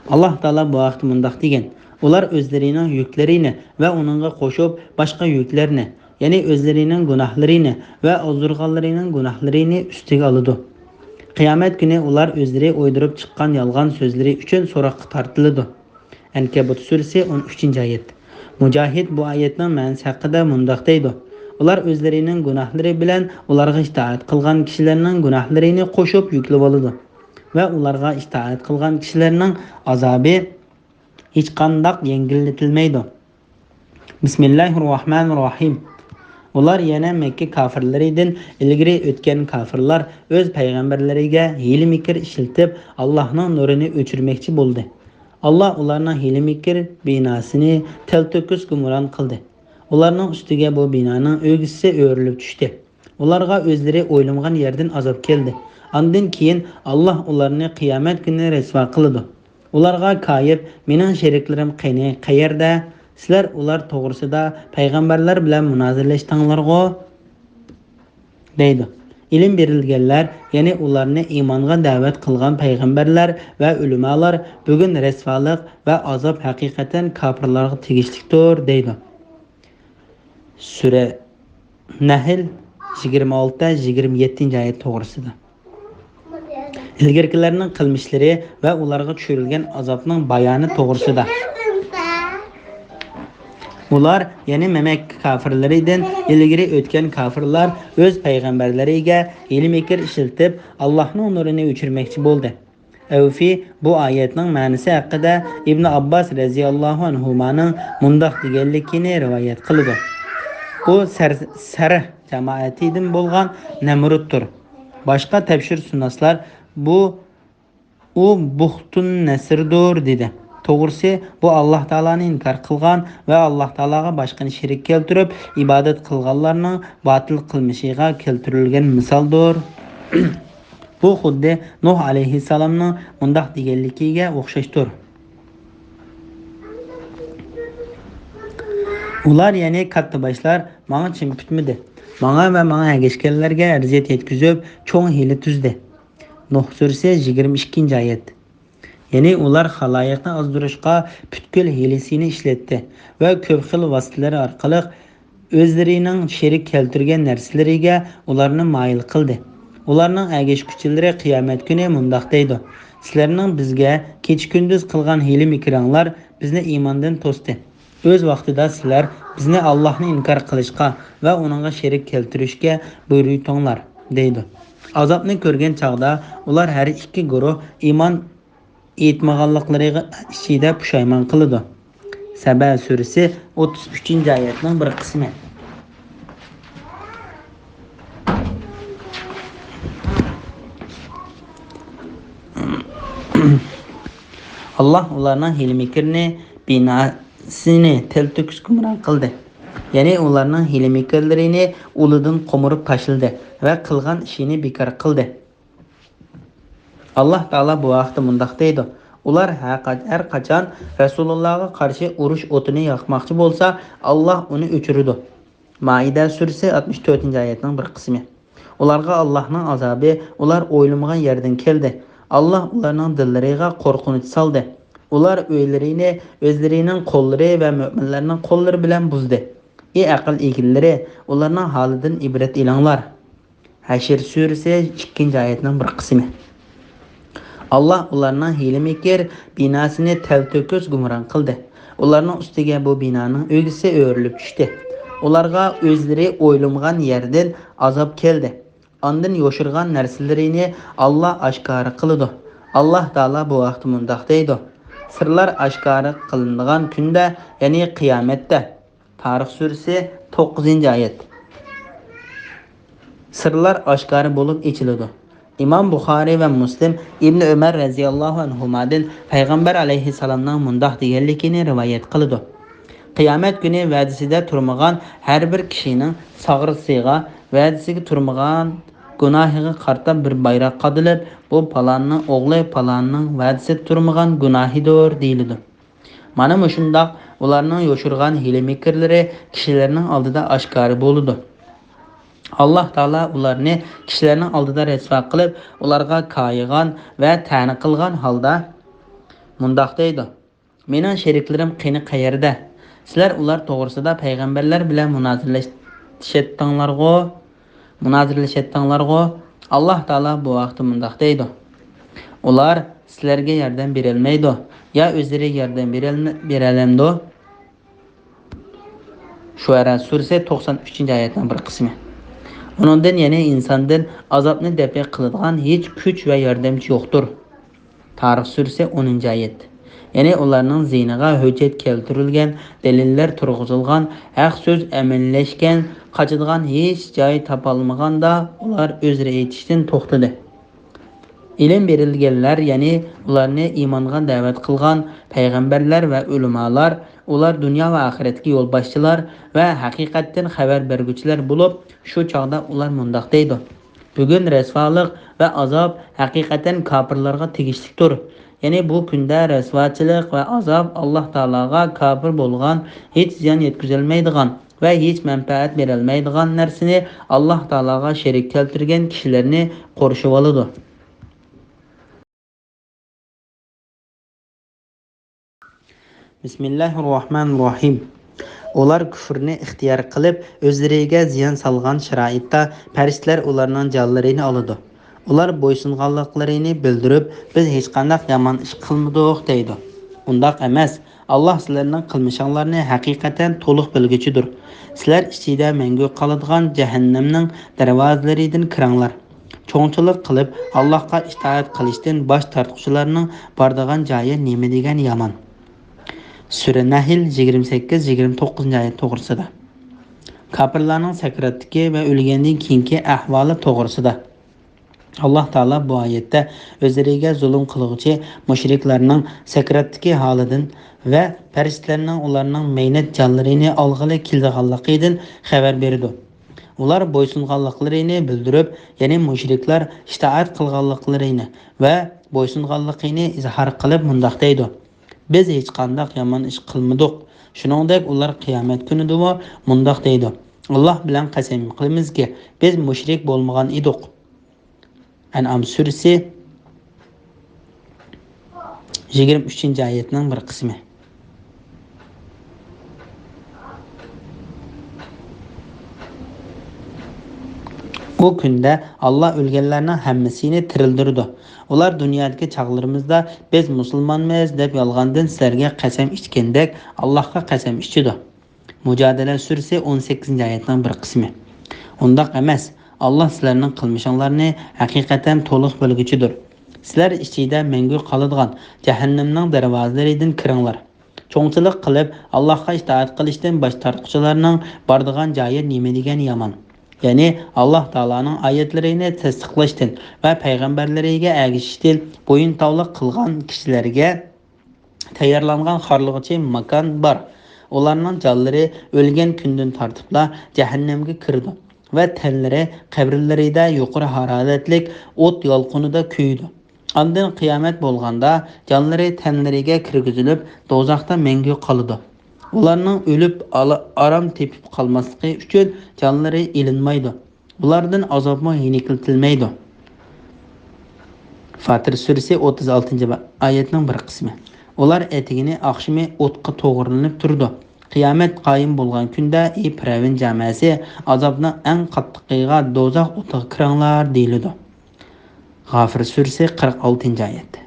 ئاللاھ تائالا بۇ ھەقتە مۇنداق دېگەن: ئۇلار ئۆزلىرىنىڭ يۈكلىرىنى ۋە ئۇنىڭغا قوشۇپ باشقا يۈكلەرنى، يەنى ئۆزلىرىنىڭ گۇناھلىرىنى ۋە ئازدۇرغانلىرىنىڭ گۇناھلىرىنى ئۈستىگە ئالىدۇ. قىيامەت كۈنى ئۇلار ئۆزلىرى ئويدۇرۇپ چىققان يالغان سۆزلىرى ئۈچۈن سوراققا تارتىلىدۇ. ئەنكەبۇت سۈرىسى، ئون ئۈچىنچى ئايەت. مۇجاھىد بۇ ئايەتنىڭ مەنىسى ھەققىدە مۇنداق دەيدۇ: ئۇلار ئۆزلىرىنىڭ گۇناھلىرى بىلەن ئۇلارغا ئىتائەت قىلغان كىشىلەرنىڭ گۇناھلىرىنى قوشۇپ يۈكلىۋالىدۇ ۋە ئۇلارغا ئىتائەت قىلغان كىشىلەرنىڭ ئازابى ھېچقانداق يەڭگىللىتىلمەيدۇ. بىسمىللاھىررەھمانىررەھىم. ئۇلار يەنە مەككە كاپىرلىرىدىن ئىلگىرى ئۆتكەن كاپىرلار ئۆز پەيغەمبەرلىرىگە ھىيلە-مىكىر ئىشلىتىپ، ئاللاھنىڭ نۇرىنى ئۆچۈرمەكچى بولدى. ئاللا ئۇلارنىڭ ھىيلە-مىكىر بىناسىنى تەلتۆكۈس گۇمران قىلدى. ئۇلارنىڭ ئۈستىگە بۇ بىنانىڭ ئۆگزىسى ئۆرۈلۈپ چۈشتى. ئۇلارغا ئۆزلىرى ئويلىمىغان يەردىن ئازاب كەلدى. ئاندىن كېيىن ئاللا ئۇلارنى قىيامەت كۈنى رەسۋا قىلىدۇ. ئۇلارغا كايىپ، مېنىڭ شېرىكلىرىم قېنى، قەيەردە؟ سىلەر ئۇلار توغرىسىدا پەيغەمبەرلەر بىلەن مۇنازىرىلەشتىڭلارغۇ؟ دەيدۇ. ئىلىم بېرىلگەنلەر، يەنى ئۇلارنى ئىمانغا دەۋەت قىلغان پەيغەمبەرلەر ۋە ئۆلىمالار بۈگۈن رەسۋالىق ۋە ئازاب ھەقىقەتەن كاپىرلارغا تېگىشلىكتۇر، دەيدۇ. سۈرە نەھل، يىگىرمە ئالتە، يىگىرمە يەتتىنچى ئايەت توغرىسىدا. ئىلگىرىكىلەرنىڭ قىلمىشلىرى ۋە ئۇلارغا چۈشۈرۈلگەن ئازابنىڭ بايانى توغرىسىدا. ئۇلار، يەنى مەككە كاپىرلىرىدىن ئىلگىرى ئۆتكەن كاپىرلار ئۆز پەيغەمبەرلىرىگە ھىيلە-مىكىر ئىشلىتىپ، ئاللاھنىڭ نۇرىنى ئۆچۈرمەكچى بولدى. ئەۋفى بۇ ئايەتنىڭ مەنىسى ھەققىدە ئىبنى ئابباس رەزىياللاھۇ ئەنھۇمانىڭ مۇنداق دېگەنلىكىنى رىۋايەت قىلىدۇ: بۇ سەر-، سەرھ جامائىتىدىن بولغان نەمرۇتتۇر. باشقا تەپسىرشۇناسلار بۇ، ئۇ بۇختۇن نەسردۇر، دېدى. توغرىسى، بۇ ئاللاھ تائالانى ئىنكار قىلغان ۋە ئاللاھ تائالاغا باشقىنى شېرىك كەلتۈرۈپ ئىبادەت قىلغانلارنىڭ باتىل قىلمىشىغا كەلتۈرۈلگەن مىسالدۇر. بۇ خۇددى نۇھ ئەلەيھىسسالامنىڭ مۇنداق دېگەنلىكىگە ئوخشاشتۇر: ئۇلار، يەنى كاتتا باشلار، ماڭا چىن پۈتمىدى. ماڭا ۋە ماڭا ئەگەشكەنلەرگە ئەزىيەت يەتكۈزۈپ، چوڭ ھىيلە تۈزدى. نۇھ سۈرىسى، يىگىرمە ئىككىنچى ئايەت. يەنى ئۇلار خالايىقنى ئازدۇرۇشقا پۈتكۈل ھىيلىسىنى ئىشلەتتى ۋە كۆپ خىل ۋاسىتىلەر ئارقىلىق ئۆزلىرىنىڭ شېرىك كەلتۈرگەن نەرسىلىرىگە ئۇلارنى مايىل قىلدى. ئۇلارنىڭ ئەگەشكۈچىلىرى قىيامەت كۈنى مۇنداق دەيدۇ: سىلەرنىڭ بىزگە كېچە-كۈندۈز قىلغان ھىيلە-مىكرىڭلار بىزنى ئىماندىن توستى. ئۆز ۋاقتىدا سىلەر بىزنى ئاللاھنى ئىنكار قىلىشقا ۋە ئۇنىڭغا شېرىك كەلتۈرۈشكە بۇيرۇيتۇڭلار، دەيدۇ. ئازابنى كۆرگەن چاغدا ئۇلار ھەر ئىككى گۇرۇھ ئىمان ئېيتمىغانلىقلىرىغا ئىچىدە پۇشايمان قىلىدۇ. سەبە سۈرىسى ئوتتۇز ئۈچىنچى ئايەتنىڭ بىر قىسمى. ئاللاھ ئۇلارنىڭ ھىيلە-مىكرىنى، بىناسىنى تەلتۆكۈس گۇمران قىلدى. يەنى ئۇلارنىڭ ھىيلە-مىكىرلىرىنى ئۇلىدىن قومۇرۇپ تاشلىدى ۋە قىلغان ئىشىنى بىكار قىلدى. ئاللاھ تائالا بۇ ھەقتە مۇنداق دەيدۇ: ئۇلار ھەر قاچ-، ھەر قاچان رەسۇلۇللاھقا قارشى ئۇرۇش ئوتىنى ياقماقچى بولسا، ئاللاھ ئۇنى ئۆچۈرىدۇ. مائىدە سۈرىسى ئاتمىش تۆتىنچى ئايەتنىڭ بىر قىسمى. ئۇلارغا ئاللاھنىڭ ئازابى ئۇلار ئويلىمىغان يەردىن كەلدى. ئاللاھ ئۇلارنىڭ دىللىرىغا قورقۇنچ سالدى. ئۇلار ئۆيلىرىنى ئۆزلىرىنىڭ قوللىرى ۋە مۆمىنلەرنىڭ قوللىرى بىلەن بۇزدى. ئى ئەقىل ئىگىلىرى، ئۇلارنىڭ ھالىدىن ئىبرەت ئېلىڭلار. ھەشر سۈرىسى ئىككىنچى ئايەتنىڭ بىر قىسمى. ئاللاھ ئۇلارنىڭ ھىيلە-مىكىر بىناسىنى تەلتۆكۈس گۇمران قىلدى. ئۇلارنىڭ ئۈستىگە بۇ بىنانىڭ ئۆگزىسى ئۆرۈلۈپ چۈشتى. ئۇلارغا ئۆزلىرى ئويلىمىغان يەردىن ئازاب كەلدى. ئاندىن يوشۇرغان نەرسىلىرىنى ئاللاھ ئاشكارا قىلىدۇ. ئاللاھ تائالا بۇ ھەقتە مۇنداق دەيدۇ: سىرلار ئاشكارا قىلىنىدىغان كۈندە، يەنى قىيامەتتە. تارىخ سۈرىسى توققۇزىنچى ئايەت. سىرلار ئاشكارا بولۇپ ئېچىلىدۇ. ئىمام بۇخارىي ۋە مۇسلىم ئىبنى ئۆمەر رەزىياللاھۇ ئەنھۇمادىن پەيغەمبەر ئەلەيھىسسالامنىڭ مۇنداق دېگەنلىكىنى رىۋايەت قىلىدۇ: قىيامەت كۈنى ۋەدىسىدە تۇرمىغان ھەر بىر كىشىنىڭ ساغرىسىغا، ۋەدىسىگە تۇرمىغان گۇناھىغا قارىتا بىر بايراق قادىلىپ، بۇ پالاننىڭ ئوغلى، پالاننىڭ ۋەدىسىدە تۇرمىغان گۇناھىدۇر، دېيىلىدۇ. مانا مۇشۇنداق ئۇلارنىڭ يوشۇرغان ھىيلە-مىكىرلىرى كىشىلەرنىڭ ئالدىدا ئاشكارا بولىدۇ. ئاللاھ تائالا ئۇلارنى كىشىلەرنىڭ ئالدىدا رەسۋا قىلىپ، ئۇلارغا كايىغان ۋە تەنە قىلغان ھالدا مۇنداق دەيدۇ: مېنىڭ شېرىكلىرىم قېنى قەيەردە؟ سىلەر ئۇلار توغرىسىدا پەيغەمبەرلەر بىلەن مۇنازىرىلىشەتتىڭلارغۇ؟ مۇنازىرىلىشەتتىڭلارغۇ؟ ئاللاھ تائالا بۇ ھەقتە مۇنداق دەيدۇ: ئۇلار سىلەرگە ياردەم بېرەلمەيدۇ، يا ئۆزلىرى ياردەم بېرەلمە-، بېرەلەمدۇ؟ شۇئەرا سۈرىسى توقسان ئۈچىنچى ئايەتنىڭ بىر قىسمى. ئۇنىڭدىن، يەنى ئىنساندىن ئازابنى دەپئى قىلىدىغان ھېچ كۈچ ۋە ياردەمچى يوقتۇر. تارىخ سۈرىسى ئونىنچى ئايەت. يەنى ئۇلارنىڭ زىيىنىغا ھۆججەت كەلتۈرۈلگەن، دەلىللەر تۇرغۇزۇلغان، ھەق سۆز ئەمەلىيلەشكەن، قاچىدىغان ھېچ جاي تاپالمىغاندا، ئۇلار ئۆزرە ئېيتىشتىن توختىدى. ئىلىم بېرىلگەنلەر، يەنى ئۇلارنى ئىمانغا دەۋەت قىلغان پەيغەمبەرلەر ۋە ئۆلىمالار، ئۇلار دۇنيا ۋە ئاخىرەتتىكى يولباشچىلار ۋە ھەقىقەتتىن خەۋەر بەرگۈچىلەر بولۇپ، شۇ چاغدا ئۇلار مۇنداق دەيدۇ: بۈگۈن رەسۋالىق ۋە ئازاب ھەقىقەتەن كاپىرلارغا تېگىشلىكتۇر. يەنى بۇ كۈندە رەسۋاچىلىق ۋە ئازاب ئاللاھ تائالاغا كاپىر بولغان، ھېچ زىيان يەتكۈزەلمەيدىغان ۋە ھېچ مەنپەئەت بېرەلمەيدىغان نەرسىنى ئاللاھ تائالاغا شېرىك كەلتۈرگەن كىشىلەرنى قورشىۋالىدۇ. بىسمىللاھىررەھمانىررەھىم. ئۇلار كۈفرنى ئىختىيار قىلىپ، ئۆزلىرىگە زىيان سالغان شارائىتتا پەرىشتىلەر ئۇلارنىڭ جانلىرىنى ئالىدۇ. ئۇلار بويسۇنغانلىقلىرىنى بىلدۈرۈپ، بىز ھېچقانداق يامان ئىش قىلمىدۇق، دەيدۇ. ئۇنداق ئەمەس. ئاللاھ سىلەرنىڭ قىلمىشىڭلارنى ھەقىقەتەن تولۇق بىلگۈچىدۇر. سىلەر ئىچىدە مەڭگۈ قالىدىغان جەھەننەمنىڭ دەرۋازىلىرىدىن كىرىڭلار. چوڭچىلىق قىلىپ، ئاللاھقا ئىتائەت قىلىشتىن باش تارتقۇچىلارنىڭ بارىدىغان جايى نېمە دېگەن يامان. سۈرە نەھل يىگىرمە سەككىز، يىگىرمە توققۇزىنچى ئايەت توغرىسىدا. كاپىرلارنىڭ سەكراتتىكى ۋە ئۆلگەندىن كېيىنكى ئەھۋالى توغرىسىدا. ئاللاھ تائالا بۇ ئايەتتە ئۆزلىرىگە زۇلۇم قىلغۇچى مۇشرىكلارنىڭ سەكراتتىكى ھالىدىن ۋە پەرىشتىلەرنىڭ ئۇلارنىڭ مەينەت جانلىرىنى ئالغىلى كېلىدىغانلىقىدىن خەۋەر بېرىدۇ. ئۇلار بويسۇنغانلىقلىرىنى بىلدۈرۈپ، يەنى مۇشرىكلار ئىتائەت قىلغانلىقلىرىنى ۋە بويسۇنغانلىقىنى ئىزھار قىلىپ مۇنداق دەيدۇ: بىز ھېچقانداق يامان ئىش قىلمىدۇق. شۇنىڭدەك ئۇلار قىيامەت كۈنىدىمۇ مۇنداق دەيدۇ: ئاللاھ بىلەن قەسەم قىلىمىزكى، بىز مۇشرىك بولمىغان ئىدۇق. ئەنئام سۈرىسى يىگىرمە ئۈچىنچى ئايەتنىڭ بىر قىسمى. ئۇ كۈندە ئاللا ئۆلگەنلەرنىڭ ھەممىسىنى تىرىلدۈرىدۇ. ئۇلار دۇنيادىكى چاغلىرىمىزدا «بىز مۇسۇلمانمىز» دەپ يالغاندىن سىلەرگە قەسەم ئىچكەندەك ئاللاغا قەسەم ئىچىدۇ. مۇجادىلە سۈرىسى ئون سەككىزىنچى ئايەتنىڭ بىر قىسمى. ئۇنداق ئەمەس. ئاللا سىلەرنىڭ قىلمىشىڭلارنى ھەقىقەتەن تولۇق بىلگۈچىدۇر. سىلەر ئىچىدە مەڭگۈ قالىدىغان جەھەننەمنىڭ دەرۋازىلىرىدىن كىرىڭلار. چوڭچىلىق قىلىپ، ئاللاھقا ئىتائەت قىلىشتىن باش تارتقۇچىلارنىڭ بارىدىغان جايى نېمە دېگەن يامان. يەنى ئاللاھ تائالانىڭ ئايەتلىرىنى تەستىقلاشتىن ۋە پەيغەمبەرلىرىگە ئەگىشىشتىن بويۇن تاۋلىق قىلغان كىشىلەرگە تەييارلانغان خارلىغۇچى ماكان بار. ئۇلارنىڭ جانلىرى ئۆلگەن كۈندىن تارتىپلا جەھەننەمگە كىرىدۇ ۋە تەنلىرى قەبرىلىرىدە يۇقىرى ھارارەتلىك ئوت يالقۇنىدا كۆيىدۇ. ئاندىن قىيامەت بولغاندا جانلىرى تەنلىرىگە كىرگۈزۈلۈپ، دوزاختا مەڭگۈ قالىدۇ. ئۇلارنىڭ ئۆلۈپ ئالا-، ئارام تېپىپ قالماسلىقى ئۈچۈن جانلىرى ئېلىنمايدۇ. ئۇلاردىن ئازابمۇ يېنىكلىتىلمەيدۇ. فاتىر سۈرىسى ئوتتۇز ئالتىنچى با-، ئايەتنىڭ بىر قىسمى. ئۇلار ئەتىگىنى ئاخشىمى ئوتقا توغرىلىنىپ تۇرىدۇ. قىيامەت قايىم بولغان كۈندە، ئى پىرئەۋن جامەسى، ئازابنىڭ ئەڭ قاتتىقىغا، دوزاخ ئوتىغا كىرىڭلار دېيىلىدۇ. غافىر سۈرىسى قىرىق ئالتىنچى ئايەت.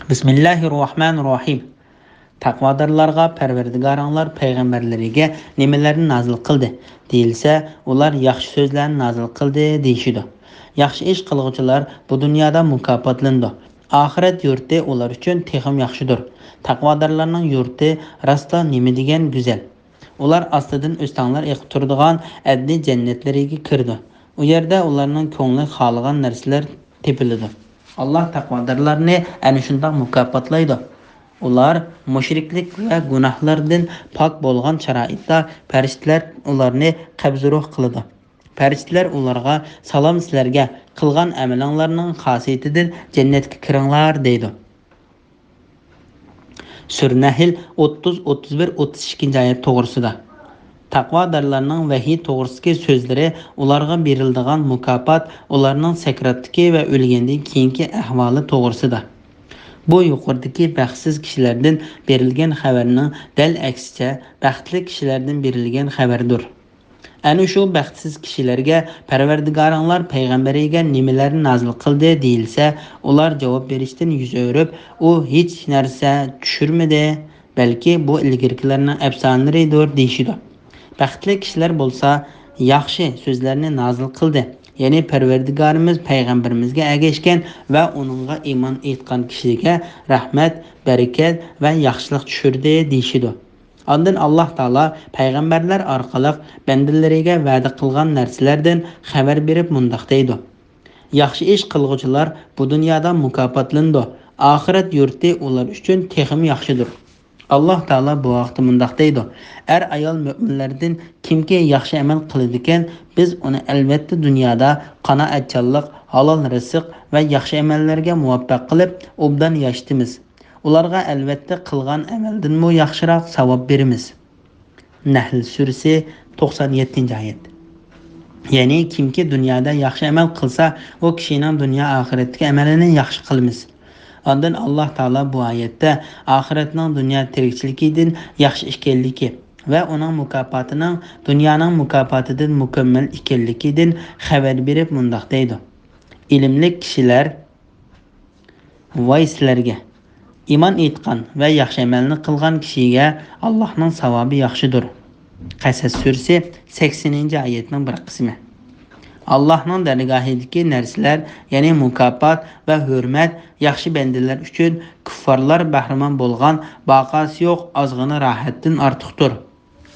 بىسمىللاھىررەھمانىررەھىم. تەقۋادارلارغا پەرۋەردىگارىڭلار پەيغەمبەرلىرىگە نېمىلەرنى نازىل قىلدى دېيىلسە، ئۇلار ياخشى سۆزلەرنى نازىل قىلدى دېيىشىدۇ. ياخشى ئىش قىلغۇچىلار بۇ دۇنيادا مۇكاپاتلىنىدۇ. ئاخىرەت يۇرتى ئۇلار ئۈچۈن تېخىمۇ ياخشىدۇر. تەقۋادارلارنىڭ يۇرتى راسلا نېمە دېگەن گۈزەل. ئۇلار ئاستىدىن ئۆستەڭلەر ئېقىپ تۇرىدىغان ئەدنى جەننەتلىرىگە كىرىدۇ. ئۇ يەردە ئۇلارنىڭ كۆڭلى خالىغان نەرسىلەر تېپىلىدۇ. ئاللاھ تەقۋادارلارنى ئەنە شۇنداق مۇكاپاتلايدۇ. ئۇلار مۇشرىكلىك ۋە گۇناھلاردىن پاك بولغان شارائىتتا پەرىشتىلەر ئۇلارنى قەبزى روھ قىلىدۇ. پەرىشتىلەر ئۇلارغا، «سالام سىلەرگە، قىلغان ئەمىلىڭلارنىڭ خاسىيىتىدىن جەننەتكە كىرىڭلار» دەيدۇ. سۈرە نەھل ئوتتۇز، ئوتتۇز بىر، ئوتتۇز ئىككىنچى ئايەت توغرىسىدا. تەقۋادارلارنىڭ ۋەھىي توغرىسىدىكى سۆزلىرى، ئۇلارغا بېرىلىدىغان مۇكاپات، ئۇلارنىڭ سەكراتتىكى ۋە ئۆلگەندىن كېيىنكى ئەھۋالى توغرىسىدا. بۇ يۇقىرىدىكى بەختسىز كىشىلەردىن بېرىلگەن خەۋەرنىڭ دەل ئەكسىچە، بەختلىك كىشىلەردىن بېرىلگەن خەۋەردۇر. ئەنە شۇ بەختسىز كىشىلەرگە پەرۋەردىگارىڭلار پەيغەمبىرىگە نېمىلەرنى نازىل قىلدى دېيىلسە، ئۇلار جاۋاب بېرىشتىن يۈز ئۆرۈپ، ئۇ ھېچ نەرسە چۈشۈرمىدى، بەلكى بۇ ئىلگىرىكىلەرنىڭ ئەپسانىلىرىدۇر دېيىشىدۇ. بەختلىك كىشىلەر بولسا ياخشى سۆزلەرنى نازىل قىلدى، يەنى پەرۋەردىگارىمىز پەيغەمبىرىمىزگە ئەگەشكەن ۋە ئۇنىڭغا ئىمان ئېيتقان كىشىگە رەھمەت، بەرىكەت ۋە ياخشىلىق چۈشۈردى دېيىشىدۇ. ئاندىن ئاللاھ تائالا پەيغەمبەرلەر ئارقىلىق بەندىلىرىگە ۋەدە قىلغان نەرسىلەردىن خەۋەر بېرىپ مۇنداق دەيدۇ: ياخشى ئىش قىلغۇچىلار بۇ دۇنيادا مۇكاپاتلىنىدۇ، ئاخىرەت يۇرتى ئۇلار ئۈچۈن تېخىمۇ ياخشىدۇر. ئاللاھ تائالا بۇ ھەقتە مۇنداق دەيدۇ: ئەر-ئايال مۆمىنلەردىن كىمكى ياخشى ئەمەل قىلىدىكەن، بىز ئۇنى ئەلۋەتتە دۇنيادا قانائەتچانلىق، ھالال رىزىق ۋە ياخشى ئەمەللەرگە مۇۋەپپەق قىلىپ، ئوبدان ياشىتىمىز. ئۇلارغا ئەلۋەتتە قىلغان ئەمەلدىنمۇ ياخشىراق ساۋاب بېرىمىز. نەھل سۈرىسى، توقسان يەتتىنچى ئايەت. يەنى كىمكى دۇنيادا ياخشى ئەمەل قىلسا، ئۇ كىشىنىڭ دۇنيا ئاخىرەتتىكى ئەمەلىنى ياخشى قىلىمىز. ئاندىن ئاللاھ تائالا بۇ ئايەتتە ئاخىرەتنىڭ دۇنيا تىرىكچىلىكىدىن ياخشى ئىكەنلىكى ۋە ئۇنىڭ مۇكاپاتىنىڭ دۇنيانىڭ مۇكاپاتىدىن مۇكەممەل ئىكەنلىكىدىن خەۋەر بېرىپ مۇنداق دەيدۇ: ئىلىملىك كىشىلەر ۋاي سىلەرگە! ئىمان ئېيتقان ۋە ياخشى ئەمەلنى قىلغان كىشىگە ئاللاھنىڭ ساۋابى ياخشىدۇر. قەسەس سۈرىسى، سەكسىنىنچى ئايەتنىڭ بىر قىسمى. ئاللاھنىڭ دەرگاھىدىكى نەرسىلەر، يەنى مۇكاپات ۋە ھۆرمەت ياخشى بەندىلەر ئۈچۈن كۇففارلار بەھرىمەن بولغان باقاسى يوق ئازغىنە راھەتتىن ئارتۇقتۇر.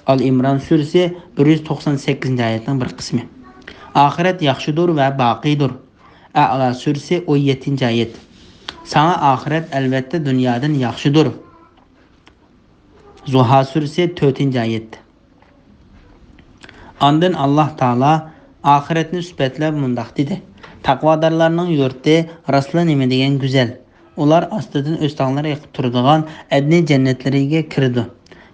ئال ئىمران سۈرىسى، بىر يۈز توقسان سەككىزىنچى ئايەتنىڭ بىر قىسمى. ئاخىرەت ياخشىدۇر ۋە باقىيدۇر. ئەئلا سۈرىسى، ئون يەتتىنچى ئايەت. ساڭا ئاخىرەت ئەلۋەتتە دۇنيادىن ياخشىدۇر. زۇھا سۈرىسى، تۆتىنچى ئايەت. ئاندىن ئاللاھ تائالا ئاخىرەتنى سۈپەتلەپ مۇنداق دېدى: تەقۋادارلارنىڭ يۇرتى راستلا نېمە دېگەن گۈزەل! ئۇلار ئاستىدىن ئۆستەڭلەر ئېقىپ تۇرىدىغان ئەدنى جەننەتلىرىگە كىرىدۇ.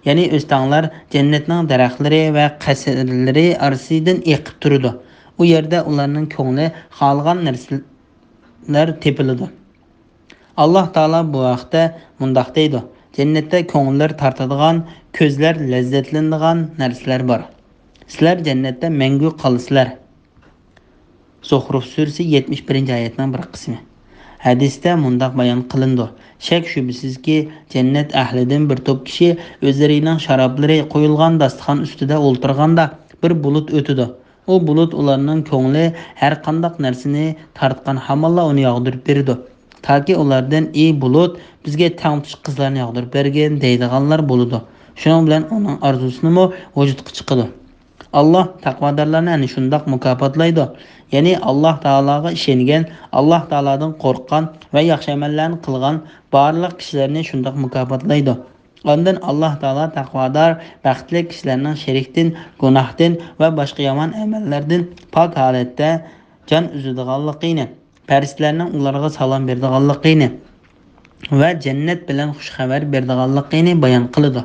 يەنى ئۆستەڭلەر جەننەتنىڭ دەرەخلىرى ۋە قەسىرلىرى ئارىسىدىن ئېقىپ تۇرىدۇ. ئۇ يەردە ئۇلارنىڭ كۆڭلى خالىغان نەرسىلەر تېپىلىدۇ. ئاللاھ تائالا بۇ ھەقتە مۇنداق دەيدۇ: جەننەتتە كۆڭۈللەر تارتىدىغان، كۆزلەر لەززەتلىنىدىغان نەرسىلەر بار. سىلەر جەننەتتە مەڭگۈ قالىسىلەر. زۇخرۇف سۈرىسى يەتمىش بىرىنچى ئايەتنىڭ بىر قىسمى. ھەدىستە مۇنداق بايان قىلىنىدۇ: شەك-شۈبھىسىزكى، جەننەت ئەھلىدىن بىر توپ كىشى ئۆزلىرىنىڭ شارابلىرى قويۇلغان داستىخان ئۈستىدە ئولتۇرغاندا، بىر بۇلۇت ئۆتىدۇ. ئۇ بۇلۇت ئۇلارنىڭ كۆڭلى ھەر قانداق نەرسىنى تارتقان ھامانلا ئۇنى ياغدۇرۇپ بېرىدۇ. تاكى ئۇلاردىن: «ئى بۇلۇت، بىزگە تەڭتۇش قىزلارنى ياغدۇرۇپ بەرگىن» دەيدىغانلار بولىدۇ. شۇنىڭ بىلەن ئۇنىڭ ئارزۇسىمۇ ۋۇجۇدقا چىقىدۇ. ئاللاھ تەقۋادارلارنى ئەنە شۇنداق مۇكاپاتلايدۇ. يەنى ئاللاھ تائالاغا ئىشەنگەن، ئاللاھ تائالادىن قورققان ۋە ياخشى ئەمەللەرنى قىلغان بارلىق كىشىلەرنى شۇنداق مۇكاپاتلايدۇ. ئاندىن ئاللاھ تائالا تەقۋادار، بەختلىك كىشىلەرنىڭ شىركتىن، گۇناھتىن ۋە باشقا يامان ئەمەللەردىن پاك ھالەتتە جان ئۈزىدىغانلىقىنى، پەرىشتىلەرنىڭ ئۇلارغا سالام بېرىدىغانلىقىنى ۋە جەننەت بىلەن خۇش خەۋەر بېرىدىغانلىقىنى بايان قىلىدۇ.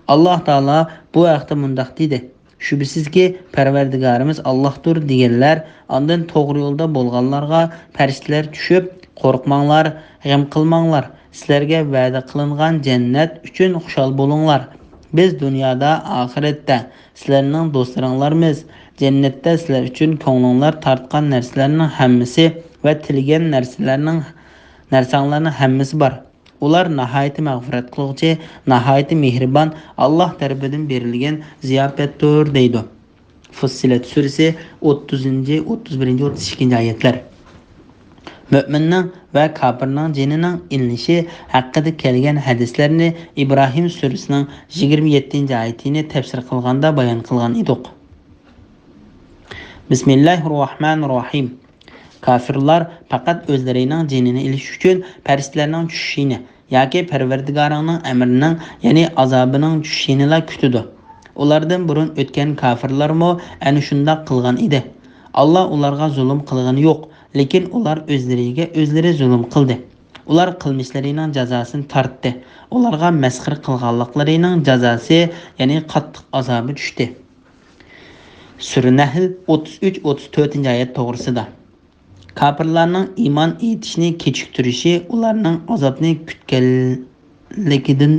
ئاللاھ تائالا بۇ ھەقتە مۇنداق دېدى: «شۈبھىسىزكى، پەرۋەردىگارىمىز ئاللاھتۇر» دېگەنلەر ئاندىن توغرا يولدا بولغانلارغا پەرىشتىلەر چۈشۈپ: «قورقماڭلار، غەم قىلماڭلار، سىلەرگە ۋەدە قىلىنغان جەننەت ئۈچۈن خۇشال بولۇڭلار. بىز دۇنيادا، ئاخىرەتتە سىلەرنىڭ دوستلىرىڭلارمىز. جەننەتتە سىلەر ئۈچۈن كۆڭلۈڭلار تارتقان نەرسىلەرنىڭ ھەممىسى ۋە تىلىگەن نەرسىلەرنىڭ، نەرسەڭلارنىڭ ھەممىسى بار. ئۇلار ناھايىتى مەغپىرەت قىلغۇچى، ناھايىتى مېھرىبان، ئاللاھ تەرىپىدىن بېرىلگەن زىياپەتتۇر» دەيدۇ. فۇسسىلەت سۈرىسى ئوتتۇزىنچى، ئوتتۇز بىرىنچى، ئوتتۇز ئىككىنچى ئايەتلەر. مۆمىننىڭ ۋە كاپىرنىڭ جېنىنىڭ ئېلىنىشى ھەققىدە كەلگەن ھەدىسلەرنى ئىبراھىم سۈرىسىنىڭ يىگىرمە يەتتىنچى ئايىتىنى تەپسىر قىلغاندا بايان قىلغان ئىدۇق. بىسمىللاھىررەھمانىررەھىم. كاپىرلار پەقەت ئۆزلىرىنىڭ جېنىنى ئېلىش ئۈچۈن پەرىشتىلەرنىڭ چۈشۈشىنى ياكى پەرۋەردىگارىڭنىڭ ئەمرىنىڭ، يەنى ئازابىنىڭ چۈشۈشىنىلا كۈتىدۇ. ئۇلاردىن بۇرۇن ئۆتكەن كاپىرلارمۇ ئەنە شۇنداق قىلغان ئىدى. ئاللاھ ئۇلارغا زۇلۇم قىلغىنى يوق، لېكىن ئۇلار ئۆزلىرىگە ئۆزلىرى زۇلۇم قىلدى. ئۇلار قىلمىشلىرىنىڭ جازاسىنى تارتتى. ئۇلارغا مەسخىرە قىلغانلىقلىرىنىڭ جازاسى، يەنى قاتتىق ئازابى چۈشتى. سۈرە نەھل، ئوتتۇز ئۈچ، ئوتتۇز تۆتىنچى ئايەت توغرىسىدا. كاپىرلارنىڭ ئىمان ئېيتىشنى كېچىكتۈرۈشى ئۇلارنىڭ ئازابنى كۈتكەنلىكىدىن،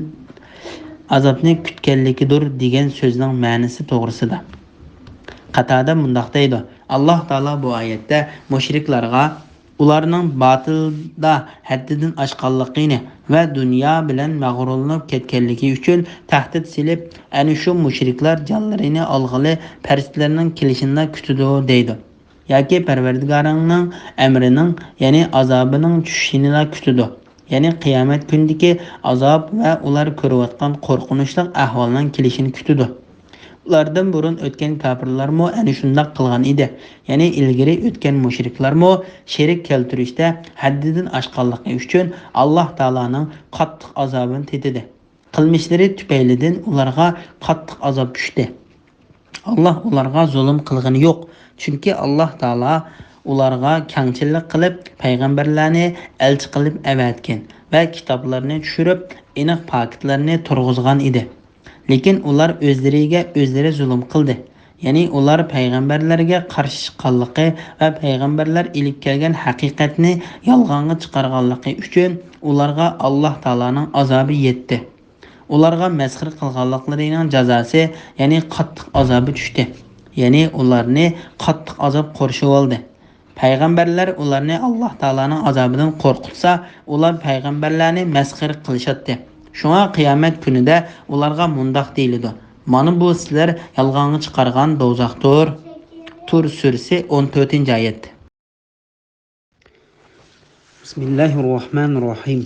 ئازابنى كۈتكەنلىكىدۇر دېگەن سۆزنىڭ مەنىسى توغرىسىدا. قاتادە مۇنداق دەيدۇ: ئاللاھ تائالا بۇ ئايەتتە مۇشرىكلارغا ئۇلارنىڭ باتىلدا ھەددىدىن ئاشقانلىقىنى ۋە دۇنيا بىلەن مەغرۇرلىنىپ كەتكەنلىكى ئۈچۈن تەھدىت سېلىپ، ئەنە شۇ مۇشرىكلار جانلىرىنى ئالغىلى پەرىشتىلەرنىڭ كېلىشىنىلا كۈتىدۇ دەيدۇ. ياكى پەرۋەردىگارىڭنىڭ ئەمرىنىڭ، يەنى ئازابىنىڭ چۈشۈشىنىلا كۈتىدۇ. يەنى قىيامەت كۈنىدىكى ئازاب ۋە ئۇلار كۆرۈۋاتقان قورقۇنچلۇق ئەھۋالنىڭ كېلىشىنى كۈتىدۇ. ئۇلاردىن بۇرۇن ئۆتكەن كاپىرلارمۇ ئەنە شۇنداق قىلغان ئىدى. يەنى ئىلگىرى ئۆتكەن مۇشرىكلارمۇ شېرىك كەلتۈرۈشتە ھەددىدىن ئاشقانلىقى ئۈچۈن ئاللاھ تائالانىڭ قاتتىق ئازابىنى تېتىدى. قىلمىشلىرى تۈپەيلىدىن ئۇلارغا قاتتىق ئازاب چۈشتى. ئاللاھ ئۇلارغا زۇلۇم قىلغىنى يوق، چۈنكى ئاللاھ تائالا ئۇلارغا كەڭچىللىك قىلىپ، پەيغەمبەرلەرنى ئەلچى قىلىپ ئەۋەتكەن ۋە كىتابلارنى چۈشۈرۈپ، ئېنىق پاكىتلارنى تۇرغۇزغان ئىدى. لېكىن ئۇلار ئۆزلىرىگە ئۆزلىرى زۇلۇم قىلدى. يەنى ئۇلار پەيغەمبەرلەرگە قارشى چىققانلىقى ۋە پەيغەمبەرلەر ئېلىپ كەلگەن ھەقىقەتنى يالغانغا چىقارغانلىقى ئۈچۈن ئۇلارغا ئاللاھ تائالانىڭ ئازابى يەتتى. ئۇلارغا مەسخىرە قىلغانلىقلىرىنىڭ جازاسى، يەنى قاتتىق ئازابى چۈشتى. يەنى ئۇلارنى قاتتىق ئازاب قورشىۋالدى. پەيغەمبەرلەر ئۇلارنى ئاللاھ تائالانىڭ ئازابىدىن قورقۇتسا، ئۇلار پەيغەمبەرلەرنى مەسخىرە قىلىشاتتى. شۇڭا قىيامەت كۈنىدە ئۇلارغا مۇنداق دېيىلىدۇ: مانا بۇ سىلەر يالغانغا چىقارغان دوزاختۇر. تۇر سۈرىسى، ئون تۆتىنچى ئايەت. بىسمىللاھىررەھمانىررەھىم.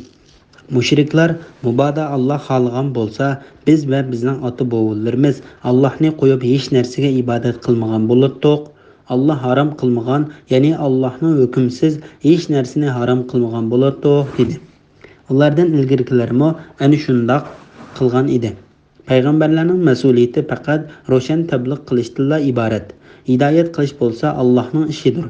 مۇشرىكلار: مۇبادا ئاللاھ خالىغان بولسا، بىز ۋە بىزنىڭ ئاتا-بوۋىلىرىمىز ئاللاھنى قويۇپ ھېچ نەرسىگە ئىبادەت قىلمىغان بولاتتۇق. ئاللاھ ھارام قىلمىغان، يەنى ئاللاھنىڭ ھۆكمىسىز ھېچ نەرسىنى ھارام قىلمىغان بولاتتۇق، دېدى. ئۇلاردىن ئىلگىرىكىلەرمۇ ئەنە شۇنداق قىلغان ئىدى. پەيغەمبەرلەرنىڭ مەسئۇلىيىتى پەقەت روشەن تەبلىغ قىلىشتىنلا ئىبارەت. ھىدايەت قىلىش بولسا ئاللاھنىڭ ئىشىدۇر.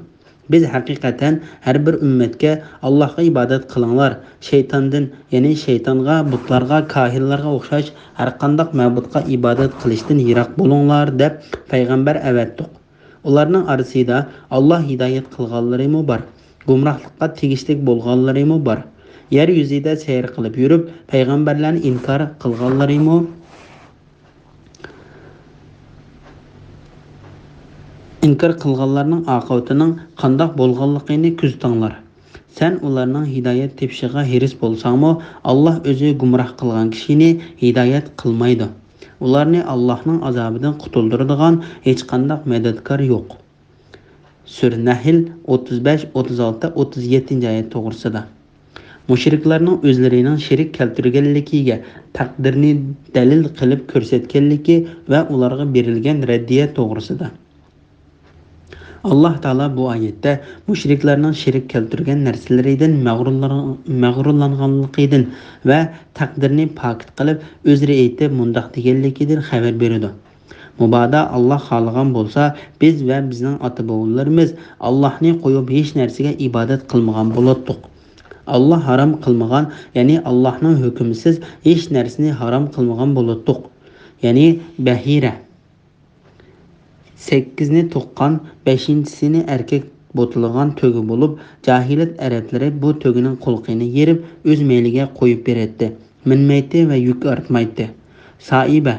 بىز ھەقىقەتەن ھەر بىر ئۈممەتكە «ئاللاھقا ئىبادەت قىلىڭلار، شەيتاندىن، يەنى شەيتانغا، بۇتلارغا، كاھىنلارغا ئوخشاش ھەرقانداق مەبۇدقا ئىبادەت قىلىشتىن يىراق بولۇڭلار» دەپ پەيغەمبەر ئەۋەتتۇق. ئۇلارنىڭ ئارىسىدا ئاللاھ ھىدايەت قىلغانلىرىمۇ بار، گۇمراھلىققا تېگىشلىك بولغانلىرىمۇ بار. يەر يۈزىدە سەير قىلىپ يۈرۈپ، پەيغەمبەرلەرنى ئىنكار قىلغانلىرىمۇ، ئىنكار قىلغانلارنىڭ ئاقىۋىتىنىڭ قانداق بولغانلىقىنى كۆزىتىڭلار. سەن ئۇلارنىڭ ھىدايەت تېپىشىغا ھېرىس بولساڭمۇ، ئاللاھ ئۆزى گۇمراھ قىلغان كىشىنى ھىدايەت قىلمايدۇ. ئۇلارنى ئاللاھنىڭ ئازابىدىن قۇتۇلدۇرىدىغان ھېچقانداق مەدەتكار يوق. سۈرە نەھل، ئوتتۇز بەش، ئوتتۇز ئالتە، ئوتتۇز يەتتىنچى ئايەت توغرىسىدا. مۇشرىكلارنىڭ ئۆزلىرىنىڭ شېرىك كەلتۈرگەنلىكىگە تەقدىرنى دەلىل قىلىپ كۆرسەتكەنلىكى ۋە ئۇلارغا بېرىلگەن رەددىيە توغرىسىدا. ئاللاھ تائالا بۇ ئايەتتە مۇشرىكلارنىڭ شېرىك كەلتۈرگەن نەرسىلىرىدىن مەغرۇرلار-، مەغرۇرلانغانلىقىدىن ۋە تەقدىرنى پاكىت قىلىپ، ئۆزرە ئېيتىپ، مۇنداق دېگەنلىكىدىن خەۋەر بېرىدۇ: مۇبادا ئاللاھ خالىغان بولسا، بىز ۋە بىزنىڭ ئاتا-بوۋىلىرىمىز ئاللاھنى قويۇپ ھېچ نەرسىگە ئىبادەت قىلمىغان بولاتتۇق. ئاللاھ ھارام قىلمىغان، يەنى ئاللاھنىڭ ھۆكمىسىز ھېچ نەرسىنى ھارام قىلمىغان بولاتتۇق. يەنى بەھىرە. سەككىزنى تۇغقان، بەشىنچىسىنى ئەركەك بوتىلىغان تۆگە بولۇپ، جاھىلىيەت ئەرەبلىرى بۇ تۆگىنىڭ قۇلىقىنى يېرىپ، ئۆز مەيلىگە قويۇپ بېرەتتى، مىنمەيتتى ۋە يۈك ئارتمايتتى. سائىبە،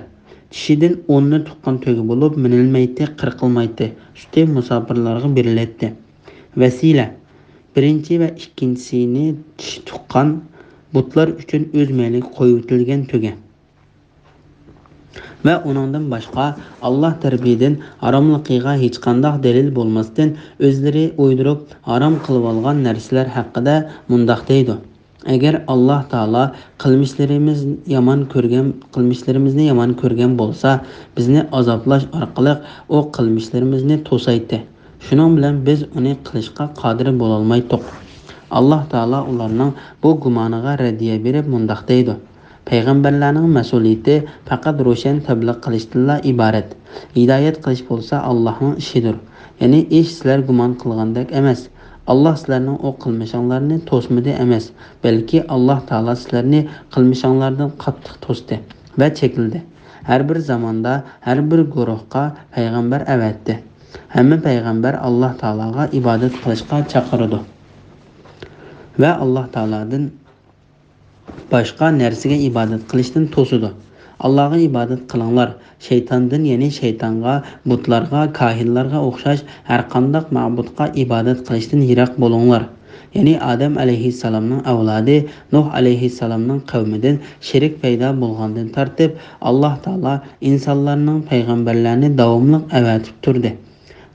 چىشىدىن ئوننى تۇغقان تۆگە بولۇپ، مىنىلمەيتتى، قىرقىلمايتتى، سۈتى مۇساپىرلارغا بېرىلەتتى. ۋەسىلە، بىرىنچى ۋە ئىككىنچىسىنى چىشى تۇغقان بۇتلار ئۈچۈن ئۆز مەيلىگە قويۇۋېتىلگەن تۆگە. ۋە ئۇنىڭدىن باشقا ئاللاھ تەرىپىدىن ھاراملىقىغا ھېچقانداق دەلىل بولماستىن، ئۆزلىرى ئويدۇرۇپ ھارام قىلىۋالغان نەرسىلەر ھەققىدە مۇنداق دەيدۇ: ئەگەر ئاللاھ تائالا قىلمىشلىرىمىز يامان كۆرگەن، قىلمىشلىرىمىزنى يامان كۆرگەن بولسا، بىزنى ئازابلاش ئارقىلىق ئۇ قىلمىشلىرىمىزنى توسايتتى. شۇنىڭ بىلەن بىز ئۇنى قىلىشقا قادىر بولالمايتتۇق. ئاللاھ تائالا ئۇلارنىڭ بۇ گۇمانىغا رەددىيە بېرىپ مۇنداق دەيدۇ: پەيغەمبەرلەرنىڭ مەسئۇلىيىتى پەقەت روشەن تەبلىغ قىلىشتىنلا ئىبارەت. ھىدايەت قىلىش بولسا ئاللاھنىڭ ئىشىدۇر. يەنى ئىش سىلەر گۇمان قىلغاندەك ئەمەس. ئاللاھ سىلەرنىڭ ئۇ قىلمىشىڭلارنى توسمىدى ئەمەس، بەلكى ئاللاھ تائالا سىلەرنى قىلمىشىڭلاردىن قاتتىق توستى ۋە چەكلىدى. ھەر بىر زاماندا ھەر بىر گۇرۇھقا پەيغەمبەر ئەۋەتتى. ھەممە پەيغەمبەر ئاللاھ تائالاغا ئىبادەت قىلىشقا چاقىرىدۇ ۋە ئاللاھ تائالادىن باشقا نەرسىگە ئىبادەت قىلىشتىن توسىدۇ. ئاللاھقا ئىبادەت قىلىڭلار، شەيتاندىن، يەنى شەيتانغا، بۇتلارغا، كاھىنلارغا ئوخشاش ھەرقانداق مەبۇدقا ئىبادەت قىلىشتىن يىراق بولۇڭلار. يەنى ئادەم ئەلەيھىسسالامنىڭ ئەۋلادى نۇھ ئەلەيھىسسالامنىڭ قەۋمىدىن شېرىك پەيدا بولغاندىن تارتىپ، ئاللاھ تائالا ئىنسانلارنىڭ پەيغەمبەرلەرنى داۋاملىق ئەۋەتىپ تۇردى.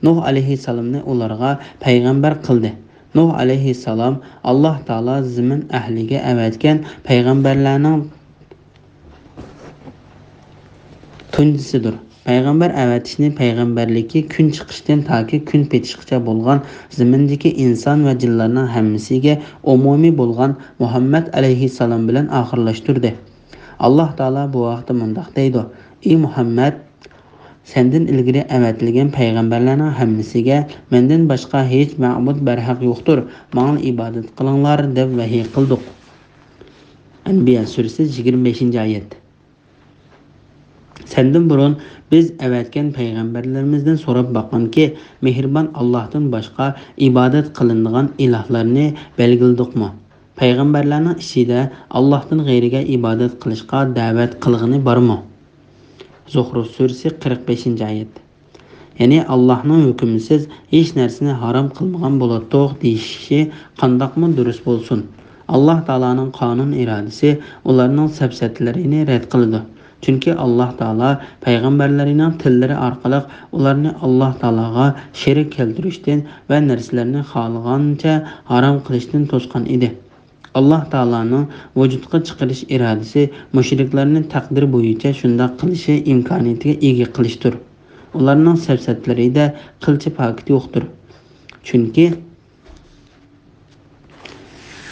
نۇھ ئەلەيھىسسالامنى ئۇلارغا پەيغەمبەر قىلدى. نۇھ ئەلەيھىسسالام ئاللاھ تائالا زېمىن ئەھلىگە ئەۋەتكەن پەيغەمبەرلەرنىڭ تۇنجىسىدۇر. پەيغەمبەر ئەۋەتىشنى پەيغەمبەرلىكى كۈن چىقىشتىن تاكى كۈن پېتىشقىچە بولغان زېمىندىكى ئىنسان ۋە جىنلارنىڭ ھەممىسىگە ئومۇمىي بولغان مۇھەممەد ئەلەيھىسسالام بىلەن ئاخىرلاشتۇردى. ئاللاھ تائالا بۇ ھەقتە مۇنداق دەيدۇ: ئى مۇھەممەد، سەندىن ئىلگىرى ئەۋەتىلگەن پەيغەمبەرلەرنىڭ ھەممىسىگە مەندىن باشقا ھېچ مەبۇد بەرھەق يوقتۇر، ماڭا ئىبادەت قىلىڭلار دەپ ۋەھىي قىلدۇق. ئەنبىيا سۈرىسى، يىگىرمە بەشىنچى ئايەت. سەندىن بۇرۇن بىز ئەۋەتكەن پەيغەمبەرلىرىمىزدىن سوراپ باققىنكى، مېھرىبان ئاللاھتىن باشقا ئىبادەت قىلىنىدىغان ئىلاھلارنى بەلگىلىدۇقمۇ؟ پەيغەمبەرلەرنىڭ ئىچىدە ئاللاھتىن غەيرىگە ئىبادەت قىلىشقا دەۋەت قىلغىنى بارمۇ؟ زۇخرۇف سۈرىسى، قىرىق بەشىنچى ئايەت. يەنى ئاللاھنىڭ ھۆكمىسىز ھېچ نەرسىنى ھارام قىلمىغان بولاتتۇق دېيىشى قانداقمۇ دۇرۇس بولسۇن؟ ئاللاھ تائالانىڭ قانۇن ئىرادىسى ئۇلارنىڭ سەپسەتىلىرىنى رەت قىلىدۇ. چۈنكى ئاللاھ تائالا پەيغەمبەرلىرىنىڭ تىللىرى ئارقىلىق ئۇلارنى ئاللاھ تائالاغا شېرىك كەلتۈرۈشتىن ۋە نەرسىلەرنى خالىغانچە ھارام قىلىشتىن توسقان ئىدى. ئاللاھ تائالانىڭ ۋۇجۇدقا چىقىرىش ئىرادىسى مۇشرىكلارنى تەقدىر بويىچە شۇنداق قىلىشى ئىمكانىيىتىگە ئىگە قىلىشتۇر. ئۇلارنىڭ سەپسەتىلىرىدە قىلچە پاكىت يوقتۇر. چۈنكى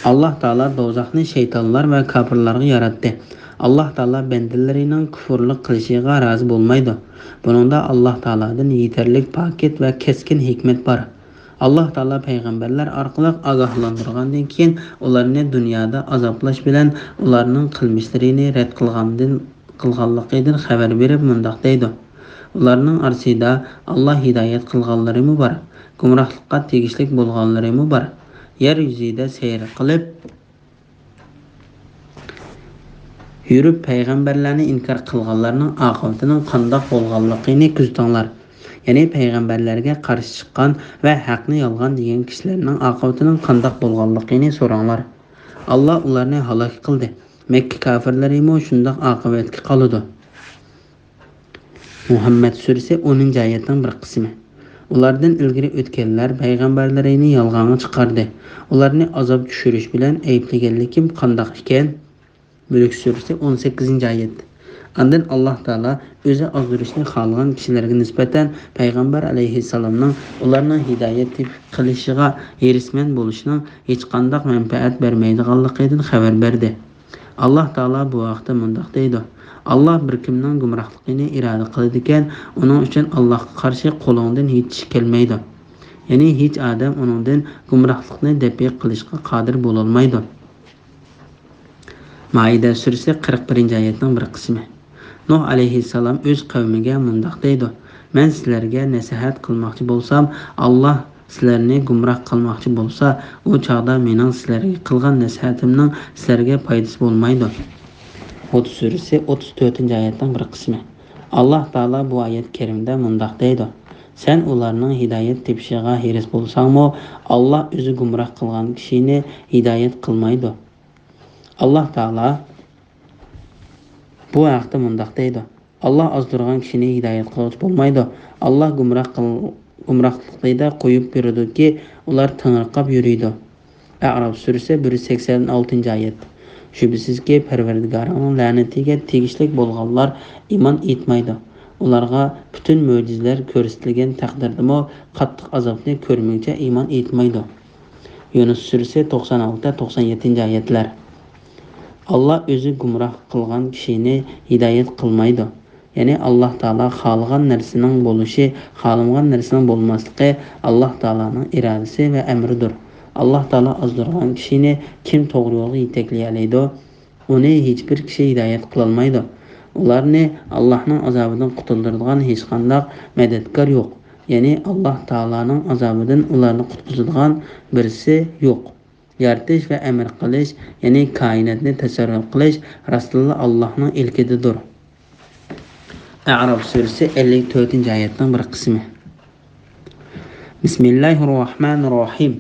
ئاللاھ تائالا دوزاخنى شەيتانلار ۋە كاپىرلارغا ياراتتى. ئاللاھ تائالا بەندىلىرىنىڭ كۇفرلۇق قىلىشىغا رازى بولمايدۇ. بۇنىڭدا ئاللاھ تائالادىن يېتەرلىك پاكىت ۋە كەسكىن ھېكمەت بار. ئاللاھ تائالا پەيغەمبەرلەر ئارقىلىق ئاگاھلاندۇرغاندىن كېيىن، ئۇلارنى دۇنيادا ئازابلاش بىلەن ئۇلارنىڭ قىلمىشلىرىنى رەت قىلغاندىن، قىلغانلىقىدىن خەۋەر بېرىپ مۇنداق دەيدۇ: ئۇلارنىڭ ئارىسىدا ئاللاھ ھىدايەت قىلغانلىرىمۇ بار، گۇمراھلىققا تېگىشلىك بولغانلىرىمۇ بار. يەر يۈزىدە سەير قىلىپ يۈرۈپ، پەيغەمبەرلەرنى ئىنكار قىلغانلارنىڭ ئاقىۋىتىنىڭ قانداق بولغانلىقىنى كۆزىتىڭلار. يەنى پەيغەمبەرلەرگە قارشى چىققان ۋە ھەقنى يالغان دېگەن كىشىلەرنىڭ ئاقىۋىتىنىڭ قانداق بولغانلىقىنى سوراڭلار. ئاللا ئۇلارنى ھالاك قىلدى. مەككە كاپىرلىرىمۇ شۇنداق ئاقىۋەتكە قالىدۇ. مۇھەممەد سۈرىسى ئونىنچى ئايەتنىڭ بىر قىسمى. ئۇلاردىن ئىلگىرى ئۆتكەنلەر پەيغەمبەرلىرىنى يالغانغا چىقاردى. ئۇلارنى ئازاب چۈشۈرۈش بىلەن ئەيىبلىگەنلىكىم قانداق ئىكەن؟ مۈلۈك سۈرىسى ئون سەككىزىنچى ئايەت. ئاندىن ئاللا تائالا ئۆزى ئازدۇرۇشنى خالىغان كىشىلەرگە نىسبەتەن پەيغەمبەر ئەلەيھىسسالامنىڭ ئۇلارنىڭ ھىدايەت تېپىپ قېلىشىغا ھېرىسمەن بولۇشىنىڭ ھېچقانداق مەنپەئەت بەرمەيدىغانلىقىدىن خەۋەر بەردى. ئاللا تائالا بۇ ھەقتە مۇنداق دەيدۇ: ئاللا بىر كىمنىڭ گۇمراھلىقىنى ئىرادە قىلىدىكەن، ئۇنىڭ ئۈچۈن ئاللاغا قارشى قولۇڭدىن ھېچ ئىش كەلمەيدۇ. يەنى ھېچ ئادەم ئۇنىڭدىن گۇمراھلىقنى دەپئى قىلىشقا قادىر بولالمايدۇ. مائىدە سۈرىسى قىرىق بىرىنچى ئايەتنىڭ بىر قىسمى. نۇھ ئەلەيھىسسالام ئۆز قەۋمىگە مۇنداق دەيدۇ: مەن سىلەرگە نەسىھەت قىلماقچى بولسام، ئاللا سىلەرنى گۇمراھ قىلماقچى بولسا، ئۇ چاغدا مېنىڭ سىلەرگە قىلغان نەسىھەتىمنىڭ سىلەرگە پايدىسى بولمايدۇ. ھۇد سۈرىسى ئوتتۇز تۆتىنچى ئايەتنىڭ بىر قىسمى. ئاللا تائالا بۇ ئايەت كەرىمدە مۇنداق دەيدۇ: سەن ئۇلارنىڭ ھىدايەت تېپىشىغا ھېرىس بولساڭمۇ، ئاللا ئۆزى گۇمراھ قىلغان كىشىنى ھىدايەت قىلمايدۇ. ئاللا تائالا بۇ ھەقتە مۇنداق دەيدۇ: ئاللا ئازدۇرغان كىشىنى ھىدايەت قىلغۇچى بولمايدۇ. ئاللا گۇمراھ قىل-، گۇمراھلىقىدا قويۇپ بېرىدۇكى، ئۇلار تېڭىرقاپ يۈرىدۇ. ئەئراف سۈرىسى بىر يۈز سەكسەن ئالتىنچى ئايەت. شۈبھىسىزكى، پەرۋەردىگارىڭنىڭ لەنىتىگە تېگىشلىك بولغانلار ئىمان ئېيتمايدۇ. ئۇلارغا پۈتۈن مۆجىزىلەر كۆرسىتىلگەن تەقدىردىمۇ، قاتتىق ئازابنى كۆرمىگۈچە ئىمان ئېيتمايدۇ. يۇنۇس سۈرىسى توقسان ئالتە، توقسان يەتتىنچى ئايەتلەر. ئاللا ئۆزى گۇمراھ قىلغان كىشىنى ھىدايەت قىلمايدۇ. يەنى ئاللا تائالا خالىغان نەرسىنىڭ بولۇشى، خالىمىغان نەرسىنىڭ بولماسلىقى ئاللا تائالانىڭ ئىرادىسى ۋە ئەمرىدۇر. ئاللا تائالا ئازدۇرغان كىشىنى كىم توغرا يولغا يېتەكلىيەلەيدۇ؟ ئۇنى ھېچبىر كىشى ھىدايەت قىلالمايدۇ. ئۇلارنى ئاللانىڭ ئازابىدىن قۇتۇلدۇرىدىغان ھېچقانداق مەدەتكار يوق. يەنى ئاللا تائالانىڭ ئازابىدىن ئۇلارنى قۇتقۇزىدىغان بىرسى يوق. يارىتىش ۋە ئەمىر قىلىش، يەنى كائىناتنى تەسەررۇپ قىلىش راستتىنلا ئاللانىڭ ئىلكىدىدۇر. ئەئراف سۈرىسى ئەللىك تۆتىنچى ئايەتنىڭ بىر قىسمى. بىسمىللاھىررەھمانىررەھىم.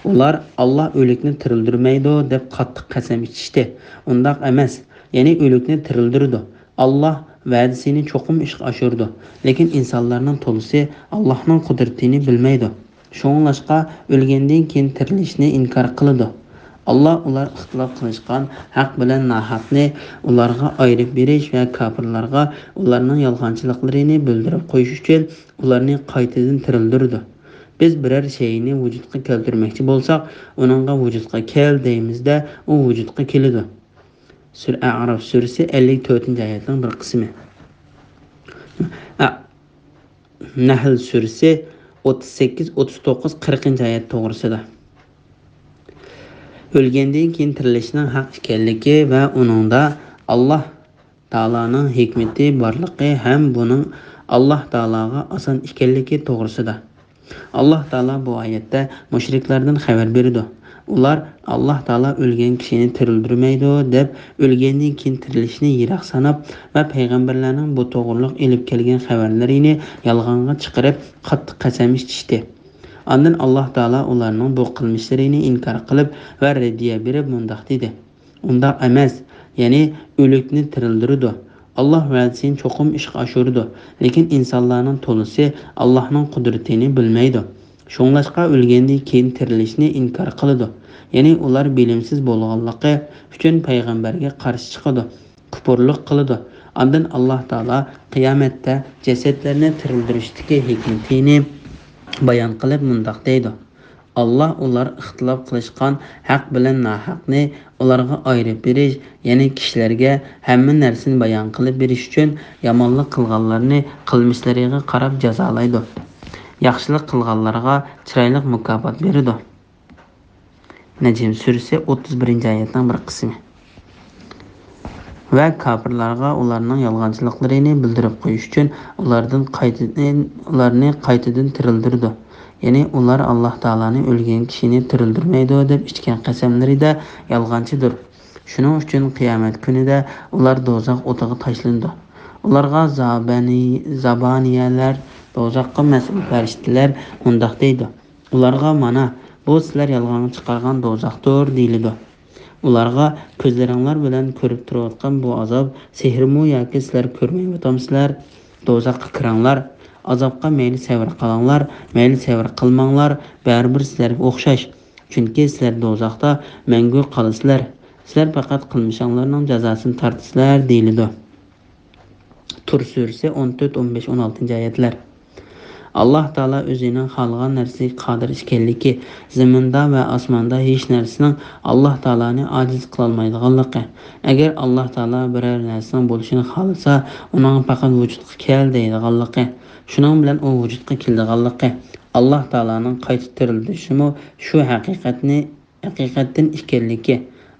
ئۇلار ئاللا ئۆلۈكنى تىرىلدۈرمەيدۇ دەپ قاتتىق قەسەم ئىچىشتى. ئۇنداق ئەمەس، يەنى ئۆلۈكنى تىرىلدۈرىدۇ. ئاللا ۋەدىسىنى چوقۇم ئىشقا ئاشۇرىدۇ. لېكىن ئىنسانلارنىڭ تولىسى ئاللانىڭ قۇدرىتىنى بىلمەيدۇ. شۇڭلاشقا ئۆلگەندىن كېيىن تىرىلىشنى ئىنكار قىلىدۇ. ئاللا ئۇلار ئىختىلاپ قىلىشقان ھەق بىلەن ناھەقنى ئۇلارغا ئايرىپ بېرىش ۋە كاپىرلارغا ئۇلارنىڭ يالغانچىلىقلىرىنى بىلدۈرۈپ قويۇش ئۈچۈن ئۇلارنى قايتىدىن تىرىلدۈرىدۇ. بىز بىرەر شەيئىنى ۋۇجۇدقا كەلتۈرمەكچى بولساق، ئۇنىڭغا ۋۇجۇدقا كەل دەيمىزدە، ئۇ ۋۇجۇدقا كېلىدۇ. سۈرە ئەئراف سۈرىسى ئەللىك تۆتىنچى ئايەتنىڭ بىر قىسمى. ئە-، نەھل سۈرىسى ئوتتۇز سەككىز، ئوتتۇز توققۇز، قىرىقىنچى ئايەت توغرىسىدا. ئۆلگەندىن كېيىن تىرىلىشنىڭ ھەق ئىكەنلىكى ۋە ئۇنىڭدا ئاللا تائالانىڭ ھېكمىتى بارلىقى ھەم بۇنىڭ ئاللا تائالاغا ئاسان ئىكەنلىكى توغرىسىدا. ئاللا تائالا بۇ ئايەتتە مۇشرىكلاردىن خەۋەر بېرىدۇ. ئۇلار ئاللا تائالا ئۆلگەن كىشىنى تىرىلدۈرمەيدۇ دەپ، ئۆلگەندىن كېيىن تىرىلىشنى يىراق ساناپ ۋە پەيغەمبەرلەرنىڭ بۇ توغرىلىق ئېلىپ كەلگەن خەۋەرلىرىنى يالغانغا چىقىرىپ، قاتتىق قەسەم ئىچىشتى. ئاندىن ئاللا تائالا ئۇلارنىڭ بۇ قىلمىشلىرىنى ئىنكار قىلىپ ۋە رەددىيە بېرىپ مۇنداق دېدى: ئۇنداق ئەمەس، يەنى ئۆلۈكنى تىرىلدۈرىدۇ. ئاللا ۋەدىسىنى چوقۇم ئىشقا ئاشۇرىدۇ. لېكىن ئىنسانلارنىڭ تولىسى ئاللانىڭ قۇدرىتىنى بىلمەيدۇ. شۇڭلاشقا ئۆلگەندىن كېيىن تىرىلىشنى ئىنكار قىلىدۇ. يەنى ئۇلار بىلىمسىز بولغانلىقى ئۈچۈن پەيغەمبەرگە قارشى چىقىدۇ. كۇپۇرلۇق قىلىدۇ. ئاندىن ئاللا تائالا قىيامەتتە جەسەتلەرنى تىرىلدۈرۈشتىكى ھېكمىتىنى بايان قىلىپ مۇنداق دەيدۇ: ئاللا ئۇلار ئىختىلاپ قىلىشقان ھەق بىلەن ناھەقنى ئۇلارغا ئايرىپ بېرىش، يەنى كىشىلەرگە ھەممە نەرسىنى بايان قىلىپ بېرىش ئۈچۈن يامانلىق قىلغانلارنى قىلمىشلىرىغا قاراپ جازالايدۇ. ياخشىلىق قىلغانلارغا چىرايلىق مۇكاپات بېرىدۇ. نەجم سۈرىسى ئوتتۇز بىرىنچى ئايەتنىڭ بىر قىسمى. ۋە كاپىرلارغا ئۇلارنىڭ يالغانچىلىقلىرىنى بىلدۈرۈپ قويۇش ئۈچۈن ئۇلاردىن قايتىدىن، ئۇلارنى قايتىدىن تىرىلدۈرىدۇ. يەنى ئۇلار ئاللا تائالانى ئۆلگەن كىشىنى تىرىلدۈرمەيدۇ دەپ ئىچكەن قەسەملىرىدە يالغانچىدۇر. شۇنىڭ ئۈچۈن قىيامەت كۈنىدە ئۇلار دوزاخ ئوتىغا تاشلىنىدۇ. ئۇلارغا زابانى-، زابانىيەلەر دوزاخقا مەسئۇل پەرىشتىلەر مۇنداق دەيدۇ: ئۇلارغا، مانا، بۇ سىلەر يالغانغا چىقارغان دوزاختۇر، دېيىلىدۇ. ئۇلارغا، كۆزلىرىڭلار بىلەن كۆرۈپ تۇرۇۋاتقان بۇ ئازاب سېھىرمۇ ياكى سىلەر كۆرمەيۋاتامسىلەر؟ دوزاخقا كىرىڭلار، ئازابقا مەيلى سەۋر قىلىڭلار، مەيلى سەۋر قىلماڭلار، بەرىبىر سىلەرگە ئوخشاش. چۈنكى سىلەر دوزاختا مەڭگۈ قالىسىلەر. سىلەر پەقەت قىلمىشىڭلارنىڭ جازاسىنى تارتىسىلەر، دېيىلىدۇ. تۇر سۈرىسى ئون تۆت، ئون بەش، ئون ئالتىنچى ئايەتلەر. ئاللاھ تائالا ئۆزىنىڭ خالىغان نەرسىگە قادىر ئىكەنلىكى، زېمىندا ۋە ئاسماندا ھېچ نەرسىنىڭ ئاللاھ تائالانى ئاجىز قىلالمايدىغانلىقى. ئەگەر ئاللاھ تائالا بىرەر نەرسىنىڭ بولۇشىنى خالىسا، ئۇنىڭغا پەقەت ۋۇجۇدقا كەل دەيدىغانلىقى، شۇنىڭ بىلەن ئۇ ۋۇجۇدقا كېلىدىغانلىقى. ئاللاھ تائالانىڭ قايتا تىرىلدۈرۈشىمۇ شۇ ھەقىقەتنى ھەقىقەتتىن ئىكەنلىكى،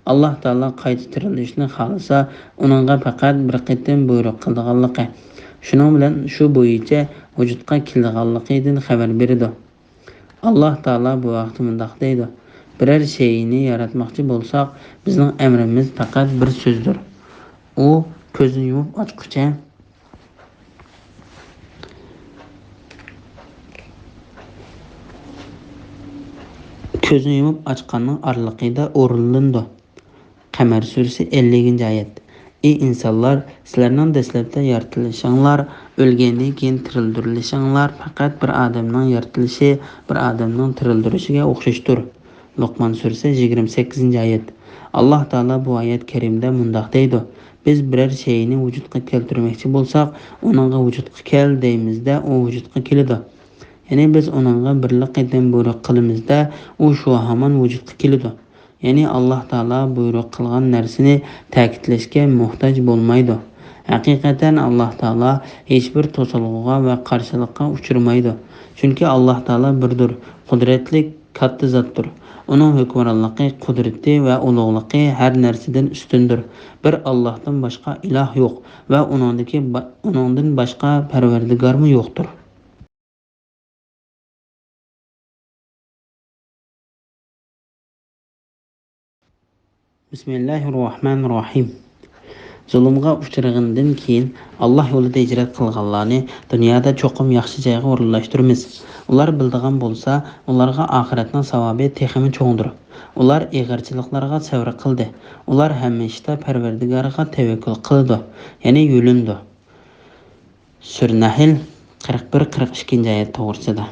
ئاللاھ تائالا قايتا تىرىلىشنى خالىسا، ئۇنىڭغا پەقەت بىر قېتىم بۇيرۇق قىلىدىغانلىقى، شۇنىڭ بىلەن شۇ بويىچە ۋۇجۇدقا كېلىدىغانلىقىدىن خەۋەر بېرىدۇ. ئاللاھ تائالا بۇ ھەقتە مۇنداق دەيدۇ: بىرەر شەيئىنى ياراتماقچى بولساق، بىزنىڭ ئەمرىمىز پەقەت بىر سۆزدۇر. ئۇ كۆزىنى يۇمۇپ ئاچقۇچە كۆزىنى يۇمۇپ ئاچقاننىڭ ئارىلىقىدا ئورۇنلىنىدۇ. قەمەر سۈرىسى، ئەللىكىنچى ئايەت. ئى ئىنسانلار، سىلەرنىڭ دەسلەپتە يارىتىلىشىڭلار، ئۆلگەندىن كېيىن تىرىلدۈرۈلۈشۈڭلار پەقەت بىر ئادەمنىڭ يارىتىلىشى، بىر ئادەمنىڭ تىرىلدۈرۈشىگە ئوخشاشتۇر. لوقمان سۈرىسى، يىگىرمە سەككىزىنچى ئايەت. ئاللاھ تائالا بۇ ئايەت كەرىمدە مۇنداق دەيدۇ: بىز بىرەر شەيئىنى ۋۇجۇدقا كەلتۈرمەكچى بولساق، ئۇنىڭغا ۋۇجۇدقا كەل دەيمىز-دە، ئۇ ۋۇجۇدقا كېلىدۇ. يەنى بىز ئۇنىڭغا بىرلا قېتىم بۇيرۇق قىلىمىز-دە، ئۇ شۇ ھامان ۋۇجۇدقا كېلىدۇ. يەنى ئاللاھ تائالا بۇيرۇق قىلغان نەرسىنى تەكىتلەشكە موھتاج بولمايدۇ. ھەقىقەتەن ئاللاھ تائالا ھېچبىر توسالغۇغا ۋە قارشىلىققا ئۇچرىمايدۇ. چۈنكى ئاللاھ تائالا بىردۇر، قۇدرەتلىك، كاتتا زاتتۇر. ئۇنىڭ ھۆكۈمرانلىقى، قۇدرىتى ۋە ئۇلۇغلۇقى ھەر نەرسىدىن ئۈستۈندۇر. بىر ئاللاھتىن باشقا ئىلاھ يوق ۋە ئۇنىڭدىكى با-، ئۇنىڭدىن باشقا پەرۋەردىگارمۇ يوقتۇر. بىسمىللاھىررەھمانىررەھىم. زۇلۇمغا ئۇچرىغىنىدىن كېيىن ئاللاھ يولىدا ھىجرەت قىلغانلارنى دۇنيادا چوقۇم ياخشى جايغا ئورۇنلاشتۇرىمىز. ئۇلار بىلىدىغان بولسا، ئۇلارغا ئاخىرەتنىڭ ساۋابى تېخىمۇ چوڭدۇر. ئۇلار ئېغىرچىلىقلارغا سەۋر قىلدى. ئۇلار ھەممە ئىشتا پەرۋەردىگارىغا تەۋەككۈل قىلىدۇ، يەنى يۆلىنىدۇ. سۈرە نەھل، قىرىق بىر، قىرىق ئىككىنچى ئايەت توغرىسىدا.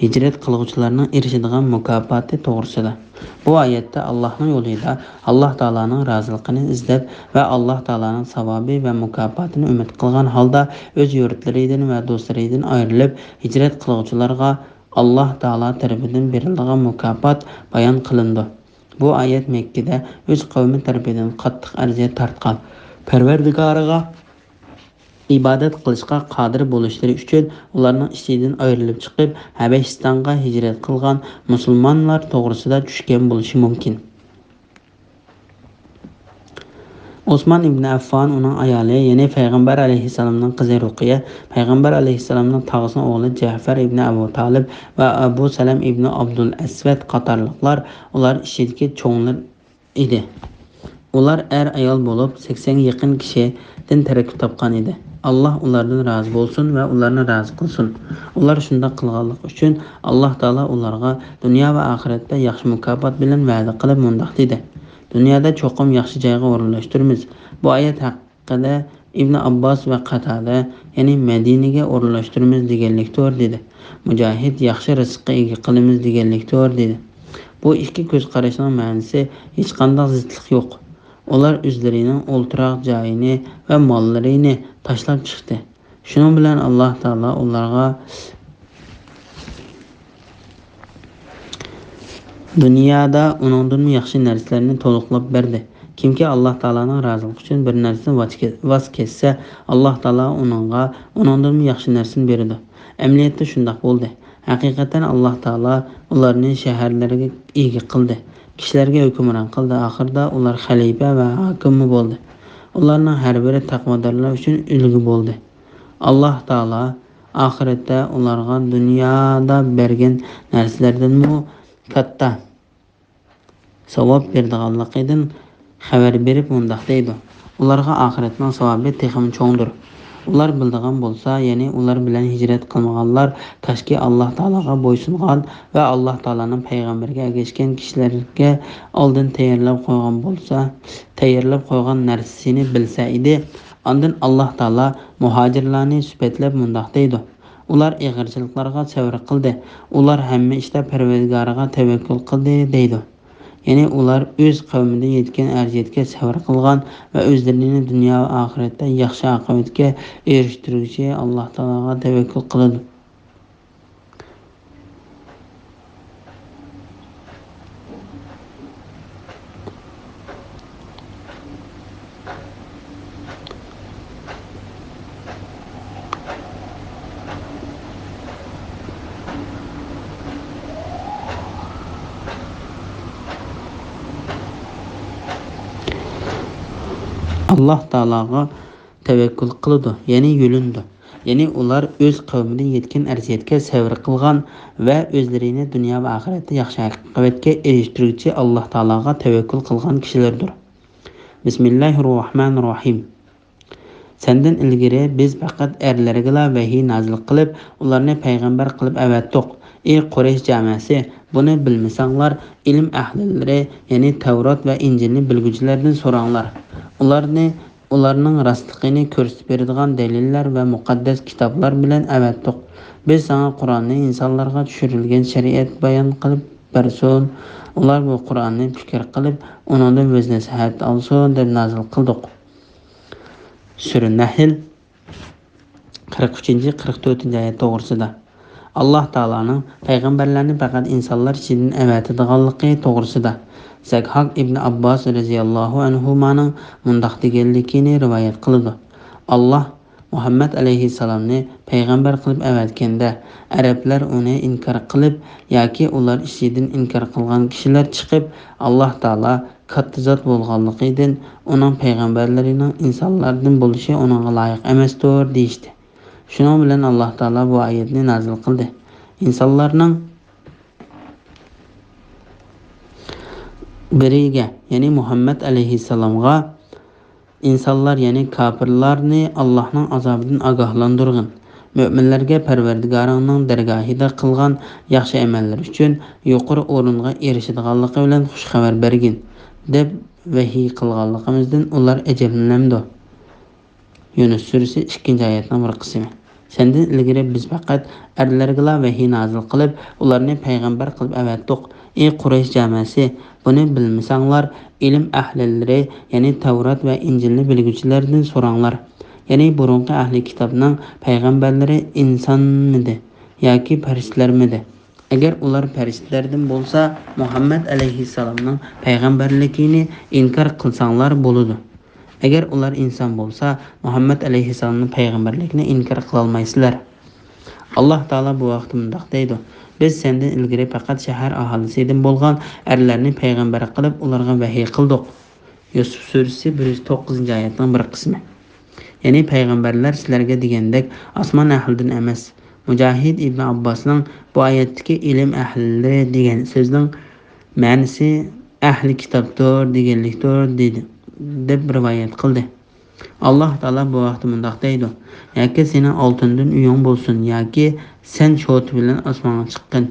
ھىجرەت قىلغۇچىلارنىڭ ئېرىشىدىغان مۇكاپاتى توغرىسىدا. بۇ ئايەتتە ئاللاھنىڭ يولىدا ئاللاھ تائالانىڭ رازىلىقىنى ئىزدەپ ۋە ئاللاھ تائالانىڭ ساۋابى ۋە مۇكاپاتىنى ئۈمىد قىلغان ھالدا ئۆز يۇرتلىرىدىن ۋە دوستلىرىدىن ئايرىلىپ ھىجرەت قىلغۇچىلارغا ئاللاھ تائالا تەرىپىدىن بېرىلىدىغان مۇكاپات بايان قىلىنىدۇ. بۇ ئايەت مەككىدە ئۆز قەۋمى تەرىپىدىن قاتتىق ئەزىيەت تارتقان، پەرۋەردىگارىغا ئىبادەت قىلىشقا قادىر بولۇشلىرى ئۈچۈن ئۇلارنىڭ ئىچىدىن ئايرىلىپ چىقىپ، ھەبەشىستانغا ھىجرەت قىلغان مۇسۇلمانلار توغرىسىدا چۈشكەن بولۇشى مۇمكىن. ئوسمان ئىبنى ئەففان، ئۇنىڭ ئايالى، يەنى پەيغەمبەر ئەلەيھىسسالامنىڭ قىزى رۇقىيە، پەيغەمبەر ئەلەيھىسسالامنىڭ تاغىسىنىڭ ئوغلى جەفەر ئىبنى ئەبۇ تالىب ۋە ئەبۇ سەلەم ئىبنى ئابدۇل ئەسۋەد قاتارلىقلار ئۇلار ئىچىدىكى چوڭلار ئىدى. ئۇلار ئەر-ئايال بولۇپ، سەكسەنگە يېقىن كىشىدىن تەركىب تاپقان ئىدى. ئاللاھ ئۇلاردىن رازى بولسۇن ۋە ئۇلارنى رازى قىلسۇن. ئۇلار شۇنداق قىلغانلىقى ئۈچۈن، ئاللاھ تائالا ئۇلارغا دۇنيا ۋە ئاخىرەتتە ياخشى مۇكاپات بىلەن ۋەدە قىلىپ مۇنداق دېدى: دۇنيادا چوقۇم ياخشى جايغا ئورۇنلاشتۇرىمىز. بۇ ئايەت ھەققىدە ئىبنى ئابباس ۋە قاتادە، يەنى مەدىنىگە ئورۇنلاشتۇرىمىز دېگەنلىكتۇر، دېدى. مۇجاھىد ياخشى رىزىققا ئىگە قىلىمىز دېگەنلىكتۇر، دېدى. بۇ ئىككى كۆز قاراشنىڭ مەنىسى ھېچقانداق زىتلىق يوق. ئۇلار ئۆزلىرىنىڭ ئولتۇراق جايىنى ۋە ماللىرىنى تاشلاپ چىقتى. شۇنىڭ بىلەن ئاللاھ تائالا ئۇلارغا دۇنيادا ئۇنىڭدىنمۇ ياخشى نەرسىلەرنى تولۇقلاپ بەردى. كىمكى ئاللاھ تائالانىڭ رازىلىقى ئۈچۈن بىر نەرسىدىن ۋاز كە-، ۋاز كەچسە، ئاللاھ تائالا ئۇنىڭغا ئۇنىڭدىنمۇ ياخشى نەرسىنى بېرىدۇ. ئەمەلىيەتتە شۇنداق بولدى. ھەقىقەتەن ئاللاھ تائالا ئۇلارنى شەھەرلەرگە ئىگە قىلدى، كىشىلەرگە ھۆكۈمران قىلدى، ئاخىرىدا ئۇلار خەلىپە ۋە ھاكىممۇ بولدى. ئۇلارنىڭ ھەر بىرى تەقۋادارلار ئۈچۈن ئۈلگە بولدى. ئاللاھ تائالا ئاخىرەتتە ئۇلارغا دۇنيادا بەرگەن نەرسىلەردىنمۇ كاتتا ساۋاب بېرىدىغانلىقىدىن خەۋەر بېرىپ مۇنداق دەيدۇ: ئۇلارغا ئاخىرەتنىڭ ساۋابى تېخىمۇ چوڭدۇر. ئۇلار بىلىدىغان بولسا، يەنى ئۇلار بىلەن ھىجرەت قىلمىغانلار كاشكى ئاللاھ تائالاغا بويسۇنغان ۋە ئاللاھ تائالانىڭ پەيغەمبىرىگە ئەگەشكەن كىشىلەرگە ئالدىن تەييارلاپ قويغان بولسا، تەييارلاپ قويغان نەرسىسىنى بىلسە ئىدى. ئاندىن ئاللاھ تائالا مۇھاجىرلارنى سۈپەتلەپ مۇنداق دەيدۇ: ئۇلار ئېغىرچىلىقلارغا سەۋر قىلدى. ئۇلار ھەممە ئىشتا پەرۋەردىگارىغا تەۋەككۈل قىلدى، دەيدۇ. يەنى ئۇلار ئۆز قەۋمىدە يەتكەن ئەرزىيەتكە سەۋر قىلغان ۋە ئۆزلىرىنى دۇنيا ۋە ئاخىرەتتە ياخشى ئاقىۋەتكە ئېرىشتۈرگۈچى ئاللاھ تائالاغا تەۋەككۈل قىلىدۇ. ئاللاھ تائالاغا تەۋەككۈل قىلىدۇ، يەنى يۆلىنىدۇ. يەنى ئۇلار ئۆز قەۋمىدە يەتكەن ئەرزىيەتكە سەۋر قىلغان ۋە ئۆزلىرىنى دۇنيا ۋە ئاخىرەتتە ياخشى ئاقىۋەتكە ئېرىشتۈرگۈچى ئاللاھ تائالاغا تەۋەككۈل قىلغان كىشىلەردۇر. بىسمىللاھىررەھمانىررەھىم. سەندىن ئىلگىرى بىز پەقەت ئەرلەرگىلا ۋەھىي نازىل قىلىپ، ئۇلارنى پەيغەمبەر قىلىپ ئەۋەتتۇق. ئى قۇرەيش جامەسى، بۇنى بىلمىسەڭلار، ئىلىم ئەھلىلىرى، يەنى تەۋرات ۋە ئىنجىلنى بىلگۈچىلەردىن سوراڭلار. ئۇلارنى، ئۇلارنىڭ راستلىقىنى كۆرسىتىپ بېرىدىغان دەلىللەر ۋە مۇقەددەس كىتابلار بىلەن ئەۋەتتۇق. بىز ساڭا قۇرئاننى ئىنسانلارغا چۈشۈرۈلگەن شەرىئەت بايان قىلىپ بەرسۇن. ئۇلار بۇ قۇرئاننى پىكىر قىلىپ، ئۇنىڭدىن ۋەز-نەسىھەت ئالسۇن، دەپ نازىل قىلدۇق. سۈرە نەھل، قىرىق ئۈچىنچى، قىرىق تۆتىنچى ئايەت توغرىسىدا. ئاللاھ تائالانىڭ پەيغەمبەرلەرنى پەقەت ئىنسانلار ئىچىدىن ئەۋەتىدىغانلىقى توغرىسىدا زەكھاك ئىبنى ئابباس رەزىياللاھۇ ئەنھۇمانىڭ مۇنداق دېگەنلىكىنى رىۋايەت قىلىدۇ: ئاللاھ مۇھەممەد ئەلەيھىسسالامنى پەيغەمبەر قىلىپ ئەۋەتكەندە، ئەرەبلەر ئۇنى ئىنكار قىلىپ ياكى ئۇلار ئىچىدىن ئىنكار قىلغان كىشىلەر چىقىپ، ئاللاھ تائالا كاتتا زات بولغانلىقىدىن، ئۇنىڭ پەيغەمبەرلىرىنىڭ ئىنسانلاردىن بولۇشى ئۇنىڭغا لايىق ئەمەستۇر، دېيىشتى. شۇنىڭ بىلەن ئاللاھ تائالا بۇ ئايەتنى نازىل قىلدى. ئىنسانلارنىڭ بىرىگە، يەنى مۇھەممەد ئەلەيھىسسالامغا، ئىنسانلار، يەنى كاپىرلارنى ئاللاھنىڭ ئازابىدىن ئاگاھلاندۇرغىن. مۆمىنلەرگە پەرۋەردىگارىڭنىڭ دەرگاھىدا قىلغان ياخشى ئەمەللىرى ئۈچۈن يۇقىرى ئورۇنغا ئېرىشىدىغانلىقى بىلەن خۇش خەۋەر بەرگىن، دەپ ۋەھىي قىلغانلىقىمىزدىن ئۇلار ئەجەبلىنەمدۇ؟ يۇنۇس سۈرىسى، ئىككىنچى ئايەتنىڭ بىر قىسمى. سەندىن ئىلگىرى بىز پەقەت ئەرلەرگىلا ۋەھىي نازىل قىلىپ، ئۇلارنى پەيغەمبەر قىلىپ ئەۋەتتۇق. ئى قۇرەيش جامەسى، بۇنى بىلمىسەڭلار، ئىلىم ئەھلىلىرى، يەنى تەۋرات ۋە ئىنجىلنى بىلگۈچىلەردىن سوراڭلار. يەنى بۇرۇنقى ئەھلى كىتابنىڭ پەيغەمبەرلىرى ئىنسانمىدى ياكى پەرىشتىلەرمىدى؟ ئەگەر ئۇلار پەرىشتىلەردىن بولسا، مۇھەممەد ئەلەيھىسسالامنىڭ پەيغەمبەرلىكىنى ئىنكار قىلساڭلار بولىدۇ. ئەگەر ئۇلار ئىنسان بولسا، مۇھەممەد ئەلەيھىسسالامنىڭ پەيغەمبەرلىكىنى ئىنكار قىلالمايسىلەر. ئاللاھ تائالا بۇ ھەقتە مۇنداق دەيدۇ: بىز سەندىن ئىلگىرى پەقەت شەھەر ئاھالىسىدىن بولغان ئەرلەرنى پەيغەمبەر قىلىپ، ئۇلارغا ۋەھىي قىلدۇق. يۈسۈپ سۈرىسى، بىر يۈز توققۇزىنچى ئايەتنىڭ بىر قىسمى. يەنى پەيغەمبەرلەر سىلەرگە دېگەندەك ئاسمان ئەھلىدىن ئەمەس. مۇجاھىد ئىبنى ئابباسنىڭ بۇ ئايەتتىكى ئىلىم ئەھلىلىرى دېگەن سۆزنىڭ مەنىسى ئەھلى كىتابتۇر دېگەنلىكتۇر، دېدى، دەپ رىۋايەت قىلدى. ئاللاھ تائالا بۇ ھەقتە مۇنداق دەيدۇ: ياكى سېنىڭ ئالتۇندىن ئۆيۈڭ بولسۇن، ياكى سەن شوتا بىلەن ئاسمانغا چىققىن.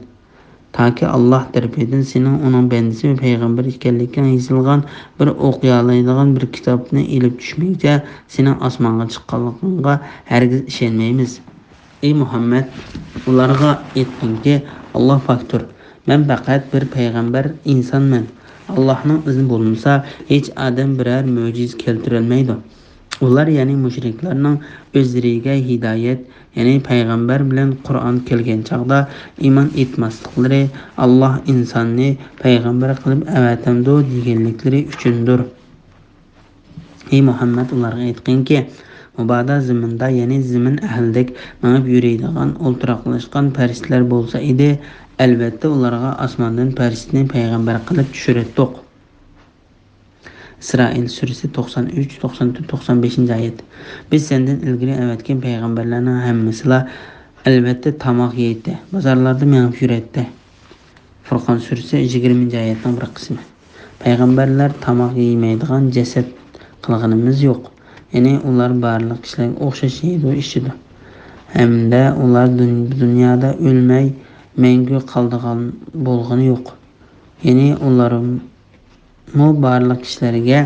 تاكى ئاللاھ تەرىپىدىن سېنىڭ ئۇنىڭ بەندىسى ۋە پەيغەمبىرى ئىكەنلىكىڭ يېزىلغان بىر ئوقۇيالايدىغان بىر كىتابنى ئېلىپ چۈشمىگۈچە سېنىڭ ئاسمانغا چىققانلىقىڭغا ھەرگىز ئىشەنمەيمىز. ئەي مۇھەممەد، ئۇلارغا ئېيتقىنكى، ئاللاھ پاكتۇر، مەن پەقەت بىر پەيغەمبەر ئىنسانمەن. ئاللاھنىڭ ئىزنى بولمىسا، ھېچ ئادەم بىرەر مۆجىزە كەلتۈرەلمەيدۇ. ئۇلار، يەنى مۇشرىكلارنىڭ ئۆزلىرىگە ھىدايەت، يەنى پەيغەمبەر بىلەن قۇرئان كەلگەن چاغدا ئىمان ئېيتماسلىقلىرى، ئاللاھ ئىنساننى پەيغەمبەر قىلىپ ئەۋەتەمدۇ دېگەنلىكلىرى ئۈچۈندۇر. ئەي مۇھەممەد، ئۇلارغا ئېيتقىنكى، مۇبادا زېمىندا، يەنى زېمىن ئەھلىدەك مېڭىپ يۈرىدىغان، ئولتۇراقلاشقان پەرىشتىلەر بولسا ئىدى، ئەلۋەتتە ئۇلارغا ئاسماندىن پەرىشتىنى پەيغەمبەر قىلىپ چۈشۈرەتتۇق. ئىسرائىل سۈرىسى، توقسان ئۈچ، توقسان تۆت، توقسان بەشىنچى ئايەت. بىز سەندىن ئىلگىرى ئەۋەتكەن پەيغەمبەرلەرنىڭ ھەممىسىلا، ئەلۋەتتە، تاماق يەيتتى، بازارلاردا مېڭىپ يۈرەتتى. فۇرقان سۈرىسى، يىگىرمىنچى ئايەتنىڭ بىر قىسمى. پەيغەمبەرلەر تاماق يېمەيدىغان جەسەت قىلغىنىمىز يوق. يەنى ئۇلار بارلىق كىشىلەرگە ئوخشاش يەيدۇ، ئىچىدۇ. ھەمدە ئۇلار دۇن-، دۇنيادا ئۆلمەي، مەڭگۈ قالىدىغان بولغىنى يوق. يەنى ئۇلارمۇ بارلىق كىشىلەرگە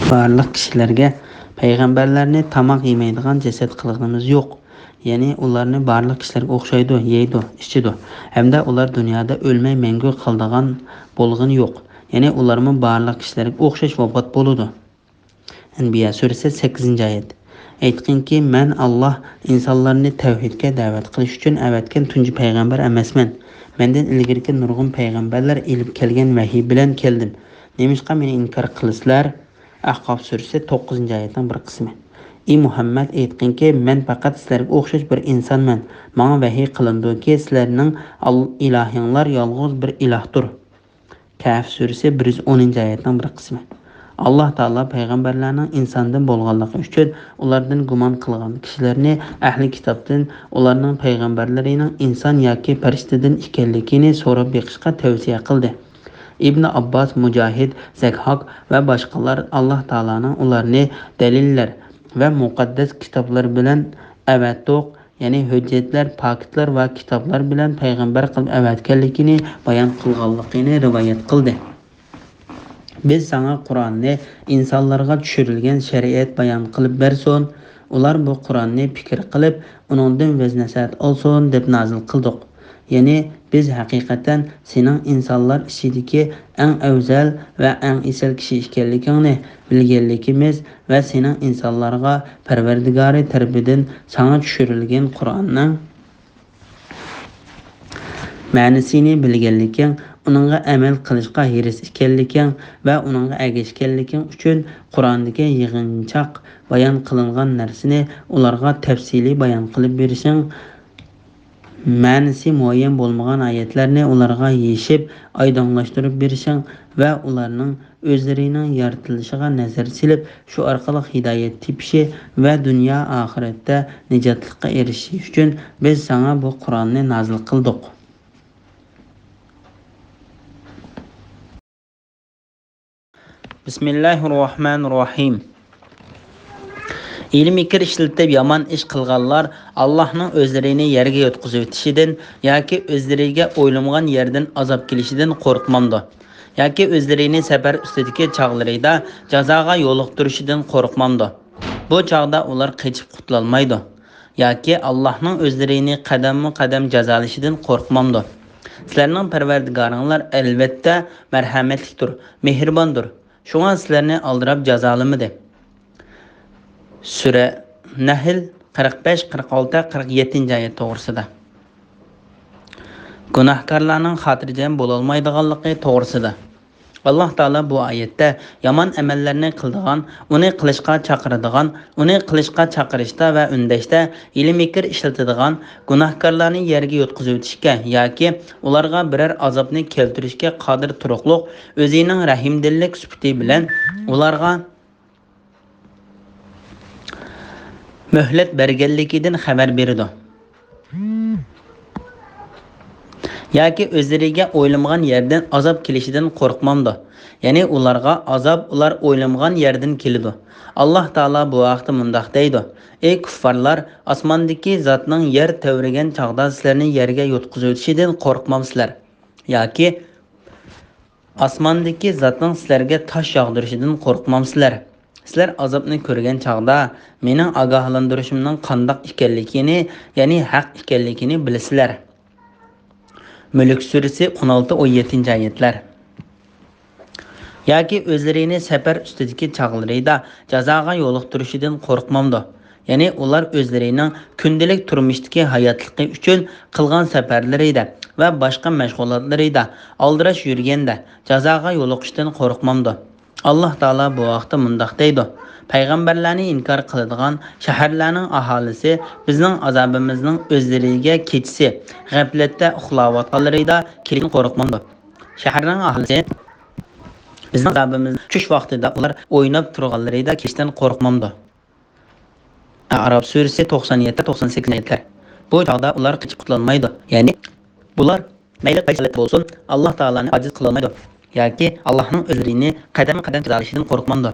بارلىق كىشىلەرگە پەيغەمبەرلەرنى تاماق يېمەيدىغان جەسەت قىلغىنىمىز يوق. يەنى ئۇلارنى بارلىق كىشىلەرگە ئوخشايدۇ، يەيدۇ، ئىچىدۇ. ھەمدە ئۇلار دۇنيادا ئۆلمەي مەڭگۈ قالىدىغان بولغىنى يوق. يەنى ئۇلارمۇ بارلىق كىشىلەرگە ئوخشاش ۋاپات بولىدۇ. ئەنبىيا سۈرىسى، سەككىزىنچى ئايەت. ئېيتقىنكى، مەن ئاللاھ ئىنسانلارنى تەۋھىدكە دەۋەت قىلىش ئۈچۈن ئەۋەتكەن تۇنجى پەيغەمبەر ئەمەسمەن. مەندىن ئىلگىرىكى نۇرغۇن پەيغەمبەرلەر ئېلىپ كەلگەن ۋەھىي بىلەن كەلدىم. نېمىشقا مېنى ئىنكار قىلىسىلەر؟ ئەھقاف سۈرىسى، توققۇزىنچى ئايەتنىڭ بىر قىسمى. ئى مۇھەممەد، ئېيتقىنكى، مەن پەقەت سىلەرگە ئوخشاش بىر ئىنسانمەن. ماڭا ۋەھىي قىلىنىدۇكى، سىلەرنىڭ ئال-، ئىلاھىڭلار يالغۇز بىر ئىلاھتۇر. كەھف سۈرىسى، بىر يۈز ئونىنچى ئايەتنىڭ بىر قىسمى. ئاللاھ تائالا پەيغەمبەرلەرنىڭ ئىنساندىن بولغانلىقى ئۈچۈن ئۇلاردىن گۇمان قىلغان كىشىلەرنى ئەھلى كىتابتىن ئۇلارنىڭ پەيغەمبەرلىرىنىڭ ئىنسان ياكى پەرىشتىدىن ئىكەنلىكىنى سوراپ بېقىشقا تەۋسىيە قىلدى. ئىبنى ئابباس، مۇجاھىد، زەھھاك ۋە باشقىلار ئاللاھ تائالانىڭ ئۇلارنى دەلىللەر ۋە مۇقەددەس كىتابلار بىلەن ئەۋەتتۇق، يەنى ھۆججەتلەر، پاكىتلار ۋە كىتابلار بىلەن پەيغەمبەر قىلىپ ئەۋەتكەنلىكىنى بايان قىلغانلىقىنى رىۋايەت قىلدى. بىز ساڭا قۇرئاننى ئىنسانلارغا چۈشۈرۈلگەن شەرىئەت بايان قىلىپ بەرسۇن، ئۇلار بۇ قۇرئاننى پىكىر قىلىپ، ئۇنىڭدىن ۋەز-نەسىھەت ئالسۇن دەپ نازىل قىلدۇق. يەنى بىز ھەقىقەتەن سېنىڭ ئىنسانلار ئىچىدىكى ئەڭ ئەۋزەل ۋە ئەڭ ئېسىل كىشى ئىكەنلىكىڭنى بىلگەنلىكىمىز ۋە سېنىڭ ئىنسانلارغا پەرۋەردىگارى تەرىپىدىن ساڭا چۈشۈرۈلگەن قۇرئاننىڭ مەنىسىنى بىلگەنلىكىڭ، ئۇنىڭغا ئەمەل قىلىشقا ھېرىس ئىكەنلىكىڭ ۋە ئۇنىڭغا ئەگەشكەنلىكىڭ ئۈچۈن قۇرئاندىكى يىغىنچاق بايان قىلىنغان نەرسىنى ئۇلارغا تەپسىلىي بايان قىلىپ بېرىشىڭ، مەنىسى مۇئەييەن بولمىغان ئايەتلەرنى ئۇلارغا يېشىپ ئايدىڭلاشتۇرۇپ بېرىشىڭ ۋە ئۇلارنىڭ ئۆزلىرىنىڭ يارىتىلىشىغا نەزەر سېلىپ، شۇ ئارقىلىق ھىدايەت تېپىشى ۋە دۇنيا ئاخىرەتتە نىجاتلىققا ئېرىشىشى ئۈچۈن بىز ساڭا بۇ قۇرئاننى نازىل قىلدۇق. بىسمىللاھىررەھمانىررەھىم. ھىيلە-مىكىر ئىشلىتىپ يامان ئىش قىلغانلار ئاللاھنىڭ ئۆزلىرىنى يەرگە ياتقۇزۇۋېتىشىدىن ياكى ئۆزلىرىگە ئويلىمىغان يەردىن ئازاب كېلىشىدىن قورقمامدۇ؟ ياكى ئۆزلىرىنى سەپەر ئۈستىدىكى چاغلىرىدا جازاغا يولۇقتۇرۇشىدىن قورقمامدۇ؟ بۇ چاغدا ئۇلار قېچىپ قۇتۇلالمايدۇ. ياكى ئاللاھنىڭ ئۆزلىرىنى قەدەممۇ قەدەم جازالىشىدىن قورقمامدۇ؟ سىلەرنىڭ پەرۋەردىگارىڭلار ئەلۋەتتە مەرھەمەتلىكتۇر، مېھرىباندۇر. شۇڭا سىلەرنى ئالدىراپ جازالىمىدى. سۈرە نەھل، قىرىق بەش، قىرىق ئالتە، قىرىق يەتتىنچى ئايەت توغرىسىدا. گۇناھكارلارنىڭ خاتىرجەم بولالمايدىغانلىقى توغرىسىدا. ئاللاھ تائالا بۇ ئايەتتە يامان ئەمەللەرنى قىلىدىغان، ئۇنى قىلىشقا چاقىرىدىغان، ئۇنى قىلىشقا چاقىرىشتا ۋە ئۈندەشتە ھىيلە-مىكىر ئىشلىتىدىغان، گۇناھكارلارنى يەرگە ياتقۇزۇۋېتىشكە ياكى ئۇلارغا بىرەر ئازابنى كەلتۈرۈشكە قادىر تۇرۇقلۇق ئۆزىنىڭ رەھىمدىللىك سۈپىتى بىلەن ئۇلارغا مۆھلەت بەرگەنلىكىدىن خەۋەر بېرىدۇ. ياكى ئۆزلىرىگە ئويلىمىغان يەردىن ئازاب كېلىشىدىن قورقمامدۇ؟ يەنى ئۇلارغا ئازاب ئۇلار ئويلىمىغان يەردىن كېلىدۇ. ئاللاھ تائالا بۇ ھەقتە مۇنداق دەيدۇ: ئەي كۇففارلار، ئاسماندىكى زاتنىڭ يەر تەۋرىگەن چاغدا سىلەرنى يەرگە يۇتقۇزۇۋېتىشىدىن قورقمامسىلەر؟ ياكى ئاسماندىكى زاتنىڭ سىلەرگە تاش ياغدۇرۇشىدىن قورقمامسىلەر؟ سىلەر ئازابنى كۆرگەن چاغدا مېنىڭ ئاگاھلاندۇرۇشۇمنىڭ قانداق ئىكەنلىكىنى، يەنى ھەق ئىكەنلىكىنى بىلىسىلەر. مۈلۈك سۈرىسى ئون ئالتە، ئون يەتتىنچى ئايەتلەر. ياكى ئۆزلىرىنى سەپەر ئۈستىدىكى چاغلىرىدا جازاغا يولۇقتۇرۇشىدىن قورقمامدۇ؟ يەنى ئۇلار ئۆزلىرىنىڭ كۈندىلىك تۇرمۇشتىكى ھاياتلىقى ئۈچۈن قىلغان سەپەرلىرىدە ۋە باشقا مەشغۇلاتلىرىدا ئالدىراش يۈرگەندە جازاغا يولۇقۇشتىن قورقمامدۇ؟ ئاللاھ تائالا بۇ ھەقتە مۇنداق دەيدۇ: پەيغەمبەرلەرنى ئىنكار قىلىدىغان شەھەرلەرنىڭ ئاھالىسى بىزنىڭ ئازابىمىزنىڭ ئۆزلىرىگە كېچىسى غەپلەتتە ئۇخلاۋاتقانلىرىدا كېلىشتىن قورقمامدۇ؟ شەھەرنىڭ ئاھالىسى بىزنىڭ ئازابىمىز چۈش ۋاقتىدا ئۇلار ئويناپ تۇرغانلىرىدا كېلىشتىن قورقمامدۇ؟ ئەئراپ سۈرىسى توقسان يەتتە، توقسان سەككىزىنچى ئايەتلەر. بۇ چاغدا ئۇلار قېچىپ قۇتۇلالمايدۇ. يەنى بۇلار مەيلى قايسى ھالەتتە بولسۇن، ئاللاھ تائالانى ئاجىز قىلالمايدۇ ياكى ئاللاھنىڭ ئۆزلىرىنى قەدەممۇ قەدەم جازالىشىدىن قورقمامدۇ؟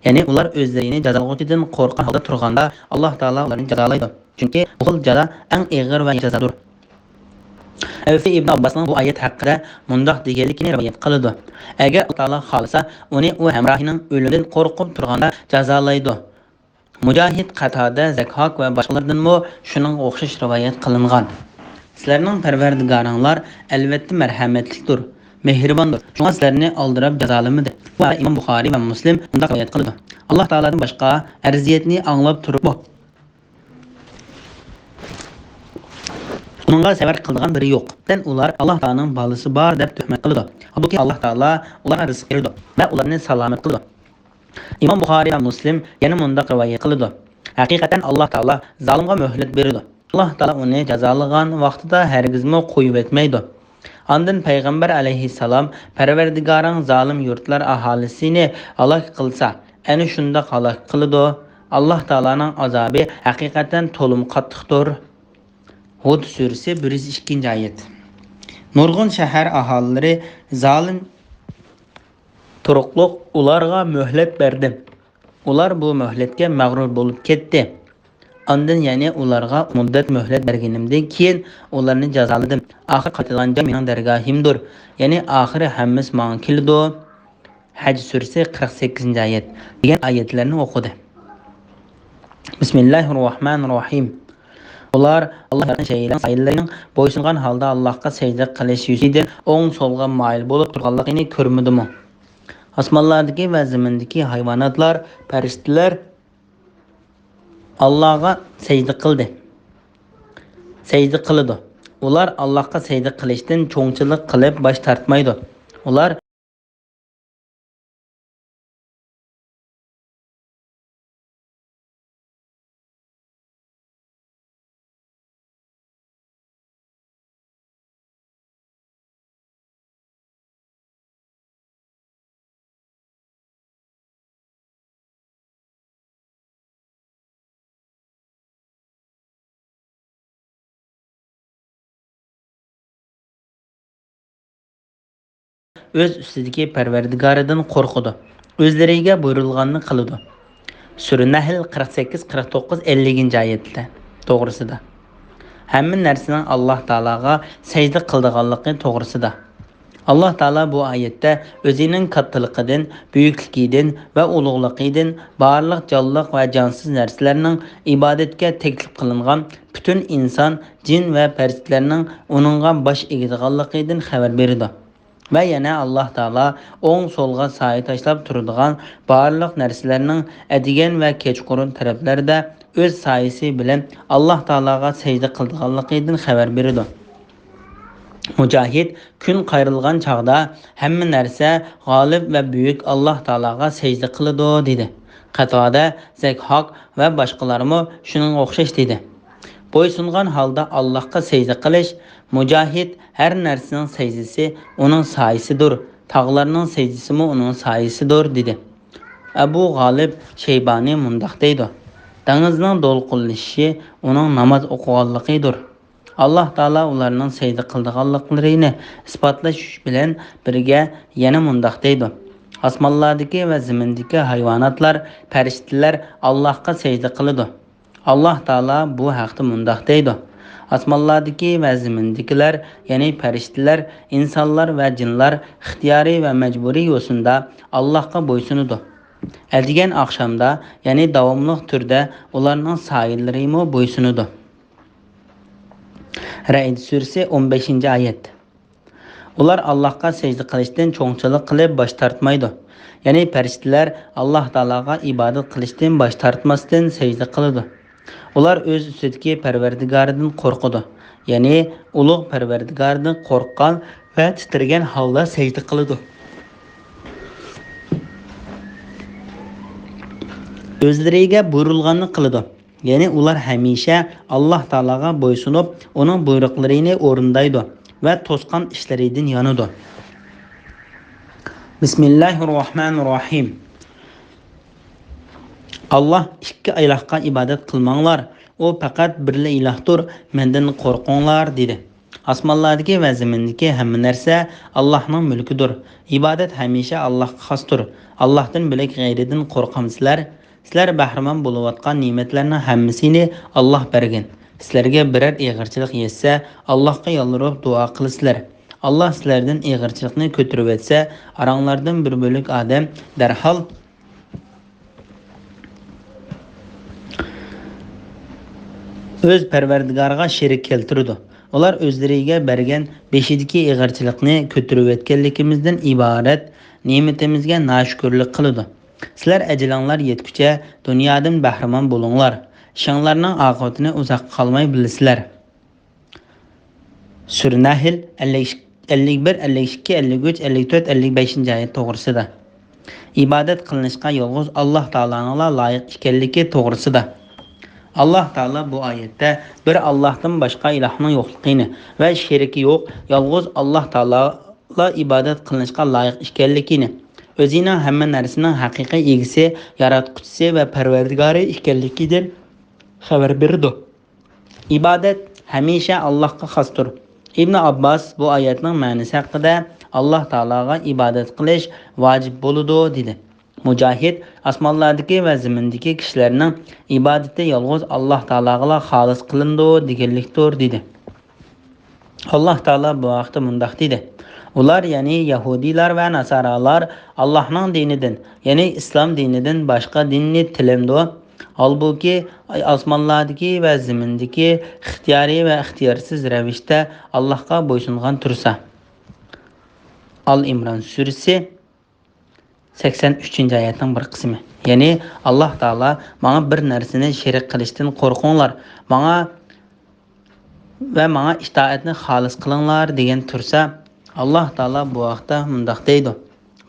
يەنى ئۇلار ئۆزلىرىنى جازالىغۇچىدىن قورققان ھالدا تۇرغاندا، ئاللاھ تائالا ئۇلارنى جازالايدۇ. چۈنكى بۇ خىل جازا ئەڭ ئېغىر ۋە جازادۇر. ئەۋفى ئىبن ئابباسنىڭ بۇ ئايەت ھەققىدە مۇنداق دېگەنلىكىنى رىۋايەت قىلىدۇ: ئەگەر ئاللاھ تائالا خالىسا، ئۇنى ئۇ ھەمراھىنىڭ ئۆلۈمىدىن قورقۇپ تۇرغاندا جازالايدۇ. مۇجاھىد، قاتادە، زەكھاك ۋە باشقىلاردىنمۇ شۇنىڭغا ئوخشاش رىۋايەت قىلىنغان. سىلەرنىڭ پەرۋەردىگارىڭلار ئەلۋەتتە مەرھەمەتلىكتۇر، مېھرىباندۇر. شۇڭا سىلەرنى ئالدىراپ جازالىمىدى. بۇ ھەقتە ئىمام بۇخارىي ۋە مۇسلىم مۇنداق رىۋايەت قىلىدۇ: ئاللاھ تائالادىن باشقا ئەرزىيەتنى ئاڭلاپ تۇرۇپمۇ ئۇنىڭغا سەۋر قىلىدىغان بىرى يوق. ئۇلار ئاللاھ تائالانىڭ بالىسى بار دەپ تۆھمەت قىلىدۇ. ھالبۇكى، ئاللاھ تائالا ئۇلارغا رىزىق بېرىدۇ ۋە ئۇلارنى سالامەت قىلىدۇ. ئىمام بۇخارىي ۋە مۇسلىم يەنە مۇنداق رىۋايەت قىلىدۇ: ھەقىقەتەن ئاللاھ تائالا زالىمغا مۆھلەت بېرىدۇ. ئاللاھ تائالا ئۇنى جازالىغان ۋاقتىدا ھەرگىزمۇ قويۇۋەتمەيدۇ. ئاندىن پەيغەمبەر ئەلەيھىسسالام: پەرۋەردىگارىڭ زالىم يۇرتلار ئاھالىسىنى ھالاك قىلسا، ئەنە شۇنداق ھالاك قىلىدۇ. ئاللاھ تائالانىڭ ئازابى ھەقىقەتەن تولىمۇ قاتتىقتۇر. ھۇد سۈرىسى، بىر يۈز ئىككىنچى ئايەت. نۇرغۇن شەھەر ئاھالىلىرى زالىم تۇرۇقلۇق ئۇلارغا مۆھلەت بەردىم. ئۇلار بۇ مۆھلەتكە مەغرۇر بولۇپ كەتتى. ئاندىن يەنە ئۇلارغا مۇددەت مۆھلەت بەرگىنىمدىن كېيىن ئۇلارنى جازالىدىم. ئاخىر قايتىدىغان جاي مېنىڭ دەرگاھىمدۇر. يەنى ئاخىرى ھەممىسى ماڭا كېلىدۇ. ھەج سۈرىسى، قىرىق سەككىزىنچى ئايەت دېگەن ئايەتلەرنى ئوقۇدى. بىسمىللاھىررەھمانىررەھىم. ئۇلار ئاللاھ ياراتقان شەيئىلەرنىڭ سايىلىرىنىڭ بويسۇنغان ھالدا ئاللاھقا سەجدە قىلىش يۈزىسىدىن ئوڭ-سولغا مايىل بولۇپ تۇرغانلىقىنى كۆرمىدىمۇ؟ ئاسمانلاردىكى ۋە زېمىندىكى ھايۋاناتلار، پەرىشتىلەر ئاللاھقا سەجدە قىلدى. سەجدە قىلىدۇ. ئۇلار ئاللاھقا سەجدە قىلىشتىن چوڭچىلىق قىلىپ باش تارتمايدۇ. ئۇلار ئۆز ئۈستىدىكى پەرۋەردىگارىدىن قورقىدۇ. ئۆزلىرىگە بۇيرۇلغاننى قىلىدۇ. سۈرە نەھل، قىرىق سەككىز، قىرىق توققۇز، ئەللىكىنچى ئايەتلەر توغرىسىدا. ھەممە نەرسىنىڭ ئاللاھ تائالاغا سەجدە قىلىدىغانلىقى توغرىسىدا. ئاللاھ تائالا بۇ ئايەتتە ئۆزىنىڭ كاتتىلىقىدىن، بۈيۈكلۈكىدىن ۋە ئۇلۇغلۇقىدىن، بارلىق جانلىق ۋە جانسىز نەرسىلەرنىڭ ئىبادەتكە تەكلىپ قىلىنغان پۈتۈن ئىنسان، جىن ۋە پەرىشتىلەرنىڭ ئۇنىڭغا باش ئېگىدىغانلىقىدىن خەۋەر بېرىدۇ. ۋە يەنە ئاللاھ تائالا ئوڭ-سولغا سايە تاشلاپ تۇرىدىغان بارلىق نەرسىلەرنىڭ ئەتىگەن ۋە كەچقۇرۇن تەرەپلەردە ئۆز سايىسى بىلەن ئاللاھ تائالاغا سەجدە قىلىدىغانلىقىدىن خەۋەر بېرىدۇ. مۇجاھىد: كۈن قايرىلغان چاغدا ھەممە نەرسە غالىب ۋە بۈيۈك ئاللاھ تائالاغا سەجدە قىلىدۇ، دېدى. قاتادە، زەكھاك ۋە باشقىلارمۇ شۇنىڭغا ئوخشاش دېدى. بويسۇنغان ھالدا ئاللاھقا سەجدە قىلىش. مۇجاھىد: ھەر نەرسىنىڭ سەجدىسى ئۇنىڭ سايىسىدۇر، تاغلارنىڭ سەجدىسىمۇ ئۇنىڭ سايىسىدۇر، دېدى. ئەبۇ غالىب شەيبانى مۇنداق دەيدۇ: دېڭىزنىڭ دولقۇنلىشىشى ئۇنىڭ ناماز ئوقۇغانلىقىدۇر. ئاللاھ تائالا ئۇلارنىڭ سەجدە قىلىدىغانلىقلىرىنى ئىسپاتلاش بىلەن بىرگە يەنە مۇنداق دەيدۇ: ئاسمانلاردىكى ۋە زېمىندىكى ھايۋاناتلار، پەرىشتىلەر ئاللاھقا سەجدە قىلىدۇ. ئاللاھ تائالا بۇ ھەقتە مۇنداق دەيدۇ: ئاسمانلاردىكى ۋە زېمىندىكىلەر، يەنى پەرىشتىلەر، ئىنسانلار ۋە جىنلار ئىختىيارىي ۋە مەجبۇرىي يوسۇندا ئاللاھقا بويسۇنىدۇ. ئەتىگەن ئاخشامدا، يەنى داۋاملىق تۈردە ئۇلارنىڭ سايىلىرىمۇ بويسۇنىدۇ. رەئد سۈرىسى، ئون بەشىنچى ئايەت. ئۇلار ئاللاھقا سەجدە قىلىشتىن چوڭچىلىق قىلىپ باش تارتمايدۇ. يەنى پەرىشتىلەر ئاللاھ تائالاغا ئىبادەت قىلىشتىن باش تارتماستىن سەجدە قىلىدۇ. ئۇلار ئۆز ئۈستىدىكى پەرۋەردىگارىدىن قورقىدۇ. يەنى ئۇلۇغ پەرۋەردىگارىدىن قورققان ۋە تىترىگەن ھالدا سەجدە قىلىدۇ. ئۆزلىرىگە بۇيرۇلغاننى قىلىدۇ. يەنى ئۇلار ھەمىشە ئاللاھ تائالاغا بويسۇنۇپ، ئۇنىڭ بۇيرۇقلىرىنى ئورۇندايدۇ ۋە توسقان ئىشلىرىدىن يانىدۇ. بىسمىللاھىررەھمانىررەھىم. ئاللاھ ئىككى ئىلاھقا ئىبادەت قىلماڭلار، ئۇ پەقەت بىرلا ئىلاھتۇر، مەندىن قورقۇڭلار، دېدى. ئاسمانلاردىكى ۋە زېمىندىكى ھەممە نەرسە ئاللاھنىڭ مۈلكىدۇر. ئىبادەت ھەمىشە ئاللاھقا خاستۇر. ئاللاھتىن بۆلەك غەيرىدىن قورقامسىلەر؟ سىلەر بەھرىمەن بولۇۋاتقان نېمەتلەرنىڭ ھەممىسىنى ئاللاھ بەرگەن. سىلەرگە بىرەر ئېغىرچىلىق يەتسە، ئاللاھقا يالۋۇرۇپ دۇئا قىلىسىلەر. ئاللاھ سىلەردىن ئېغىرچىلىقنى كۆتۈرۈۋەتسە، ئاراڭلاردىن بىر بۆلەك ئادەم دەرھال ئۆز پەرۋەردىگارىغا شېرىك كەلتۈرىدۇ. ئۇلار ئۆزلىرىگە بەرگەن بېشىدىكى ئېغىرچىلىقنى كۆتۈرۈۋەتكەنلىكىمىزدىن ئىبارەت نېمىتىمىزگە ناشۈكۈرلۈك قىلىدۇ. سىلەر ئەجىلىڭلار يەتكۈچە دۇنيادىن بەھرىمەن بولۇڭلار. ئىشىڭلارنىڭ ئاقىۋىتىنى ئۇزاققا قالماي بىلىسىلەر. سۈرە نەھل، ئەللىك بىر، ئەللىك ئىككى، ئەللىك ئۈچ، ئەللىك تۆت، ئەللىك بەشىنچى ئايەت توغرىسىدا. ئىبادەت قىلىنىشقا يالغۇز ئاللاھ تائالانىڭلا لايىق ئىكەنلىكى توغرىسىدا. ئاللاھ تائالا بۇ ئايەتتە بىر ئاللاھتىن باشقا ئىلاھنىڭ يوقلۇقىنى ۋە شېرىكى يوق، يالغۇز ئاللاھ تائالالا ئىبادەت قىلىنىشقا لايىق ئىكەنلىكىنى، ئۆزىنىڭ ھەممە نەرسىنىڭ ھەقىقىي ئىگىسى، ياراتقۇچىسى ۋە پەرۋەردىگارى ئىكەنلىكىدىن خەۋەر بېرىدۇ. ئىبادەت ھەمىشە ئاللاھقا خاستۇر. ئىبنى ئابباس بۇ ئايەتنىڭ مەنىسى ھەققىدە، ئاللاھ تائالاغا ئىبادەت قىلىش ۋاجىپ بولىدۇ، دېدى. مۇجاھىد، ئاسمانلاردىكى ۋە زېمىندىكى كىشىلەرنىڭ ئىبادىتى يالغۇز ئاللاھ تائالاغىلا خالىس قىلىنىدۇ دېگەنلىكتۇر، دېدى. ئاللاھ تائالا بۇ ھەقتە مۇنداق دېدى: ئۇلار، يەنى يەھۇدىيلار ۋە ناسارالار، ئاللاھنىڭ دىنىدىن، يەنى ئىسلام دىنىدىن باشقا دىننى تىلەمدۇ؟ ھالبۇكى، ئاسمانلاردىكى ۋە زېمىندىكى ئىختىيارىي ۋە ئىختىيارسىز رەۋىشتە ئاللاھقا بويسۇنغان تۇرسا. ئال ئىمران سۈرىسى، سەكسەن ئۈچىنچى ئايەتنىڭ بىر قىسمى. يەنى ئاللاھ تائالا، ماڭا بىر نەرسىنى شېرىك قىلىشتىن قورقۇڭلار، ماڭا ۋە ماڭا ئىتائەتنى خالىس قىلىڭلار، دېگەن تۇرسا، ئاللاھ تائالا بۇ ھەقتە مۇنداق دەيدۇ: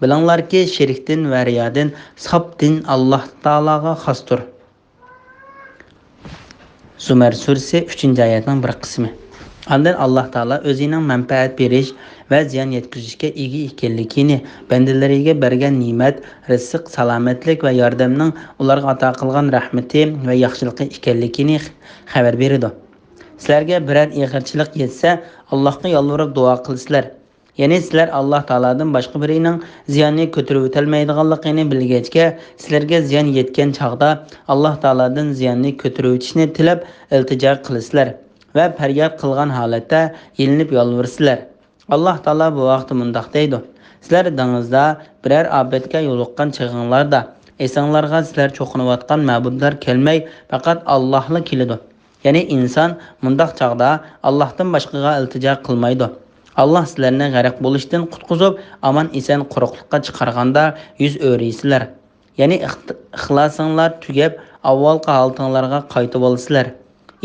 بىلىڭلاركى، شېرىكتىن ۋە رىيادىن ساپ دىن ئاللاھ تائالاغا خاستۇر. زۇمەر سۈرىسى، ئۈچىنچى ئايەتنىڭ بىر قىسمى. ئاندىن ئاللاھ تائالا ئۆزىنىڭ مەنپەئەت بېرىش ۋە زىيان يەتكۈزۈشكە ئىگە ئىكەنلىكىنى، بەندىلىرىگە بەرگەن نېمەت، رىزىق، سالامەتلىك ۋە ياردەمنىڭ ئۇلارغا ئاتا قىلغان رەھمىتى ۋە ياخشىلىقى ئىكەنلىكىنى خەۋەر بېرىدۇ. سىلەرگە بىرەر ئېغىرچىلىق يەتسە، ئاللاھقا يالۋۇرۇپ دۇئا قىلىسىلەر. يەنى سىلەر ئاللاھ تائالادىن باشقا بىرىنىڭ زىياننى كۆتۈرۈۋېتەلمەيدىغانلىقىنى بىلگەچكە، سىلەرگە زىيان يەتكەن چاغدا ئاللاھ تائالادىن زىياننى كۆتۈرۈۋېتىشنى تىلەپ ئىلتىجا قىلىسىلەر ۋە پەرياد قىلغان ھالەتتە يېلىنىپ يالۋۇرىسىلەر. ئاللاھ تائالا بۇ ھەقتە مۇنداق دەيدۇ: سىلەر دېڭىزدا بىرەر ئاپەتكە يولۇققان چېغىڭلاردا، ئېسىڭلارغا سىلەر چوقۇنۇۋاتقان مەبۇدلار كەلمەي، پەقەت ئاللاھلا كېلىدۇ. يەنى ئىنسان مۇنداق چاغدا ئاللاھتىن باشقىغا ئىلتىجا قىلمايدۇ. ئاللاھ سىلەرنى غەرق بولۇشتىن قۇتقۇزۇپ، ئامان-ئېسەن قۇرۇقلۇققا چىقارغاندا يۈز ئۆرۈيسىلەر. يەنى ئىخت-، ئىخلاسىڭلار تۈگەپ، ئاۋۋالقى ھالىتىڭلارغا قايتىۋالىسىلەر.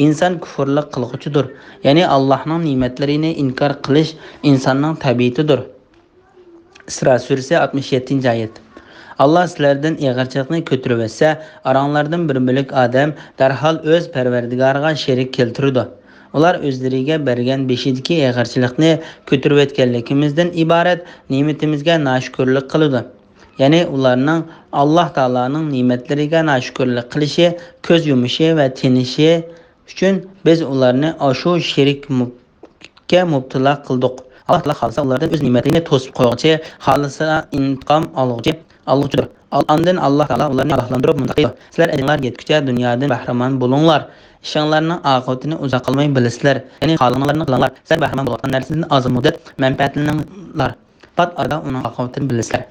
ئىنسان كۇفۇرلۇق قىلغۇچىدۇر، يەنى ئاللاھنىڭ نېمەتلىرىنى ئىنكار قىلىش ئىنساننىڭ تەبىئىتىدۇر. ئىسرا سۈرىسى، ئاتمىش يەتتىنچى ئايەت. ئاللاھ سىلەردىن ئېغىرچىلىقنى كۆتۈرۈۋەتسە، ئاراڭلاردىن بىر بۆلەك ئادەم دەرھال ئۆز پەرۋەردىگارىغا شېرىك كەلتۈرىدۇ. ئۇلار ئۆزلىرىگە بەرگەن بېشىدىكى ئېغىرچىلىقنى كۆتۈرۈۋەتكەنلىكىمىزدىن ئىبارەت نېمىتىمىزگە ناشۈكۈرلۈك قىلىدۇ. يەنى ئۇلارنىڭ ئاللاھ تائالانىڭ نېمەتلىرىگە ناشۈكۈرلۈك قىلىشى، كۆز يۇمۇشى ۋە تىنىشى ئۈچۈن بىز ئۇلارنى ئاشۇ شېرىك مۇ-، كە مۇپتىلا قىلدۇق. ئاللاھ تائالا خالىسا ئۇلاردىن ئۆز نېمەتلىرىنى توسۇپ قويغۇچى، خالىسا ئىنتىقام ئالغۇچى، ئالغۇچىدۇر. ئال-، ئاندىن ئاللاھ تائالا ئۇلارنى ئاگاھلاندۇرۇپ مۇنداق دەيدۇ: سىلەر ئەجىلىڭلار يەتكۈچە دۇنيادىن بەھرىمەن بولۇڭلار. ئىشىڭلارنىڭ ئاقىۋىتىنى ئۇزاق قالماي بىلىسىلەر. يەنى خالىغىنىڭلارنى قىلىڭلار. سىلەر بەھرىمەن بولۇۋاتقان نەرسىدىن ئاز مۇددەت مەنپەئەتلىنىڭلار. پات ئارىدا ئۇنىڭ ئاقىۋىتىنى بىلىسىلەر.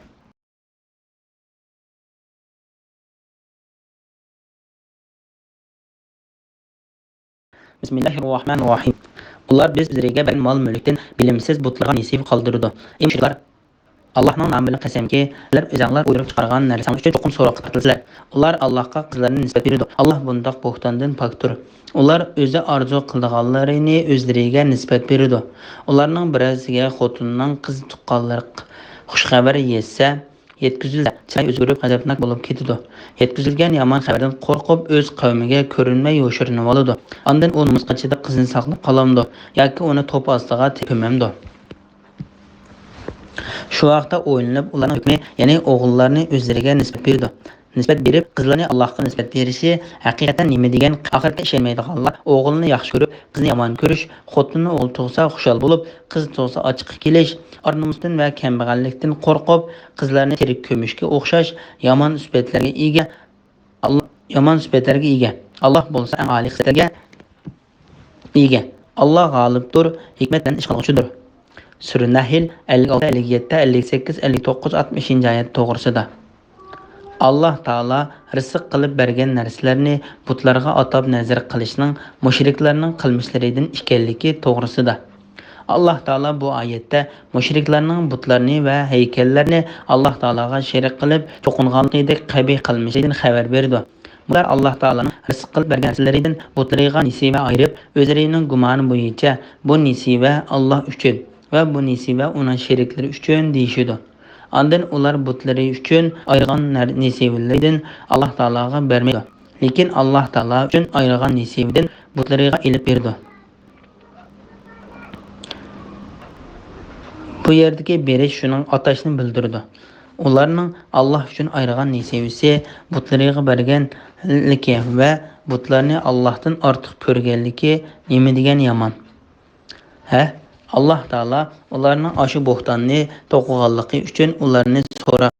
بىسمىللاھىررەھمانىررەھىم. ئۇلار بىز ئۆزلىرىگە بەرگەن مال-مۈلۈكتىن بىلىمسىز بۇتلارغا نېسىۋە قالدۇرىدۇ. ئى مۇشرىكلار! ئاللاھنىڭ نامى بىلەن قەسەمكى، سىلەر ئۆزەڭلار ئويدۇرۇپ چىقارغان نەرسەڭلار ئۈچۈن چوقۇم سوراققا تارتىلىسىلەر. ئۇلار ئاللاھقا قىزلىرىنى نىسبەت بېرىدۇ. ئاللاھ بۇنداق بوھتاندىن پاكتۇر. ئۇلار ئۆزى ئارزۇ قىلىدىغانلىرىنى ئۆزلىرىگە نىسبەت بېرىدۇ. ئۇلارنىڭ بىرەرسىگە خوتۇنىنىڭ قىز تۇغقانلىق خۇش خەۋىرى يەتسە، يەتكۈزۈلسە، چىرايى ئۆزگىرىپ، غەزەپناك بولۇپ كېتىدۇ. يەتكۈزۈلگەن يامان خەۋەردىن قورقۇپ، ئۆز قەۋمىگە كۆرۈنمەي يوشۇرۇنۇۋالىدۇ. ئاندىن ئۇ نومۇسقا چىداپ، قىزىنى ساقلاپ قالامدۇ ياكى ئۇنى توپا ئاستىغا تېپىپ كۆمەمدۇ؟ شۇ ۋاقىتتا ئويلىنىپ، ئۇلارنىڭ ھۆكمى، يەنى ئوغۇللارنى ئۆزلىرىگە نىسبەت بېرىدۇ. نىسبەت بېرىپ، قىزلارنى ئاللاھقا نىسبەت بېرىشى ھەقىقەتەن نېمە دېگەن؟ ئاخىرەتكە ئىشەنمەيدىغانلار ئوغۇلنى ياخشى كۆرۈپ، قىزنى يامان كۆرۈش، خوتۇنى ئوغۇل تۇغسا خۇشال بولۇپ، قىز تۇغسا ئاچچىقى كېلىش، ئار-نومۇستىن ۋە كەمبەغەللىكتىن قورقۇپ، قىزلارنى تىرىك كۆمۈشكە ئوخشاش يامان سۈپەتلەرگە ئىگە، ئاللا-، يامان سۈپەتلەرگە ئىگە. ئاللاھ بولسا ئەڭ ئالىي خىسلەتلەرگە ئىگە. ئاللاھ غالىبتۇر، ھېكمەت بىلەن ئىش قىلغۇچىدۇر. سۈرە نەھل، ئەللىك ئالتە، ئەللىك يەتتە، ئەللىك سەككىز، ئەللىك توققۇز، ئاتمىشىنچى ئايەت توغرىسىدا. ئاللاھ تائالا رىزىق قىلىپ بەرگەن نەرسىلەرنى بۇتلارغا ئاتاپ نەزىر قىلىشنىڭ مۇشرىكلارنىڭ قىلمىشلىرىدىن ئىكەنلىكى توغرىسىدا. ئاللاھ تائالا بۇ ئايەتتە مۇشرىكلارنىڭ بۇتلارنى ۋە ھەيكەللەرنى ئاللاھ تائالاغا شېرىك قىلىپ چوقۇنغانلىقىدەك قەبىھ قىلمىشىدىن خەۋەر بېرىدۇ. بۇلار ئاللاھ تائالانىڭ رىزىق قىلىپ بەرگەن نەرسىلىرىدىن بۇتلىرىغا نېسىۋە ئايرىپ، ئۆزلىرىنىڭ گۇمانى بويىچە بۇ نېسىۋە ئاللاھ ئۈچۈن ۋە بۇ نېسىۋە ئۇنىڭ شېرىكلىرى ئۈچۈن دېيىشىدۇ. ئاندىن ئۇلار بۇتلىرى ئۈچۈن ئايرىغان نەر-، نېسىۋىلىرىدىن ئاللاھ تائالاغا بەرمەيدۇ. لېكىن ئاللاھ تائالا ئۈچۈن ئايرىغان نېسىۋىدىن بۇتلىرىغا ئېلىپ بېرىدۇ. بۇ يەردىكى بېرىش شۇنىڭ ئاتاشنى بىلدۈرىدۇ. ئۇلارنىڭ ئاللاھ ئۈچۈن ئايرىغان نېسىۋىسى بۇتلىرىغا بەرگەنلىكى ۋە بۇتلارنى ئاللاھتىن ئارتۇق كۆرگەنلىكى نېمە دېگەن يامان! ھە، ئاللاھ تائالا ئۇلارنىڭ ئاشۇ بوھتاننى توقۇغانلىقى ئۈچۈن ئۇلارنى سوراق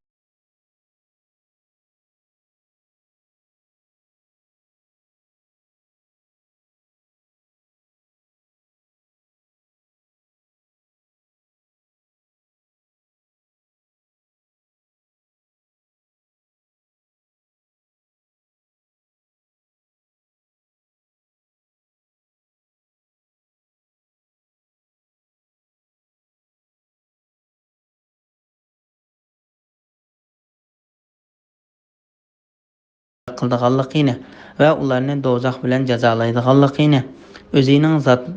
قىلىدىغانلىقىنى ۋە ئۇلارنى دوزاخ بىلەن جازالايدىغانلىقىنى، ئۆزىنىڭ زات-،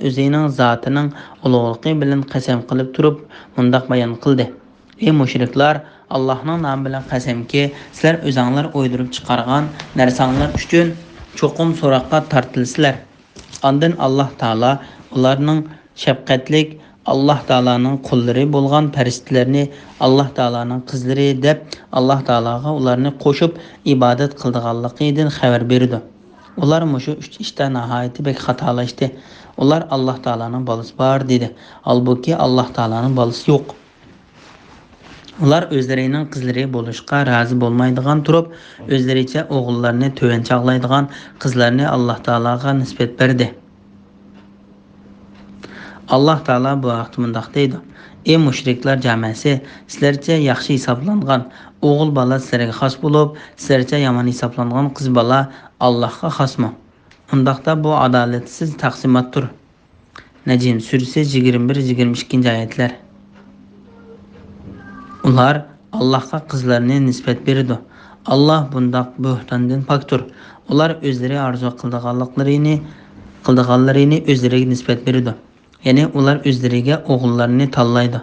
ئۆزىنىڭ زاتىنىڭ ئۇلۇغلۇقى بىلەن قەسەم قىلىپ تۇرۇپ مۇنداق بايان قىلدى: ئى مۇشرىكلار، ئاللاھنىڭ نامى بىلەن قەسەمكى، سىلەر ئۆزەڭلار ئويدۇرۇپ چىقارغان نەرسەڭلار ئۈچۈن چوقۇم سوراققا تارتىلىسىلەر. ئاندىن ئاللاھ تائالا ئۇلارنىڭ شەپقەتلىك، ئاللاھ تائالانىڭ قۇللىرى بولغان پەرىشتىلەرنى ئاللاھ تائالانىڭ قىزلىرى دەپ، ئاللاھ تائالاغا ئۇلارنى قوشۇپ ئىبادەت قىلىدىغانلىقىدىن خەۋەر بېرىدۇ. ئۇلار مۇشۇ ئۈچ ئىشتا ناھايىتى بەك خاتالاشتى. ئۇلار ئاللاھ تائالانىڭ بالىسى بار دېدى. ھالبۇكى، ئاللاھ تائالانىڭ بالىسى يوق. ئۇلار ئۆزلىرىنىڭ قىزلىرى بولۇشقا رازى بولمايدىغان تۇرۇپ، ئۆزلىرىچە ئوغۇللارنى تۆۋەن چاغلايدىغان قىزلارنى ئاللاھ تائالاغا نىسبەت بەردى. ئاللاھ تائالا بۇ ھەقتە مۇنداق دەيدۇ: ئى مۇشرىكلار جامەسى، سىلەرچە ياخشى ھېسابلانغان ئوغۇل بالا سىلەرگە خاس بولۇپ، سىلەرچە يامان ھېسابلانغان قىز بالا ئاللاھقا خاسمۇ؟ ئۇنداقتا بۇ ئادالەتسىز تەقسىماتتۇر. نەجم سۈرىسى يىگىرمە بىر، يىگىرمە ئىككىنچى ئايەتلەر. ئۇلار ئاللاھقا قىزلارنى نىسبەت بېرىدۇ. ئاللاھ بۇنداق بۆھتاندىن پاكتۇر. ئۇلار ئۆزلىرى ئارزۇ قىلىدىغانلىقلىرىنى، قىلىدىغانلىرىنى ئۆزلىرىگە نىسبەت بېرىدۇ. يەنى ئۇلار ئۆزلىرىگە ئوغۇللارنى تاللايدۇ.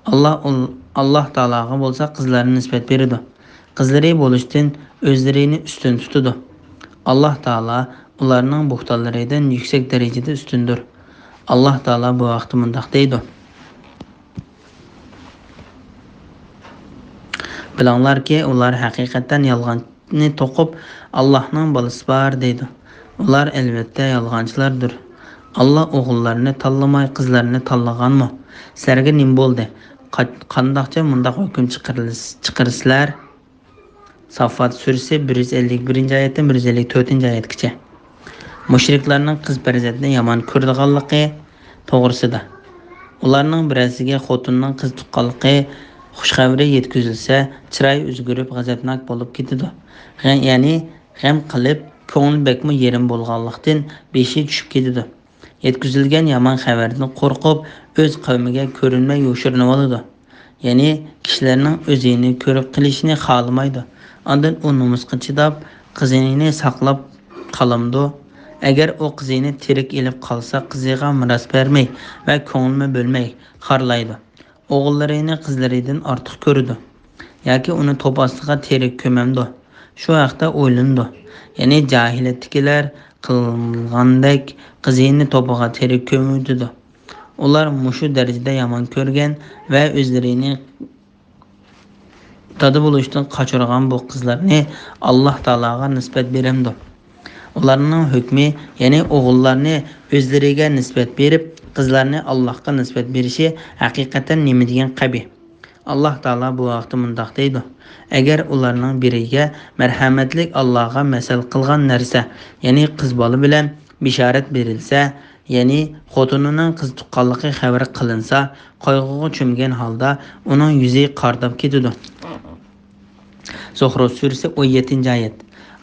ئاللاھ ئۇل-، ئاللاھ تائالاغا بولسا قىزلارنى نىسبەت بېرىدۇ. قىزلىرى بولۇشتىن ئۆزلىرىنى ئۈستۈن تۇتىدۇ. ئاللاھ تائالا ئۇلارنىڭ بوھتانلىرىدىن يۈكسەك دەرىجىدە ئۈستۈندۇر. ئاللاھ تائالا بۇ ھەقتە مۇنداق دەيدۇ: بىلىڭلاركى، ئۇلار ھەقىقەتەن يالغاننى توقۇپ، ئاللاھنىڭ بالىسى بار دەيدۇ. ئۇلار ئەلۋەتتە يالغانچىلاردۇر. ئاللا ئوغۇللارنى تاللىماي، قىزلارنى تاللىغانمۇ؟ سىلەرگە نېمە بولدى؟ قا-، قانداقچە مۇنداق ھۆكۈم چىقىرىلىس-، چىقىرىسىلەر؟ ساففات سۈرىسى بىر يۈز ئەللىك بىرىنچى ئايەتتىن بىر يۈز ئەللىك تۆتىنچى ئايەتكىچە. مۇشرىكلارنىڭ قىز پەرزەنتنى يامان كۆرىدىغانلىقى توغرىسىدا. ئۇلارنىڭ بىرەرسىگە خوتۇنىنىڭ قىز تۇغقانلىقى خۇش خەۋىرى يەتكۈزۈلسە، چىرايى ئۆزگىرىپ، غەزەپناك بولۇپ كېتىدۇ. غە-، يەنى غەم قىلىپ، كۆڭلى بەكمۇ يېرىم بولغانلىقتىن، بېشى چۈشۈپ كېتىدۇ. يەتكۈزۈلگەن يامان خەۋەردىن قورقۇپ، ئۆز قەۋمىگە كۆرۈنمەي يوشۇرۇنۇۋالىدۇ. يەنى كىشىلەرنىڭ ئۆزىنى كۆرۈپ قېلىشىنى خالىمايدۇ. ئاندىن ئۇ نومۇسقا چىداپ، قىزىنى ساقلاپ قالامدۇ؟ ئەگەر ئۇ قىزىنى تىرىك ئېلىپ قالسا، قىزىغا مىراس بەرمەي ۋە كۆڭلىمۇ بۆلمەي خارلايدۇ. ئوغۇللىرىنى قىزلىرىدىن ئارتۇق كۆرىدۇ. ياكى ئۇنى توپ ئاستىغا تىرىك كۆمەمدۇ؟ شۇ ھەقتە ئويلىنىدۇ. يەنى جاھىلىيەتتىكىلەر قىلغاندەك قىزىنى توپىغا تىرىك كۆمۈۋېتىدۇ. ئۇلار مۇشۇ دەرىجىدە يامان كۆرگەن ۋە ئۆزلىرىنى دادا بولۇشتىن قاچۇرغان بۇ قىزلارنى ئاللا تائالاغا نىسبەت بېرەمدۇ؟ ئۇلارنىڭ ھۆكمى، يەنى ئوغۇللارنى ئۆزلىرىگە نىسبەت بېرىپ، قىزلارنى ئاللاھقا نىسبەت بېرىشى ھەقىقەتەن نېمە دېگەن قەبىھ! ئاللا تائالا بۇ ھەقتە مۇنداق دەيدۇ: ئەگەر ئۇلارنىڭ بىرىگە مەرھەمەتلىك ئاللاغا مەسەل قىلغان نەرسە، يەنى قىز بالا بىلەن بېشارەت بېرىلسە، يەنى خوتۇنىنىڭ قىز تۇغقانلىقى خەۋەر قىلىنسا، قايغۇغا چۆمگەن ھالدا ئۇنىڭ يۈزى قارىداپ كېتىدۇ. زۇخرۇف سۈرىسى ئون يەتتىنچى ئايەت.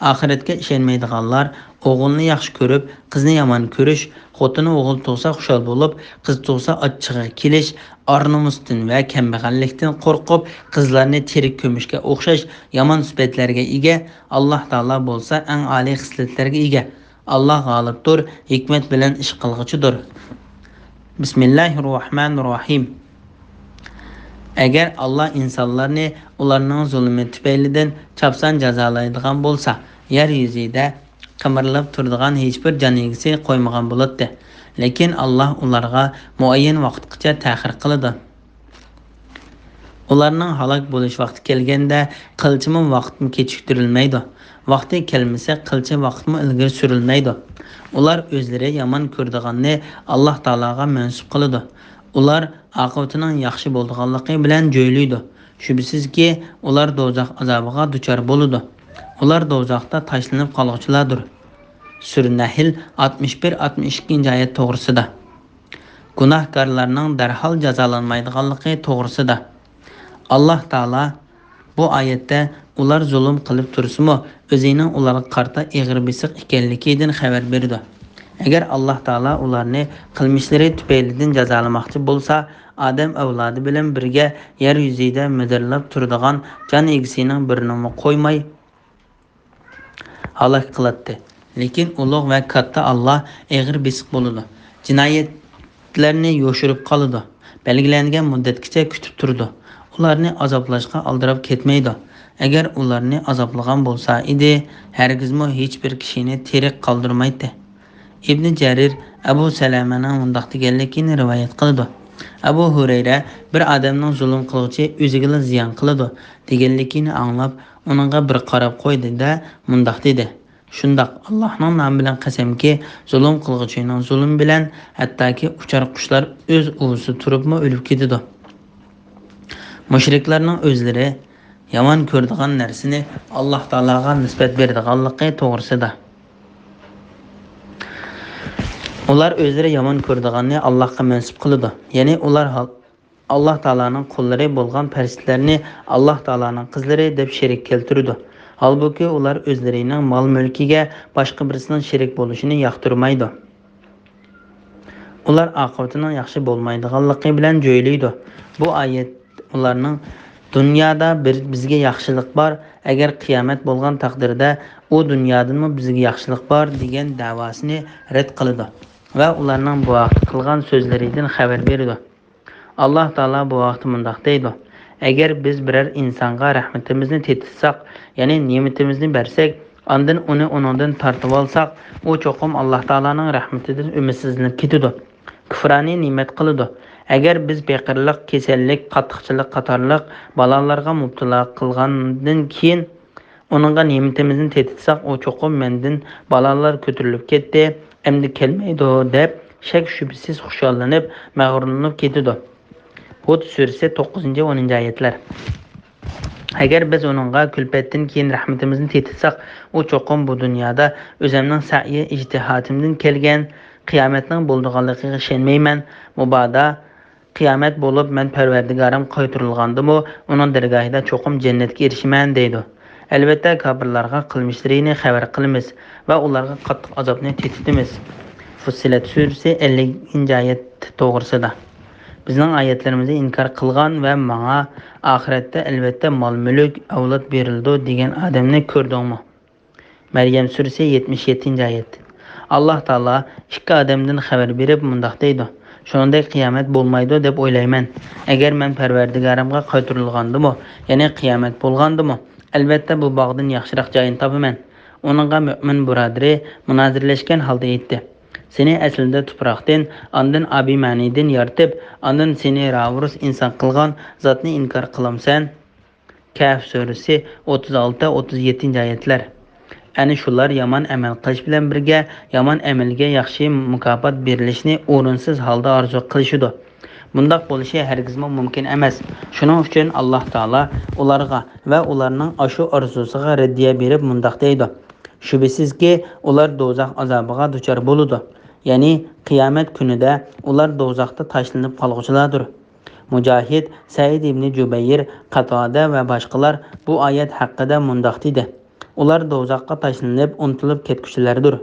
ئاخىرەتكە ئىشەنمەيدىغانلار ئوغۇلنى ياخشى كۆرۈپ، قىزنى يامان كۆرۈش، خوتۇنى ئوغۇل تۇغسا خۇشال بولۇپ، قىز تۇغسا ئاچچىقىغا كېلىش، ئار-نومۇستىن ۋە كەمبەغەللىكتىن قورقۇپ، قىزلارنى تىرىك كۆمۈشكە ئوخشاش يامان سۈپەتلەرگە ئىگە، ئاللا تائالا بولسا ئەڭ ئالىي خىسلەتلەرگە ئىگە. ئاللا غالىبتۇر، ھېكمەت بىلەن ئىش قىلغۇچىدۇر. بىسمىللاھىررەھمانىررەھىم. ئەگەر ئاللا ئىنسانلارنى ئۇلارنىڭ زۇلمى تۈپەيلىدىن چاپسان جازالايدىغان بولسا، يەر يۈزىدە قىمىرلاپ تۇرىدىغان ھېچبىر جان ئىگىسى قويمىغان بولاتتى. لېكىن ئاللا ئۇلارغا مۇئەييەن ۋاقىتقىچە تەخىر قىلىدۇ. ئۇلارنىڭ ھالاك بولۇش ۋاقتى كەلگەندە، قىلچىمۇ ۋاقىتمۇ كېچىكتۈرۈلمەيدۇ. ۋاقتى كەلمىسە، قىلچە ۋاقىتمۇ ئىلگىرى سۈرۈلمەيدۇ. ئۇلار ئۆزلىرى يامان كۆرىدىغاننى ئاللا تائالاغا مەنسۇپ قىلىدۇ. ئۇلار ئاقىۋىتىنىڭ ياخشى بولىدىغانلىقى بىلەن جۆيلۈيدۇ. شۈبھىسىزكى، ئۇلار دوزاخ ئازابىغا دۇچار بولىدۇ. ئۇلار دوزاختا تاشلىنىپ قالغۇچىلاردۇر. سۈرە نەھل، ئاتمىش بىر، ئاتمىش ئىككىنچى ئايەت توغرىسىدا. گۇناھكارلارنىڭ دەرھال جازالانمايدىغانلىقى توغرىسىدا. ئاللا تائالا بۇ ئايەتتە ئۇلار زۇلۇم قىلىپ تۇرسىمۇ، ئۆزىنىڭ ئۇلارغا قارىتا ئېغىر بېسىق ئىكەنلىكىدىن خەۋەر بېرىدۇ. ئەگەر ئاللا تائالا ئۇلارنى قىلمىشلىرى تۈپەيلىدىن جازالىماقچى بولسا، ئادەم ئەۋلادى بىلەن بىرگە يەر يۈزىدە مىدىرلاپ تۇرىدىغان جان ئىگىسىنىڭ بىرىنىمۇ قويماي، ھالاك قىلاتتى. لېكىن ئۇلۇغ ۋە كاتتا ئاللا ئېغىر بېسىق بولىدۇ. جىنايەتلەرنى يوشۇرۇپ قالىدۇ. بەلگىلەنگەن مۇددەتكىچە كۈتۈپ تۇرىدۇ. ئۇلارنى ئازابلاشقا ئالدىراپ كەتمەيدۇ. ئەگەر ئۇلارنى ئازابلىغان بولسا ئىدى، ھەرگىزمۇ ھېچبىر كىشىنى تىرىك قالدۇرمايتتى. ئىبنى جەرىر ئەبۇ سەلەمەنىڭ مۇنداق دېگەنلىكىنى رىۋايەت قىلىدۇ: ئەبۇ ھۇرەيرە بىر ئادەمنىڭ زۇلۇم قىلغۇچى ئۆزىگىلا زىيان قىلىدۇ دېگەنلىكىنى ئاڭلاپ، ئۇنىڭغا بىر قاراپ قويدى-دە، مۇنداق دېدى: شۇنداق، ئاللاھنىڭ نامى بىلەن قەسەمكى، زۇلۇم قىلغۇچىنىڭ زۇلۇمى بىلەن ھەتتاكى ئۇچار قۇشلار ئۆز ئۇۋىسىدا تۇرۇپمۇ ئۆلۈپ كېتىدۇ. مۇشرىكلارنىڭ ئۆزلىرى يامان كۆرىدىغان نەرسىنى ئاللاھ تائالاغا نىسبەت بېرىدىغانلىقى توغرىسىدا. ئۇلار ئۆزلىرى يامان كۆرىدىغاننى ئاللاھقا مەنسۇپ قىلىدۇ. يەنى ئۇلار ھال-، ئاللاھ تائالانىڭ قۇللىرى بولغان پەرىشتىلەرنى ئاللاھ تائالانىڭ قىزلىرى دەپ شېرىك كەلتۈرىدۇ. ھالبۇكى، ئۇلار ئۆزلىرىنىڭ مال-مۈلكىگە باشقا بىرسىنىڭ شېرىك بولۇشىنى ياقتۇرمايدۇ. ئۇلار ئاقىۋىتىنىڭ ياخشى بولمايدىغانلىقى بىلەن جۆيلۈيدۇ. بۇ ئايەت ئۇلارنىڭ «دۇنيادا بىر، بىزگە ياخشىلىق بار، ئەگەر قىيامەت بولغان تەقدىردە، ئۇ دۇنيادىنمۇ بىزگە ياخشىلىق بار» دېگەن دەۋاسىنى رەت قىلىدۇ ۋە ئۇلارنىڭ بۇ ھەقتە قىلغان سۆزلىرىدىن خەۋەر بېرىدۇ. ئاللاھ تائالا بۇ ھەقتە مۇنداق دەيدۇ: ئەگەر بىز بىرەر ئىنسانغا رەھمىتىمىزنى تېتىتساق، يەنى نېمىتىمىزنى بەرسەك، ئاندىن ئۇنى ئۇنىڭدىن تارتىۋالساق، ئۇ چوقۇم ئاللاھ تائالانىڭ رەھمىتىدىن ئۈمىدسىزلىنىپ كېتىدۇ. كۇفرانىي نېمەت قىلىدۇ. ئەگەر بىز پېقىرلىق، كېسەللىك، قاتتىقچىلىق قاتارلىق بالالارغا مۇپتىلا قىلغاندىن كېيىن، ئۇنىڭغا نېمىتىمىزنى تېتىتساق، ئۇ چوقۇم مەندىن بالالار كۆتۈرۈلۈپ كەتتى، ئەمدى كەلمەيدۇ، دەپ شەك-شۈبھىسىز خۇشاللىنىپ، مەغرۇرلىنىپ كېتىدۇ. ھۇد سۈرىسى توققۇزىنچى، ئونىنچى ئايەتلەر. ئەگەر بىز ئۇنىڭغا كۈلپەتتىن كېيىن رەھمىتىمىزنى تېتىتساق، ئۇ چوقۇم بۇ دۇنيادا ئۆزۈمنىڭ سەئيى، ئىجتىھادىمدىن كەلگەن، قىيامەتنىڭ بولىدىغانلىقىغا ئىشەنمەيمەن، مۇبادا قىيامەت بولۇپ، مەن پەرۋەردىگارىمغا قايتۇرۇلغاندىمۇ، ئۇنىڭ دەرگاھىدا چوقۇم جەننەتكە ئېرىشىمەن، دەيدۇ. ئەلۋەتتە، كاپىرلارغا قىلمىشلىرىنى خەۋەر قىلىمىز ۋە ئۇلارغا قاتتىق ئازابنى تېتىتىمىز. فۇسسىلەت سۈرىسى، ئەللىكىنچى ئايەت توغرىسىدا. بىزنىڭ ئايەتلىرىمىزنى ئىنكار قىلغان ۋە ماڭا ئاخىرەتتە ئەلۋەتتە مال-مۈلۈك، ئەۋلاد بېرىلىدۇ دېگەن ئادەمنى كۆردۈڭمۇ؟ مەريەم سۈرىسى، يەتمىش يەتتىنچى ئايەت. ئاللاھ تائالا ئىككى ئادەمدىن خەۋەر بېرىپ مۇنداق دەيدۇ: شۇنىڭدەك قىيامەت بولمايدۇ دەپ ئويلايمەن. ئەگەر مەن پەرۋەردىگارىمغا قايتۇرۇلغاندىمۇ، يەنى قىيامەت بولغاندىمۇ، ئەلۋەتتە بۇ باغدىن ياخشىراق جاينى تاپىمەن. ئۇنىڭغا مۆمىن بۇرادىرى مۇنازىرىلەشكەن ھالدا ئېيتتى: سېنى ئەسلىدە تۇپراقتىن، ئاندىن ئابىمەنىدىن يارىتىپ، ئاندىن سېنى راۋۇرۇس ئىنسان قىلغان زاتنى ئىنكار قىلامسەن؟ كەھف سۈرىسى، ئوتتۇز ئالتە، ئوتتۇز يەتتىنچى ئايەتلەر. ئەنە شۇلار يامان ئەمەل قىلىش بىلەن بىرگە، يامان ئەمەلگە ياخشى مۇكاپات بېرىلىشىنى ئورۇنسىز ھالدا ئارزۇ قىلىشىدۇ. بۇنداق بولۇشى ھەرگىزمۇ مۇمكىن ئەمەس. شۇنىڭ ئۈچۈن ئاللاھ تائالا ئۇلارغا ۋە ئۇلارنىڭ ئاشۇ ئارزۇسىغا رەددىيە بېرىپ مۇنداق دەيدۇ: شۈبھىسىزكى، ئۇلار دوزاخ ئازابىغا دۇچار بولىدۇ. يەنى قىيامەت كۈنىدە ئۇلار دوزاختا تاشلىنىپ قالغۇچىلاردۇر. مۇجاھىد، سەئىد ئىبنى جۇبەير، قاتادە ۋە باشقىلار بۇ ئايەت ھەققىدە مۇنداق دېدى: ئۇلار دوزاخقا تاشلىنىپ ئۇنتۇلۇپ كەتكۈچىلەردۇر.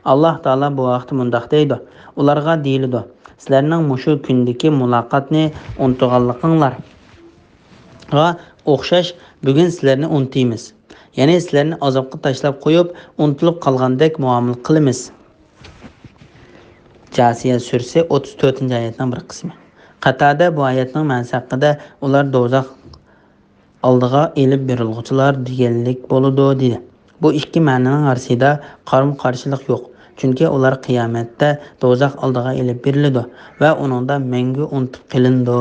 ئاللاھ تائالا بۇ ھەقتە مۇنداق دەيدۇ: ئۇلارغا دېيىلىدۇ، سىلەرنىڭ مۇشۇ كۈندىكى مۇلاقاتنى ئۇنتۇغانلىقىڭلارغا ئوخشاش بۈگۈن سىلەرنى ئۇنتۇيمىز. يەنى سىلەرنى ئازابقا تاشلاپ قويۇپ ئۇنتۇلۇپ قالغاندەك مۇئامىلە قىلىمىز. جاسىيە سۈرىسى، ئوتتۇز تۆتىنچى ئايەتنىڭ بىر قىسمى. قاتادە بۇ ئايەتنىڭ مەنىسى ھەققىدە ئۇلار دوزاخ ئالدىغا ئېلىپ بېرىلغۇچىلار دېگەنلىك بولىدۇ، دېدى. بۇ ئىككى مەنىنىڭ ئارىسىدا قارىمۇ قارشىلىق يوق، چۈنكى ئۇلار قىيامەتتە دوزاخ ئالدىغا ئېلىپ بېرىلىدۇ ۋە ئۇنىڭدا مەڭگۈ ئۇنتۇپ قېلىنىدۇ.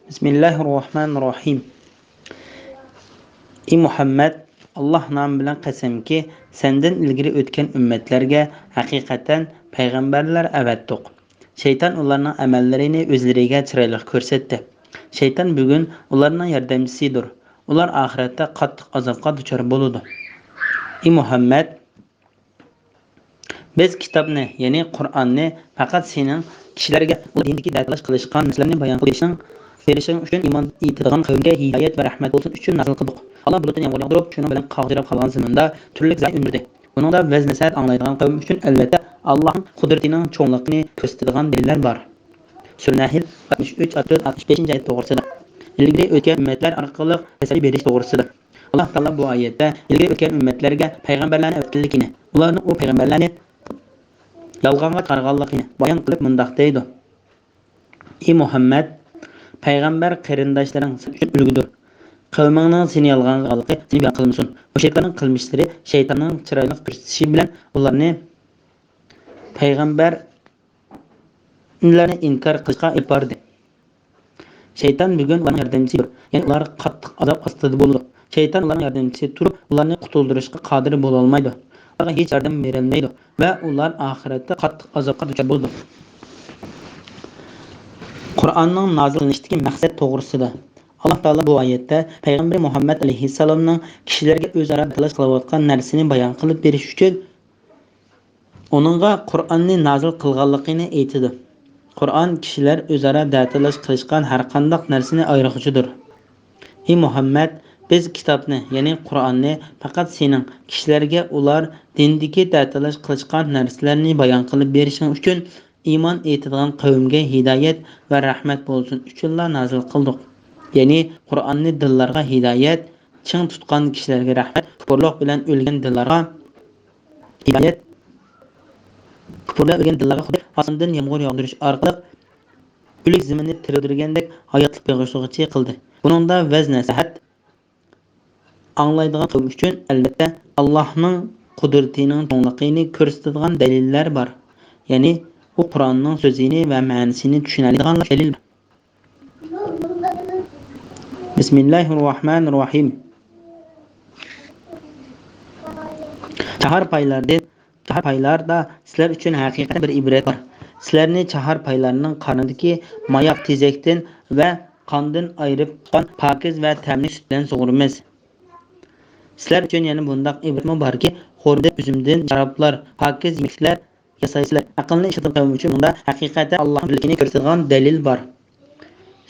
بىسمىللاھىررەھمانىررەھىم. ئى مۇھەممەد، ئاللاھ نامى بىلەن قەسەمكى، سەندىن ئىلگىرى ئۆتكەن ئۈممەتلەرگە ھەقىقەتەن پەيغەمبەرلەر ئەۋەتتۇق. شەيتان ئۇلارنىڭ ئەمەللىرىنى ئۆزلىرىگە چىرايلىق كۆرسەتتى. شەيتان بۈگۈن ئۇلارنىڭ ياردەمچىسىدۇر. ئۇلار ئاخىرەتتە قاتتىق ئازابقا دۇچار بولىدۇ. ئى مۇھەممەد، بىز كىتابنى، يەنى قۇرئاننى پەقەت سېنىڭ كىشىلەرگە ئۇلار دىندىكى دەتالاش قىلىشقان نەرسىلەرنى بايان قىلىپ بېرىشىڭ، بېرىشىڭ ئۈچۈن، ئىمان ئېيتىدىغان قەۋمگە ھىدايەت ۋە رەھمەت بولسۇن ئۈچۈن نازىل قىلدۇق. ئاللاھ بۇلۇتتىن يامغۇر ياغدۇرۇپ، شۇنىڭ بىلەن قاغجىراپ قالغان زېمىندا تۈرلۈك زەرەت ئۈندۈردى. بۇنىڭدا ۋەز-نەسىھەت ئاڭلايدىغان قەۋم ئۈچۈن، ئەلۋەتتە، ئاللاھنىڭ قۇدرىتىنىڭ چوڭلۇقىنى كۆرسىتىدىغان دەلىللەر بار. سۈرە نەھل، ئاتمىش ئۈچ، ئاتمىش تۆت، ئاتمىش بەشىنچى ئايەت توغرىسىدا. ئىلگىرى ئۆتكەن ئۈممەتلەر ئارقىلىق تەسەللى بېرىش توغرىسىدا. ئاللاھ تائالا بۇ ئايەتتە ئىلگىرى ئۆتكەن ئۈممەتلەرگە پەيغەمبەرلەرنى ئەۋەتكەنلىكىنى، ئۇلارنىڭ ئۇ پەيغەمبەرلەرنى يالغانغا چاقىرغانلىقىنى بايان قىلىپ مۇنداق دەيدۇ: ئى مۇھەممەد، پەيغەمبەر قېرىنداشلىرىڭ سەن ئۈچۈن ئۈلگىدۇر. قەۋمىڭنىڭ سېنى يالغانغا ئالغانلىقى سېنى بىئارام قىلمىسۇن. مۇشرىكلارنىڭ قىلمىشلىرى شەيتاننىڭ چىرايلىق كۆرسىتىشى بىلەن ئۇلارنى پەيغەمبەر ئىنكار قىلىشقا ئېلىپ باردى. شەيتان بۈگۈن ئۇلارنىڭ ياردەمچىسىدۇر، يەنى ئۇلار قاتتىق ئازاب ئاستىدا بولىدۇ. شەيتان ئۇلارنىڭ ياردەمچىسى تۇرۇپ، ئۇلارنى قۇتۇلدۇرۇشقا قادىر بولالمايدۇ. ئۇلارغا ھېچ ياردەم بېرەلمەيدۇ ۋە ئۇلار ئاخىرەتتە قاتتىق ئازابقا دۇچار بولىدۇ. قۇرئاننىڭ نازىل قىلىنىشتىكى مەقسەت توغرىسىدا. ئاللاھ تائالا بۇ ئايەتتە پەيغەمبىرى مۇھەممەد ئەلەيھىسسالامنىڭ كىشىلەرگە ئۆزئارا دەتالاش قىلىۋاتقان نەرسىنى بايان قىلىپ بېرىش ئۈچۈن، ئۇنىڭغا قۇرئاننى نازىل قىلغانلىقىنى ئېيتىدۇ. قۇرئان كىشىلەر ئۆزئارا دەتالاش قىلىشقان ھەرقانداق نەرسىنى ئايرىغۇچىدۇر. ئى مۇھەممەد، بىز كىتابنى، يەنى قۇرئاننى پەقەت سېنىڭ كىشىلەرگە ئۇلار دىندىكى دەتالاش قىلىشقان نەرسىلەرنى بايان قىلىپ بېرىشىڭ ئۈچۈن، ئىمان ئېيتىدىغان قەۋمگە ھىدايەت ۋە رەھمەت بولسۇن ئۈچۈنلا نازىل قىلدۇق. يەنى قۇرئاننى دىللارغا ھىدايەت، چىڭ تۇتقان كىشىلەرگە رەھمەت، كۇپۇرلۇق بىلەن ئۆلگەن دىللارغا ھىدايەت، كۇپۇر بىلەن ئۆلگەن دىللارغا خۇددى ئاسماندىن يامغۇر ياغدۇرۇش ئارقىلىق ئۆلۈك زېمىننى تىرىلدۈرگەندەك ھاياتلىق بېغىشلىغۇچى قىلدى. بۇنىڭدا ۋەز-نەسىھەت ئاڭلايدىغان قەۋم ئۈچۈن، ئەلۋەتتە، ئاللاھنىڭ قۇدرىتىنىڭ چوڭلۇقىنى كۆرسىتىدىغان دەلىللەر بار. يەنى بۇ قۇرئاننىڭ سۆزىنى ۋە مەنىسىنى چۈشىنەلەيدىغان دەلىل. بىسمىللاھىررەھمانىررەھىم. چاھار پايلاردىن، چاھار پايلاردا سىلەر ئۈچۈن ھەقىقەتەن بىر ئىبرەت بار. سىلەرنى چاھار پايلارنىڭ قارنىدىكى ماياق تېزەكتىن ۋە قاندىن ئايرىپ چىققان پاكىز ۋە تەملىك سۈت بىلەن سۇغۇرىمىز. سىلەر ئۈچۈن يەنە بۇنداق ئىبرەتمۇ باركى، خورمىدىن، ئۈزۈمدىن شارابلار، پاكىز يېمەكلىكلەر ياسايسىلەر. ئەقىلنى ئىشلىتىدىغان قەۋم ئۈچۈن بۇنىڭدا ھەقىقەتەن ئاللاھنىڭ بىرلىكىنى كۆرسىتىدىغان دەلىل بار.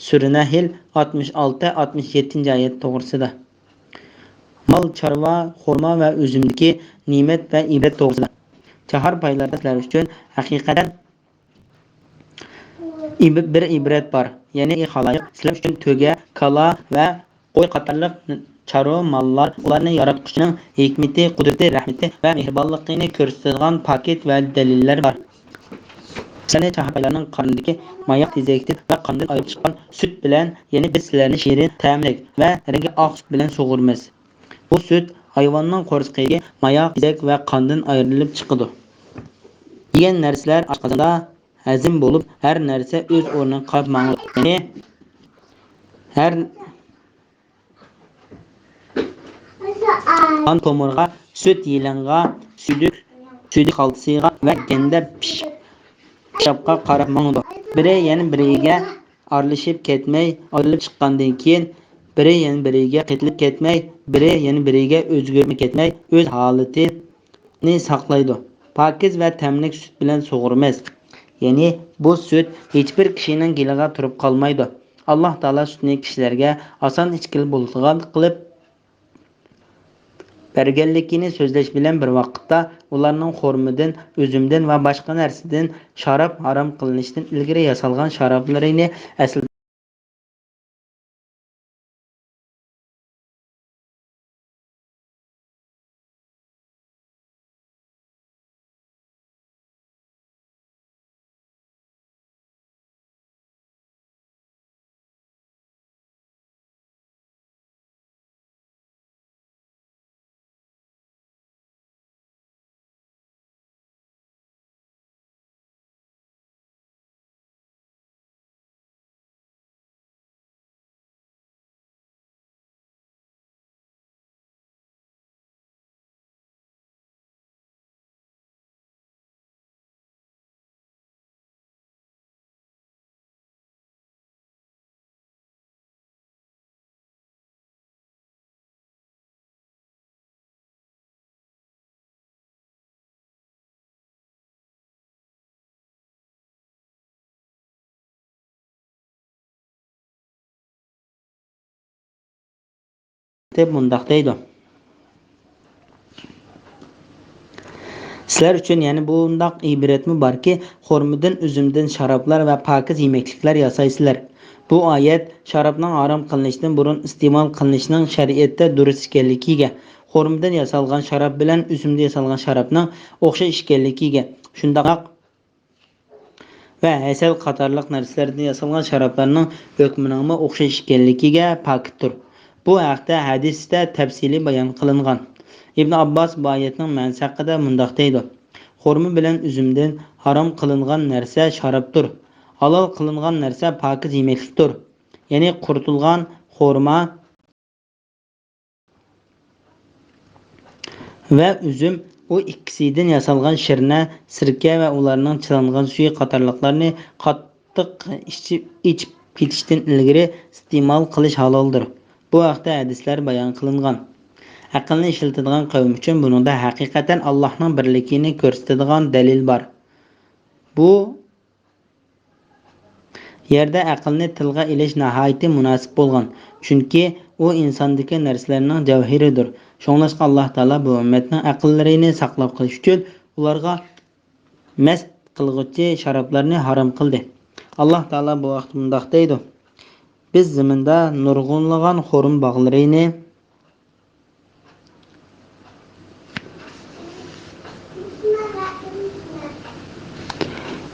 سۈرە نەھل، ئاتمىش ئالتە، ئاتمىش يەتتىنچى ئايەت توغرىسىدا. مال، چارۋا، خورما ۋە ئۈزۈمدىكى نېمەت ۋە ئىبرەت توغرىسىدا. چاھار پايلاردا سىلەر ئۈچۈن ھەقىقەتەن ئىب-، بىر ئىبرەت بار. يەنى، ئى خالايىق، سىلەر ئۈچۈن تۆگە، كالا ۋە قوي قاتارلىق چارۋا ماللار، ئۇلارنى ياراتقۇچىنىڭ ھېكمىتى، قۇدرىتى، رەھمىتى ۋە مېھرىبانلىقىنى كۆرسىتىدىغان پاكىت ۋە دەلىللەر بار. سىلەرنى چاھار پايلارنىڭ قارنىدىكى ماياق تېزەكتىن ۋە قاندىن ئايرىپ چىققان سۈت بىلەن، يەنى بىز سىلەرنى شېرىن، تەملىك ۋە رەڭگى ئاق سۈت بىلەن سۇغۇرىمىز. بۇ سۈت ھايۋاننىڭ قورسىقىدىكى ماياق، تېزەك ۋە قاندىن ئايرىلىپ چىقىدۇ. يېگەن نەرسىلەر ئاشقازاندا ھەزىم بولۇپ، ھەر نەرسە ئۆز ئورنىغا قاراپ ماڭىدۇ. يەنى ھەر قان تومۇرغا، سۈت يېلىڭغا، سۈيدۈك، سۈيدۈك خالتىسىغا ۋە گەندە پىش-، پىششاققا قاراپ ماڭىدۇ. بىرى يەنە بىرىگە ئارىلىشىپ كەتمەي، ئايرىلىپ چىققاندىن كېيىن، بىرى يەنە بىرىگە قېتىلىپ كەتمەي، بىرى يەنە بىرىگە ئۆزگىرىپ كەتمەي، ئۆز ھالىتىنى ساقلايدۇ. پاكىز ۋە تەملىك سۈت بىلەن سۇغۇرىمىز. يەنى بۇ سۈت ھېچبىر كىشىنىڭ گېلىغا تۇرۇپ قالمايدۇ. ئاللاھ تائالا سۈتنى كىشىلەرگە ئاسان ئىچكىلى بولىدىغان قىلىپ بەرگەنلىكىنى سۆزلەش بىلەن بىر ۋاقىتتا، ئۇلارنىڭ خورمىدىن، ئۈزۈمدىن ۋە باشقا نەرسىدىن شاراب ھارام قىلىنىشتىن ئىلگىرى ياسالغان شارابلىرىنى ئەسلىدە دەپ مۇنداق دەيدۇ. سىلەر ئۈچۈن يەنە بۇنداق ئىبرەتمۇ باركى، خورمىدىن، ئۈزۈمدىن شارابلار ۋە پاكىز يېمەكلىكلەر ياسايسىلەر. بۇ ئايەت شارابنىڭ ھارام قىلىنىشتىن بۇرۇن ئىستېمال قىلىنىشنىڭ شەرىئەتتە دۇرۇس ئىكەنلىكىگە، خورمىدىن ياسالغان شاراب بىلەن ئۈزۈمدىن ياسالغان شارابنىڭ ئوخشاش ئىكەنلىكىگە، شۇنداق ۋە ھەسەل قاتارلىق نەرسىلەردىن ياسالغان شارابلارنىڭ ھۆكمىنىڭمۇ ئوخشاش ئىكەنلىكىگە پاكىتتۇر. بۇ ھەقتە ھەدىستە تەپسىلىي بايان قىلىنغان. ئىبن ئابباس بۇ ئايەتنىڭ مەنىسى ھەققىدە مۇنداق دەيدۇ: خورما بىلەن ئۈزۈمدىن ھارام قىلىنغان نەرسە شارابتۇر. ھالال قىلىنغان نەرسە پاكىز يېمەكلىكتۇر. يەنى قۇرۇتۇلغان خورما ۋە ئۈزۈم، ئۇ ئىككىسىدىن ياسالغان شىرنە، سىركە ۋە ئۇلارنىڭ چىلانغان سۈيى قاتارلىقلارنى قاتتىق ئىچىپ، ئىچىپ كېتىشتىن ئىلگىرى ئىستېمال قىلىش ھالالدۇر. بۇ ھەقتە ھەدىسلەر بايان قىلىنغان. ئەقىلنى ئىشلىتىدىغان قەۋم ئۈچۈن بۇنىڭدا ھەقىقەتەن ئاللاھنىڭ بىرلىكىنى كۆرسىتىدىغان دەلىل بار. بۇ يەردە ئەقىلنى تىلغا ئېلىش ناھايىتى مۇناسىپ بولغان، چۈنكى ئۇ ئىنساندىكى نەرسىلەرنىڭ جەۋھىرىدۇر. شۇڭلاشقا ئاللاھ تائالا بۇ ئۈممەتنىڭ ئەقىللىرىنى ساقلاپ قېلىش ئۈچۈن ئۇلارغا مەست قىلغۇچى شارابلارنى ھارام قىلدى. ئاللاھ تائالا بۇ ھەقتە مۇنداق دەيدۇ: بىز زېمىندا نۇرغۇنلىغان خورما باغلىرىنى،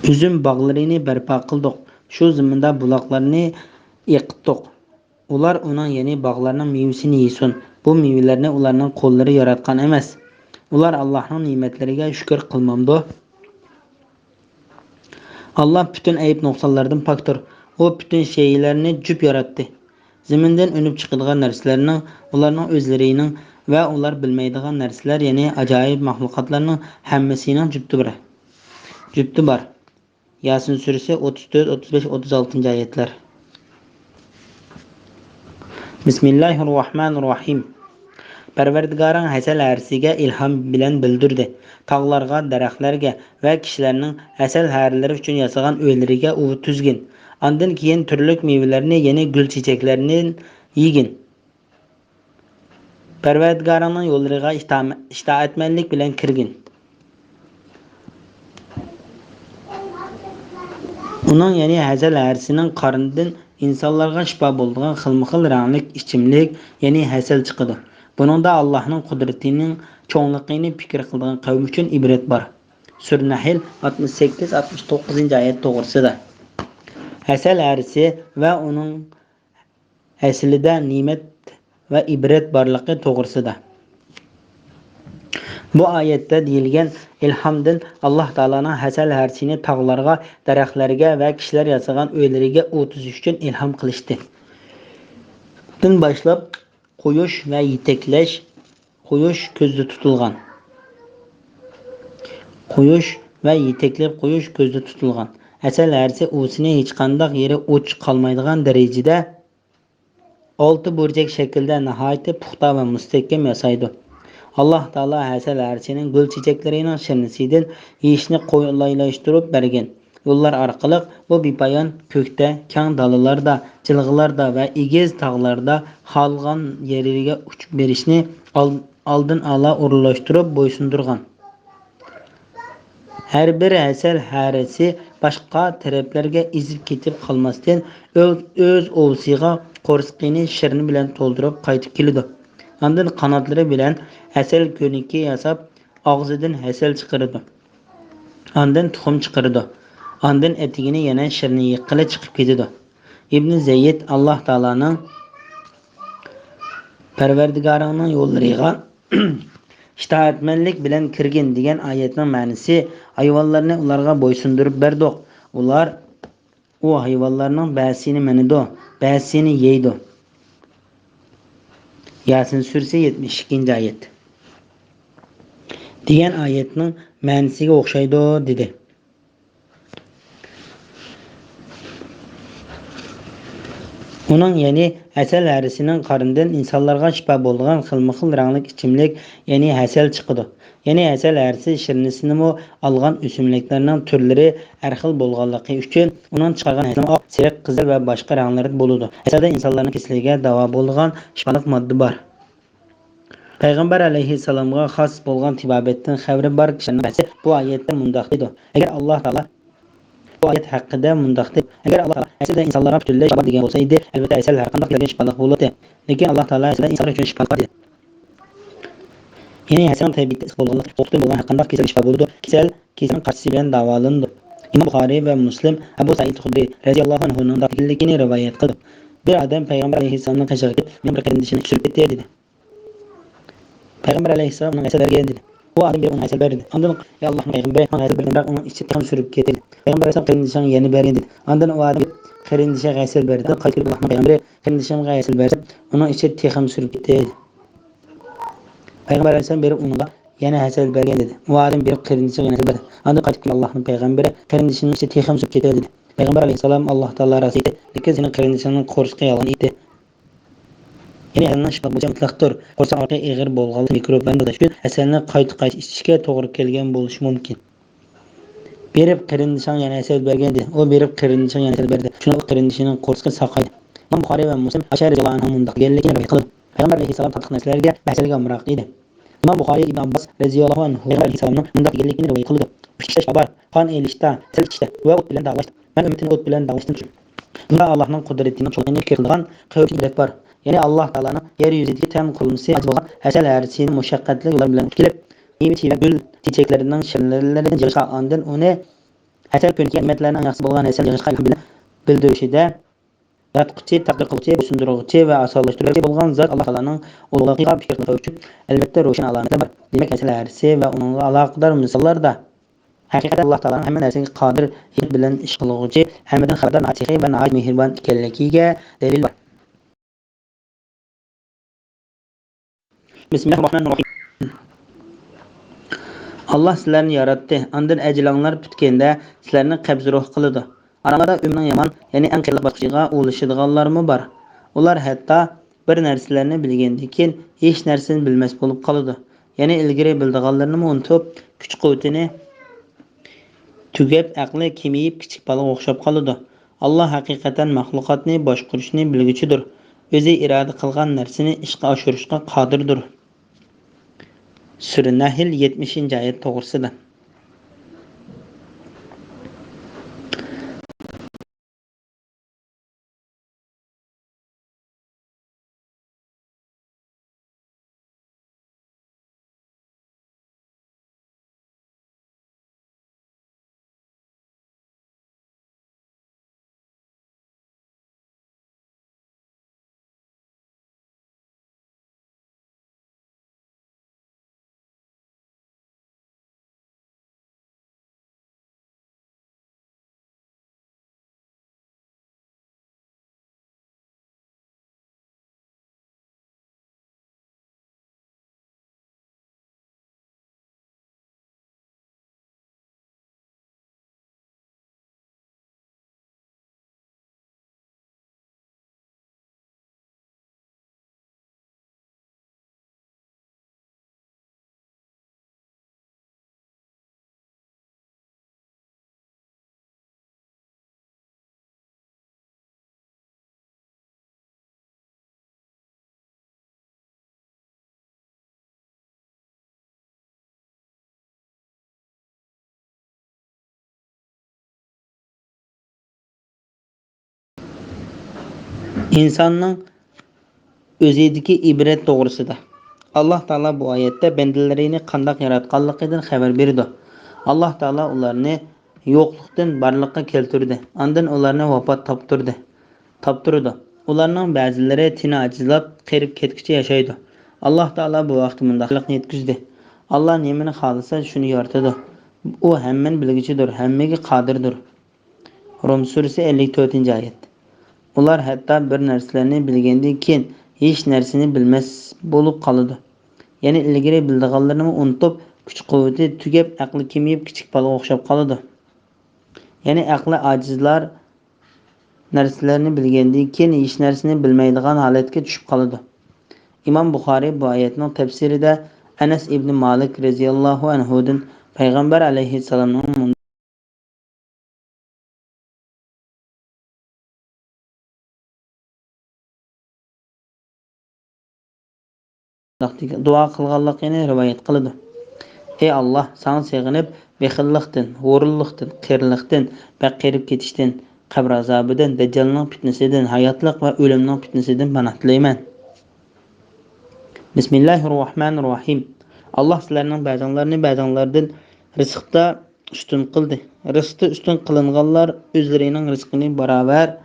ئۈزۈم باغلىرىنى بەرپا قىلدۇق. شۇ زېمىندا بۇلاقلارنى ئېقىتتۇق. ئۇلار ئۇنىڭ، يەنى باغلارنىڭ مېۋىسىنى يېسۇن. بۇ مېۋىلەرنى ئۇلارنىڭ قوللىرى ياراتقان ئەمەس. ئۇلار ئاللاھنىڭ نېمەتلىرىگە شۈكۈر قىلمامدۇ؟ ئاللا پۈتۈن ئەيىب-نۇقسانلاردىن پاكتۇر. ئۇ پۈتۈن شەيئىلەرنى جۈپ ياراتتى. زېمىندىن ئۈنۈپ چىقىدىغان نەرسىلەرنىڭ، ئۇلارنىڭ ئۆزلىرىنىڭ ۋە ئۇلار بىلمەيدىغان نەرسىلەر، يەنى ئاجايىپ مەخلۇقاتلارنىڭ ھەممىسىنىڭ جۈپتى بار. جۈپتى بار. ياسىن سۈرىسى ئوتتۇز تۆت، ئوتتۇز بەش، ئوتتۇز ئالتىنچى ئايەتلەر. بىسمىللاھىررەھمانىررەھىم. پەرۋەردىگارىڭ ھەسەل ھەرىسىگە ئىلھام بىلەن بىلدۈردى. تاغلارغا، دەرەخلەرگە ۋە كىشىلەرنىڭ ھەسەل ھەرىلىرى ئۈچۈن ياسىغان ئۆيلىرىگە ئۇۋا تۈزگىن. ئاندىن كېيىن تۈرلۈك مېۋىلەرنى، يەنى گۈل-چېچەكلەرنى يېگىن. پەرۋەردىگارىڭنىڭ يوللىرىغا ئىتام-، ئىتائەتمەنلىك بىلەن كىرگىن. ئۇنىڭ، يەنى ھەسەل ھەرىسىنىڭ قارنىدىن ئىنسانلارغا شىپا بولىدىغان خىلمۇخىل رەڭلىك ئىچىملىك، يەنى ھەسەل چىقىدۇ. بۇنىڭدا ئاللاھنىڭ قۇدرىتىنىڭ چوڭلۇقىنى پىكىر قىلىدىغان قەۋم ئۈچۈن ئىبرەت بار. سۈرە نەھل، ئاتمىش سەككىز، ئاتمىش توققۇزىنچى ئايەت توغرىسىدا. ھەسەل ھەرىسى ۋە ئۇنىڭ ھەسىلىدە نېمەت ۋە ئىبرەت بارلىقى توغرىسىدا. بۇ ئايەتتە دېيىلگەن ئىلھامدىن ئاللا تائالانىڭ ھەسەل ھەرىسىنى تاغلارغا، دەرەخلەرگە ۋە كىشىلەر ياسىغان ئۆيلىرىگە ئۇۋا تۈزۈش ئۈچۈن ئىلھام قىلىشتىن باشلاپ، قويۇش ۋە يېتەكلەش، قويۇش كۆزدە تۇتۇلغان. قويۇش ۋە يېتەكلەپ قويۇش كۆزدە تۇتۇلغان. ھەسەل ھەرىسى ئۇۋىسىنى ھېچقانداق يېرى ئوچۇق قالمايدىغان دەرىجىدە ئالتە بۇرجەك شەكلىدە ناھايىتى پۇختا ۋە مۇستەھكەم ياسايدۇ. ئاللا تائالا ھەسەل ھەرىسىنىڭ گۈل چېچەكلىرىنىڭ شىرنىسىدىن يېيىشنى قولايلاشتۇرۇپ بەرگەن يوللار ئارقىلىق بۇ بىپايان كۆكتە، كەڭ دالىلاردا، جىلغىلاردا ۋە ئېگىز تاغلاردا خالىغان يەرگە ئۇچۇپ بېرىشنى ئال-، ئالدىن ئالا ئورۇنلاشتۇرۇپ بويسۇندۇرغان. ھەر بىر ھەسەل ھەرىسى باشقا تەرەپلەرگە ئېزىپ كېتىپ قالماستىن، ئۆز، ئۆز ئۇۋىسىغا قورسىقىنى شىرنە بىلەن تولدۇرۇپ قايتىپ كېلىدۇ. ئاندىن قاناتلىرى بىلەن ھەسەل كۆنىكى ياساپ، ئاغزىدىن ھەسەل چىقىرىدۇ. ئاندىن تۇخۇم چىقىرىدۇ. ئاندىن ئەتىگىنى يەنە شىرنە يېقىلى چىقىپ كېتىدۇ. ئىبنى زەيد، ئاللا تائالانىڭ پەرۋەردىگارىڭنىڭ يوللىرىغا ئىتائەتمەنلىك بىلەن كىرگىن دېگەن ئايەتنىڭ مەنىسى، ھايۋانلارنى ئۇلارغا بويسۇندۇرۇپ بەردۇق. ئۇلار، ئۇ ھايۋانلارنىڭ بەزىسىنى مىنىدۇ، بەزىسىنى يەيدۇ. ياسىن سۈرىسى يەتمىش ئىككىنچى ئايەت. دېگەن ئايەتنىڭ مەنىسىگە ئوخشايدۇ، دېدى. ئۇنىڭ، يەنى ھەسەل ھەرىسىنىڭ قارنىدىن ئىنسانلارغا شىپا بولىدىغان خىلمۇخىل رەڭلىك ئىچىملىك، يەنى ھەسەل چىقىدۇ. يەنى ھەسەل ھەرىسى شىرنىسىنىمۇ ئالغان ئۆسۈملۈكلەرنىڭ تۈرلىرى ھەر خىل بولغانلىقى ئۈچۈن، ئۇنىڭ چىقارغان ھەسىلىمۇ ئاق، سېرىق، قىزىل ۋە باشقا رەڭلەردە بولىدۇ. ھەسەلدە ئىنسانلارنىڭ كېسىلىگە داۋا بولىدىغان شىپالىق ماددا بار. پەيغەمبەر ئەلەيھىسسالامغا خاس بولغان تېبابەتتىن خەۋىرى بار كىشىلەرنىڭ بىرسى بۇ ئايەتتە مۇنداق دەيدۇ: ئەگەر ئاللا تائالا، بۇ ئايەت ھەققىدە مۇنداق دەيدۇ: ئەگەر ئاللا تائالا ھەسەلدە ئىنسانلارغا پۈتۈنلەي شىپا بار دېگەن بولسا ئىدى، ئەلۋەتتە ھەسەل ھەر قانداق كېسەلگە شىپالىق بولاتتى. لېكىن ئاللا تائالا ھەسەلدە ئىنسانلار ئۈچۈن شىپا بار دېدى. يەنى ھەسەلنىڭ تەبىئىتىدە ئىسپات بولغانلىق، ئوقۇتۇپ بولغان ھەر قانداق كېسەلگە شىپا بولىدۇ. كېسەل كېسەلنىڭ قارشىسى بىلەن داۋالىنىدۇ. ئىمام بۇخارىي ۋە مۇسلىم ئەبۇ سەئىد خۇدرىي رەزىياللاھۇ ئەنھۇنىڭ مۇنداق دېگەنلىكىنى رىۋايەت قىلىدۇ: بىر ئادەم پەيغەمبەر ئەلەيھىسسالامنىڭ قېشىغا كېلىپ، مېنىڭ بىر قېرىندىشىمنى ئۈسۈرۈپ كەتتى، دېدى. پەيغەمبەر ئەلەيھىسسالام ئۇنىڭغا ھەسەل بەرگىن، دېدى. ئۇ ئادەم بېرىپ ئۇنىڭغا ھەسەل بەردى. ئاندىن، يا ئاللاھنىڭ پەيغەمبىرى، ماڭا ھەسەل بەرگىن، بىراق ئۇنىڭ ئىچى تېخىمۇ سۈرۈپ كېتىدۇ. پەيغەمبەر ئەلەيھىسسالام قېرىندىشىڭغا يەنە بەرگىن، دېدى. ئاندىن ئۇ ئادەم قېرىندىشىغا ھەسەل بەردى. قايتىپ كېلىپ، ئاللاھنىڭ پەيغەمبىرى، قېرىندىشىمغا ھەسەل بەردى. قايتىپ كېلىپ، ئاللاھنىڭ پەيغەمبىرى، قېرىندىشىمغا ھەسەل بەردى. ئاندىن قايتىپ كېلىپ، ئاللاھنىڭ پەيغەمبىرى، قېرىندىشىمنىڭ ئىچى تېخىمۇ سۈرۈپ كېتىدۇ، دېدى. پەيغەمبەر ئەلەيھىسسالام، ئاللاھ تائالا راست ئېيتتى، لېكىن سېنىڭ قېرىندىشىڭنىڭ قورسىقى يالغان ئېيتتى. يەنى ھەسەلنىڭ شىپالىق بولۇشى مۇتلەقتۇر. قورساق ئاغرىقى ئېغىر بولغانلىقتىن، مىكروبلارنى تازىلاش ئۈچۈن ھەسەلنى قايتا-قايتا ئىچىشكە توغرا كەلگەن بولۇشى مۇمكىن. بېرىپ قېرىندىشىڭغا يەنە ھەسەل بەرگىن، دېدى. ئۇ بېرىپ قېرىندىشىغا يەنە ھەسەل بەردى. شۇنىڭ بىلەن قېرىندىشىنىڭ قورسىقى ساقايدى. ئىمام بۇخارىي ۋە مۇسلىم ئائىشە رەزىياللاھۇ ئەنھا مۇنداق دېگەنلىكىنى رىۋايەت قىلىدۇ: پەيغەمبەر ئەلەيھىسسالام تاتلىق نەرسىلەرگە ۋە ھەسەلگە ئامراق ئىدى. ئىمام بۇخارىي ئىبن ئابباس رەزىياللاھۇ ئەنھۇ پەيغەمبەر ئەلەيھىسسالامنىڭ مۇنداق دېگەنلىكىنى رىۋايەت قىلىدۇ: ئۈچ ئىشتا شىپا بار، قان ئېلىشتا، سەل ئىچىشتە ۋە ئوت بىلەن داغلاشتا. مەن ئۈممىتىمنى ئوت بىلەن داغلاشتىن چۈشۈردۈم. بۇندا ئاللاھنىڭ قۇدرىتىنى چوڭلۇقىنى پىكىر قىلىدىغان قەۋمگە ئىبرەت بار. يەنى ئاللاھ تائالانىڭ يەر يۈزىدىكى تەن قۇرۇلمىسى ئاجىز بولغان ھەسەل ھەرىسىنى مۇشەققەتلىك يوللار بىلەن ئۆتۈپ كېلىپ، مېۋە-چېۋە، گۈل، چېچەكلەرنىڭ شىرنىلىرىدىن يىغىشقا، ئاندىن ئۇنى ھەسەل كۆنىكى نېمەتلەرنىڭ ئەڭ ياخشىسى بولغان ھەسەل يىغىشقا ئىلھام بىلەن بىلدۈرۈشىدە، ياراتقۇچى، تەقدىر قىلغۇچى، بويسۇندۇرغۇچى ۋە ئاسانلاشتۇرغۇچى بولغان زات ئاللاھ تائالانىڭ ئۇلۇغلۇقىغا پىكىر قىلىش ئۈچۈن، ئەلۋەتتە، روشەن ئالامەتلەر بار. دېمەك، ھەسەل ھەرىسى ۋە ئۇنىڭغا ئالاقىدار مىساللاردا ھەقىقەتەن ئاللاھ تائالانىڭ ھەممە نەرسىگە قادىر، ھېكمەت بىلەن ئىش قىلغۇچى، ھەممىدىن خەۋەردار، ناھايىتى سېخىي ۋە ناھايىتى مېھرىبان ئىكەنلىكىگە دەلىل بار. بىسمىللاھىررەھمانىررەھىم. ئاللاھ سىلەرنى ياراتتى، ئاندىن ئەجىلىڭلار پۈتكەندە سىلەرنى قەبزى روھ قىلىدۇ. ئاراملاردا ئۆمرىنىڭ يامان، يەنى ئەڭ قېرىنداش باسقۇچىغا ئۇلىشىدىغانلارمۇ بار. ئۇلار ھەتتا بىر نەرسىلەرنى بىلگەندىن كېيىن ھېچ نەرسىنى بىلمەس بولۇپ قالىدۇ. يەنى ئىلگىرى بىلىدىغانلىرىنىمۇ ئۇنتۇپ، كۈچ-قۇۋۋىتىنى تۈگەپ، ئەقلى كېمىيىپ، كىچىك بالىغا ئوخشاپ قالىدۇ. ئاللاھ ھەقىقەتەن مەخلۇقاتنى باشقۇرۇشنى بىلگۈچىدۇر. ئۆزى ئىرادە قىلغان نەرسىنى ئىشقا ئاشۇرۇشقا قادىردۇر. سۈرە نەھل، يەتمىشىنچى ئايەت توغرىسىدا. ئىنساننىڭ ئۆزىدىكى ئىبرەت توغرىسىدا. ئاللاھ تائالا بۇ ئايەتتە بەندىلىرىنى قانداق ياراتقانلىقىدىن خەۋەر بېرىدۇ. ئاللاھ تائالا ئۇلارنى يوقلۇقتىن بارلىققا كەلتۈردى، ئاندىن ئۇلارنى ۋاپات تاپتۇردى، تاپتۇرىدۇ. ئۇلارنىڭ بەزىلىرى تېنى ئاجىزلاپ، قېرىپ كەتكۈچە ياشايدۇ. ئاللاھ تائالا بۇ ھەقتە مۇنداق يەتكۈزدى: ئاللاھ نېمىنى خالىسا، شۇنى يارىتىدۇ. ئۇ ھەممىنى بىلگۈچىدۇر، ھەممىگە قادىردۇر. روم سۈرىسى، ئەللىك تۆتىنچى ئايەت. ئۇلار ھەتتا بىر نەرسىلەرنى بىلگەندىن كېيىن ھېچ نەرسىنى بىلمەس بولۇپ قالىدۇ. يەنى ئىلگىرى بىلىدىغانلىرىنىمۇ ئۇنتۇپ، كۈچ-قۇۋۋىتى تۈگەپ، ئەقلى كېمىيىپ، كىچىك بالىغا ئوخشاپ قالىدۇ. يەنى ئەقلى ئاجىزلار نەرسىلەرنى بىلگەندىن كېيىن ھېچ نەرسىنى بىلمەيدىغان ھالەتكە چۈشۈپ قالىدۇ. ئىمام بۇخارىي بۇ ئايەتنىڭ تەپسىرىدە ئەنەس ئىبنى مالىك رەزىياللاھۇ ئەنھۇدىن پەيغەمبەر ئەلەيھىسسالامنىڭ دۇئا قىلغانلىقىنى رىۋايەت قىلىدۇ: ئەي ئاللاھ، ساڭا سېغىنىپ، بېخىللىقتىن، ھورۇنلۇقتىن، قېرىلىقتىن، بەك قېرىپ كېتىشتىن، قەبرە ئازابىدىن، دەججالنىڭ پىتنىسىدىن، ھاياتلىق ۋە ئۆلۈمنىڭ پىتنىسىدىن پاناھ تىلەيمەن. بىسمىللاھىررەھمانىررەھىم. ئاللاھ سىلەرنىڭ بەزىڭلارنى بەزىڭلاردىن رىزىقتا ئۈستۈن قىلدى. رىزىقتا ئۈستۈن قىلىنغانلار ئۆزلىرىنىڭ رىزقىنى باراۋەر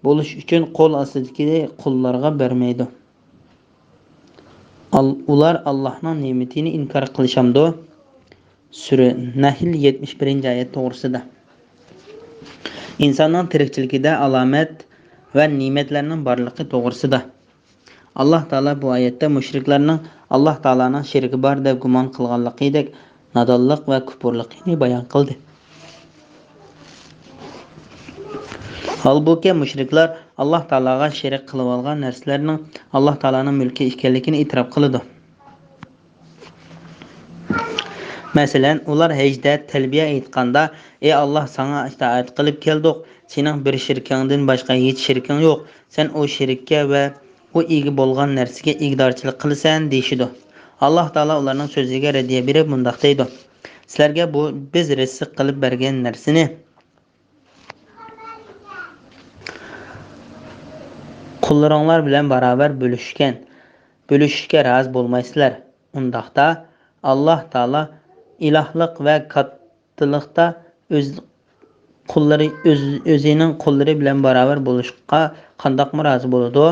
بولۇش ئۈچۈن قول ئاستىدىكى قۇللارغا بەرمەيدۇ. ئال-، ئۇلار ئاللاھنىڭ نېمىتىنى ئىنكار قىلىشامدۇ؟ سۈرە نەھل، يەتمىش بىرىنچى ئايەت توغرىسىدا. ئىنساننىڭ تىرىكچىلىكىدە ئالامەت ۋە نېمەتلەرنىڭ بارلىقى توغرىسىدا. ئاللاھ تائالا بۇ ئايەتتە مۇشرىكلارنىڭ ئاللاھ تائالانىڭ شېرىكى بار دەپ گۇمان قىلغانلىقىدەك نادانلىق ۋە كۇپۇرلۇقىنى بايان قىلدى. ھالبۇكى، مۇشرىكلار ئاللاھ تائالاغا شېرىك قىلىۋالغان نەرسىلەرنىڭ ئاللاھ تائالانىڭ مۈلكى ئىكەنلىكىنى ئېتىراپ قىلىدۇ. مەسىلەن، ئۇلار ھەجدە تەلبىيە ئېيتقاندا: ئەي ئاللاھ، ساڭا ئىتائەت قىلىپ كەلدۇق، سېنىڭ بىر شېرىكىڭدىن باشقا ھېچ شېرىكىڭ يوق، سەن ئۇ شېرىككە ۋە ئۇ ئىگە بولغان نەرسىگە ئىگىدارچىلىق قىلىسەن، دېيىشىدۇ. ئاللاھ تائالا ئۇلارنىڭ سۆزىگە رەددىيە بېرىپ مۇنداق دەيدۇ: سىلەرگە بۇ، بىز رىزىق قىلىپ بەرگەن نەرسىنى قۇللىرىڭلار بىلەن باراۋەر بۆلۈشكەن، بۆلۈشۈشكە رازى بولمايسىلەر. ئۇنداقتا، ئاللاھ تائالا ئىلاھلىق ۋە كاتتىلىقتا ئۆز قۇللىرى، ئۆز، ئۆزىنىڭ قۇللىرى بىلەن باراۋەر بولۇشقا قانداقمۇ رازى بولىدۇ؟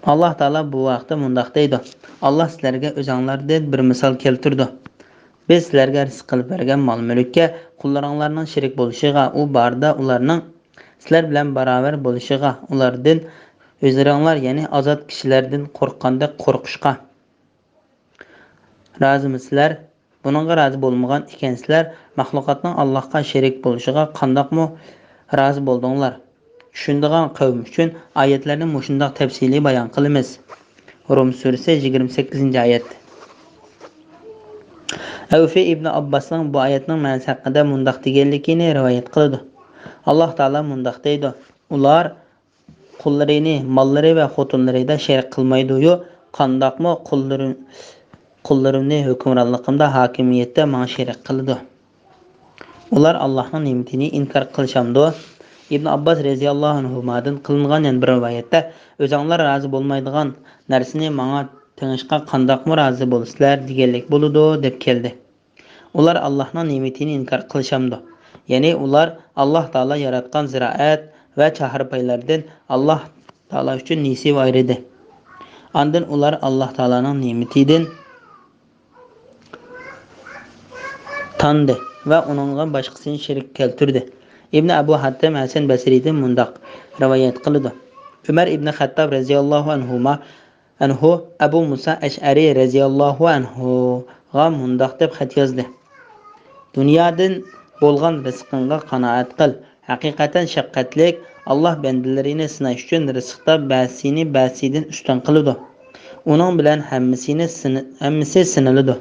ئاللاھ تائالا بۇ ھەقتە مۇنداق دەيدۇ: ئاللاھ سىلەرگە ئۆزۈڭلاردىن بىر مىسال كەلتۈرىدۇ. بىز سىلەرگە رىزىق قىلىپ بەرگەن مال-مۈلۈككە قۇللىرىڭلارنىڭ شېرىك بولۇشىغا، ئۇ باردا ئۇلارنىڭ سىلەر بىلەن باراۋەر بولۇشىغا، ئۇلاردىن ئۆزلىرىڭلار، يەنى ئازاد كىشىلەردىن قورققاندەك قورقۇشقا رازىمۇسىلەر؟ بۇنىڭغا رازى بولمىغان ئىكەنسىلەر، مەخلۇقاتنىڭ ئاللاھقا شېرىك بولۇشىغا قانداقمۇ رازى بولدۇڭلار؟ چۈشىنىدىغان قەۋم ئۈچۈن ئايەتلەرنى مۇشۇنداق تەپسىلىي بايان قىلىمىز. روم سۈرىسى، يىگىرمە سەككىزىنچى ئايەت. ئەۋفى ئىبنى ئابباسنىڭ بۇ ئايەتنىڭ مەنىسى ھەققىدە مۇنداق دېگەنلىكىنى رىۋايەت قىلىدۇ. ئاللاھ تائالا مۇنداق دەيدۇ: ئۇلار قۇللىرىنى ماللىرى ۋە خوتۇنلىرىدا شېرىك قىلمايدۇ-يۇ، قانداقمۇ قۇللىرىم-، قۇللىرىمنى ھۆكۈمرانلىقىمدا، ھاكىمىيەتتە ماڭا شېرىك قىلىدۇ؟ ئۇلار ئاللاھنىڭ نېمىتىنى ئىنكار قىلىشامدۇ؟ ئىبن ئابباس رەزىياللاھۇ ئەنھۇمادىن قىلىنغان يەنە بىر رىۋايەتتە، ئۆزۈڭلار رازى بولمايدىغان نەرسىنى ماڭا تېڭىشقا قانداقمۇ رازى بولىسىلەر؟ دېگەنلىك بولىدۇ، دەپ كەلدى. ئۇلار ئاللاھنىڭ نېمىتىنى ئىنكار قىلىشامدۇ؟ يەنى ئۇلار ئاللاھ تائالا ياراتقان زىرائەت ۋە چارپايلاردىن ئاللاھ تائالا ئۈچۈن نېسىۋە ئايرىدى. ئاندىن ئۇلار ئاللاھ تائالانىڭ نېمىتىدىن تاندى ۋە ئۇنىڭغا باشقىسىنى شېرىك كەلتۈردى. ئىبنى ئەبۇ ھاتتەم ھەسەن بەسرىدىن مۇنداق رىۋايەت قىلىدۇ: ئۆمەر ئىبنى خەتتاب رەزىياللاھۇ ئەنھۇما ئەنھۇ ئەبۇ مۇسا ئەشئەرى رەزىياللاھۇ ئەنھۇغا مۇنداق دەپ خەت يازدى: دۇنيادىن بولغان رىزقىڭغا قانائەت قىل. ھەقىقەتەن شەپقەتلىك ئاللاھ بەندىلىرىنى سىناش ئۈچۈن رىزىقتا بەزىسىنى بەزىسىدىن ئۈستۈن قىلىدۇ. ئۇنىڭ بىلەن ھەممىسىنى سىنى-، ھەممىسى سىنىلىدۇ.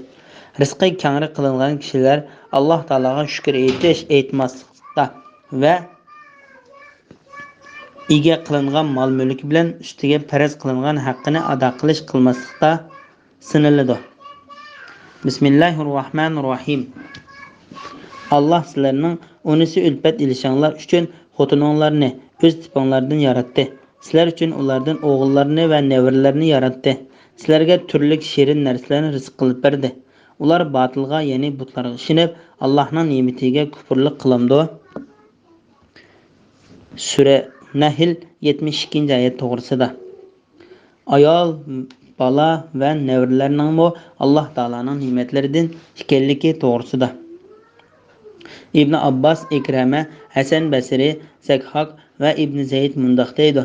رىزقى كەڭرى قىلىنغان كىشىلەر ئاللاھ تائالاغا شۈكۈر ئېيتىش، ئېيتماسلىقتا ۋە ئىگە قىلىنغان مال-مۈلكى بىلەن ئۈستىگە پەرز قىلىنغان ھەققىنى ئادا قىلىش، قىلماسلىقتا سىنىلىدۇ. بىسمىللاھىر راھمانىر راھىم. ئاللاھ سىلەرنىڭ ئۇنىسى ئۈلپەت ئېلىشىڭلار ئۈچۈن خوتۇنۇڭلارنى ئۆز تىپىڭلاردىن ياراتتى. سىلەر ئۈچۈن ئۇلاردىن ئوغۇللارنى ۋە نەۋرىلەرنى ياراتتى. سىلەرگە تۈرلۈك شېرىن نەرسىلەرنى رىزىق قىلىپ بەردى. ئۇلار باتىلغا، يەنى بۇتلارغا ئىشىنىپ، ئاللاھنىڭ نېمىتىگە كۇپۇرلۇق قىلامدۇ؟ سۈرە نەھل، يەتمىش ئىككىنچى ئايەت توغرىسىدا. ئايال، بالا ۋە نەۋرىلەرنىڭمۇ ئاللاھ تائالانىڭ نېمەتلىرىدىن ئىكەنلىكى توغرىسىدا. ئىبنى ئابباس، ئىكرەمە، ھەسەن بەسرى، زەكھاك ۋە ئىبنى زەيد مۇنداق دەيدۇ: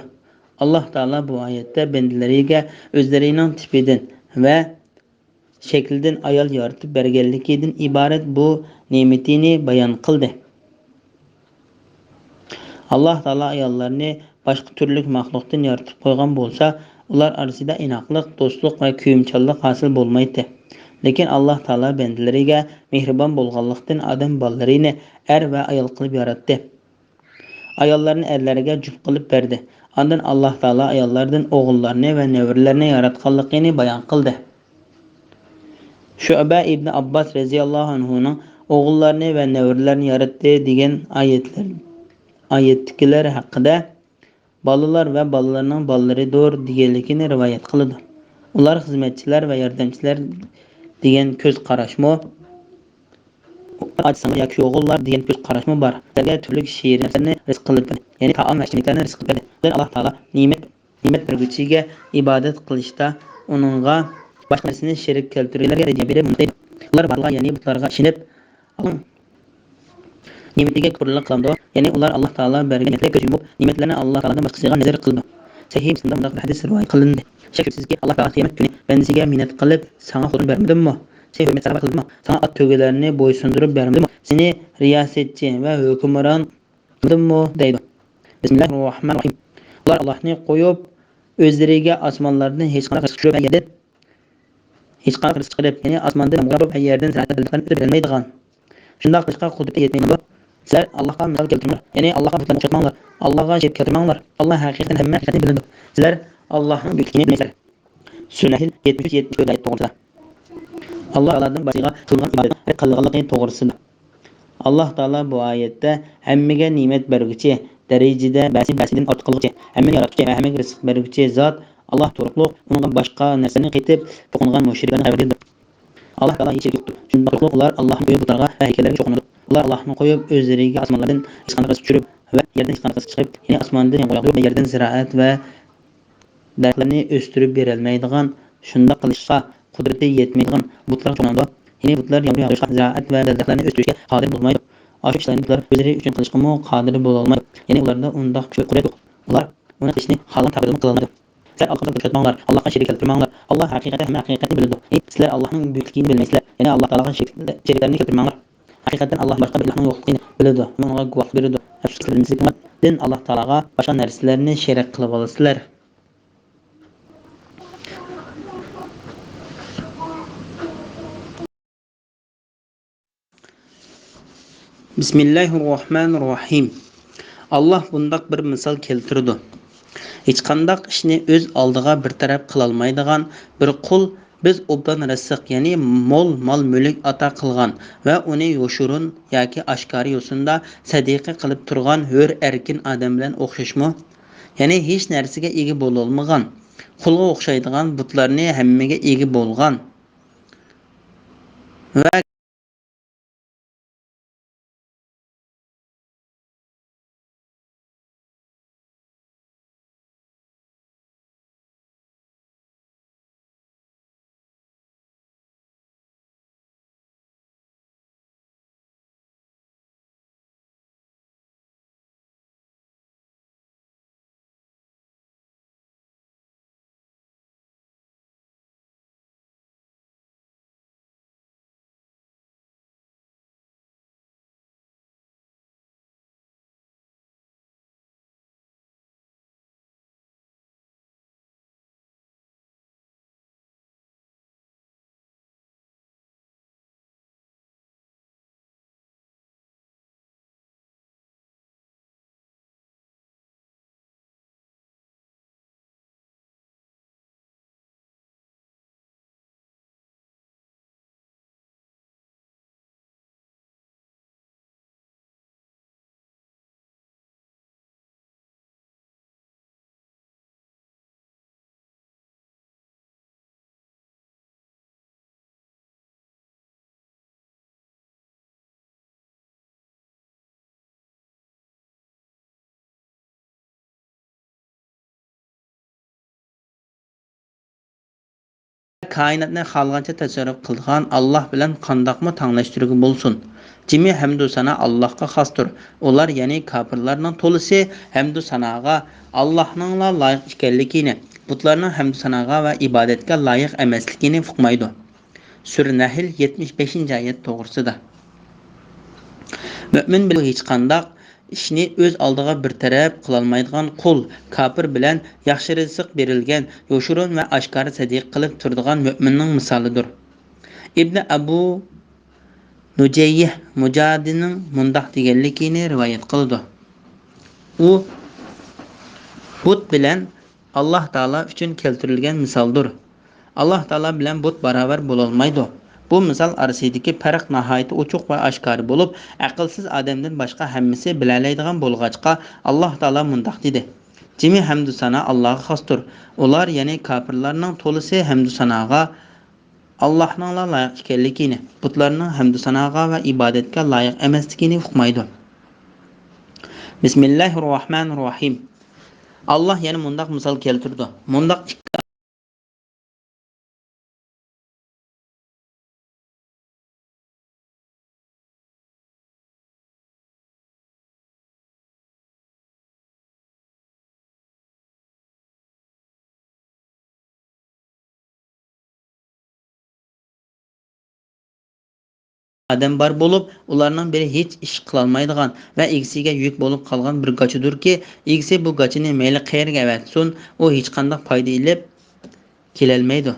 ئاللاھ تائالا بۇ ئايەتتە بەندىلىرىگە ئۆزلىرىنىڭ تىپىدىن ۋە شەكلىدىن ئايال يارىتىپ بەرگەنلىكىدىن ئىبارەت بۇ نېمىتىنى بايان قىلدى. ئاللاھ تائالا ئاياللارنى باشقا تۈرلۈك مەخلۇقتىن يارىتىپ قويغان بولسا، ئۇلار ئارىسىدا ئىناقلىق، دوستلۇق ۋە كۆيۈمچانلىق ھاسىل بولمايتتى. لېكىن ئاللاھ تائالا بەندىلىرىگە مېھرىبان بولغانلىقتىن، ئادەم بالىلىرىنى ئەر ۋە ئايال قىلىپ ياراتتى. ئاياللارنى ئەرلەرگە جۈپ قىلىپ بەردى. ئاندىن ئاللاھ تائالا ئاياللاردىن ئوغۇللارنى ۋە نەۋرىلەرنى ياراتقانلىقىنى بايان قىلدى. شۇئبە ئىبنى ئابباس رەزىياللاھۇ ئەنھۇنىڭ ئوغۇللارنى ۋە نەۋرىلەرنى ياراتتى دېگەن ئايەتلەر، ئايەتتىكىلەر ھەققىدە، بالىلار ۋە بالىلارنىڭ بالىلىرىدۇر دېگەنلىكىنى رىۋايەت قىلىدۇ. ئۇلار خىزمەتچىلەر ۋە ياردەمچىلەر دېگەن كۆز قاراشمۇ، ئاچىسىڭلار ياكى يوغانلار دېگەن كۆز قاراشمۇ بار. سىلەرگە تۈرلۈك شېرىن نەرسىلەرنى رىزىق قىلىپ بەردى. يەنى تائام ۋە ئىچىملىكلەرنى رىزىق قىلىپ بەردى. لېكىن ئاللاھ تائالا نېمەت، نېمەت بەرگۈچىگە ئىبادەت قىلىشتا ئۇنىڭغا باشقا نەرسىنى شېرىك كەلتۈرگەنلەرگە رەددىيە بېرىپ مۇنداق دەيدۇ: ئۇلار بارلىققا، يەنى بۇتلارغا ئىشىنىپ، ئاللاھنىڭ نېمىتىگە كۇپۇرلۇق قىلامدۇ؟ يەنى ئۇلار ئاللاھ تائالا بەرگەن نېمەتلەرگە كۆز يۇمۇپ، نېمەتلەرنى ئاللاھ تائالادىن باشقىسىغا نەزەر قىلىدۇ. سەھىھ مۇسلىمدا مۇنداق بىر ھەدىس رىۋايەت قىلىندى: شەك شۈبھىسىزكى، ئاللاھ تائالا قىيامەت كۈنى بەندىسىگە مىننەت قىلىپ، ساڭا خوتۇن بەرمىدىممۇ؟ سېنى ھۆرمەت ساراۋا قىلدىممۇ؟ ساڭا ئات تۆگىلەرنى بويسۇندۇرۇپ بەرمىدىممۇ؟ سېنى رىياسەتچى ۋە ھۆكۈمران قىلدىممۇ؟ دەيدۇ. بىسمىللاھىر راھمانىر راھىم. ئۇلار ئاللاھنى قويۇپ، ئۆزلىرىگە ئاسمانلاردىن ھېچقانداق رىزىق چۈشۈرۈپ ۋە يەردىن ھېچقانداق رىزىق چىقىرىپ، يەنى ئاسماندىن يامغۇر ياغدۇرۇپ ۋە يەردىن زىرائەت بەرگەنلىكلەرنى ئۆتۈپ بېرەلمەيدىغان، شۇنداق قىلىشقا قۇدرىتى يەتمەيدۇ. سىلەر ئاللاھقا مىسال كەلتۈرمەڭلار، يەنى ئاللاھقا بۇتلارنى ئوخشاتماڭلار، ئاللاھقا شېرىك كەلتۈرمەڭلار. ئاللاھ ھەقىقەتەن ھەممە ھەقىقەتنى بىلىدۇ. سىلەر ئاللاھنىڭ بۈيۈكلۈكىنى بىلمەيسىلەر. سۈرە نەھل، يەتمىش ئۈچ، يەتمىش تۆت ئايەت توغرىسىدا. ئاللاھ تائالادىن باشقىغا قىلغان ئىبادەتنىڭ رەت قىلىنغانلىقى توغرىسىدا. ئاللاھ تائالا بۇ ئايەتتە ھەممىگە نېمەت بەرگۈچى، دەرىجىدە بەزىسىنى بەزىسىدىن ئارتۇق قىلغۇچى، ھەممىنى ياراتقۇچى ۋە ھەممىگە رىزىق بەرگۈچى زات ئاللاھ تۇرۇقلۇق، ئۇنىڭغا باشقا نەرسىلەرنى قېتىپ توقۇنغان مۇشرىكلارنى خەۋەر بېرىدۇ. ئاللاھ تائالا ھېچ شېرىكى يوقتۇر. شۇنداق تۇرۇقلۇق ئۇلار ئاللاھنى قويۇپ بۇتلارغا ۋە ھەيكەللەرگە چوقۇنىدۇ. ئۇلار ئاللاھنى قويۇپ ئۆزلىرىگە ئاسمانلاردىن ھېچقانداق رىزىق چۈشۈرۈپ ۋە يەردىن ھېچقانداق رىزىق چىقىرىپ، يەنى ئاسماندىن يامغۇر ياغدۇرۇپ ۋە يەردىن زىرائەت ۋە دەرەخلەرنى ئۆستۈرۈپ بېرەلمەيدىغان، شۇنداق قىلىشقا قۇدرىتى يەتمەيدىغان بۇتلارغا چوقۇنىدۇ. يەنى بۇتلار يامغۇر ياغدۇرۇشقا، زىرائەت ۋە دەل-، دەرەخلەرنى ئۆستۈرۈشكە قادىر بولمايدۇ. ئاشۇ ئىشلارنى بۇتلار ئۆزلىرى ئۈچۈن قىلىشقىمۇ قادىر بولالمايدۇ. يەنى ئۇلاردا ئۇنداق كۈچ ۋە قۇدرەت يوق. ئۇلار ئۇنى قىلىشنى خالىغان تەقدىردىمۇ قىلالمايدۇ. سىلەر ئاللاھقا بىر ئوخشاتماڭلار، ئاللاھقا شېرىك كەلتۈرمەڭلار. ئاللاھ ھەقىقەتەن ھەممە ھەقىقەتنى بىلىدۇ. ئى، سىلەر ئاللاھنىڭ بۈيۈكلۈكىنى بىلمەيسىلەر. يەنى ئاللاھ تائالاغا شېرىك، شېرىكلەرنى كەلتۈرمەڭلار. ھەقىقەتەن ئاللاھ باشقا بىر ئىلاھنىڭ يوقلۇقىنى بىلىدۇ ۋە ئۇنىڭغا گۇۋاھلىق بېرىدۇ. ئەپسۇسكى، بىلمىسىلىك ئىممەت دىن ئاللاھ تائالاغا باشقا نەرسىلەرنى شېرىك قىلىۋالىسىلەر. بىسمىللاھىررەھمانىررەھىم. ئاللاھ بۇنداق بىر مىسال كەلتۈرىدۇ. ھېچقانداق ئىشنى ئۆز ئالدىغا بىر تەرەپ قىلالمايدىغان بىر قۇل بىز ئوبدان رىزىق، يەنى مول مال-مۈلۈك ئاتا قىلغان ۋە ئۇنى يوشۇرۇن ياكى ئاشكارا يوسۇندا سەدىقە قىلىپ تۇرغان ھۆر ئەركىن ئادەم بىلەن ئوخشاشمۇ؟ يەنى ھېچ نەرسىگە ئىگە بولالمىغان، قۇلغا ئوخشايدىغان بۇتلارنى ھەممىگە ئىگە بولغان ۋە كائىناتنى خالىغانچە تەسەررۇپ قىلىدىغان ئاللاھ بىلەن قانداقمۇ تەڭلەشتۈرگە بولسۇن؟ جىمى ھەمدۇ سانا ئاللاھقا خاستۇر. ئۇلار، يەنى كاپىرلارنىڭ تولىسى ھەمدۇ ساناغا ئاللاھنىڭلا لايىق ئىكەنلىكىنى، بۇتلارنىڭ ھەمدۇ ساناغا ۋە ئىبادەتكە لايىق ئەمەسلىكىنى ئۇقمايدۇ. سۈرە نەھل، يەتمىش بەشىنچى ئايەت توغرىسىدا. مۆمىن بىلەن ھېچقانداق ئىشنى ئۆز ئالدىغا بىر تەرەپ قىلالمايدىغان قۇل، كاپىر بىلەن ياخشى رىزىق بېرىلگەن، يوشۇرۇن ۋە ئاشكارا سەدىقە قىلىپ تۇرىدىغان مۆمىننىڭ مىسالىدۇر. ئىبنى ئەبۇ نۇجەييىھ مۇجاھىدنىڭ مۇنداق دېگەنلىكىنى رىۋايەت قىلىدۇ. ئۇ بۇت بىلەن ئاللاھ تائالا ئۈچۈن كەلتۈرۈلگەن مىسالدۇر. ئاللاھ تائالا بىلەن بۇت باراۋەر بولالمايدۇ. بۇ مىسال ئارىسىدىكى پەرق ناھايىتى ئوچۇق ۋە ئاشكارا بولۇپ، ئەقىلسىز ئادەمدىن باشقا ھەممىسى بىلەلەيدىغان بولغاچقا، ئاللاھ تائالا مۇنداق دېدى: جىمى ھەمدۇ سانا ئاللاھقا خاستۇر. ئۇلار، يەنى كاپىرلارنىڭ تولىسى ھەمدۇ ساناغا ئاللاھنىڭلا لايىق ئىكەنلىكىنى، بۇتلارنىڭ ھەمدۇ ساناغا ۋە ئىبادەتكە لايىق ئەمەسلىكىنى ئۇقمايدۇ. بىسمىللاھىررەھمانىررەھىم. ئاللاھ يەنە مۇنداق مىسال كەلتۈرىدۇ. مۇنداق ئىككى ئادەم بار بولۇپ، ئۇلارنىڭ بىرى ھېچ ئىش قىلالمايدىغان ۋە ئىگىسىگە يۈك بولۇپ قالغان بىر گاچىدۇركى، ئىگىسى بۇ گاچىنى مەيلى قەيەرگە ئەۋەتسۇن، ئۇ ھېچقانداق پايدا ئېلىپ كېلەلمەيدۇ.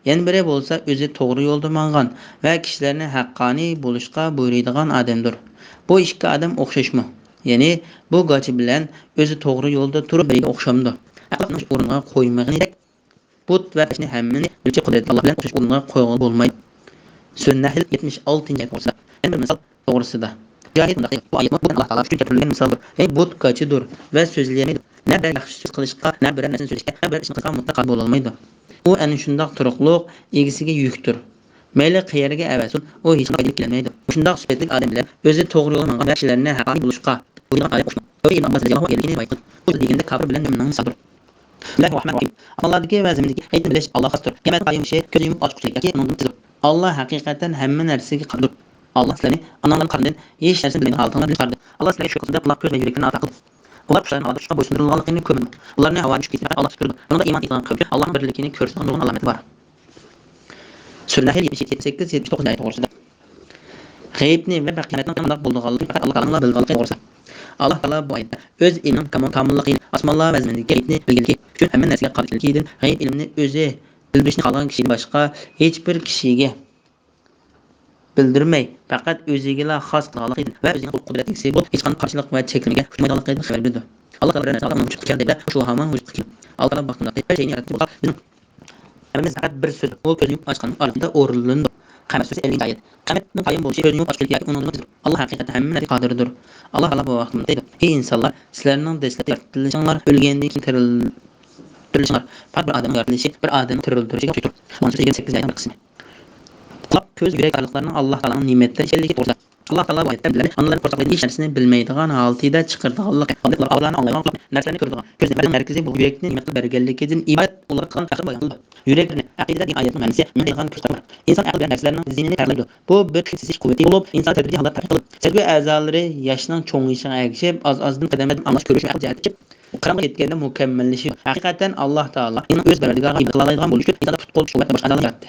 يەنە بىرى بولسا ئۆزى توغرا يولدا ماڭغان ۋە كىشىلەرنى ھەققانىي بولۇشقا بۇيرۇيدىغان ئادەمدۇر. بۇ ئىككى ئادەم ئوخشاشمۇ؟ يەنى بۇ گاچا بىلەن ئۆزى توغرا يولدا تۇرۇپ بىرىگە ئوخشامدۇ؟ ئەقىل ئورنىغا قويمىغىنىدەك، بۇت ۋە گاچىنى ھەممىنى بىلىشى قۇدرەتلىك ئاللاھ بىلەن ئوخشاش ئورۇنغا قويغىلى بولمايدۇ. سۈرە نەھل يەتمىش ئالتىنچى ئايەت توغرىسىدا. يەنە بىر مىسال توغرىسىدا. مۇجاھىد مۇنداق دېدى: بۇ ئايەتمۇ بۇ ئاللاھ تائالا ئۈچۈن كەلتۈرۈلگەن مىسالدۇر. يەنى بۇت گاچىدۇر ۋە سۆزلىيەلمەيدۇ. نە بىرەر ياخشى سۆز قىلىشقا، نە بىرەر نەرسىنى سۆزلەشكە، نە بىرەر ئىشنى قىلىشقا مۇتلەق قادىر بولالمايدۇ. ئۇ ئەنە شۇنداق تۇرۇقلۇق ئىگىسىگە يۈكتۇر. مەيلى قەيەرگە ئەۋەتسۇن، ئۇ ھېچقانداق پايدا ئېلىپ كېلەلمەيدۇ. مۇشۇنداق سۈپەتلىك ئادەم بىلەن ئۆزى توغرا يولدا ماڭغان ۋە كىشىلەرنى ھەققانىي بولۇشقا بۇيرۇيدىغان ئادەم ئوخشىمايدۇ. ئەبۇ ئىبن ئابباس رەزىياللاھۇ ئەنھۇ ئەيلىگىنى رىۋايەت قىلدى. بۇ سۆز دېگەندە كاپىر بىلەن مۆمىننىڭ مىسالىدۇر. بىسمىللاھىررەھمانىررەھىم. ئاللاھدىكى ۋە زېمىندىكى ھەيدىن بىلىش ئاللاھقا خاستۇر. قىيامەت قايىم بولۇشى كۆز يۇمۇپ ئاچقۇچە ياكى ئۇنىڭدىن تېزدۇر. ئاللا ھەقىقەتەن ھەممە نەرسىگە قادىردۇر. ئاللا سىلەرنى ئاناڭلارنىڭ قارنىدىن ھېچ نەرسىنى بىلمەيدىغان ھالىتىڭلار بىلەن چىقاردى. ئاللا سىلەرگە شۇ قىلسۇن دەپ قۇلاق، كۆز ۋە يۈرەكلىرىنى ئاتا قىلدى. ئۇلار قۇشلارنىڭ ھاۋادا ئۇچۇشقا بويسۇندۇرۇلغانلىقىنى كۆرمىدى. ئۇلارنى ھاۋادا ئۇچۇشقا يېتىپ ئاللا سۈپۈرىدۇ. بۇنىڭدا ئىمان ئېيتىدىغان قەۋمگە ئاللانىڭ بىرلىكىنى كۆرسىتىدىغان نۇرغۇن ئالامەتلەر بار. سۈرە نەھل يەتمىش يەتتە، يەتمىش سەككىز، يەتمىش توققۇزىنچى ئايەت توغرىسىدا. غەيىبنى ۋە قىيامەتنىڭ قانداق بولىدىغانلىقىنى پەقەت ئاللا تائالانىڭلا بىلىدىغانلىقى توغرىسىدا. ئاللا تائالا بۇ ئايەتتە ئۆز ئىلمىنىڭ كامىل-، كامىللىقى، ئاسمانلار ۋە زېمىندىكى غەيىبنى بىلگەنلىكى ئۈچۈن ھەممە نەرسىگە قادىرلىكىدىن غەيىب ئىلمىنى ئۆزى بىلمىشنى خالىغان كىشىدىن باشقا ھېچبىر كىشىگە بىلدۈرمەي، پەقەت ئۆزىگىلا خاس قىلغانلىقىدىن ۋە ئۆزىنىڭ قۇدرەت ئىگىسى بولۇپ، ھېچقانداق قارشىلىق ۋە چەكلىمىگە ئۇچرىمايدىغانلىقىدىن خەۋەر بېرىدۇ. ئاللا تائالا بىرەر نەرسە ئۇنىڭ ۋۇجۇدقا كەلدى ۋە شۇ ھامان ۋۇجۇدقا كېلىدۇ. ئاللا تائالا بۇ ھەقتە مۇنداق دەيدۇ: ھەر شەينى ياراتقۇچى بولسا بىزنىڭ ئەمرىمىز پەقەت بىر سۆز، ئۇ كۆزنى يۇمۇپ ئاچقاننىڭ ئارىسىدا ئورۇنلىنىدۇ. قەمەر سۈرىسى ئەللىنچى ئايەت. قىيامەتنىڭ قايىم بولۇشى، كۆزنى يۇمۇپ ئاچقىلى ياكى ئۇنىڭدىن ئۆزىدۇر. ئاللا ھەقىقەتەن ھەممە نەرسىگە قادىردۇر. ئاللا تائالا بۇ ھەقتە مۇنداق دەيدۇ: ئى ئىنسانلار، سىلەرنىڭ دەسلەپكى يارىتىلىشىڭلار، ئۆلگەندىن كېيىن تىرىل-، تىرىلىشىڭلار پەقەت بىر ئادەمنىڭ يارىتىلىشى، بىر ئادەمنىڭ تىرىلدۈرۈشىگە ئوخشايدۇ. مۇنچىسى يىگىرمە سەككىز ئايەتنىڭ بىر قىسمى. قۇلاق، كۆز، يۈرەك قاتارلىقلارنىڭ ئاللا تائالانىڭ نېمەتلىرى ئىكەنلىكى توغرىسىدا. ئاللا تائالا بۇ ئايەتتە بىلەرنى ئانىلىرى قورساقلىرىدا ھېچ نەرسىنى بىلمەيدىغان ھالىتىدە چىقىرىدىغانلىقى، ئالدىنقى ئاللانى ئاڭلايدىغان قۇلاق، نەرسىلەرنى كۆرىدىغان، كۆزنى، بەدەننىڭ مەركىزى بولغان يۈرەكنى نېمەتلەر بەرگەنلىكىدىن ئىبارەت ئولارغا قىلغان پەخرىنى بايان قىلىدۇ. يۈرەكلىرىنى ئەقىدىدە دېگەن ئايەتنىڭ مەنىسى مەن دەيدىغان كۆرسەتمە بار. ئىنسان ئەقىل بىلەن نەرسىلەرنىڭ زىيىنىنى پەرقلەيدۇ. بۇ بىر پىكىر سېزىش قۇۋۋىتى بولۇپ، ئىنسان تەدرىجىي ھالدا پەرق قىلىپ، سەزگۈ ئەزالىرى ياشنىڭ چوڭىيىشىغا ئەگىشىپ، ئاز-ئازدىن قەدەمدىن ئاڭلاش، كۆرۈش ۋە ئەقىل جەھەتتىن قىرىمغا يەتكەندە مۇكەممەللىشىدۇ. ھەقىقەتەن، ئاللا تائالا ئۆزىنىڭ ئۆز پەرۋەردىگارىغا ئىبادەت قىلالايدىغان بولۇش ئۈچۈن ئىنساندا تۇتقۇل كۈچ، قۇۋۋەت ۋە باشقا ئەزالارنى ياراتتى.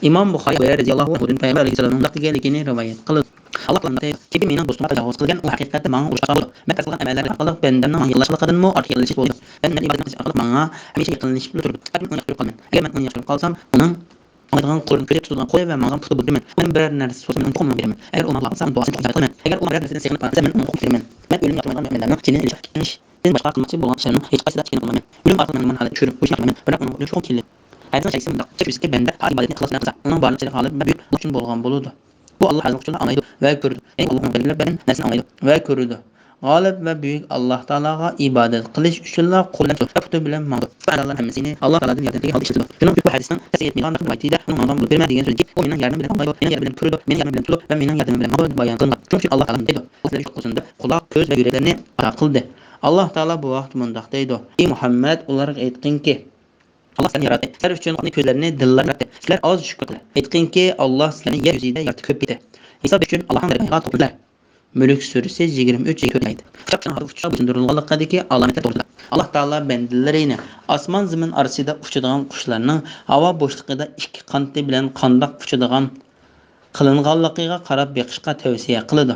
ئىمام بۇخارى ھۇرەيرە رەزىياللاھۇ ئەنھۇدىن پەيغەمبەر ئەلەيھىسسالامنىڭ مۇنداق دېگەنلىكىنى رىۋايەت قىلىدۇ. ئاللا تائالا مۇنداق دەيدۇ: كىمكى مېنىڭ دوستۇمغا تاجاۋۇز قىلغان، ئۇ ھەقىقەتەن ماڭا ئۇرۇش ئاچقان بولىدۇ. مەن پەرز قىلغان ئەمەللەر ئارقىلىق بەندەمنىڭ ماڭا يېقىنلىشىشلىقىدىنمۇ ئارتۇق يېقىنلىشىش بولىدۇ. بەندە مېنىڭ ئىبادىتىمنى ئارقىلىق ماڭا ھەمىشە يېقىنلىشىپلا تۇرىدۇ. پەقەت مەن ئۇنى ياخشى كۆرۈپ قالىمەن. ئەگەر مەن ئۇنى ياخشى كۆرۈپ قالسام، ئۇنىڭ ئاڭلايدىغان قۇلىقىنى، كۆرىدىغان قولى ۋە ماڭىدىغان پۇتى بولدۇرىمەن. ئۇ مەندىن بىرەر نەرسە سورىسا، مەن ئۇنىڭ قولىنى بېرىمەن. ئەگەر ئۇ ماڭا لازىم بولسا، ئۇنىڭ دۇئاسىنى قوبۇل قىلىمەن. ئەگەر ئۇ ماڭا بىرەر نەرسىدىن سېغىنىپ قالسا، مەن ئۇنىڭ قولىنى بېرىمەن. مەن ئۆلۈمنى ياقتۇرمايدىغان مۆمىنلەرنىڭ جېنىنى ئېلىشقا ئىككىلىنىشتىن باشقا قىلماقچى بولغان ئىشلارنىڭ ھېچقايسىدا ئىككىلىنىپ قالمايمەن. ئۆلۈم ئارقىلىق مەن مۇنۇ ھالەتكە چۈشۈرۈپ، بۇ ئىشنى ياقتۇرمايمەن. بىراق ئۇنىڭ ئۈچۈن چوڭ كېلىپ ھەدىسنىڭ شەيخى مۇنداق: كىشى بىرسىكى بەندە پاك ئىبادەتنى ئىخلاسلىق قىلسا، ئۇنىڭ بارلىق شەرىئەت ھالەت ۋە بۈيۈك ئۇلۇغ ئۈچۈن بولغان بولىدۇ. بۇ ئاللا ھەزرىتى ئۈچۈنلا ئاڭلايدۇ ۋە كۆرىدۇ. يەنى ئاللا ئۇنىڭ بەندىلىرى بىلەن نەرسىنى ئاڭلايدۇ ۋە كۆرىدۇ. غالىب ۋە بۈيۈك ئاللا تائالاغا ئىبادەت قىلىش ئۈچۈنلا قول بىلەن تۇتۇپ ۋە پۇتى بىلەن ماڭىدۇ. بۇ ئەزالارنىڭ ھەممىسىنى ئاللا تائالادىن ياردەم تىلىگەن ھالدا ئىشلىتىدۇ. شۇنىڭ ئۈچۈن بۇ ھەدىسنىڭ تەفسىر ئېيتمىغان رىۋايىتىدە ئۇنىڭ ماڭىدىغان بولۇپ بېرىمەن دېگەن سۆزىدىكى، ئۇ مېنىڭ ياردىمىم بىلەن ئاڭلايدۇ، مېنىڭ ياردىمىم بىلەن پۈتىدۇ، مېنىڭ ياردىمىم بىلەن ماڭىدۇ دەپ بايان قىلىنغان. شۇنىڭ ئۈچۈن ئاللا تائالا مۇنداق دەيدۇ: ئاللا سىلەرگە شۇ قىلسۇن دەپ قۇلاق، كۆز ۋە يۈرەكلەرنى ئاتا قىلدى. ئاللا تائالا بۇ ھەقتە مۇنداق دەيدۇ: ئى مۇھەممەد، ئۇلارغا ئېيتقىنكى، ئاللا سىلەرنى ياراتتى. سىلەر ئۈچۈن قۇلاقنى، كۆزلەرنى، دىللارنى ياراتتى. سىلەر ئاز شۈكۈر قىلىڭ. ئېيتقىنكى، ئاللا سىلەرنى يەر يۈزىدە يارىتىپ كۆپ ئېتتى. ھېساب ئۈچۈن ئاللانىڭ دەرگاھىغا توپلىدىلەر. مۈلۈك سۈرىسى يىگىرمە ئۈچ، يىگىرمە تۆت ئايەت. ئۇچاق چاڭ ھالدا ئۇچۇشقا بويسۇندۇرۇلغانلىقىدىكى ئالامەتلەر توغرىسىدا. ئاللا تائالا بەندىلىرىنى ئاسمان زېمىن ئارىسىدا ئۇچىدىغان قۇشلارنىڭ ھاۋا بوشلۇقىدا ئىككى قانىتى بىلەن قانداق ئۇچىدىغان قىلىنغانلىقىغا قاراپ بېقىشقا تەۋسىيە قىلىدۇ.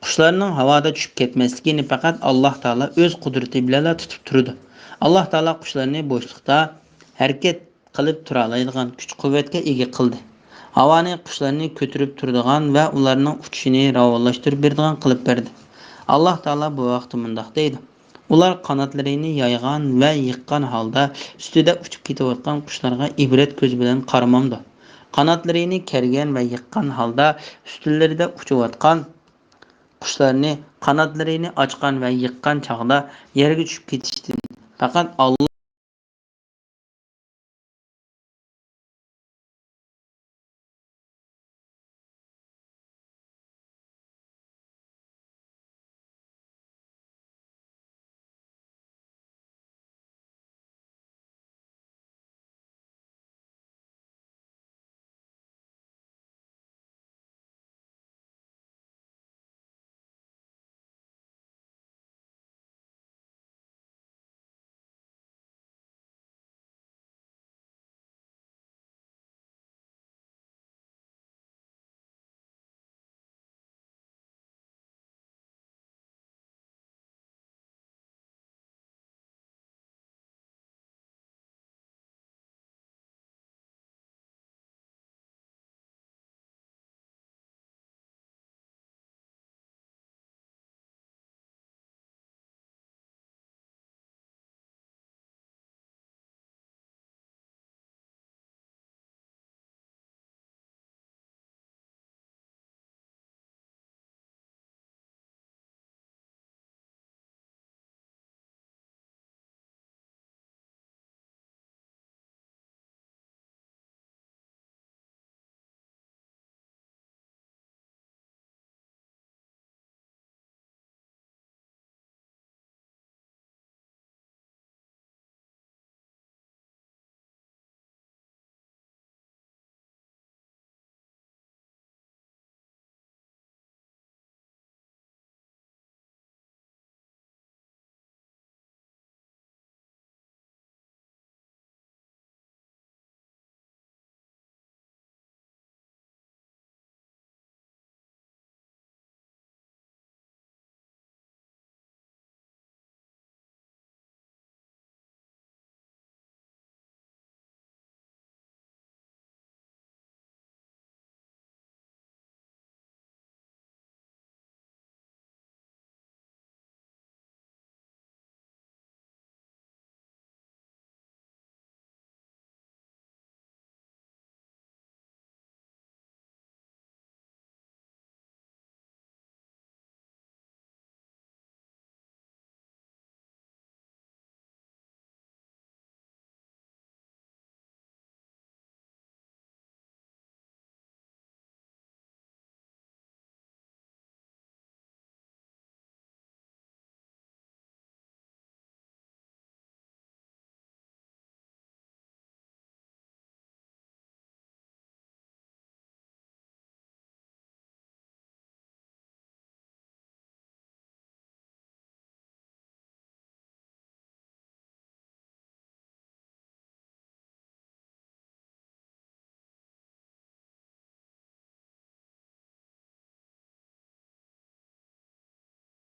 قۇشلارنىڭ ھاۋادا چۈشۈپ كەتمەسلىكىنى پەقەت ئاللا تائالا ئۆز قۇدرىتى بىلەنلا تۇتۇپ تۇرىدۇ. ئاللا تائالا قۇشلارنى بوشلۇقتا ھەرىكەت قىلىپ تۇرالايدىغان كۈچ-قۇۋۋەتكە ئىگە قىلدى. ھاۋانى قۇشلارنى كۆتۈرۈپ تۇرىدىغان ۋە ئۇلارنىڭ ئۇچۇشىنى راۋانلاشتۇرۇپ بېرىدىغان قىلىپ بەردى. ئاللا تائالا بۇ ھەقتە مۇنداق دەيدۇ: ئۇلار قاناتلىرىنى يايغان ۋە يىغقان ھالدا ئۈستىدە ئۇچۇپ كېتىۋاتقان قۇشلارغا ئىبرەت كۆزى بىلەن قارىمامدۇ؟ قاناتلىرىنى كەرگەن ۋە يىغقان ھالدا ئۈستىلىرىدە ئۇچۇۋاتقان قۇشلارنى قاناتلىرىنى ئاچقان ۋە يىغقان چاغدا يەرگە چۈشۈپ كېتىشتىن پەقەت ئاللا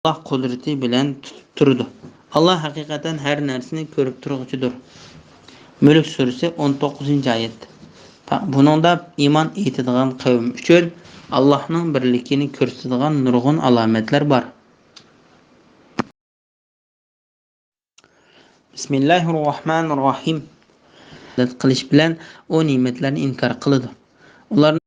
ئاللاھ قۇدرىتى بىلەن تۇتۇپ تۇرىدۇ. ئاللاھ ھەقىقەتەن ھەر نەرسىنى كۆرۈپ تۇرغۇچىدۇر. مۈلۈك سۈرىسى، ئون توققۇزىنچى ئايەت. بۇنىڭدا ئىمان ئېيتىدىغان قەۋم ئۈچۈن ئاللاھنىڭ بىرلىكىنى كۆرسىتىدىغان نۇرغۇن ئالامەتلەر بار. بىسمىللاھىر راھمانىر راھىم. قىلىش بىلەن ئۇ نېمەتلەرنى ئىنكار قىلىدۇ. ئۇلار